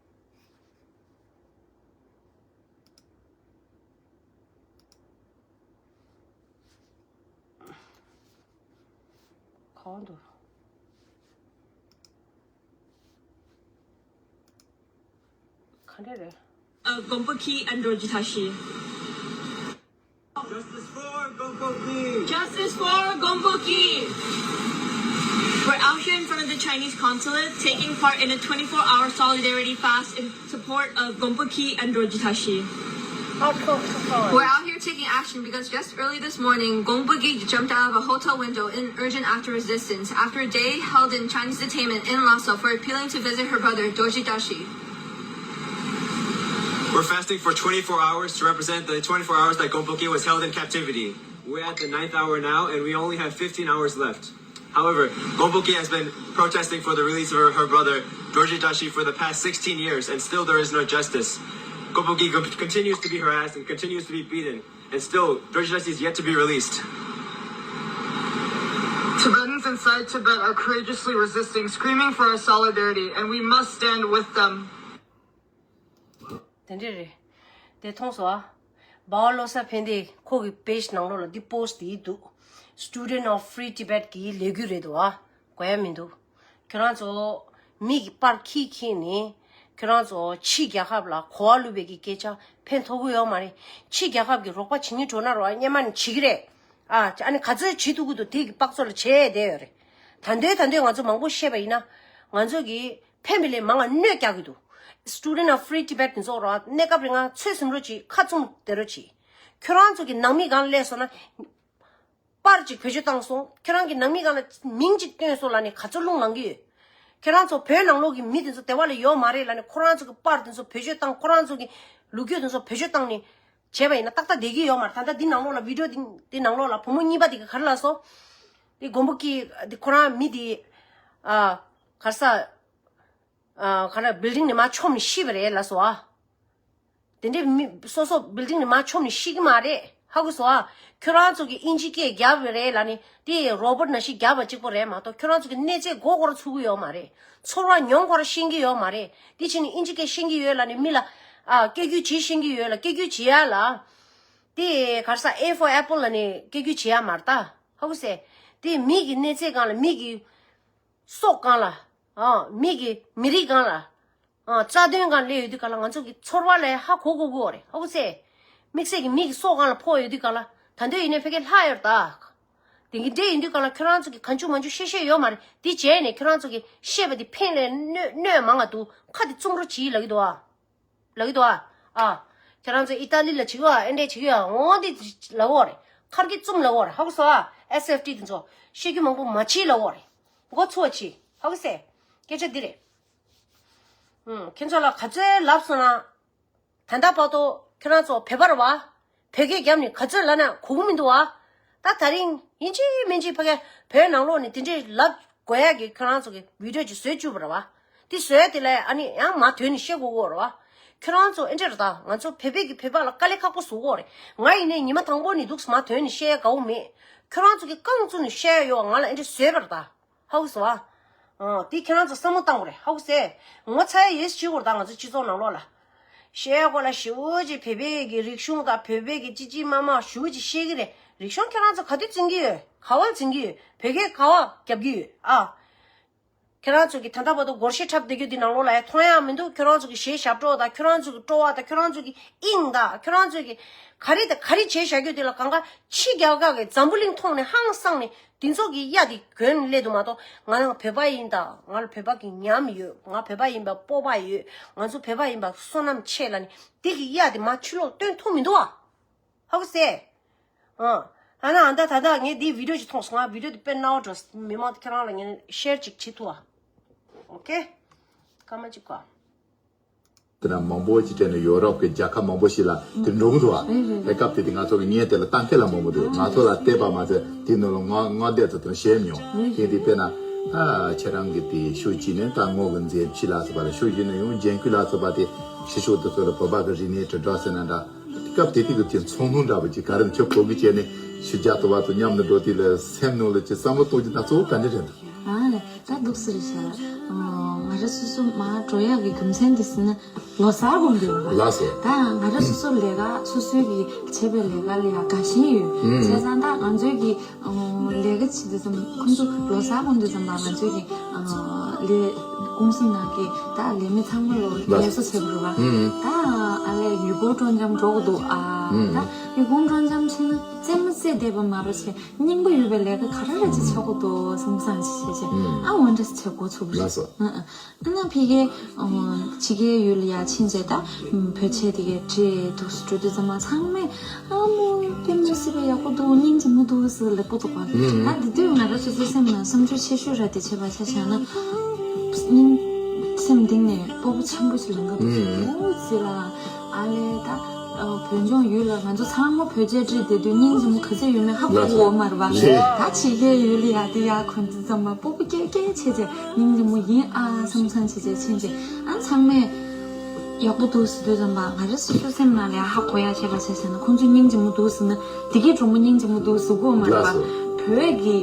གང་འདུག་ག་འདྲ་རེད། Of Gompoki and Dorji Tashi. Justice for Gompoki! Justice for Gompoki! We're out here in front of the Chinese consulate taking part in a twenty-four hour solidarity fast in support of Gompoki and Dorji Tashi. We're out here taking action because just early this morning, Gompoki jumped out of a hotel window in urgent act of resistance after a day held in Chinese detainment in Lhasa for appealing to visit her brother, Dorji Tashi. We're fasting for twenty-four hours to represent the twenty-four hours that Gompoki was held in captivity. We're at the ninth hour now, and we only have fifteen hours left. However, Gompoki has been protesting for the release of her, her brother, Dorji Tashi, for the past sixteen years, and still there is no justice. Gompoki con- continues to be harassed and continues to be beaten, and still, Dorji Tashi is yet to be released. Tibetans inside Tibet are courageously resisting, screaming for our solidarity, and we must stand with them. དེ་འདྲ་རེད། དེ་མཐོང་སོང་ཨ། འབའ་བ་བློ་བཟང་ཕན་བདེ་ཁོ་གི་པེ་ཇི་ནང་ལོགས་ལ་འདི་པོ་སི་ཊི་དེ་འདུག Student of Free Tibet གི་ལས་འགུལ་རེད་འདུག་ཨ། གོ་ཡ་མི་འདུག་ཁྱོད་རང་ཚོ་མི་གི་པར་ཁྱི་ཁྱི་ནི་ཁྱོད་རང་ཚོ་ཕྱི་རྒྱལ་ཁབ་ལ་གོ་བ་བླུགས་པའི་གི་སྐད་ཆ་ཕན་ཐོགས་ཀྱི་ཡོད་མ་རེད། ཕྱི་རྒྱལ་ཁབ་ཀྱི་རོགས་པ་བྱེད་སྙིང་བྲོ་ན་རོགས་སྙན་མ་ནི་བྱེད་ཀྱི་རེད། ཨ་ཨ་ནི་ག་ཚོད་བྱེད་ཐུབ་ཀྱི་འདུག་དེ་གི་དཔག་ཚོད་ལ་བྱས་བསྡད་ཡོད་རེད། ད་འདོད་ད་འདོད་ང་ཚོ་མང་པོ་བཤད་པ་ཡིན་ན། ང་ཚོ་གི་ཕན་པའི་ལས་མང་ང་གནོད་རྒྱག་གི་འདུག Student of Free Tibet དེ་ཚོ་ར་གནས་སྐབས་རིང་ང་ཚོད་སེམས་རོགས་གྱིས། ཁ་བཙུམ་བསྡད་རོགས་གྱིས། ཁྱོད་རང་ཚོ་གི་ནང་མི་སྒང་ལ་སླེབས་སོང་ན། པར་ཅིག་བེད་སྤྱོད་བཏང་སོང་། ཁྱེད་རང་གི་ནང་མི་སྒང་ལ་མིང་ཅིག་བཏོན་སོང་ལབ་ནས་ག་ཚོད་རླུང་ལངས་ཀྱི་ཡོད། ཁྱེད་རང་ཚོ་བོད་ནང་ལོགས་ཀྱི་མི་དེ་ཚོ་དེ་བ་ལ་ཡོད་མ་རེད་ལབ་ནས་ཁོ་རང་ཚོ་གི་པར་དེ་ཚོ་བེད་སྤྱོད་བཏང་། ཁོ་རང་ཚོ་གི་ལོ་རྒྱུས་དེ་ཚོ་བེད་སྤྱོད་བཏང་ནས་བྱས་པ་ཡིན་ན་ཏག་ཏག་བསྡད་ཀྱི་ཡོད་མ་རེད། ད་ལྟ་འདི་ནང་ལོགས་ལ་བི་ཌིའོ་འདི་འདི་ནང་ལོགས་ལ་བུ་མོ་གཉིས་པ་དེ་གི་ག་རེ་ལབ་སོང་། དེ་མགོན་པོ་སྐྱིད་དེ་ཁོ་རང་མི་དེ་ཨ་ག་རེ་ཟ། ཨ་ག་རེ་བིལ་ཌིང་ནས་མར་མཆོངས་ནས་ཤི་བ་རེད་ལབ་སོང་ཨ། དེ་འདྲའི་མི་སོ་སོ་བིལ་ཌིང་ནས་མར་མཆོངས་ནས་ཤི་གི་མ་རེད། ཧ་གོ་སོང་ཨ། ཁྱོད་རང་ཚོ་གིས་དབྱིན་ཇི་སྐད་རྒྱབ་པ་རེད་ལབ་ནས་དེ་རོ་བོ་ཊི་ནང་བཞིན་རྒྱབ་པ་གཅིག་པོ་རེད་མ་གཏོགས། ཁྱོད་རང་ཚོ་གི་གནས་ཚད་མགོ་སྐོར་ཚུགས་ཀྱི་ཡོད་མ་རེད། ཚོར་བ་མྱོང་སྐོར་ཤེས་ཀྱི་ཡོད་མ་རེད། དེ་བྱས་ནས་དབྱིན་ཇི་སྐད་ཤེས་ཀྱི་ཡོད་ལབ་ནས་མི་ལ་ཨ་སྐད་སྒྱུར་བྱེད་ཤེས་ཀྱི་ཡོད་ལ་སྐད་སྒྱུར་བྱེད་ཡ་ལ། དེ་ག་རེ་ཟ། A for apple ལབ་ནས་སྐད་སྒྱུར་བྱེད་ཡ་མ་རེད་ད། ཧ་གོ་སོང་། དེ་མི་གི་གནས་ཚད་སྒང་ལ་མི་གི་སྲོག་སྒང་ལ། ཨ་མི་གི་མི་རིགས་སྒང་ལ། ཨ་རྩ་དོན་སྒང་ལ་སླེབས་ཡོད་དུས་ག་ལ་ང་ཚོ་གི་ཚོར་བ་ལ་ཧ་གོ་གོ་གོ་རེད། ཧ་གོ་སོང་། དམིགས་བསལ་གྱི་མི་གི་སྲོག་སྒང་ལ་ཕོག་ཡོད་དུས་ག་ལ་ད་འདོད་ཡིན་ནའི་ཕ་གི་ལྷག་ཡོད་རེད་ད། དེ་གི་འདྲ་ཡིན་དུས་ག་ལ་ཁྱོད་རང་ཚོ་གི་གང་བྱུང་མང་བྱུང་བཤད་བཤད་ཡོད་མ་རེད། དེ་བྱས་ནས་ཁྱོད་རང་ཚོ་གི་བཤད་པ་དེ་ཕན་ལས་གནོད་གནོད་མང་ང་འདུག་ཁ་དེ་བཙུམ་རོགས་གྱིས་ལབ་ཀྱི་འདུག་ཨ། ལབ་ཀྱི་འདུག་ཨ། ཨ། ཁྱེད་རང་ཚོ་ཨི་ཏཱ་ལི་ལ་བྱེད་ཀྱི་ཨ། ཨེ་འདྲས་བྱེད་ཀྱི་ཨ། འོ་འདི་ལབ་ཀྱི་ཡོད་རེད། ཁར་གྱིས་བཙུམ་ལབ་ཀྱི་ཡོད་རེད། ཧ་གོ་སོང་ཨ། ཨེས་ཨེཕ་ཊི་དེ་ཚོ་བཤད་རྒྱུ་མང་པོ་མ་བྱེད་ལབ་ཀྱི་ཡོད་རེད། མགོ་ཚོས་བྱེད། ཧ་གོ་སོང་། སྐད་ཆ་འདི་རེད། ཨུམ། ཁྱེད་ཚོ་ལ་ག་ཚོད་ལབ་སོང་ན། ད་ལྟ་བར་དུ་ཁྱེད་རང་ཚོ་བོད་པ་རེད་བ། བོད་སྐད་རྒྱབ་ནས་ག་ཚོད་ལབ་ན་གོ་གི་མི་འདུག་བ། ད་ད་རིང་ཡིན་གཅིག་མིན་གཅིག་ཕ་གི་བོད་ནང་ལོགས་ནས་དེ་འདྲས་ལབ་དགོས་ཡ་གི་ཁྱོད་རང་ཚོ་གི་བི་ཌིའོ་ཅིག་བཟོས་བཅུག་པ་རེད་བ། དེ་བཟོས་དེ་ལ་ཨ་ནི་ཡང་མ་དོན་ནས་བཤད་དགོས་གོ་རེད་བ། ཁྱོད་རང་ཚོ་ཨེ་འདྲས་རེད་ད། ང་ཚོ་བོད་པས་ཀྱི་བོད་པ་ལ་དཀའ་ལས་ཁག་པོ་བཟོ་གོ་རེད། ང་ཡིན་ནའི་ཉི་མ་དང་པོ་ནས་འདུག་སེ་མ་དོན་ནས་བཤད་ཡ་དགའ་བོ་མེད། ཁྱོད་རང་ཚོ་གི་རྐང་བཙུགས་ནས་བཤད་ཡ་ཡོད་ང་ལ་ཨེ་འདྲས་བཟོས་པ་རེད་ད། ཧ་གོ་སོང་ཨ། ཨ། དེ་ཁྱེད་རང་ཚོ་བསམ་བློ་བཏང་དགོས་རེད། ཧ་གོ་སོང་ཨ། ངོ་ཚ་ཡ་ཡོད་ཅེས་བྱེད་དགོས་རེད་ད། ང་ཚོ་སྤྱི་ཚོགས་ནང་ལོགས་ལ། བཤད་ཡ་སྐོར་ལ་ཞེ་པོ་ཅིག་བོད་པའི་གི་རིག་གཞུང་དང་བོད་པའི་གི་ཅི་ཅི་མ་མ་ཞེ་པོ་ཅིག་བཤད་ཀྱི་རེད། རིག་གཞུང་ཁྱེད་རང་ཚོ་ག་དུས་འཛིན་གྱི་ཡོད། ག་བ་འཛིན་གྱི་ཡོད། བོད་སྐད་ག་བ་རྒྱབ་ཀྱི་ཡོད་ཨ། ཁྱེད་རང་ཚོ་གི་ད་ལྟ་བར་དུ་སྒོར་གཞས་འཁྲབ་བསྡད་རྒྱུ་འདི་ནང་ལོགས་ལ་ཡ་མཐོང་ཡ་མི་འདུག་ཁྱེད་རང་ཚོ་གི་གཞས་ཞབས་བྲོ་དང་ཁྱེད་རང་ཚོ་གི་སྤྲོ་བ་དང་ཁྱེད་རང་ཚོ་གི་དབྱིངས་དང་ཁྱེད་རང་ཚོ་གི་ག་རེ་དང་ག་རེ་བྱས་བཞག་རྒྱུ་དེ་ལ་གང་ག་ཕྱི་རྒྱལ་ཁག་གི་འཛམ་བུ་གླིང་ཐོག་ནས་ཧང་སངས་ནས་དེ་ཚོ་གི་གཡའ་དེ་གྱོན་སླེབས་འདུག་མ་གཏོགས། ང་རང་བོད་པ་ཡིན་ད། ང་ལ་བོད་པ་གི་ཉམས་ཡོད། ང་བོད་པ་ཡིན་པ་སྤོབས་པ་ཡོད། ང་ཚོ་བོད་པ་ཡིན་པ་བསོད་ནམས་ཆེ་ལབ་ནས་དེ་གི་གཡའ་དེ་མར་ཕྱི་ལོགས་སྟོན་ཐུབ་མི་འདུག་ཨ། ཧ་གོ་སོང་ཨ། ཨ་ན་ཨ་ད་ད་ད་ངས་འདི་བི་ཌིའོ་ཅིག་མཐོང་སོང་། ང་བི་ཌིའོ་འདི་དཔེ་སྣང་བ་འགྲོ། མི་མང་ཁྱེད་རང་ལ་ངས་ཤེར་ཅིག་བྱེད་ཐུབ་ཨ། ཨོ་ཁེ། སྐར་མ་གཅིག་གོ། དེ་ན་མང་པོ་ཅིག་བྱས་ནས་ཡོ་རོབ་ཀྱི་རྒྱལ་ཁབ་མང་པོ་ཞིག་ལ་དེ་འགྲོ་གི་འདུག་བ། རེད་རེད་རེད། དེ་སྐབས་དེ་དེ་ང་ཚོ་གི་བརྙན་དེ་ལ་ལྟ་མཁན་ལ་མང་པོ་འདུག་ང་ཚོ་ལ་བལྟས་པ་མ་ཟད་དེ་ནང་ལ་ང་ང་བལྟས་ཚོ་དང་ཞེས་མྱོང་། རེད་དེ་རེད། དེ་དཔེར་ན་ཨ་ཁྱེད་རང་གི་དེ་ཤུགས་ཀྱིས་ནས་ད་ངོ་གི་མཛེས་ཕྱི་ལ་སོགས་པ་ལ་ཤུགས་ཀྱིས་ནས་ཡང་རྒྱན་སྐུལ་ལ་སོགས་པ་དེ་ཕྱི་ཕྱོགས་དེ་ཚོ་ལ་བོད་པ་གི་རིག་གནས་དྲིལ་བསྒྲགས་ཟེར་ན་འདྲ། སྐབས་དེ་དུས་ཀྱི་དེ་ཚོང་ལྷུང་འདྲ་པོ་ཅིག་ག་རེ་ཁྱོད་གོ་གི་བྱས་ནས་ཕྱི་རྒྱལ་དུ་བ་ཚོ་མཉམ་དུ་འགྲོ་དུས་ལ་སེམས་ནང་ལ་ཅིག་བསམ་བློ་གཏོང་རྒྱུ་ད་གཙོ་བོ་ག་འདྲ་རེད་འདུག་ཨ་ལས། ད་འདུག་སེ་རེད་ཤག་ཨ། ང་རང་སོ་སོ་མར་འགྲོ་ཡག་གི་རྒྱུ་མཚན་དེ་ཟེར་ན་ལོ་གསར་སྒོམ་དུས་ཡོད་པ། ལགས་སོ། ད་ང་རང་སོ་སོ་ལས་ཀ་སོ་སོའི་གི་བྱེད་པའི་ལས་ཀ་ལ་ཡང་དགའ་ཞེན་ཡོད། ཨུམ། བྱས་ཙང་ད་ང་ཚོའི་གི་ཨ་ལས་ཀ་བྱེད་དུས་ཙམ་ཁོང་ཚོ་ལོ་གསར་སྒོམ་དུས་ཙམ་པ་ང་ཚོའི་གི་ཨ་ལས་ཀུང་སི་ནང་གི་ད་ལས་མི་ཚང་མ་ལོ་ལགས་སོ། ལས་བཟོ་བྱེད་དགོས་རེད་པ། ཨུམ། ད་ཨ་ལས་ཡུལ་སྐོར་སྤྲོ་འཆམ་འགྲོ་དགོས་འདུག་ཨ། ཨུམ། ད་ཡུལ་སྐོར་སྤྲོ་འཆམ་ཕྱིན་ན་རྩེད་མོ་རྩེ་བསྡད་པ་མ་གཏོགས་བྱས། རྙིང་པ་ཡོད་པའི་ལས་ཀ་ག་རེ་རེ་ཅིག་བྱེད་དགོས་འདུག་བསམ་བསམ་ཅིག་བྱས་བྱས། ཨ་འོ་འདྲ་ཞིག་བྱེད་འགོ་ཚུགས་པ་རེད། ལགས་སོ། ཨ་ཨ་ཨ་ན་ཕ་གིའི་ཨ་ཕྱི་རྒྱལ་ཡུལ་ལ་ཡར་ཕྱིན་བྱས་ད་བོད་ཆས་དེ་གའི་སྤྲས་འདུག་སེ་འགྲོ་དུས་ཙམ་པ་ཚང་མས་ཨ་མོ་དཔེ་མི་སྲིད་པའི་ཡག་པོ་འདུག་སྙིང་རྗེ་མོ་འདུག་ཟེར་ལབ་ཀྱི་འདུག་པ། ཨ་དེ་དུས་ང་རང་སོ་སོའི་སེམས་ནང་བསམ་ཚུལ་ཆེ་ཤོས་ར་དེ་བྱས་པ་ཆ་བཞག་ན་སྙིང་སེམས་གཏིང་ནས་སྤོབས་པ་ཆེན་པོ་ཞིག་ལངས་ཀྱི་འདུག་ཟེར། ཨོ་ཙི་ལ། ཨ་ལས་ད། ཨ་བོད་ལྗོངས་ཡུལ་ལ་ང་ཚོ་ཚང་མ་བོད་ཆས་སྤྲས་བསྡད་དུས་སྙིང་རྗེ་མོ་ག་ཚོད་ཡོད་མེད་ཧ་གོ་གི་ཡོད་མ་རེད་པ། ལགས་སོ། ད་ཕྱི་རྒྱལ་ཡུལ་ལ་ཡར་དེ་ཡར་གོན་དུས་ཙམ་པ་སྤོབས་པ་སྐྱེ་སྐྱེ་བྱས་བྱས་སྙིང་རྗེ་མོ་ཡིན་ཨ་བསམ་བསམ་བྱས་བྱས་ཕྱིན་བྱས་ཨ་ཚང་མས་ཡག་པོ་འདུག་ཟེར་དུས་ཙམ་པ་ང་རང་སོ་སོའི་སེམས་ནང་ལ་ཡང་ཧ་གོ་ཡ་བྱས་པ་བྱས་ཟེར་ན་ཁོང་ཚོས་སྙིང་རྗེ་མོ་འདུག་ཟེར་ན་དེ་གའི་གྲོགས་མོ་སྙིང་རྗེ་མོ་འདུག་ཟེར་གོ་མ་རེད་པ། ལགས་སོ། བོད་ཀྱི་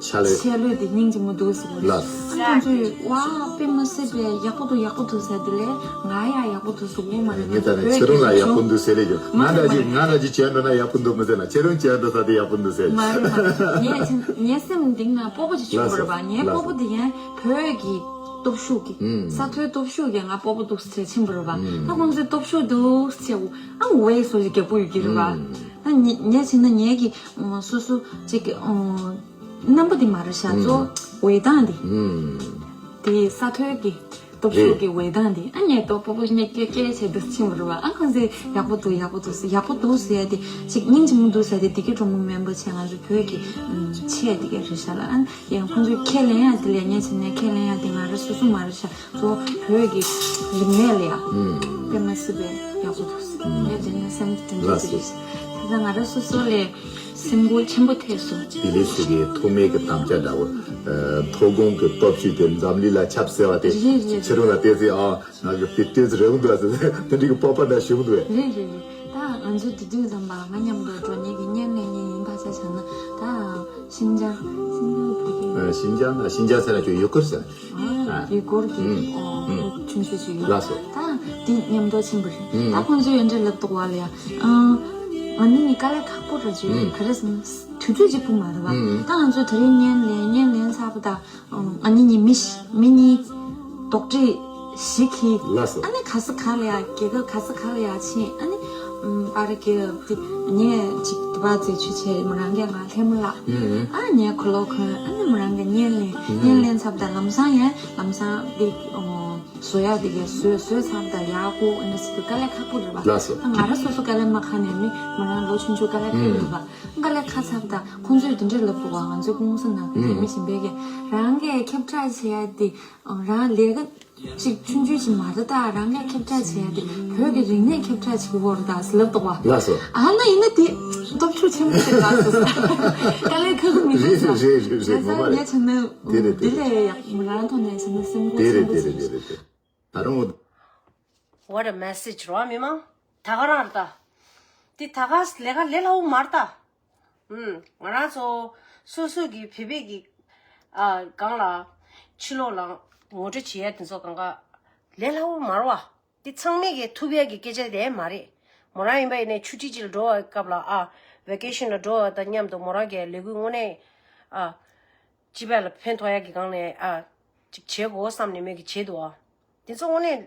ཆ་ལས། ཆ་ལས་དེ་སྙིང་རྗེ་མོ་འདུག་ཟེར་གོ་རེད། ལགས། ཨ་ཁོང་ཚོས་ཝ་དཔེ་མི་སྲིད་པའི་ཡག་པོ་འདུག་ཡག་པོ་འདུག་ཟེར་དེ་ལས་ང་ཡང་ཡག་པོ་འདུག་ཟེར་གོ་མ་རེད། ངས་ད་ནི་ཁྱེད་རང་ལ་ཡག་པོ་འདུག་ཟེར་ལེ་ཡོད། ང་འདྲ་ཅིག་ང་འདྲ་ཅིག་བྱས་འགྲོ་ན་ཡག་པོ་འདུག་མི་ཟེར་ན་ཁྱེད་རང་བྱས་འགྲོ་ས་དེ་ཡག་པོ་འདུག་ཟེར། མ་རེད་མ་རེད། ངས་ངའི་སེམས་གཏིང་ན་སྤོབས་པ་ཅིག་བྱུང་བ་རེད་པ། ངའི་སྤོབས་པ་དེ་ཡང་བོད་ཀྱི་སྟོབས་ཤུགས་ཀྱི་ས་མཐོའི་སྟོབས་ཤུགས་ཀྱིས་ང་སྤོབས་པ་འདུག་ཟེར་ཕྱིན་པ་རེད་པ། ད་ཁོང་ཚོའི་སྟོབས་ཤུགས་འདུག་ཟེར་ཨ་འོ་ཡ་སོ་ཞིག་རྒྱག་པོ་ཡོད་ཀྱི་རེད་པ། ད་ངས་ངས་བྱས་ན་ངས་ཀྱི་སོ་སོ་ཅིག་གི་རྣམ་པ་དེ་མ་རེད་ཤག་གཙོ་བོ་འོ་ཡ་སྟངས་དེ། དེ་ས་མཐོའི་གི་སྟོབས་ཤུགས་ཀྱི་འོད་མདངས་དེ་ཨ་ནི་ཏོག་པོ་པོ་ནས་སྐད་སྐད་བྱས་འདུག་ཕྱིན་པ་རེད་བ། ཨ་ཁོང་ཚོས་ཡག་པོ་འདུག་ཡག་པོ་འདུག་ཟེར། ཡག་པོ་འདུག་ཟེར་ཡ་དེ་ཅིག་སྙིང་རྗེ་མོ་འདུག་ཟེར་ཡ་དེ། དེ་གི་གྲོགས་མོ་མེམ་བར་བྱས་ང་ཚོ་བོད་ཀྱི་ཆས་དེ་ག་རེད་ཤག་ལ། ཨ་ཡང་ཁོང་ཚོས་ཁས་ལེན་ཡ་དེ་ལས་ངས་བྱས་ནས་ཁས་ལེན་ཡ་དེ་ང་རང་སོ་སོ་མ་རེད་ཤག་གཙོ་བོ་བོད་ཀྱི་རིག་གནས་ལ་ཡ་དཔེ་མ་སྲིད་པའི་ཡག་པོ་འདུག་ཟེར། ངས་དེ་ནས་སེམས་དེ་འདྲ་ལགས་སོ། དེ་ད་ང་རང་སོ་སོ་ལས། སེམས་འགུལ་ཆེན་པོ་ཐེབས་སོང་། ལྡི་ལི་སི་གི་ཐོག་མའི་གི་དམ་བཅའ་འདྲ་བོ། ཨ་མཐོ་སྒང་གི་སྟོབས་ཤུགས་དེ་འཛམ་གླིང་ལ་ཁྱབ་ཟེར་བ་དེ། རེད་རེད། ཁྱེད་རང་ལ་བལྟས་ཚེ་ཨ་ང་གི་དེ་ལྟས་རེ་འུ་འདུག་ཟེར་དེ་འདྲའི་གི་སྤོབས་པ་འདྲ་ཞིག་འདུག་རེད་རེད་རེད། ད་ང་ཚོ་དེ་དུས་ཙམ་པ་ང་མཉམ་དུ་འགྲོ་མཁན་གི་བརྙན་ལེན་མཁན་ཡིན་པ་ཆ་བཞག་ན། ད་ཤིན་ཅང་ཤིན་ཅང་དེ་གི་ཨ་ཤིན་ཅང་ཨ་ཤིན་ཅང་ཟེར་ན་ཁྱོད་ཡུ་གུར་ཟེར། ཨ་ཡུ་གུར་གྱི་ཨོ་ཆུང་ཆུང་ཞིག་ཡོད། ལགས་སོ། ད་འདི་མཉམ་དུ་ཕྱིན་པ་རེད། ད་ཁོང་ཚོས་ཡོན་ཏན་ལབ་འདུག་བ་ལ་ཡ། ཨ་ང་ནི་ནི་དཀའ་ལས་ཁག་པོ་རེད་ཅེས། ག་རེ་ཟེར་ན་དུས་ཚོད་གཅིག་པུ་མ་རེད་བ། ད་ང་ཚོ་དེ་རིང་བརྙན་ལེན་བརྙན་ལེན་ཚར་བ་ད་ང་ནི་ནི་མི་ཤི་མི་གཉིས་རྡོག་ཁྲེས་ཞིག་གིས། ལགས་སོ། ཨ་ནི་ག་ས་ག་ལ་ཡ་རྒྱལ་ཁབ་ག་ས་ག་ལ་ཡ་ཕྱིན། ཨ་ནི་ཨམ་པར་གྱི་དེ་ངས་ཅིག་དུ་བ་རྩེ་ཆུ་ཆེ་མོ་རང་གི་ང་ལྷན་མོ་ལགས། ཨ་ངས་ཁོ་ལོ་ཁོན་ཨ་ནི་མོ་རང་གི་བརྙན་ལེན་བརྙན་ལེན་ཚར་བ་ད་ལམ་སང་ཡ་ལམ་སང་དེ་ཨོ། བཟོ་ཡག་དེ་གས་བཟོས་བཟོས་ཚར་བ་དང་ཡག་པོ་ཨེ་འདྲ་ཟེར་དུས་དཀའ་ལས་ཁག་པོ་རེད་པ། ལགས་སོ། ད་ང་རང་སོ་སོ་དཀའ་ལས་མ་ཁག་ནས་མི་མི་རང་ལོ་ཆུང་ཆུང་དཀའ་ལས་ཁག་ཡོད་པ། དཀའ་ལས་ཁག་ཚར་བ་དང་ཁོང་ཚོས་དེ་འདྲས་ལབ་འདུག་ག་ང་ཚོའི་ཀུང་སི་ནང་དེ་མི་གཞན་པས་ཀྱི་རང་གིས་ཁྱབ་བསྒྲགས་བྱེད་ཡག་དེ་རང་ལས་ཀ་ཅིག་ཆུང་ཆུང་ཞིག་མ་རེད། ད་རང་གིས་ཁྱབ་བསྒྲགས་བྱེད་ཡག་དེ་བོད་ཀྱི་རིག་གནས་ཁྱབ་བསྒྲགས་བྱེད་དགོས་རེད་ད་ཟེར་ལབ་འདུག་ག་ལགས་སོ། ཨ་ན་ཡིན་ན་དེ་སྟོབས་ཤུགས་ཆེན་པོ་ཞིག་ལགས་སོ། དཀའ་ལས་ཁག་མི་འདུག་ས། རེད་རེད་རེད་རེད། ངོ་མ་རེད། ངས་བྱས་ན། དེ་རེད་དེ་དེ་རེད། ལས་ཡག་ང་རང་ཐོག་ནས་བྱས་ན་སེམས་ཁུར་དེ་རེད་ཆེན་པོ་དེ་རེད་ཞིག་དེ་རེད་དེ་རེད་དེ། ད་རུང་། What a message རོ་མི་མང་། ད་ག་རང་རེད་ད། དེ་ད་ག་ལས་ཀ་ལས་སླ་བོ་མ་རེད་ད། ཨུམ། ང་རང་ཚོ་སོ་སོ་གི་བོད་པའི་གི་ཨ་སྒང་ལ་ཕྱི་ལོགས་ལ་ངོ་སྤྲོད་བྱེད་ཡ་དེ་ཚོ་སྒང་ག་ལས་སླ་བོ་མ་རེད་བ། དེ་ཚང་མས་གི་ཐུབ་ཡ་གི་སྐད་ཆ་དེ་མ་རེད། མོ་རང་ཡིན་པ་ཡིན་ནའི་ཆུ་ཊི་ཅིག་ལ་འགྲོ་བའི་སྐབས་ལ་ཨ་ཝེ་ཀེ་ཤན་ལ་འགྲོ་བ་དང་མཉམ་དུ་མོ་རང་གི་ལས་འགུལ་དངོས་གནས་ཨ་སྤྱི་པ་ལ་ཕན་ཐོགས་ཡ་གི་སྒང་ནས་ཨ་ཅིག་བྱེད་དགོས་བསམ་ནས་མོས་གི་བྱེད་འདུག་ཨ། དེ་ཚོ་དངོས་གནས་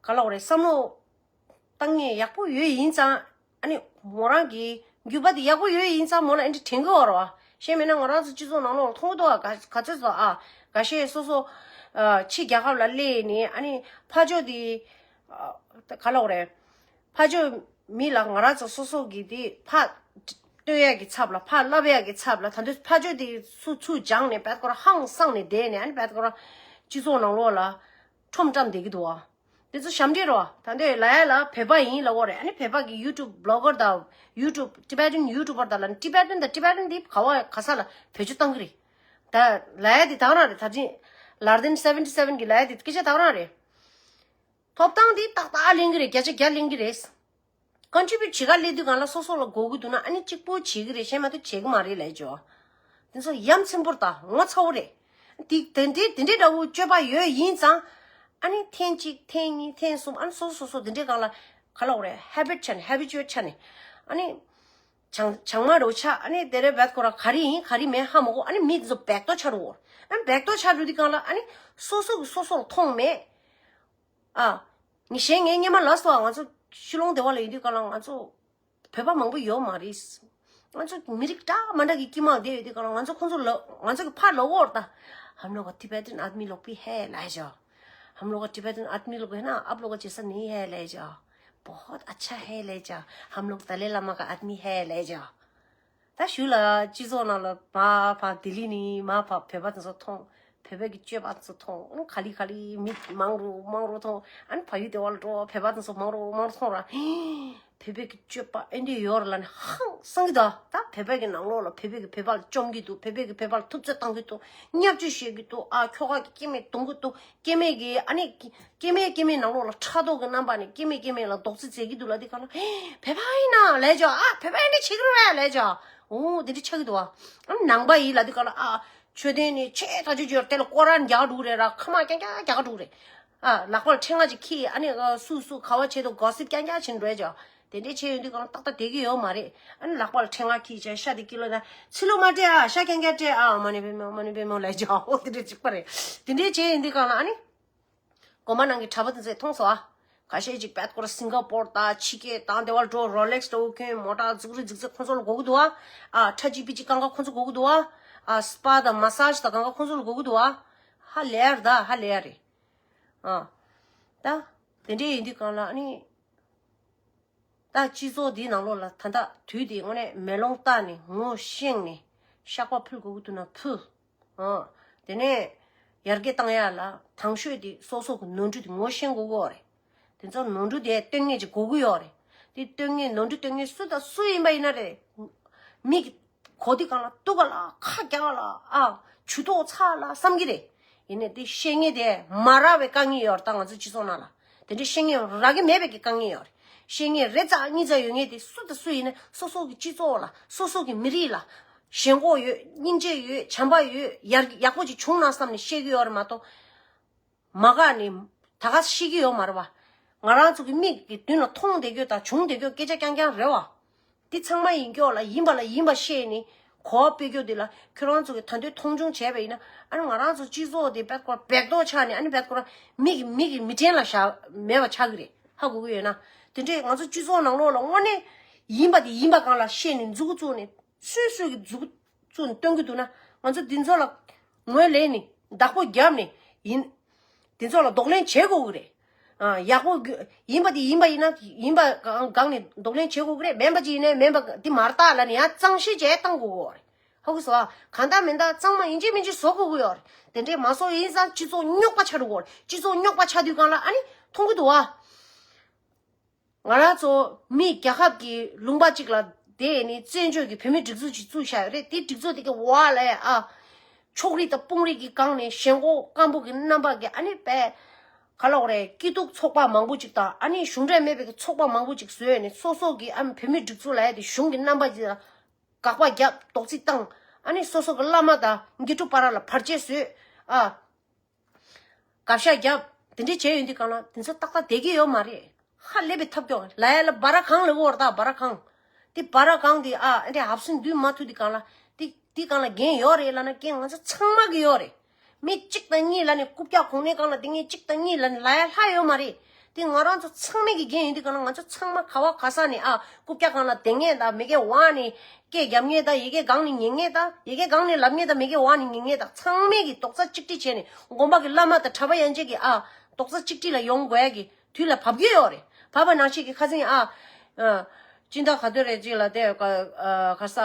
ག་ལ་འོ་རེད་བསམ་བློ་བཏང་ངེས་ཡག་པོ་ཡོད་ཡིན་ཙང་། ཨ་ནི་མོ་རང་གི་འགྱུར་བ་དེ་ཡག་པོ་ཡོད་ཡིན་ཙང་མོ་ལ་ཨེ་འདྲ་དྲན་གི་ཡོད་རེད་བ། གཞན་མིན་ན་ང་རང་ཚོ་སྤྱི་ཚོགས་ནང་ལོགས་ལ་མཐོང་གི་འདུག་ག་ག་ཚོད་ཚོད་ཨ་འགའ་ཤས་སོ་སོ་ཨ་ཕྱི་རྒྱལ་ཁབ་ལ་སླེབས་ནས་ཨ་ནི་ཕ་ཕྱོགས་དེ་ཨ་ག་ལ་འོ་རེད། ཕ་ཕྱོགས་མི་ལ་ང་རང་ཚོ་སོ་སོ་གི་དེ་ཕ་སྟོན་ཡག་གི་ཚབ་ལ་ཕ་བསླབ་ཡག་གི་ཚབ་ལ་ད་དུང་ཕ་ཕྱོགས་དེ་སུ་ཚུར་སྦྱངས་ནས་བད་ཁོ་ར་ཧང་སངས་ནས་བསྡད་ནས་ཨ་ནི་བད་ཁོ་ར་སྤྱི་ཚོགས་ནང་ལོགས་ལ་ཁྲོམ་བཀྲམ་བསྡད་ཀྱི་འདུག་བ། དེ་ཚོ་ཞབས་འདྲེན་རོ། ད་འདོད་ལ་ཡ་ལ་བོད་པ་ཡིན་ལ་འོ་རེད། ཨ་ནི་བོད་པ་གི་ཡུ་ཊུབ་བི་ལོ་གར་དང་ཡུ་ཊུབ་ཊི་བེ་ཊན་ཡུ་ཊུབ་པར་དང་ལ་ཊི་བེ་ཊན་དང་ཊི་བེ་ཊན་དེ་ག་བ་ག་ས་ལ་བེད་སྤྱོད་བཏང་གི་རེད། ད་ལ་ཡ་དེ་ད་ག་རང་རེད། ད་ཅི་ལར་ཏན་སེ་བེན་ཊི་སེ་བེན་གི་ལ་ཡ་དེ་སྐད་ཆ་ད་ག་རང་རེད། ཐོབ་ཐང་དེ་ཏག་ཏག་ལེན་གི་རེད། བརྒྱ་ཆ་བརྒྱ་ལེན་གི་རེད། ཀོན་ཊི་བིའུ་ཊི་བྱེད་ག་སླེབས་དུས་སྒང་ལ་སོ་སོ་ལ་དགོས་ཀྱི་འདུག་ན་ཨ་ནི་གཅིག་པོ་བྱེད་ཀྱི་རེད། གཞན་མ་གཏོགས་བྱེད་ཀྱི་མ་རེད་ལབ་བྱས། དེ་ཚོ་ཡ་མཚན་པོ་རེད་ད། ངོ་ཚ་བོ་རེད། དེ་དེ་འདྲའི་དེ་འདྲའི་འདྲ་བོ་སྤྱོད་པ་ཡོད་ཡིན་ཙང་། ཨ་ནི་ཐེངས་གཅིག་ཐེངས་གཉིས་ཐེངས་གསུམ་ཨ་ནི་སོ་སོ་སོ་སོ་དེ་འདྲའི་སྒང་ལ་ག་ལ་འོ་རེད། ཧེ་བིཊ་ཆགས་ནས་ཧེ་བི་ཅུ་ཨེཊ་ཆགས་ནས་ཨ་ནི་བྱང་བྱང་མ་འདྲ་བོ་ཆགས། ཨ་ནི་དེ་རེད་བད་ཁོ་ར་ག་རེ་ཡིན་ག་རེ་མིན་ཧ་མ་གོ། ཨ་ནི་མི་དེ་ཚོ་བེག་ཏོ་ཆགས་འགྲོ་གི་རེད། ཨ་ནི་བེག་ཏོ་ཆགས་འགྲོ་དུས་སྒང་ལ་ཨ་ནི་སོ་སོ་གི་སོ་སོ་ལ་མཐོང་མེད། ཨ། ངས་གཞན་ངའི་སྔོན་མ་ལ་སོགས་ང་ཚོ་ཤི་ལོང་སྡེ་བ་ལ་ཡིན་དུས་སྒང་ལ་ང་ཚོ་བོད་པ་མང་པོ་ཡོད་མ་རེད། ང་ཚོ་མི་རིགས་འདྲ་མ་འདྲ་གི་དཀྱིལ་མ་བསྡད་ཡོད་དུས་སྒང་ལ་ང་ཚོ་ཁོང་ཚོ་ལ་ང་ཚོ་གི་ཕར་ལབ་ཀྱི་ཡོད་རེད་ད། हम लोग का टिबेटन आदमी लोग भी है ལབ་བྱས། हम लोग का टिबेटन आदमी लोग है ना, आप लोग का जैसा नहीं है ལབ་བྱས། बहुत अच्छा है ལབ་བྱས། हम लोग दलाई लामा का आदमी है ལབ་བྱས། ད་ཞུ་ལ་སྤྱི་ཚོགས་ནང་ལ་མར་ཕར་ལྡི་ལི་ནས་མར་ཕར་བོད་པ་དེ་ཚོ་མཐོང་། བོད་པའི་གི་སྤྱོད་པ་དེ་ཚོ་མཐོང་། ཨང་ག་ལེ་ག་ལེ་མི་མང་རུ་མང་རུ་མཐོང་། ཨ་ནི་ཕ་ཡུལ་སྡེ་བ་ལ་འགྲོ་བ་བོད་པ་དེ་ཚོ་མང་རུ་མང་རུ་མཐོང་ར། བོད་པའི་གི་སྤྱོད་པ་ཨེ་འདྲ་ཡོད་རེད་ལབ་ནས་ཧང་སང་གི་འདུག་ད་བོད་པའི་གི་ནང་ལོགས་ལ་བོད་པའི་གི་བོད་པ་ལ་བཅོམ་གི་འདུག་བོད་པའི་གི་བོད་པ་ལ་ཐུབ་ཚོད་བཏང་གི་འདུག་བརྙས་བཅོས་བྱེད་ཀྱི་འདུག་ཨ་ཁྱོ་ག་གི་སྐྱེ་དམན་རྡུང་གི་འདུག་སྐྱེ་དམན་གྱི་ཨ་ནི་སྐྱེ་དམན་སྐྱེ་དམན་ནང་ལོགས་ལ་ཕྲག་དོག་གི་རྣམ་པ་ནས་སྐྱེ་དམན་སྐྱེ་དམན་ལ་རྡོག་རྫིས་རྩེད་ཀྱི་འདུག་ལབ་དུས་སྒང་ལ། བོད་པ་ཡིན་ན་ལབ་བྱས། ཨ་བོད་པ་ཡིན་ན་བྱེད་ཀྱི་རེད་པས་ལབ་བྱས། འོ་དེ་འདྲ་ཆགས་ཀྱི་འདུག་བ། ཨ་ནང་པ་ཡིན་ལབ་དུས་སྒང་ལ། ཨ་མཆོད་རྟེན་ནི་ཆེ་ཐག་ཆོད་ཆོད་དེ་ལ་སྐོར་ར་རྒྱག་འགྲོ་གི་རེད་ར། ཁ་མ་རྐྱང་རྐྱང་རྒྱག་འགྲོ་གི་རེད། ཨ་ལག་པ་ལ་ཕྲེང་བ་ཅིག་ཁྱེར་ཨ་ནི་སུ་སུ་ག་བ་བྱེད་དུ་གོ་སིབ་རྐྱང་རྐྱང་བྱེད་འགྲོ་བྱས། དེ་འདྲས་བྱས་ཡོང་དུས་སྒང་ལ་ཏག་ཏག་བསྡད་ཀྱི་ཡོད་མ་རེད། ཨ་ནི་ལག་པ་ལ་ཕྲེང་བ་ཁྱེར་བྱས་ཤ་དེ་ཀི་ལོ་ན་ཕྱི་ལོགས་མ་སྤྲད་ཨ། ཤ་རྐྱང་རྐྱང་སྤྲད་ཨ། མ་ཎི་པདྨེ་མ་ཎི་པདྨེ་ལབ་བྱས། འོ་དེ་འདྲས་གཅིག་པ་རེད། དེ་འདྲས་བྱས་ཡོང་དུས་སྒང་ལ་ཨ་ནི། གོང་མ་ནང་གི་གྲྭ་པ་དེ་ཚོས་མཐོང་སོང་ཨ། ཁ་ཤས་ཅིག་བད་ཁོ་ར་སིང་ག་པོར་དང་ཕྱི་རྒྱལ་དང་དེ་བར་འགྲོ། རོ་ལེགས་འདྲ་བོ་གྱོན། མོ་ཊ་རྫིག་རི་རྫིག་རྫིག་ཁོང་ཚོ་ལ་དགོས་ཀྱི་འདུག་ཨ། ཨ་ཁྲ་ཅི་པི་ཅི་གང་ག་ཁོང་ཚོ་དགོས་ཀྱི་འདུག་ཨ། ཨ་སི་པ་དང་མ་སཱཇ་དང་གང་ག་ཁོང་ཚོ་ལ་དགོས་ཀྱི་འདུག་ཨ། ཧ་ལས་ཡ་རེད་ད། ཧ་ལས་ཡ་རེད། ཨ། ད། དེ་འདྲ་ཡིན་དུས་གང་ལ་ཨ་ནི། ད་སྤྱི་ཚོགས་འདིའི་ནང་ལོགས་ལ་ད་ལྟ་དུས་འདི་དངོས་གནས་མེ་ལོང་བཏགས་ནས་ངོ་ཤེས་ནས་བཤགས་པ་ཕུལ་དགོས་ཀྱི་འདུག་ན་ཕུལ། ཨ། དེ་ནས་ཡར་རྒྱས་བཏང་ཡ་ལ་དང་ཤོས་དེ་སོ་སོ་གི་ནོར་འཁྲུལ་དེ་ངོ་ཤེས་དགོས་ཀྱི་ཡོད་རེད། དེ་ཚོ་ནོར་འཁྲུལ་དེ་སྟོན་མཁན་ཅིག་དགོས་ཀྱི་ཡོད་རེད། དེ་སྟོན་མཁན་ནོར་འཁྲུལ་སྟོན་མཁན་སུ་དང་སུ་ཡིན་པ་ཡིན་ན་རེད། མིག་གོ་དུས་སྒང་ལ་གཏུག་ག་ལ་ཁ་རྒྱག་ག་ལ་ཨ་ཇུས་གཏོགས་ཚ་ལ་བསམ་གྱི་རེད། ཡིན་ནའི་དེ་བཤད་མཁན་དེ་མ་རག་པའི་དཀའ་ངལ་ཡོད་རེད། ད་ང་ཚོ་སྤྱི་ཚོགས་ནང་ལ་དེ་འདྲའི་བཤད་མཁན་རག་གི་མེད་པའི་གི་དཀའ་ངལ་ཡོད་རེད། བཤད་མཁན་རེ་ཙག་གཉིས་ཙག་ཡོད་མཁན་དེ་སུ་དང་སུ་ཡིན་ན་སོ་སོ་གི་སྤྱི་ཚོགས་ལ་སོ་སོ་གི་མི་རིགས་ལ་ཞེན་ཁོག་ཡོད། སྙིང་རྗེ་ཡོད། བྱམས་པ་ཡོད། ཡར་ཡག་པོ་ཅིག་བྱུང་ན་བསམ་ནས་བཤད་ཀྱི་ཡོད་རེད་མ་གཏོགས། མ་དགའ་ནི་ད་ག་ཤེས་ཀྱི་ཡོད་མ་རེད་བ། ང་རང་ཚོ་གི་མིག་གི་མདུན་ལ་མཐོང་བསྡད་རྒྱུ་དང་བྱུང་བསྡད་རྒྱུ་སྐད་ཆ་རྐྱང་རྐྱང་རེད་བ། འདི་ཚང་མ་ཡིན་སྐྱོ་ལ་ཡིན་པ་ལ་ཡིན་པ་བཤད་ནི་གོ་བ་སྤེལ་རྒྱུ་འདི་ལ་ཁྱོད་རང་ཚོ་གི་ད་དུང་མཐོང་ཆུང་བྱས་པ་ཡིན་ན་ཨ་ནི་ང་རང་ཚོ་སྤྱི་ཚོགས་འདི་བད་ཀོ་བད་ཏོ་ཆགས་ནི་ཨ་ནི་བད་ཀོ་ར་མིག་གི་མིག་གི་མི་དྲན་ལ་བཞག་མེད་པ་ཆགས་ཀྱི་རེད། ཧ་གོ་གི་ཡོད་ན། དེ་འདྲས་ང་ཚོ་སྤྱི་ཚོགས་ནང་ལོགས་ལ་དངོས་གནས་ཡིན་པ་དེ་ཡིན་པ་སྒང་ལ་བཤད་ནི་མཛུབ་གུ་བཙུགས་ནི་སུས་སུས་ཀྱི་མཛུབ་གུ་བཙུགས་ནས་སྟོན་གྱི་འདུག་ན་ང་ཚོ་འདི་ཚོ་ལ་ངོས་ལེན་ནས་བདག་པོ་བརྒྱབ་ནས་ཡིན། འདི་ཚོ་ལ་གདོང་ལེན་བྱེད་དགོས་ཀྱི་རེད། ཨ། ཡག་པོ་གི་ཡིན་པ་འདི་ཡིན་པ་ཡིན་ན་ཡིན་པ་སྒང་ནས་གདོང་ལེན་བྱེད་དགོས་ཀྱི་རེད། མིན་པ་ཅིག་ཡིན་ནའི་མིན་པ་འདི་མ་རེད་ད་ལབ་ནས་ཡང་གཙང་བཤེར་བྱས་བཏང་དགོས་ཀྱི་རེད། ཧ་གོ་སོང་ཨ། གང་ལྟར་མིན་ལྟར་གཙང་མ་ཡིན་གཅིག་མིན་གཅིག་བཟོ་དགོས་ཀྱི་ཡོད་རེད། དེ་འདྲས་མ་བཟོ་ཡིན་ཙང་སྤྱི་ཚོགས་རྙོག་པ་ཆགས་འགྲོ་གི་ཡོད་རེད། སྤྱི་ཚོགས་རྙོག་པ་ཆགས་དུས་སྒང་ལ་ཨ་ནི་མཐོང་གི་འདུག་ཨ། ང་རང་ཚོ་མི་རྒྱལ་ཁབ་ཀྱི་ལུང་པ་གཅིག་ལ་བསྡད་ནས་བཙན་བྱོལ་གྱི་བོད་མིའི་སྒྲིག་འཛུགས་ཅིག་བཙུགས་བཞག་ཡོད་རེད། དེ་སྒྲིག་འཛུགས་དེ་གི་འོག་ལ་ཨ། ཕྱོགས་རིས་དང་དཔུང་རིས་ཀྱི་སྒང་ནས་ཞེན་ཁོག་སྐམ་པོ་གི་རྣམ་པ་གི་ཨ་ནི་པས། ག་ལ་འོ་རེད། སྐྱིད་སྡུག་ཚོགས་པ་མང་པོ་ཅིག་དང་ཨ་ནི་གཞུང་འབྲེལ་མེད་པའི་གི་ཚོགས་པ་མང་པོ་ཅིག་བཟོས་ནས་སོ་སོ་གི་ཨ་བོད་མིའི་སྒྲིག་འཛུགས་ལ་ཡ་དེ་གཞུང་གི་རྣམ་པ་ཅིག་ལ་དགག་པ་བརྒྱབ་རྡོག་རྫིས་བཏང་། ཨ་ནི་སོ་སོ་གི་བླ་མ་དང་དགེ་ཕྲུག་བར་ལ་བར་ཆད་བཟོས། ཨ། དགག་བཞག་བརྒྱབ། དེ་འདྲས་བྱས་ཡོང་དུས་སྒང་ལ་དེ་ཚོ་ཏག་ཏག་བསྡད་ཀྱི་ཡོད་མ་རེད། ཧ་ལས་པའི་ཐབས་སྐྱོ་ལ་ཡ་ལ་སྦ་ར་གང་ལ་འོར་ད་སྦ་ར་གང་། དེ་སྦ་ར་གང་དེ་ཨ་ཨེ་འདྲས་ཧབ་སུན་འདུས་མ་ཐུབ་དུས་སྒང་ལ་དེ་དེ་སྒང་ལ་འགན་ཡོད་རེད་ལབ་ན་འགན་ང་ཚོ་ཚང་མ་གི་ཡོད་རེད། མི་གཅིག་དང་གཉིས་ལ་ནི་རྐུབ་བཀྱག་གོང་ནས་སྒང་ལ་དེ་ངས་གཅིག་དང་གཉིས་ལ་ནི་ལ་ཡ་ལྷག་ཡོད་མ་རེད། དེ་ང་རང་ཚོ་ཚང་མའི་གི་འགན་ཡིན་དུས་སྒང་ལ་ང་ཚོ་ཚང་མ་ག་བ་ག་ས་ནས་ཨ་རྐུབ་བཀྱག་སྒང་ལ་བསྡད་མཁན་དང་མི་སྒེར་འོག་ནས་སྐད་རྒྱབ་མཁན་དང་ཡི་གེ་སྒང་ནས་ཉན་མཁན་དང་ཡི་གེ་སྒང་ནས་ལབ་མཁན་དང་མི་སྒེར་འོག་ནས་ཉན་མཁན་དང་ཚང་མས་ཀྱི་རྡོག་རྩ་གཅིག་སྒྲིལ་བྱས་ནས་དགོན་པ་གི་བླ་མ་དང་གྲྭ་པ་ཡན་ཆད་ཀྱི་ཨ་རྡོག་རྩ་གཅིག་སྒྲིལ་ལ་ཡོང་དགོས་ཡ་གི་དུས་ལ་བབ་ཀྱི་ཡོད་རེད། བབ་པ་ནང་བཞིན་གྱི་ཁ་སང་ཨ་སྤྱི་ཟླ་ག་དུས་རེད་ཅིག་ལ་དེ་ག་ས་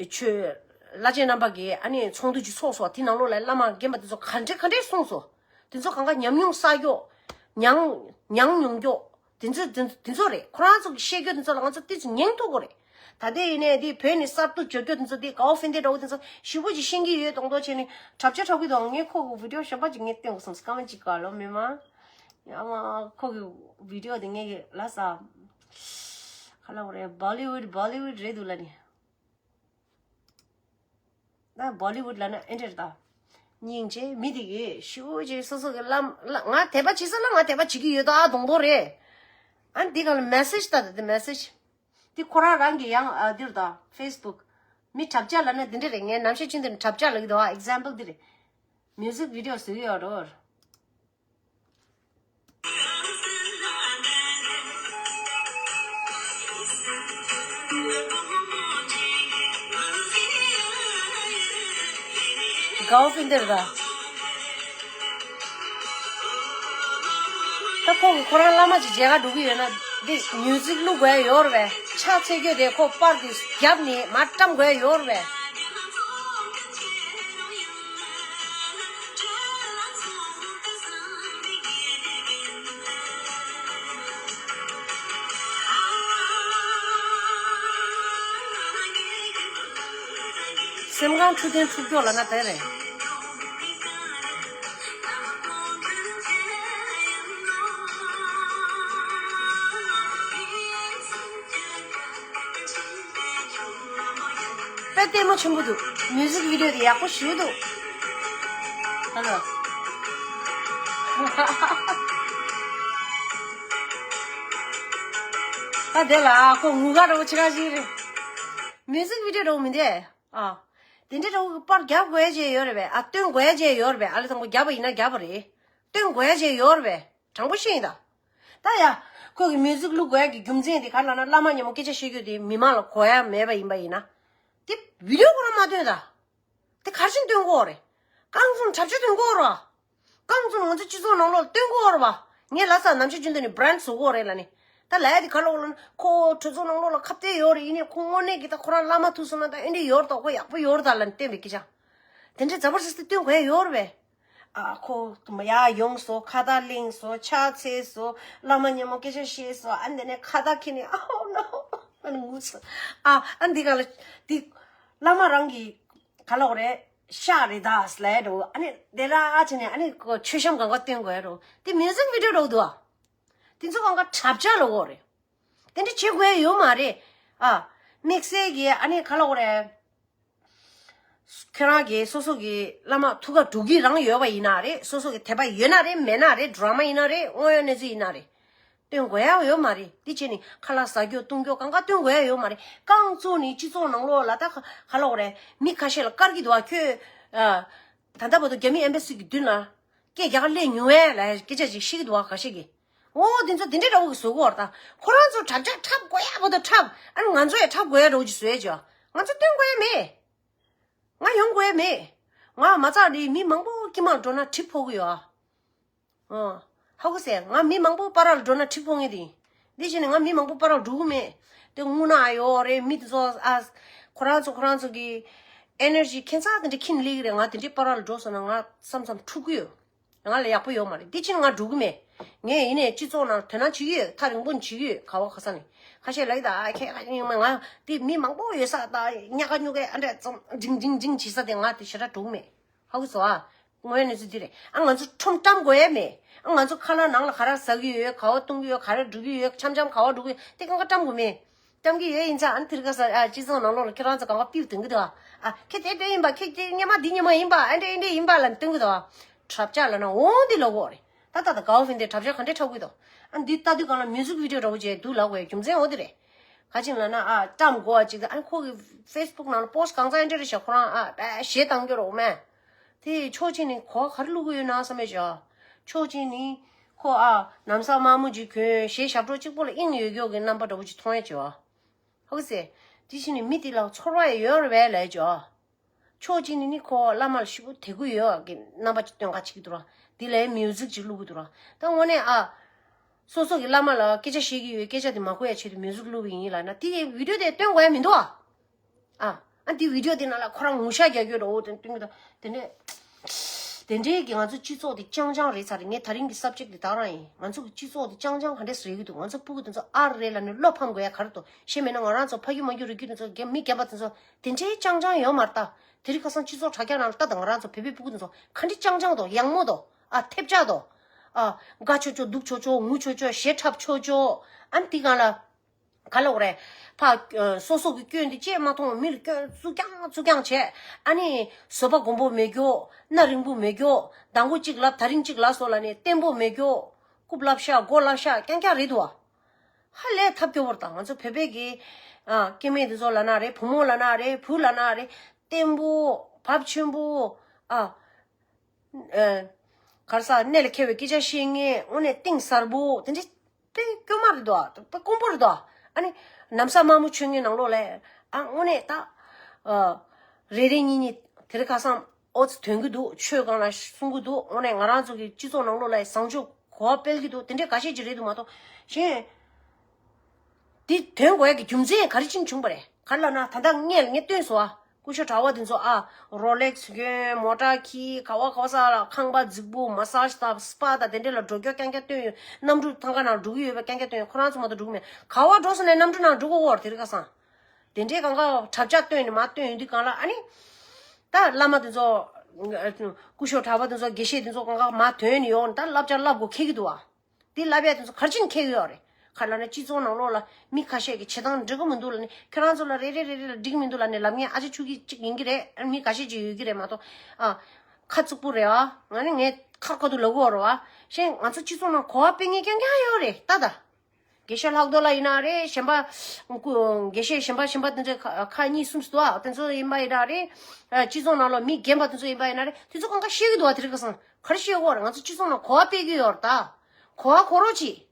ཆོས་བླ་ཆེན་རྣམ་པ་གི་ཨ་ནི་ཚོགས་འདུ་ཅིག་ཚོགས་སོང་། དེ་ནང་ལོགས་ལ་བླ་མ་རྒན་པ་དེ་ཚོ་ག་འདྲ་ག་འདྲ་གསུངས་སོང་། དེ་ཚོ་གང་ག་ཉམས་མྱོང་བསགས་ཀྱོག་མྱང་མྱང་མྱོང་ཀྱོག་དེ་ཚོ་དེ་དེ་ཚོ་རེད། ཁོ་རང་ཚོ་གི་བཤད་རྒྱུ་དེ་ཚོ་ལ་ང་ཚོ་ཏོག་ཙམ་ཉན་ཐུབ་ཀྱི་རེད། ད་ལྟའི་ཡིན་ནའི་དེ་བོད་ནས་གསར་དུ་འབྱོར་རྒྱུ་དེ་ཚོ་དེ་གའོ་ཧྥིན་ཏེ་འདྲ་བོ་དེ་ཚོ་ཞེ་པོ་ཅིག་ཤེས་ཀྱི་ཡོད་མདོག་མདོག་བྱས་ནས་གྲབས་ཆ་འཁྲབ་ཀྱི་འདུག་ངས་ཁོ་གི་བི་ཌི་ཡོ་གཞན་པ་ཅིག་ངས་སྟོན་དགོས་བསམ་སྐར་མ་གཅིག་ག་ལོ་མི་མ། ཡ་མ་ཁོ་གི་བི་ཌི་ཡོ་དེ་ངས་གི་ལ་ས་ག་ལ་བ་རེད། བོ་ལི་ཝུད་བོ་ལི་ཝུད་རེད་འདུག་ལ་ནི། ད་བོ་ལི་ཝུད་ལབ་ན་ཨེ་འདྲ་རེད་ད། སྙིང་རྗེ་མི་དེ་གིས་ཤུགས་ཆེ་སོ་སོ་གི་བླ་བླ་ང་དད་པ་བྱེད་ས་ལ་ང་དད་པ་བྱེད་ཀྱི་ཡོད་ད་གདོང་པོ་རེད། ཨ་འདི་ག་ལ་མེ་སེ་ཇི་ད་ད་འདི་མེ་སེ་ཇི། འདི་ཁོ་རང་རང་གི་ཡང་ཨ་འདིར་ད་ཕེ་སི་བུག་མི་གྲབས་ཆ་ལབ་ན་འདི་འདྲ་རེད། ངས་ནམ་ཞིག་ཅིག་འདིར་གྲབས་ཆ་ལབ་ཀྱི་འདུག་ཨ་ཨེག་ཛམ་པལ་འདི་རེད། མིའུ་ཟིག་བི་ཌི་ཡོ་བཟོ་གི་ཡོད་རོ། གའོ་ཧྥིན་ཏེ་རེད་ད། ད་ཁོང་གིས་ཁོ་རང་བླ་མ་ཅིག་མཇལ་ཁ་འགྲོ་གི་ཡོད་ན་འདི་མིའུ་ཟིག་བླུག་དགོས་ཡ་ཡོད་རེད་པས། ཕྱག་འཚལ་རྒྱུ་དེ་ཁོ་པར་དེ་བརྒྱབ་ནས་མར་བཀྲམ་དགོས་ཡ་ཡོད་རེད་པས། སེམས་ཁམས་འཕྲོད་བསྟེན་འཁྲུག་སྐྱོག་ལབ་ན་དེ་རེད། དཔེ་ལྟད་མོ་ཆེན་པོ་འདུག་མིའུ་ཟིག་བི་ཌི་ཡོ་དེ་ཡག་པོ་ཞེ་པོ་འདུག་ཨ་ལོ། ད་དེ་ལ་ཁོ་ངུ་ག་རོ་ཆེ་ག་ཞིག་རེད། མིའུ་ཟིག་བི་ཌི་ཡོ་རོ་མི་འདེ། ཨ། དེ་འདྲའི་འདྲ་བོ་གི་པར་རྒྱབ་དགོས་ཡ་ཅིག་ཡོད་རེད་པས། ཨ་སྟོན་དགོས་ཡ་ཅིག་ཡོད་རེད་པས། ཨ་ལེ་དང་པོ་རྒྱབ་པ་ཡིན་ན་རྒྱབ་པ་རེད། སྟོན་དགོས་ཡ་ཅིག་ཡོད་རེད་པས། དྲང་པོ་བཤད་ཡིན་ད། ད་ཡ། ཁོ་གི་མིའུ་ཟིག་བླུག་དགོས་ཡ་གི་རྒྱུ་མཚན་དེ་ག་རེ་ལབ་ན་བླ་མ་མཉམ་པོ་སྐད་ཆ་བཤད་རྒྱུ་དེ་མི་མང་ལ་གོ་ཡ་མེད་པ་ཡིན་པ་ཡིན་ན། དེ་བི་ཌི་ཡོ་ཁོ་རང་མ་སྟོན་ད། དེ་ག་རེ་བྱས་ནས་སྟོན་དགོས་རེད། རྐང་བཙུན་གྲབས་ཆ་སྟོན་དགོས་ར། རྐང་བཙུན་ང་ཚོ་སྤྱི་ཚོགས་ནང་ལོགས་ལ་སྟོན་དགོས་ར་བ། ངས་ལ་ས་ནམ་ཞིག་རྒྱུན་དུ་ནི་བྷ་རན་བཟོ་དགོས་རེད་ལ་ནི། ད་ལ་ཡ་དེ་ག་ལོག་ལ་ནི་ཁོ་གྲོས་ཚོགས་ནང་ལོགས་ལ་ཁ་གཏད་ཡོད་རེད། ཡིན་ནི་ཁོ་དངོས་གནས་ཀྱི་ད་ཁོ་རང་བླ་མ་ཐུག་སོང་ན་ད་ཨེ་འདྲ་ཡོད་རེད། ད་ཁོ་ཡག་པོ་ཡོད་རེད་ད་ལ་ནི་སྟོན་པའི་སྐད་ཆ། དེ་འདྲའི་འཛམ་བུ་སི་སི་སྟོན་དགོས་ཡ་ཡོད་རེད་བས། ཨ་ཁོ་ཡ་ཡོང་སོ་ཁ་བརྡ་གླེང་སོ་ཕྱག་འཚལ་སོ་བླ་མ་མཉམ་མོ་སྐད་ཆ་བཤད་སོ་ཨ་འདི་ནས་ཁ་བརྡ་ཁྱེར་ནས་ཨ་ཧོ་ནོ་ཨ་ནི་ངུ་སོ། ཨ་ཨ་འདི་ག་ལ་འདི་བླ་མ་རང་གི་ག་ལ་འོ་རེད། ཤག་རེད་ད་ལས་འགྲོ། ཨ་ནི་དེ་ལ་ཨ་ཆེ་ནས་ཨ་ནི་ཁོ་མཆོད་བཤམས་གང་ག་སྟོན་དགོས་རོ། དེ་མིའུ་ཟིག་བི་ཌིའོ་འགྲོ་འདུག་ཨ། དེ་ཚོ་གང་ག་གྲབས་ཆག་ལ་འོ་རེད། དེ་འདྲ་བྱེད་དགོས་ཡ་ཡོད་མ་རེད། ཨ་དམིགས་བསལ་གྱི་ཨ་ནི་ག་ལ་འོ་རེད། ཁྱོད་རང་གི་སོ་སོ་གི་བླ་མ་ཐུགས་ཁ་འགྲོ་གི་རང་ཡོད་པ་ཡིན་ན་རེད། སོ་སོ་གི་དད་པ་ཡོད་ན་རེད། མེད་ན་རེད། ཌ་ར་མ་ཡིན་ན་རེད། དངོས་ཡོད་གནས་ཚུལ་ཡིན་ན་རེད། སྟོན་དགོས་ཡ་ཡོད་མ་རེད། དེ་བྱས་ནས་ཁ་ལག་ཟ་རྒྱུ་བཏུང་རྒྱུ་གང་ག་སྟོན་དགོས་ཡ་ཡོད་མ་རེད། རྐང་བཙུགས་ནས་སྤྱི་ཚོགས་ནང་ལོགས་ལ་ད་ག་ལ་འོ་རེད། མི་ཁ་ཤས་ལ་དཀར་གྱི་འདུག་བ་ཁྱོད། ཨ། ད་ལྟ་བར་དུ་རྒྱ་མི་ཨེམ་བྷ་སི་གི་མདུན་ལ་སྐད་རྒྱག་ག་སླེབས་མྱོང་བས་ལ་སྐད་ཆ་ཅིག་བཤད་ཀྱི་འདུག་བ་ཁ་ཤས་ཀྱིས། འོ་དེ་ཚོ་དེ་འདྲའི་འདྲ་བོ་གི་བཟོ་གི་བར་ད་ཁོ་རང་ཚོ་དྲག་ཆག་འཁྲབ་དགོས་ཡ་བར་དུ་འཁྲབ། ཨ་ནི་ང་ཚོ་ཡང་འཁྲབ་དགོས་ཡ་འདྲ་བོ་ཅིག་བཟོས་ཀྱི། ང་ཚོ་སྟོན་དགོས་ཡ་མེད། ང་ཡོང་དགོས་ཡ་མེད། ང་མ་ཚད་ནི་མི་མང་པོ་དཀྱིལ་མར་འགྲོ་ན་གྲིབ་ཕོག་གི་ཡོད་ཨ། ཨོ། ཧ་གོ་སོང་། ང་མི་མང་པོ་བར་ལ་འགྲོ་ན་གྲིབ་ཕོག་ངེས་དེ། འདི་བྱས་ནས་ང་མི་མང་པོ་བར་ལ་འགྲོ་གི་མེད། དེ་དངོས་གནས་ཡོད་རེད། མི་དེ་ཚོ་ཨ། ཁོ་རང་ཚོ་ཁོ་རང་ཚོ་གི་ཨེ་ནར་ཇི་ཁྱད་མཚར་དེ་འདྲ་ཁྱིམ་ལས་ཀྱི་རེད། ང་དེ་འདྲའི་བར་ལ་འགྲོ་སོང་ན་ང་བསམ་བསམ་འཁྲུག་གི་ཡོད། ང་ལ་ཡག་པོ་ཡོད་མ་རེད། འདི་ཕྱིན་ང་འགྲོ་གི་མེད། ངས་ཡིན་ནའི་སྤྱི་ཚོགས་ནང་དོ་སྣང་བྱེད་ཀྱི་ཡོད། ཐག་རིང་པོ་ནས་བྱེད་ཀྱི་ཡོད། ག་བ་ག་ས་ནས་ཁ་ཤས་ལ་ཡི་ད་ཨ་ཁྱེད་ཁ་ཤས་ཡིན་མ་ང་དེ་མི་མང་པོ་ཡོད་ས་ད་ཉག་ག་ཉུག་ག་ཨ་འདྲ་ཙམ་འགྲིང་འགྲིང་འགྲིང་བྱེད་ས་དེ་ང་དེ་ཞེ་དྲག་འགྲོ་གི་མེད། ཧ་གོ་སོང་ཨ། དངོས་ཡོད་གནས་ཚུལ་འདི་རེད། ཨ་ང་ཚོ་ཁྲོམ་བཀྲམ་དགོས་ཡ་མེད། ཨ་ང་ཚོ་ཁ་ལག་ནང་ལ་ག་རེ་ཟ་གི་ཡོད། ག་བ་བཏུང་གི་ཡོད། ག་རེ་འགྲོ་གི་ཡོད། འཆམ་འཆམ་ག་བ་འགྲོ་གི་ཡོད། དེ་གང་ག་བཀྲམ་དགོས་མེད། བཀྲམ་གི་ཡོད་ཡིན་ཙང་ཨ་ནི་དེ་རིང་ཁ་སང་ཨ་སྤྱི་ཚོགས་ནང་ལོགས་ལ་ཁྱེད་རང་ཚོ་གང་ག་པིབ་དེང་གི་འདུག་ཨ། ཨ་ཁྱེད་དེ་དེ་ཡིན་པ། ཁྱེད་དེ་སྔོན་མ་འདི་སྔོན་མ་ཡིན་པ། ཨ་འདྲ་ཨེ་འདྲ་ཡིན་པ་ལབ་ནས་སྟོན་གི་འདུག་ཨ། གྲབས་ཆག་ལབ་ན་འོང་འདི་ལབ་དགོས་རེད། ད་ད་ད་ག་བ་ཕན་དེ་གྲབས་ཆག་ག་འདྲས་འཁྲབ་གི་འདུག་ཨ་འདི་ལྟ་དུས་གང་ལ་མིའུ་ཟིག་བི་ཌིའོ་འདྲ་བོ་ཅིག་འདུག་ལབ་དགོས་རྒྱུ་མཚན་འོ་དེ་རེད། ག་ཅིག་ལབ་ན་ཨ་བཀྲམ་དགོས་པ་ཅིག་ཨ་ཁོ་གི་ཕེ་སི་བུག་ནང་ལ་པོ་སི་ཊི་གང་ཚ་ཨེ་འདྲ་རེད་ཤག་ཁོ་རང་ཨ་པད་གཞས་བཏང་རྒྱུ་རོགས་མེད། དེ་ཕྱོགས་གཅིག་ནས་གོ་བ་ག་རེ་བླུག་གི་ཡོད་ན་བསམ་པའི་བྱ། ཕྱོགས་གཅིག་ནས་ཁོ་ཨ་ནམ་བཟའ་དམར་མོ་ཅིག་གྱོན། གཞས་ཞབས་བྲོ་གཅིག་པོ་ལ་དབྱིངས་ཡོད་རྒྱུ་གི་རྣམ་པ་འདྲ་བོ་ཅིག་མཐོང་ཡ་བྱེད་བ། ཧོ་གི་སེ། དེ་བཞིན་ནི་མི་དེ་ལ་ཚོར་བ་ཡང་ཡོད་རེད་པས་ལབ་བྱ། ཕྱོགས་གཅིག་ནས་ནི་ཁོ་བླ་མ་ལ་ཞེ་པོ་དད་གུས་ཡོད་ཀྱི་རྣམ་པ་ཅིག་སྟོན་ག་བྱེད་ཀྱི་འདུག་ར། དེ་ལ་མིའུ་ཟིག་ཅིག་བླུག་གི་འདུག་ར། ད་དངོས་གནས་ཨ། སོ་སོ་གི་བླ་མ་ལ་སྐད་ཆ་བཤད་ཀྱི་ཡོད། སྐད་ཆ་དེ་མ་གོ་ཡ་ཆེད་དུ་མིའུ་ཟིག་བླུག་པ་ཡིན་ལབ་ན་དེ་བི་ཌིའོ་དེ་སྟོན་དགོས་ཡ་མི་འདུག་ཨ། ཨ། ཨ་འདི་བི་ཌིའོ་དེ་ནང་ལ་ཁོ་རང་ངུ་ཤག་རྒྱག་རྒྱུ་རེད། འོ་དེ་སྟོན་གི་འདུག་དེ་འདྲས། དེ་འདྲའི་གི་ང་ཚོ་སྤྱི་ཚོགས་དེ་རྐྱང་རྐྱང་རེད་ཚར་རེད། ངས་ད་རིང་གི་སབ་ཇེག་དེ་དག་རང་ཡིན། ང་ཚོ་གི་སྤྱི་ཚོགས་དེ་རྐྱང་རྐྱང་ག་འདྲས་རེད་གི་འདུག་ང་ཚོ་སྤུ་གུ་དེ་ཚོ་ཨ་རེད་ལབ་ནས་བློ་ཕམ་དགོས་ཡ་ག་རེ་འདུག་གཞན་མིན་ན་ང་རང་ཚོ་ཕ་རྒྱུད་མ་རྒྱུད་རིགས་རྒྱུད་དེ་ཚོ་རྒན་མི་རྒན་པ་དེ་ཚོ་དེ་འདྲའི་རྐྱང་རྐྱང་ཡོད་མ་རེད་ད། དེ་རིང་ཁ་སང་སྤྱི་ཚོགས་དྲ་རྒྱ་ནང་ལ་ལྟ་དང་། ང་རང་ཚོ་བོད་པའི་སྤུ་གུ་དེ་ཚོ་ག་འདྲས་རྐྱང་རྐྱང་འདུག་ཡག་མོ་འདུག་ཨ་ཐེབས་ཆག་འདུག་ཨ་དགའ་ཆོག་ཆོག་སྡུག་ཆོག་ཆོག་ངུ་ཆོག་ཆོག་གཞས་འཁྲབ་ཆོག་ཆོག་ཨ་ནི་དེ་གང་ལ། ག་ལབ་དགོས་རེད། ཕ། སོ་སོ་གི་སྐྱོན་དེ་ཅིས་མ་མཐོང་། མི་ལ་སྐྱོན་བཙུགས་རྐྱང་བཙུགས་རྐྱང་བྱས། ཨ་ནི་བཟོད་པ་སྒོམ་པོ་མེད་རྒྱུ། སྣ་རིང་པོ་མེད་རྒྱུ། མདང་དགོང་གཅིག་ལབ་དེ་རིང་གཅིག་ལབ་སོགས་ལ་ནི་བརྟན་པོ་མེད་རྒྱུ། རྐུབ་ལབ་ཤག་མགོ་ལབ་ཤག་རྐྱང་རྐྱང་རེད་འདུག་བ། ཧ་ལས་ཐབས་སྐྱོ་བོར་དང་། ང་ཚོ་བོད་པའི་གི་ཨ་སྐྱེ་དམན་དེ་ཚོ་ལབ་ན་རེད། བུ་མོ་ལབ་ན་རེད། བུ་ལབ་ན་རེད། བརྟན་པོ། བབ་ཆེན་པོ། ཨ། ཨ། ག་རེ་ཟ། གནད་ལ་འཁེལ་བའི་སྐད་ཆ་བཤད་མཁན། དངོས་གནས་གཏིང་ཟབ་པོ་དེ་འདྲ་དཔེ་དཀྱུས་མ་རེད་དོ། དཔེ་དཀོན་པོ་རེད་དོ། ཨ་ནི་ནམ་བཟའ་དམར་མོ་མཆོད་མཁན་ནང་ལོགས་ལ་ཨ་དངོས་གནས་ད། ཨ། རེ་རེ་གཉིས་གཉིས་དེ་རིང་ཁ་སང་ཨོ་ཙི་འདོན་གྱི་འདུག་ཆོས་སྒང་ལ་གསུང་གི་འདུག་དངོས་གནས་ང་རང་ཚོ་གི་སྤྱི་ཚོགས་ནང་ལོགས་ལ་བཟང་སྤྱོད་གོ་བ་སྤེལ་གྱི་འདུག་དེ་འདྲའི་འགའ་ཤས་ཅིག་རེད་འདུག་མ་གཏོགས་གཞན། འདི་འདོན་དགོས་ཡ་གི་རྒྱུ་མཚན་ག་རེ་བྱས་ནས་བྱུང་བ་རེད། ག་རེ་ལབ་ན་ད་ལྟ་ངས་ངས་སྟོན་སོང་ཨ། སྐུ་ཞབས་གྲྭ་པ་དེ་ཚོ་ཨ། རོ་ལེག་སི་གྱོན། མོ་ཊ་ཁྱེར། ག་བ་ག་བ་ས་ལ་ཁང་པ་རྫིག་པོ། མ་སཱ་ཇི་དང་སི་པ་དང་དེ་འདྲ་ལ་འགྲོ་རྒྱུ་རྐྱང་རྐྱང་སྟོན་ཡོད། གནམ་གྲུ་ཐང་ག་ནང་འགྲོ་གི་ཡོད་པ་རྐྱང་རྐྱང་སྟོན་ཡོད། ཁོ་རང་ཚོ་མ་གཏོགས་འགྲོ་གི་མེད། ག་བ་འགྲོ་སོང་ནས་གནམ་གྲུ་ནང་འགྲོ་གི་ཡོད་རེད་དེ་རིང་ཁ་སང་། དེ་འདྲའི་གང་ག་གྲབས་ཆག་སྟོན་ནས་མར་སྟོན་ཡོང་དུས་གང་ལ་ཨ་ནི། ད་བླ་མ་དེ་ཚོ། སྐུ་ཞབས་གྲྭ་པ་དེ་ཚོ། དགེ་བཤེས་དེ་ཚོ་གང་ག་མར་ཐོན་ནས་ཡོང་ནས་ད་བསླབ་བྱ་བསླབ་དགོས་འཁེལ་གྱི་འདུག་ཨ། དེ་བསླབ་ཡས་དེ་ཚོ་ག་རེ་བྱས་ནས་འཁེལ་གྱི་ཡོད་རེད། ག་རེ་ལབ་ན་སྤྱི་ཚོགས་ནང་ལོགས་ལ་མི་ཁ་ཤས་ཀྱིས་བྱེད་སྟངས་འགྲིག་གི་མི་འདུག་ལབ་ནས། ཁྱོད་རང་ཚོ་ལ་རེ་རེ་རེ་རེ་ལ་འགྲིག་མི་འདུག་ལབ་ནས་ལབ་མཁན་ཨ་ཅག་ཆོས་སྐྱིད་གཅིག་ཡིན་གྱི་རེད། མི་ཁ་ཤས་ཅིག་ཡོད་ཀྱི་རེད་མ་གཏོགས། ཨ། ཁ་བཙུགས་པོ་རེད་ཨ། ང་ནི་ངས་ཁ་ཁ་ཐུག་ལབ་དགོས་རེད་ཨ། གཞན་ང་ཚོ་སྤྱི་ཚོགས་ནང་གོ་བ་སྤེལ་མཁན་རྐྱང་རྐྱང་ཡོད་རེད་ད་ད། དགེ་བཤེས་ལྷག་རྡོར་ལགས་ཡིན་ན་རེད། གཞན་པ། སྐུ། དགེ་བཤེས་གཞན་པ་གཞན་པ་དེ་ཚོ་ཁ་ཁ་གཉིས་གསུམ་ཞིག་འདུག་ཨ། དེ་ཚོ་ཡིན་པ་ཡིན་ན་རེད། ཨ། སྤྱི་ཚོགས་ནང་ལ་མི་རྒན་པ་དེ་ཚོ་ཡིན་པ་ཡིན་ན་རེད། དེ་ཚོ་གང་ག་ཤེས་ཀྱི་འདུག་ཨ། དེ་རིང་ཁ་སང་ག་རེ་བཤད་དགོས་རེད། ང་ཚོ་སྤྱི་ཚོགས་ནང་གོ་བ་སྤེལ་གྱི་ཡོད་རེད་ད། གོ་བ་གོ་རོགས་གྱིས།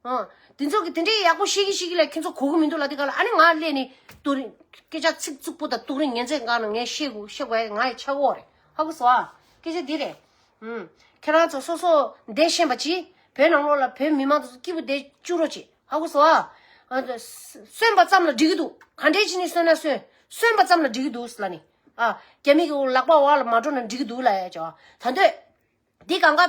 ཨ། དེ་ཚོ་གིས་དེ་འདྲའི་ཡག་པོ་བཤད་ཀྱི་བཤད་ཀྱི་ལ་ཁྱེད་ཚོ་གོ་གི་མི་འདུག་ལབ་དུས་ག་ལ་ཨ་ནི་ང་སླེབས་ནས་ཏུ་རིང་སྐད་ཆ་ཚིག་རྩུབ་པོ་དང་ཏུ་རིང་ངན་ཚད་གང་ན་ངས་བཤད་དགོས་བཤད་དགོས་ཡ་ང་ཡི་ཆགས་ཀྱི་ཡོད་རེད། ཧ་གོ་སོང་ཨ། སྐད་ཆ་འདི་རེད། ཨུམ། ཁྱེད་རང་ཚོ་སོ་སོ་བདེ་ཤེས་པ་གྱིས་བོད་ནང་ལོགས་ལ་བོད་མི་མང་ཚོ་སྐྱིད་པོ་བསྡད་བཅུག་རོགས་གྱིས། ཧ་གོ་སོང་ཨ། ཨ། གསོན་པ་ཙམ་ལ་འགྲིག་གི་འདུག་ག་འདྲས་བྱས་ནས་གསོན་ན་གསོན། གསོན་པ་ཙམ་ལ་འགྲིག་གི་འདུག་ཟེར་ལབ་ནི། ཨ། རྒྱ་མི་གི་ལག་པ་འོག་ལ་མ་འགྲོ་ན་འགྲིག་གི་འདུག་ལབ་ཡ་ཅོ། ད་འདོད། འདི་གང་ག་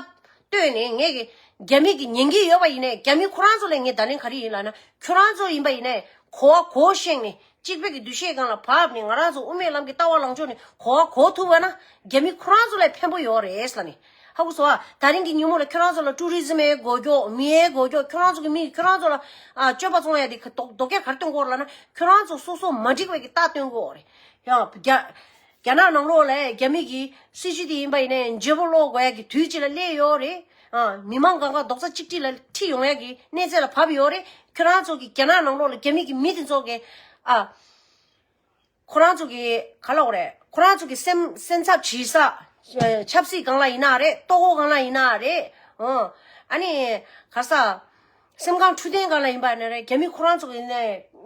ལྟོས་ནས་ངས་ཀྱི་རྒྱ་མི་གི་ཉན་གྱི་ཡོད་པ་ཡིན་ནའི་རྒྱ་མི་ཁོ་རང་ཚོ་ལ་ངས་བརྡ་ལན་ག་རེ་ཡིན་ལབ་ན། ཁྱོད་རང་ཚོ་ཡིན་པ་ཡིན་ནའི་གོ་བ་གོ་ཤེས་ནས་གཅིག་པའི་གི་འདུ་ཤེས་སྒང་ལ་བབས་ནས་ང་རང་ཚོ་དབུ་མའི་ལམ་གྱི་ལྟ་བ་ལངས་ཕྱོགས་ནས་གོ་བ་གོ་ཐུབ་པ་ན་རྒྱ་མི་ཁོ་རང་ཚོ་ལ་ཕན་པོ་ཡོད་རེད་ལབ་ནས། ཧ་གོ་སོང་ཨ། ད་རིང་གི་ཉིན་མོ་ལ་ཁྱོད་རང་ཚོ་ལ་ཀྲུ་རི་ཛིམ་ཡི་མགོ་སྐྱོག་མི་ཡི་མགོ་སྐྱོག་ཁྱོད་རང་ཚོ་གི་མི་ཁྱོད་རང་ཚོ་ལ་ཨ་སྤྱོད་པ་བཙོང་ཡ་དེ་ག་དོག་དོག་རྒྱ་གར་སྟོན་གོ་ལབ་ན། ཁྱོད་རང་ཚོ་སོ་སོ་མ་འགྲིག་པའི་གི་རྟགས་སྟོན་གོ་རེད། ཡང་རྒྱ་རྒྱ་ནག་ནང་ལོགས་ལ་རྒྱ་མི་གི་སྲིད་ཇུས་དེ་ཡིན་པ་ཡིན་ནའི་འཇོན་པོ་ཀློག་དགོས་ཡ་གི་དུས་གཅིག་ལ་སླེབས་ཡོད་རེད། ཨ། མི་མང་གང་ག་རྡོག་རྩ་གཅིག་སྒྲིལ་ལ་ཁྲིད་ཡོང་ཡ་གི་གནས་ཚད་ལ་བབས་ཡོད་རེད། ཁྱོད་རང་ཚོ་གི་རྒྱ་ནག་ནང་ལོགས་ལ་རྒྱ་མི་གི་མི་དེ་ཚོ་གི་ཨ། ཁོ་རང་ཚོ་གི་ག་ལབ་དགོས་རེད། ཁོ་རང་ཚོ་གི་སེམས་སེམས་འཚབ་བྱེད་ས། ཆབ་སྲིད་སྒང་ལ་ཡིན་ན་རེད། ལྟོ་གོས་སྒང་ལ་ཡིན་ན་རེད། ཨོ། ཨ་ནི་ག་ས། སེམས་ཁམས་འཕྲོད་བསྟེན་སྒང་ལ་ཡིན་པ་ནི་རེད། རྒྱ་མི་ཁོ་རང་ཚོ་གི་ནས་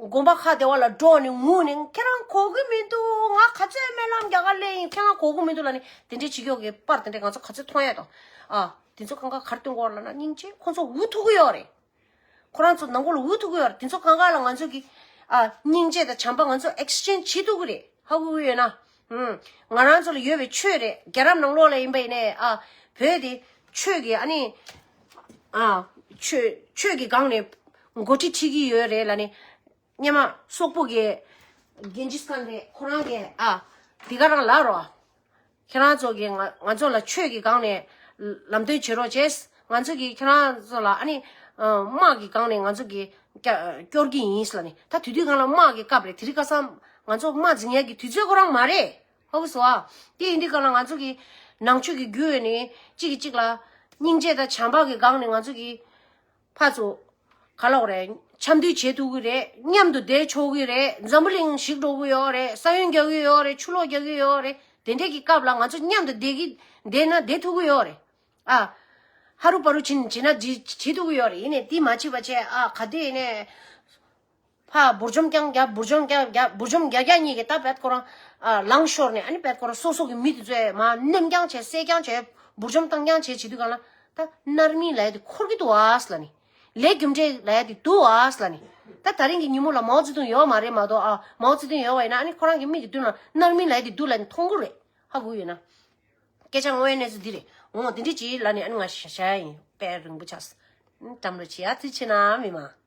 དགོན་པ་ཁག་དེ་བ་ལ་འགྲོ་ནས་ངུ་ནས་ཁྱེད་རང་གོ་གི་མི་འདུག་ང་ག་ཚོད་སྨོན་ལམ་རྒྱག་ག་སླེབས་ཡིན། ཁྱེད་རང་གོ་གི་མི་འདུག་ལབ་ནས་དེ་འདྲའི་བྱེད་ཀྱོག་གི་པར་དེ་འདྲའི་ང་ཚོ་ག་ཚོད་མཐོང་ཡ་དང་། ཨ། དེ་ཚོ་གང་ག་གར་སྟོན་གོ་ལབ་ན་སྙིང་རྗེ་ཁོ་ཚོ་འུ་ཐུག་གི་ཡོད་རེད། ཁོ་རང་ཚོ་ནང་ཁུལ་ལ་འུ་ཐུག་གི་ཡོད་རེད། དེ་ཚོ་གང་ག་ལ་ང་ཚོ་གི་ཨ་སྙིང་རྗེ་དང་བྱམས་པ་ང་ཚོ་ཨེག་སི་ཅེན་ཇི་བྱེད་ཐུབ་གི་རེད། ཧ་གོ་གི་ཡོད་ན། ཨུམ། ང་རང་ཚོ་ལ་ཡོད་པའི་ཆོས་རེད། རྒྱལ་རབས་ནང་ལོགས་ལ་ཡིན་པ་ཡིན་ནའི་ཨ་བོད་དེ་ཆོས་ཀྱི་ཨ་ནི་ཨ་ཆོས་ཆོས་ཀྱི་སྒང་ནས་འགོ་ཁྲིད་ཁྲིད་ཀྱི་ཡོད་རེད་ལབ་ནས། སྔོན་མ་སོག་པོ་གི་གྷན་ཇིས་ཁཱན་རེད། ཁོ་རང་གི་ཨ་དེ་ག་རང་ལབ་རོགས། ཁྱེད་རང་ཚོ་གིས་ང་ང་ཚོ་ལ་ཆོས་ཀྱི་སྒང་ནས་ལམ་སྟོན་བྱེད་རོགས་བྱས། ང་ཚོ་གིས་ཁྱེད་རང་ཚོ་ལ་ཨ་ནི་ཨ་དམག་གི་སྒང་ནས་ང་ཚོ་གིས་སྐྱ་སྐྱོར་གྱི་ཡིན་ལབ་ནས། ད་དེ་དུས་སྒང་ལ་དམག་གི་སྐབས་རེད། དེ་རིང་ཁ་སང་ང་ཚོ་དམག་འཛིང་ཡག་གི་དུས་ཚོད་ཁོ་རང་མ་རེད། ཧ་གོ་སོང་ཨ། དེ་ཡིན་དུས་སྒང་ལ་ང་ཚོ་གིས་ནང་ཆོས་ཀྱི་བརྒྱུད་ནས་གཅིག་གིས་གཅིག་ལ་སྙིང་རྗེ་དང་བྱམས་པ་གི་སྒང་ནས་ང་ཚོ་གིས་ཕར་ཚུར་ག་ལབ་དགོས་རེད། འཆམ་མཐུན་བྱེད་ཐུབ་ཀྱི་རེད། མཉམ་དུ་བསྡད་ཆོག་གི་རེད། འཛམ་བུ་གླིང་ཞིག་འགྲོ་གི་ཡོད་རེད། ས་ཡོམ་རྒྱག་གི་ཡོད་རེད། ཆུ་ལོག་རྒྱག་གི་ཡོད་རེད། དེ་འདྲས་ཀྱི་སྐབས་ལ་ང་ཚོ་མཉམ་དུ་བསྡད་ཀྱི་བསྡད་ན་བསྡད་ཐུབ་ཀྱི་ཡོད་རེད། ཨ། ཧ་རུ་པ་རུ་བྱེད་བྱེད་ན་བྱེད་བྱེད་ཐུབ་ཀྱི་ཡོད་རེད། ཡིན་ནའི་དེ་མ་བྱེད་པ་བྱས། ཨ། ག་དུས་ཡིན་ནའི་ཕར་འབུར་འཇོམས་རྐྱང་རྒྱག་འབུར་འཇོམས་རྐྱང་རྒྱག་འབུར་འཇོམས་རྒྱག་རྒྱག་གཉིས་ཀྱི་ད་བད་ཁོ་རང་ཨ་ལངས་ཤོར་ནས། ཨ་ནི་བད་ཁོ་རང་སོ་སོ་གི་མི་དེ་ཚོས་མར་མནན་རྐྱང་བྱས། བསད་རྐྱང་བྱས། འབུར་འཇོམས་བཏང་རྐྱང་བྱས་བྱེད་དུས་སྒང་ལ། ད་མནར་མེད་ལབ་ཡ་དེ་འཁོར་གྱི་འདུག་ཨ་ཟེར་ལབ་ནི། ལས་རྒྱུ་འབྲས་ལབ་ཡ་དེ་འདུག་ཨ་ཟེར་ལབ་ནི། ད་ད་རིང་གི་ཉིན་མོ་ལ་མའོ་ཙེ་ཏུང་ཡོད་མ་རེད་མ་གཏོགས། ཨ། མའོ་ཙེ་ཏུང་ཡོད་པ་ཡིན་ན་ཨ་ནི་ཁོ་རང་གི་མིག་གི་མདུན་ལ་མནར་མེད་ལབ་ཡ་དེ་འདུག་ལབ་ནི་མཐོང་གི་རེད། ཧ་གོ་ཡོད་ན། སྐད་ཆ་དངོས་གནས་སུ་འདི་རེད། འོ་འདི་འདྲ་ཅིག་ལབ་ནི་ཨ་ནི་ང་ཞ་ཞ་ཡིན། དཔེ་རིང་པོ་ཆགས་སོང་། འགྲམ་རུ་ཆེ་ཡ་ཚིག་ཆེ་ན་མི་མང་།